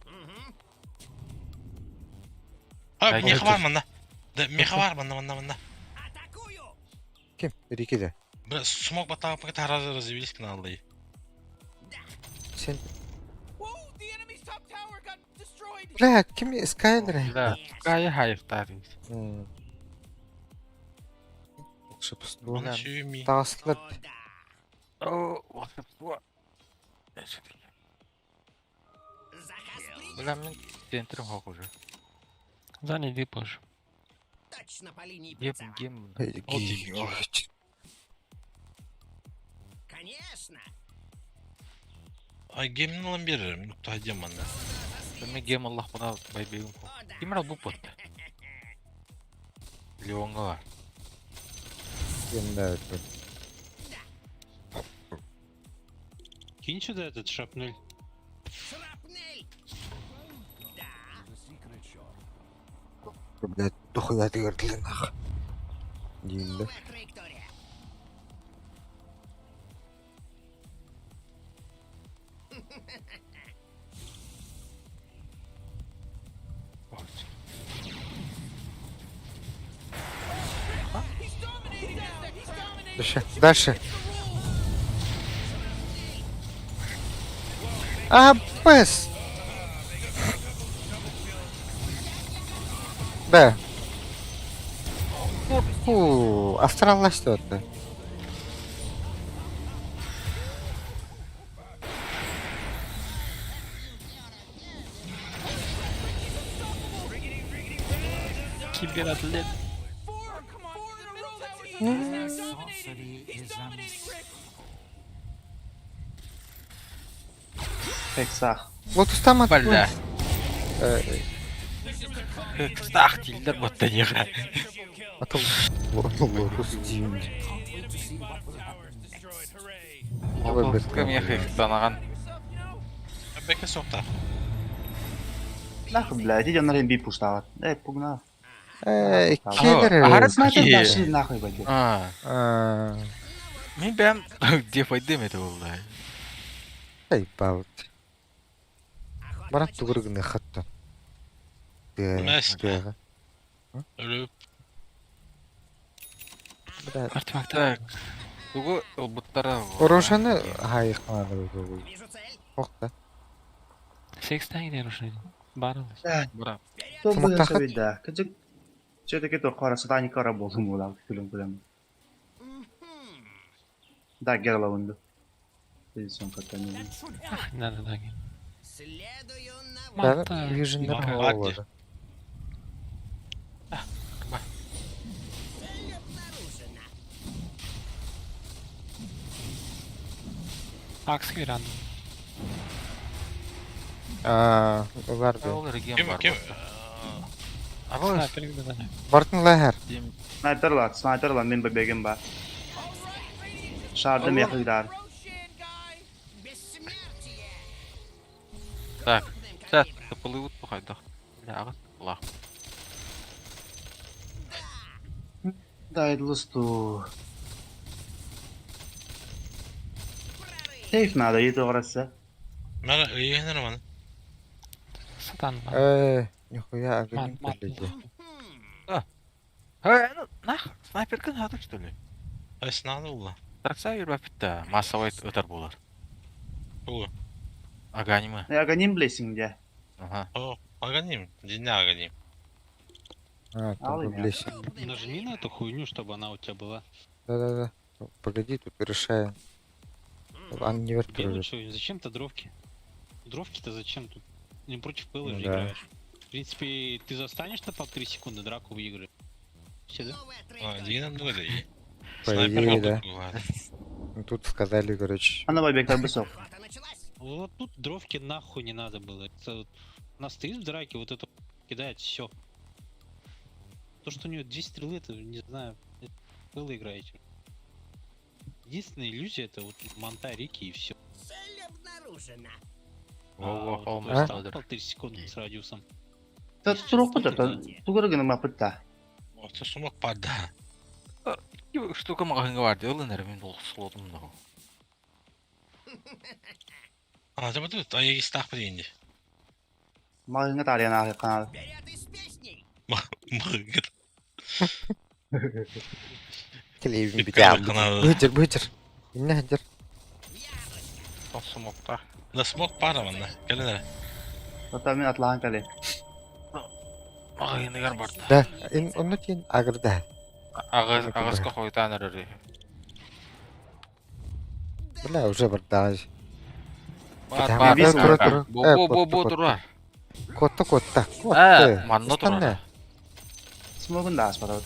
Speaker 11: Угу.
Speaker 2: А, меха бар мында. Да, меха бар мында, мында, мында.
Speaker 11: Атакую!
Speaker 1: Ким? Рики де.
Speaker 2: Бля, смог батаа пока разы развелись каналы.
Speaker 1: Сен
Speaker 4: Whoa, the enemy's top tower got destroyed.
Speaker 1: Бля, ким Скайлер?
Speaker 3: Да, кая хайфтар.
Speaker 1: Волшебство.
Speaker 2: Мына сүйми.
Speaker 1: Таслар.
Speaker 11: О, да.
Speaker 3: О, волшебство.
Speaker 11: Заказ принят.
Speaker 3: Бля, мен центрым хок уже.
Speaker 5: За не позже.
Speaker 11: Точно по линии
Speaker 3: Гем,
Speaker 11: прицела.
Speaker 3: гем.
Speaker 11: Конечно.
Speaker 2: А гемин алан берерим, нукта дем мында.
Speaker 3: Мен гем Аллах бұна байбегім хок.
Speaker 11: О, да.
Speaker 3: Ким бу пот? Леонга бар.
Speaker 1: Ким да.
Speaker 12: Кинь сюда этот шрапнель.
Speaker 11: Шрапнель! Да.
Speaker 1: Блядь, дохуя ты нах. Дим да.
Speaker 11: Новая траектория.
Speaker 4: He's dominating now. He's dominating.
Speaker 1: Дальше. Дальше. Апес! Б. Фу, астраллашты отты.
Speaker 5: Кибератлет.
Speaker 4: Four, come on. The middle tower is now dominating. He's dominating, Rick.
Speaker 7: Хексах.
Speaker 1: Лотустан
Speaker 3: Бля.
Speaker 1: Э,
Speaker 3: Кстах, тилдер ботта неға.
Speaker 1: Ата лотус дим.
Speaker 4: Destroyed. Hooray.
Speaker 3: Лотосқа мен хексанаған.
Speaker 2: Бәке соқта.
Speaker 7: Нахуй, блядь, иди на ремби пуштават. Эй, пугна.
Speaker 1: Э,
Speaker 3: Аһара
Speaker 1: кедер.
Speaker 7: Снайпер
Speaker 3: киһи.
Speaker 7: даши нахуй пойдет.
Speaker 3: А,
Speaker 1: А,
Speaker 3: мин бэйэм где пойдем это буолла.
Speaker 1: Заебал. Баран тугургны хаттан.
Speaker 2: Мәс.
Speaker 1: Тыга.
Speaker 2: Өлүп.
Speaker 1: Бля,
Speaker 5: Артефакт.
Speaker 3: Так. Тугу ылбыттара.
Speaker 1: Орошаны хайыкмады бу.
Speaker 11: Вижу цель.
Speaker 1: Хокта.
Speaker 5: Секстен gider Рошан. Барылыс.
Speaker 3: Бра.
Speaker 7: То
Speaker 1: Смоктахат.
Speaker 7: будет совет, да. Кыжык. Все-таки то кара сатани кара болдум була күлүм күлүм. Да, герла унду. Позицион катание.
Speaker 5: Надо так.
Speaker 11: Следую на
Speaker 1: Да,
Speaker 5: Малта.
Speaker 1: Вижен
Speaker 2: Мак.
Speaker 1: болду.
Speaker 11: Цель обнаружена.
Speaker 5: Акс киран.
Speaker 1: А, бар бе.
Speaker 3: Ол реген
Speaker 2: Ким
Speaker 3: бар.
Speaker 2: ким?
Speaker 3: Абы
Speaker 5: Снайпер gider.
Speaker 1: Бартын лахар.
Speaker 7: Снайпер ла, снайпер ла, мен бебегим ба. Шардым яхыдар.
Speaker 4: Roshan guy.
Speaker 11: Бессмертие.
Speaker 3: Так.
Speaker 11: Крупным
Speaker 3: Сәт,
Speaker 11: калибром.
Speaker 3: тыпылыбыт бухайдах. Бля, агыс лах.
Speaker 7: Да, идлусту. Сейф надо, ей тоғрасы.
Speaker 2: Мен ыйыһын маны.
Speaker 5: Сатан.
Speaker 1: Э, нихуя агын
Speaker 5: Мат, мат.
Speaker 1: биледи.
Speaker 3: Ха, ну, нах, снайперкин хадык что ли?
Speaker 2: Айсынаны улла.
Speaker 3: Тарса юрбапитта, массовый өтөр болар.
Speaker 2: Тугу.
Speaker 3: Аганимы.
Speaker 7: Аганим блессинг де.
Speaker 3: Ага.
Speaker 2: О, аганим. Динне аганим.
Speaker 1: А,
Speaker 7: Ал
Speaker 1: там
Speaker 7: меня.
Speaker 1: блесен.
Speaker 11: Крупным
Speaker 12: Нажми на
Speaker 11: калибром.
Speaker 12: эту хуйню, чтобы она у тебя была.
Speaker 1: Да-да-да. Погоди, тут решаем. Ан не
Speaker 12: Тебе
Speaker 1: вертолет.
Speaker 12: лучше, зачем-то дровки? Дровки-то зачем тут? Не против пыла
Speaker 1: Ну
Speaker 12: же
Speaker 1: да.
Speaker 12: играешь. В принципе, ты застанешь на полторы секунды, драку выиграешь. Все, да?
Speaker 11: Новая
Speaker 2: А,
Speaker 11: траектория.
Speaker 2: дигенем дуга
Speaker 1: По
Speaker 2: Снайпер
Speaker 1: идее, да.
Speaker 2: да.
Speaker 1: Ну, тут сказали, короче.
Speaker 7: Ана бабектар бысок.
Speaker 11: Охота началась.
Speaker 12: Вот тут дровки нахуй не надо было. Это вот Она стоит в драке, вот это кидает, все. То, что у нее две стрелы, это, не знаю, было играете. Единственная иллюзия это вот манта Рики и все.
Speaker 11: Цель обнаружена.
Speaker 3: Во-во,
Speaker 12: а,
Speaker 3: ол
Speaker 12: вот, то есть там
Speaker 3: мастер.
Speaker 12: полторы секунды с радиусом.
Speaker 7: Турук та, тугыргын мапытта.
Speaker 2: Ото сумок пада.
Speaker 3: Штука магазинга бар диолын мен ол слотум да.
Speaker 2: А, жаба тут айы стах дегенде.
Speaker 7: Магыңа тариян ахы канал.
Speaker 11: Вперед из песней.
Speaker 2: Мыгыт.
Speaker 1: Клеевин
Speaker 2: Бит
Speaker 1: битям.
Speaker 2: каналы.
Speaker 1: Бытер, бытер. Инне хадер.
Speaker 11: Яблочко.
Speaker 3: Смокта.
Speaker 2: Да смок пара манна. Келен
Speaker 7: Тота мен атлахан кале.
Speaker 3: Магазингар бар.
Speaker 1: Да, ин онно тин агырда.
Speaker 3: Агыс агыска хойтан өрөр.
Speaker 1: Бля, уже барда.
Speaker 3: Бар
Speaker 1: Бит-
Speaker 3: бар.
Speaker 1: Э, тура, тура.
Speaker 3: Бо
Speaker 1: Э,
Speaker 3: бо бо
Speaker 1: котта,
Speaker 3: бо
Speaker 1: котта.
Speaker 3: тура.
Speaker 1: Котта, котта.
Speaker 3: Э,
Speaker 1: Котта.
Speaker 3: манна тура.
Speaker 1: Истанне.
Speaker 7: Смогун да аспарат.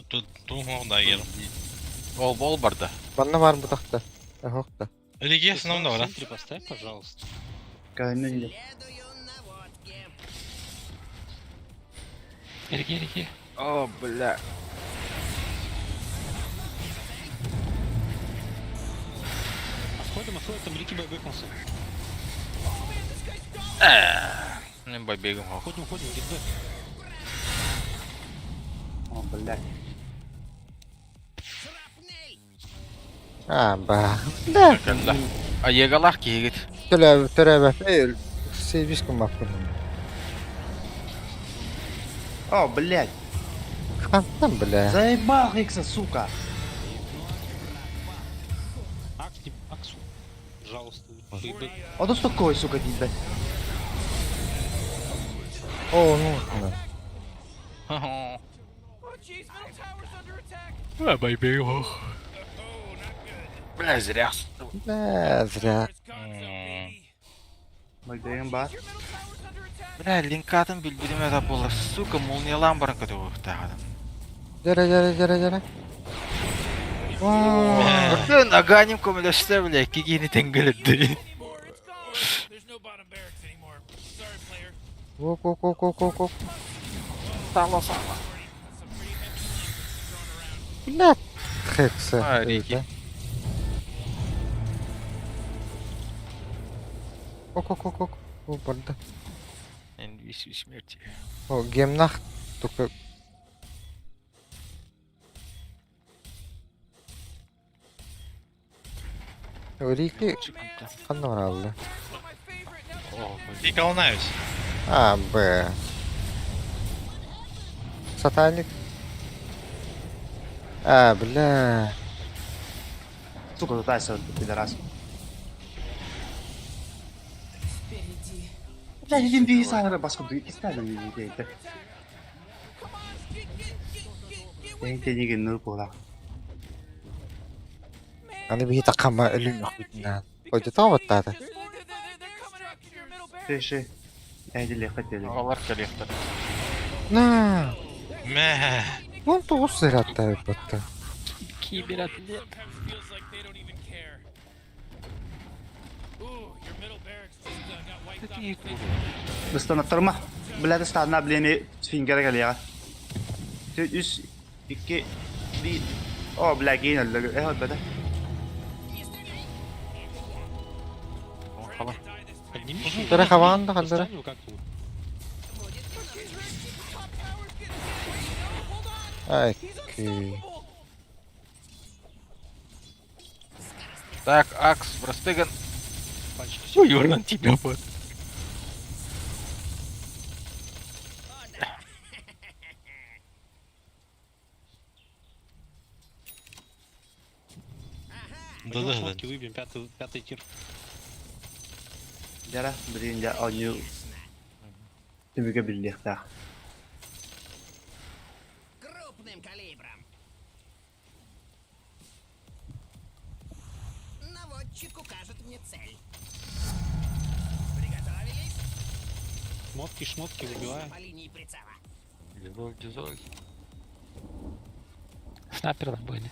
Speaker 2: Тут туң да гер.
Speaker 3: Ол бол бар да.
Speaker 1: Манна бар бутакта. Хокта.
Speaker 2: Эдиге
Speaker 12: Ты
Speaker 2: сынам
Speaker 12: сразу
Speaker 2: да
Speaker 12: в
Speaker 2: бар.
Speaker 12: центре поставь, пожалуйста.
Speaker 7: Каймен
Speaker 11: Следую наводке.
Speaker 5: Эрги, эрги.
Speaker 3: О, бля.
Speaker 12: Отходим, отходим, там Рики байбекнулся.
Speaker 3: Мен байбегим хок.
Speaker 12: Уходим, уходим, гидбэк.
Speaker 7: О, блядь.
Speaker 11: Шрапнель.
Speaker 1: А, ба. Да.
Speaker 3: Кэллэ. А егалах кигит.
Speaker 1: Төлө, төлө, э, сервис кым баппын.
Speaker 7: О, блядь.
Speaker 1: Хантан, бля.
Speaker 7: Заебал Хикса, сука.
Speaker 12: Акс, не Аксу. Пожалуйста, байбек.
Speaker 7: А то такой, сука, дебет.
Speaker 1: О, ну, на.
Speaker 4: Oh jeez, middle tower's under attack.
Speaker 5: Байбегим хок.
Speaker 4: Oh, not good.
Speaker 3: Бля, зря.
Speaker 1: Бля, зря.
Speaker 4: Tower's gonzo, baby.
Speaker 7: Бабегим ба.
Speaker 4: Your middle tower's under attack.
Speaker 3: Бля, линкатын билбидиме да болар. Сука, молниялан баран көтөгөхтагы.
Speaker 1: Жара, жара, жара, жара. О,
Speaker 3: Бүтүн аганим көмөлөстө бля, кигини тенгелетти.
Speaker 4: Anymore, it's gone. There's no bottom barracks anymore. Sorry, player.
Speaker 1: Ок, ок, ок, ок, ок, ок.
Speaker 3: Сало сало.
Speaker 4: Some pretty heavy language thrown around.
Speaker 1: Бля. Хекса.
Speaker 3: А, Рики.
Speaker 1: Ок ок ок ок. О, барда.
Speaker 3: Инвиз смерти.
Speaker 1: О, гемнах только Рики ханна баралла?
Speaker 2: Рика лунаюсь.
Speaker 1: А, Б. Сатаник. А, бля.
Speaker 7: Сука, пытайся, пидорас. Бля, един бии саара баска кистää видеitä. Ei tietenkin nurkulla.
Speaker 1: Аны биһи такама өлүн өхбүтүнэн. Ойдотоо баттаата.
Speaker 7: Тэши. Äidille хотели.
Speaker 3: Оҕолор кэлиэхтэрэ.
Speaker 1: На.
Speaker 2: Мэ.
Speaker 1: 19 сыратта батта.
Speaker 5: Кибератлет.
Speaker 7: Ыстанаттарма. Блядь, станна блин, фингер кэлиэҕэ. Үс, икки, биир. О, бля, киин өллө. Э, отбата.
Speaker 12: Подними
Speaker 1: Тара хаваан да халдара.
Speaker 12: Достань его как-нибудь.
Speaker 1: Ай, ки.
Speaker 3: Так, Акс, простыган.
Speaker 12: Пальчики.
Speaker 3: Ой, уран тебя вот.
Speaker 12: Пойдем
Speaker 2: Да-да-да.
Speaker 12: шмотки выбьем, пятый, пятый тир.
Speaker 7: Дьара, блин, дьэ, оонньуу түмүгэ биллиэхтээх.
Speaker 11: Крупным калибром. Наводчик укажет мне цель. Приготовились?
Speaker 12: Шмотки, шмотки выбиваем.
Speaker 11: По линии прицела.
Speaker 3: Дизоль, дизоль.
Speaker 5: Снайперлар были.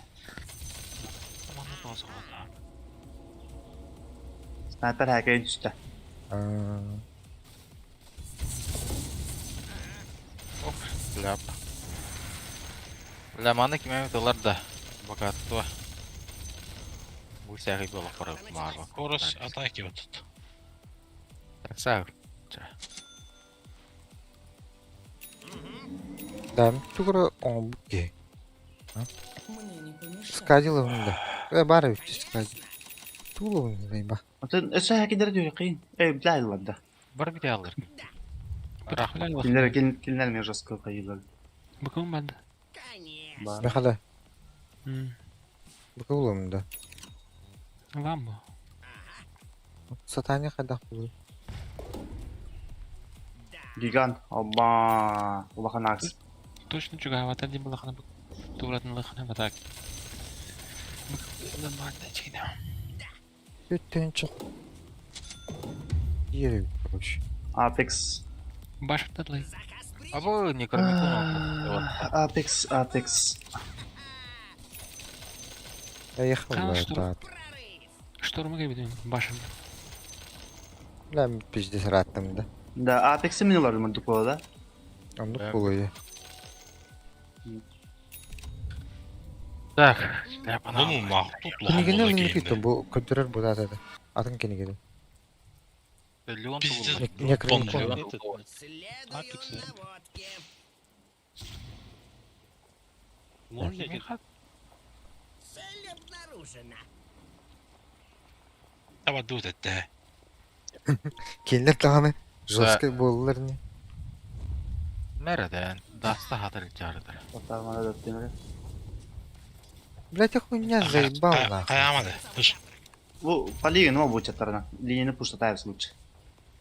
Speaker 7: Снайпер хакайын түстэ.
Speaker 1: Аа.
Speaker 3: Ох, ляп. Бля, маны кимэми тылар да. Богатство. Бу сәгый була карап мага.
Speaker 2: Скорость атаки вот тут.
Speaker 3: Сәгый.
Speaker 1: Да, тугура оҥбут киһи. Скадиловын да. Э, баар эбит скади. Тууловын да ба.
Speaker 7: Оттон өссө хакидер дьүрүккин. Эй, бля, ылларда.
Speaker 3: Бар бит алыр.
Speaker 5: Бырахлар.
Speaker 7: Кинилэр кинилэр мен жестко хайылар.
Speaker 5: Быкым барды.
Speaker 7: Бар.
Speaker 1: Михаила,
Speaker 5: М,
Speaker 1: быкылым да.
Speaker 5: Ламбо.
Speaker 1: Сатани хайдах буолуй.
Speaker 7: Гигант. Оба. Улахан Акс.
Speaker 5: Точно чугаавата дии булахана бу тууратын лыхана батак. Нормально чигине.
Speaker 1: Бүттүн Еле, короче.
Speaker 7: Апекс.
Speaker 5: Башымдадлай.
Speaker 3: Абы не кормикон.
Speaker 7: Апекс, Апекс.
Speaker 1: Я ехал
Speaker 5: Канал
Speaker 1: бы
Speaker 5: что?
Speaker 1: это.
Speaker 5: Штурмы кебидим башым.
Speaker 1: Бля, пиздец раттым да.
Speaker 7: Да, Апекс'i min ыларым дукула да.
Speaker 1: Оннук
Speaker 3: Да.
Speaker 1: буолуй.
Speaker 3: Так, шляпа
Speaker 2: Ну, нахуй тут
Speaker 1: Кинигини
Speaker 2: лохом
Speaker 1: ылын кito бу көтөрөр бу да. Атын кинигини.
Speaker 3: Леон
Speaker 2: Пиздец.
Speaker 1: Не не
Speaker 2: Тонна.
Speaker 1: крым.
Speaker 12: Этот,
Speaker 11: Следую
Speaker 12: Апекс, да.
Speaker 11: наводке.
Speaker 12: Можно взять этот?
Speaker 11: Цель обнаружена.
Speaker 2: Давай дут это.
Speaker 1: Кинилер даҕаны жесткий буоллар не.
Speaker 3: Nereden? Даста хатыр жарыдыр.
Speaker 7: Отамана да темир.
Speaker 1: Блять, хуйня заебал нахуй.
Speaker 2: Каямады. Слышь,
Speaker 7: Бу полигон ма бу чаттарына. Линияны пуштатаев лучше.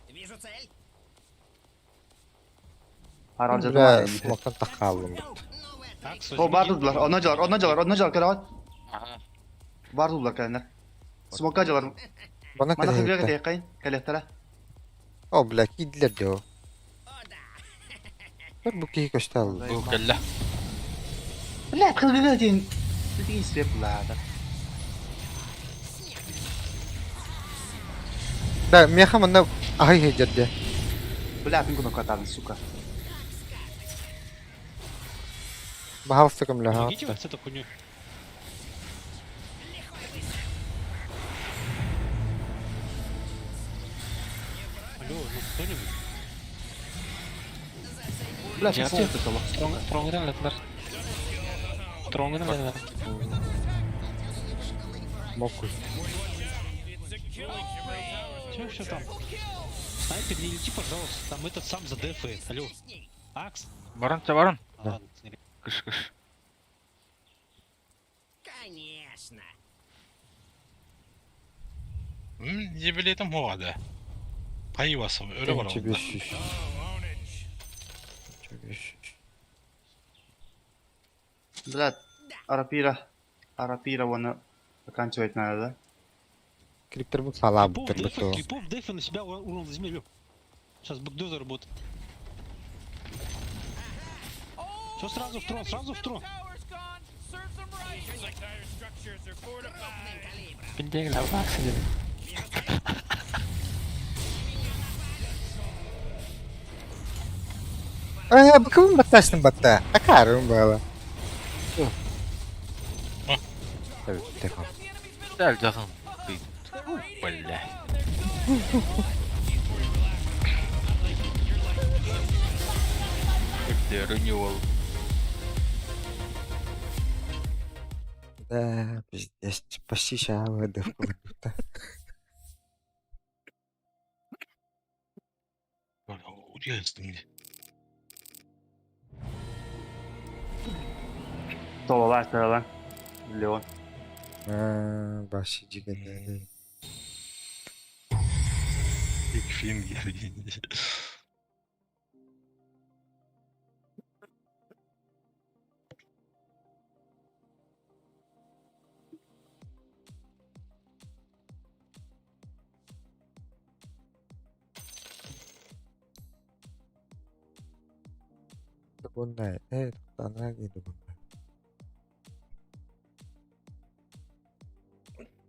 Speaker 11: Вижу цель.
Speaker 7: Харалжа
Speaker 1: Бля,
Speaker 7: да.
Speaker 1: смоктан тахаллым.
Speaker 11: Новая
Speaker 12: Акс,
Speaker 7: О,
Speaker 12: возьми
Speaker 7: бар
Speaker 12: гем.
Speaker 7: дудулар. Онно жалар, онно жалар, онно жалар керават.
Speaker 3: Ага.
Speaker 7: Бар дудулар кэлэннэр. Смокка жалар.
Speaker 1: Бана
Speaker 7: Мана хыгыга
Speaker 1: кэлэһиттэ.
Speaker 7: тиэккайын кэлэхтэрэ.
Speaker 1: О, бля, киидилэр дьэ. Бер бу киһи көстө алла.
Speaker 3: Бу кэллэ.
Speaker 7: Бля, хыгыга диэн тиги свеп лаада.
Speaker 1: Да, меха манна аһый хеджерде.
Speaker 7: Бля, пин куна катан, сука.
Speaker 1: Баһалста көмлө
Speaker 12: Помогите
Speaker 1: хаатта.
Speaker 12: вот с этой хуйней. Алло, ну кто-нибудь?
Speaker 7: Бля, сейчас это было.
Speaker 5: Стронгдан летler. Стронгдан летler.
Speaker 1: Мокуй.
Speaker 12: Все, все там. Снайпер, не лети, пожалуйста, там этот сам задефает. Алло. Акс.
Speaker 3: Баран, це баран.
Speaker 12: А, ладно, смотри.
Speaker 3: Кыш, кыш.
Speaker 11: Конечно.
Speaker 2: Ебелетим хуады. Пайвасы öyle var
Speaker 1: Тынча
Speaker 2: onda.
Speaker 1: 500. 500.
Speaker 7: Блядь, Арапира. Арапира вон заканчивать надо, да?
Speaker 1: Криптер бу салаб
Speaker 12: Крипов
Speaker 1: бутер
Speaker 12: дефа,
Speaker 1: буту.
Speaker 12: крипов дефа на себя урон возьми, Сейчас бэкдор заработает. Все сразу в трон, сразу в трон.
Speaker 5: Пиндег la Акса dedi.
Speaker 1: Э, бакым баттасың батта. Акарым бала. Тихо.
Speaker 3: Дәл жақын. Бля. Это renewal.
Speaker 1: Да, пиздец, почти ща выдох.
Speaker 2: Удивительно.
Speaker 7: Соло lan. Леон.
Speaker 1: Баши жигенде.
Speaker 2: İlk film geldi.
Speaker 1: Bunlar, evet, bunlar geldi bunlar.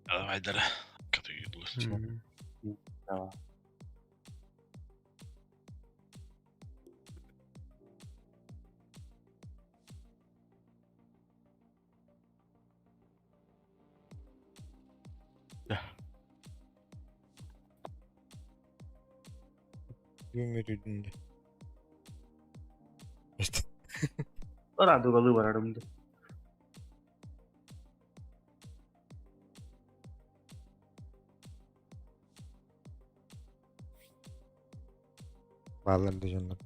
Speaker 2: Давай, Kötü
Speaker 7: Tamam.
Speaker 1: Gümrüğünde. İşte.
Speaker 7: Радуга барарымды.
Speaker 1: Баллар дежоннор.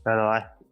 Speaker 7: Давай.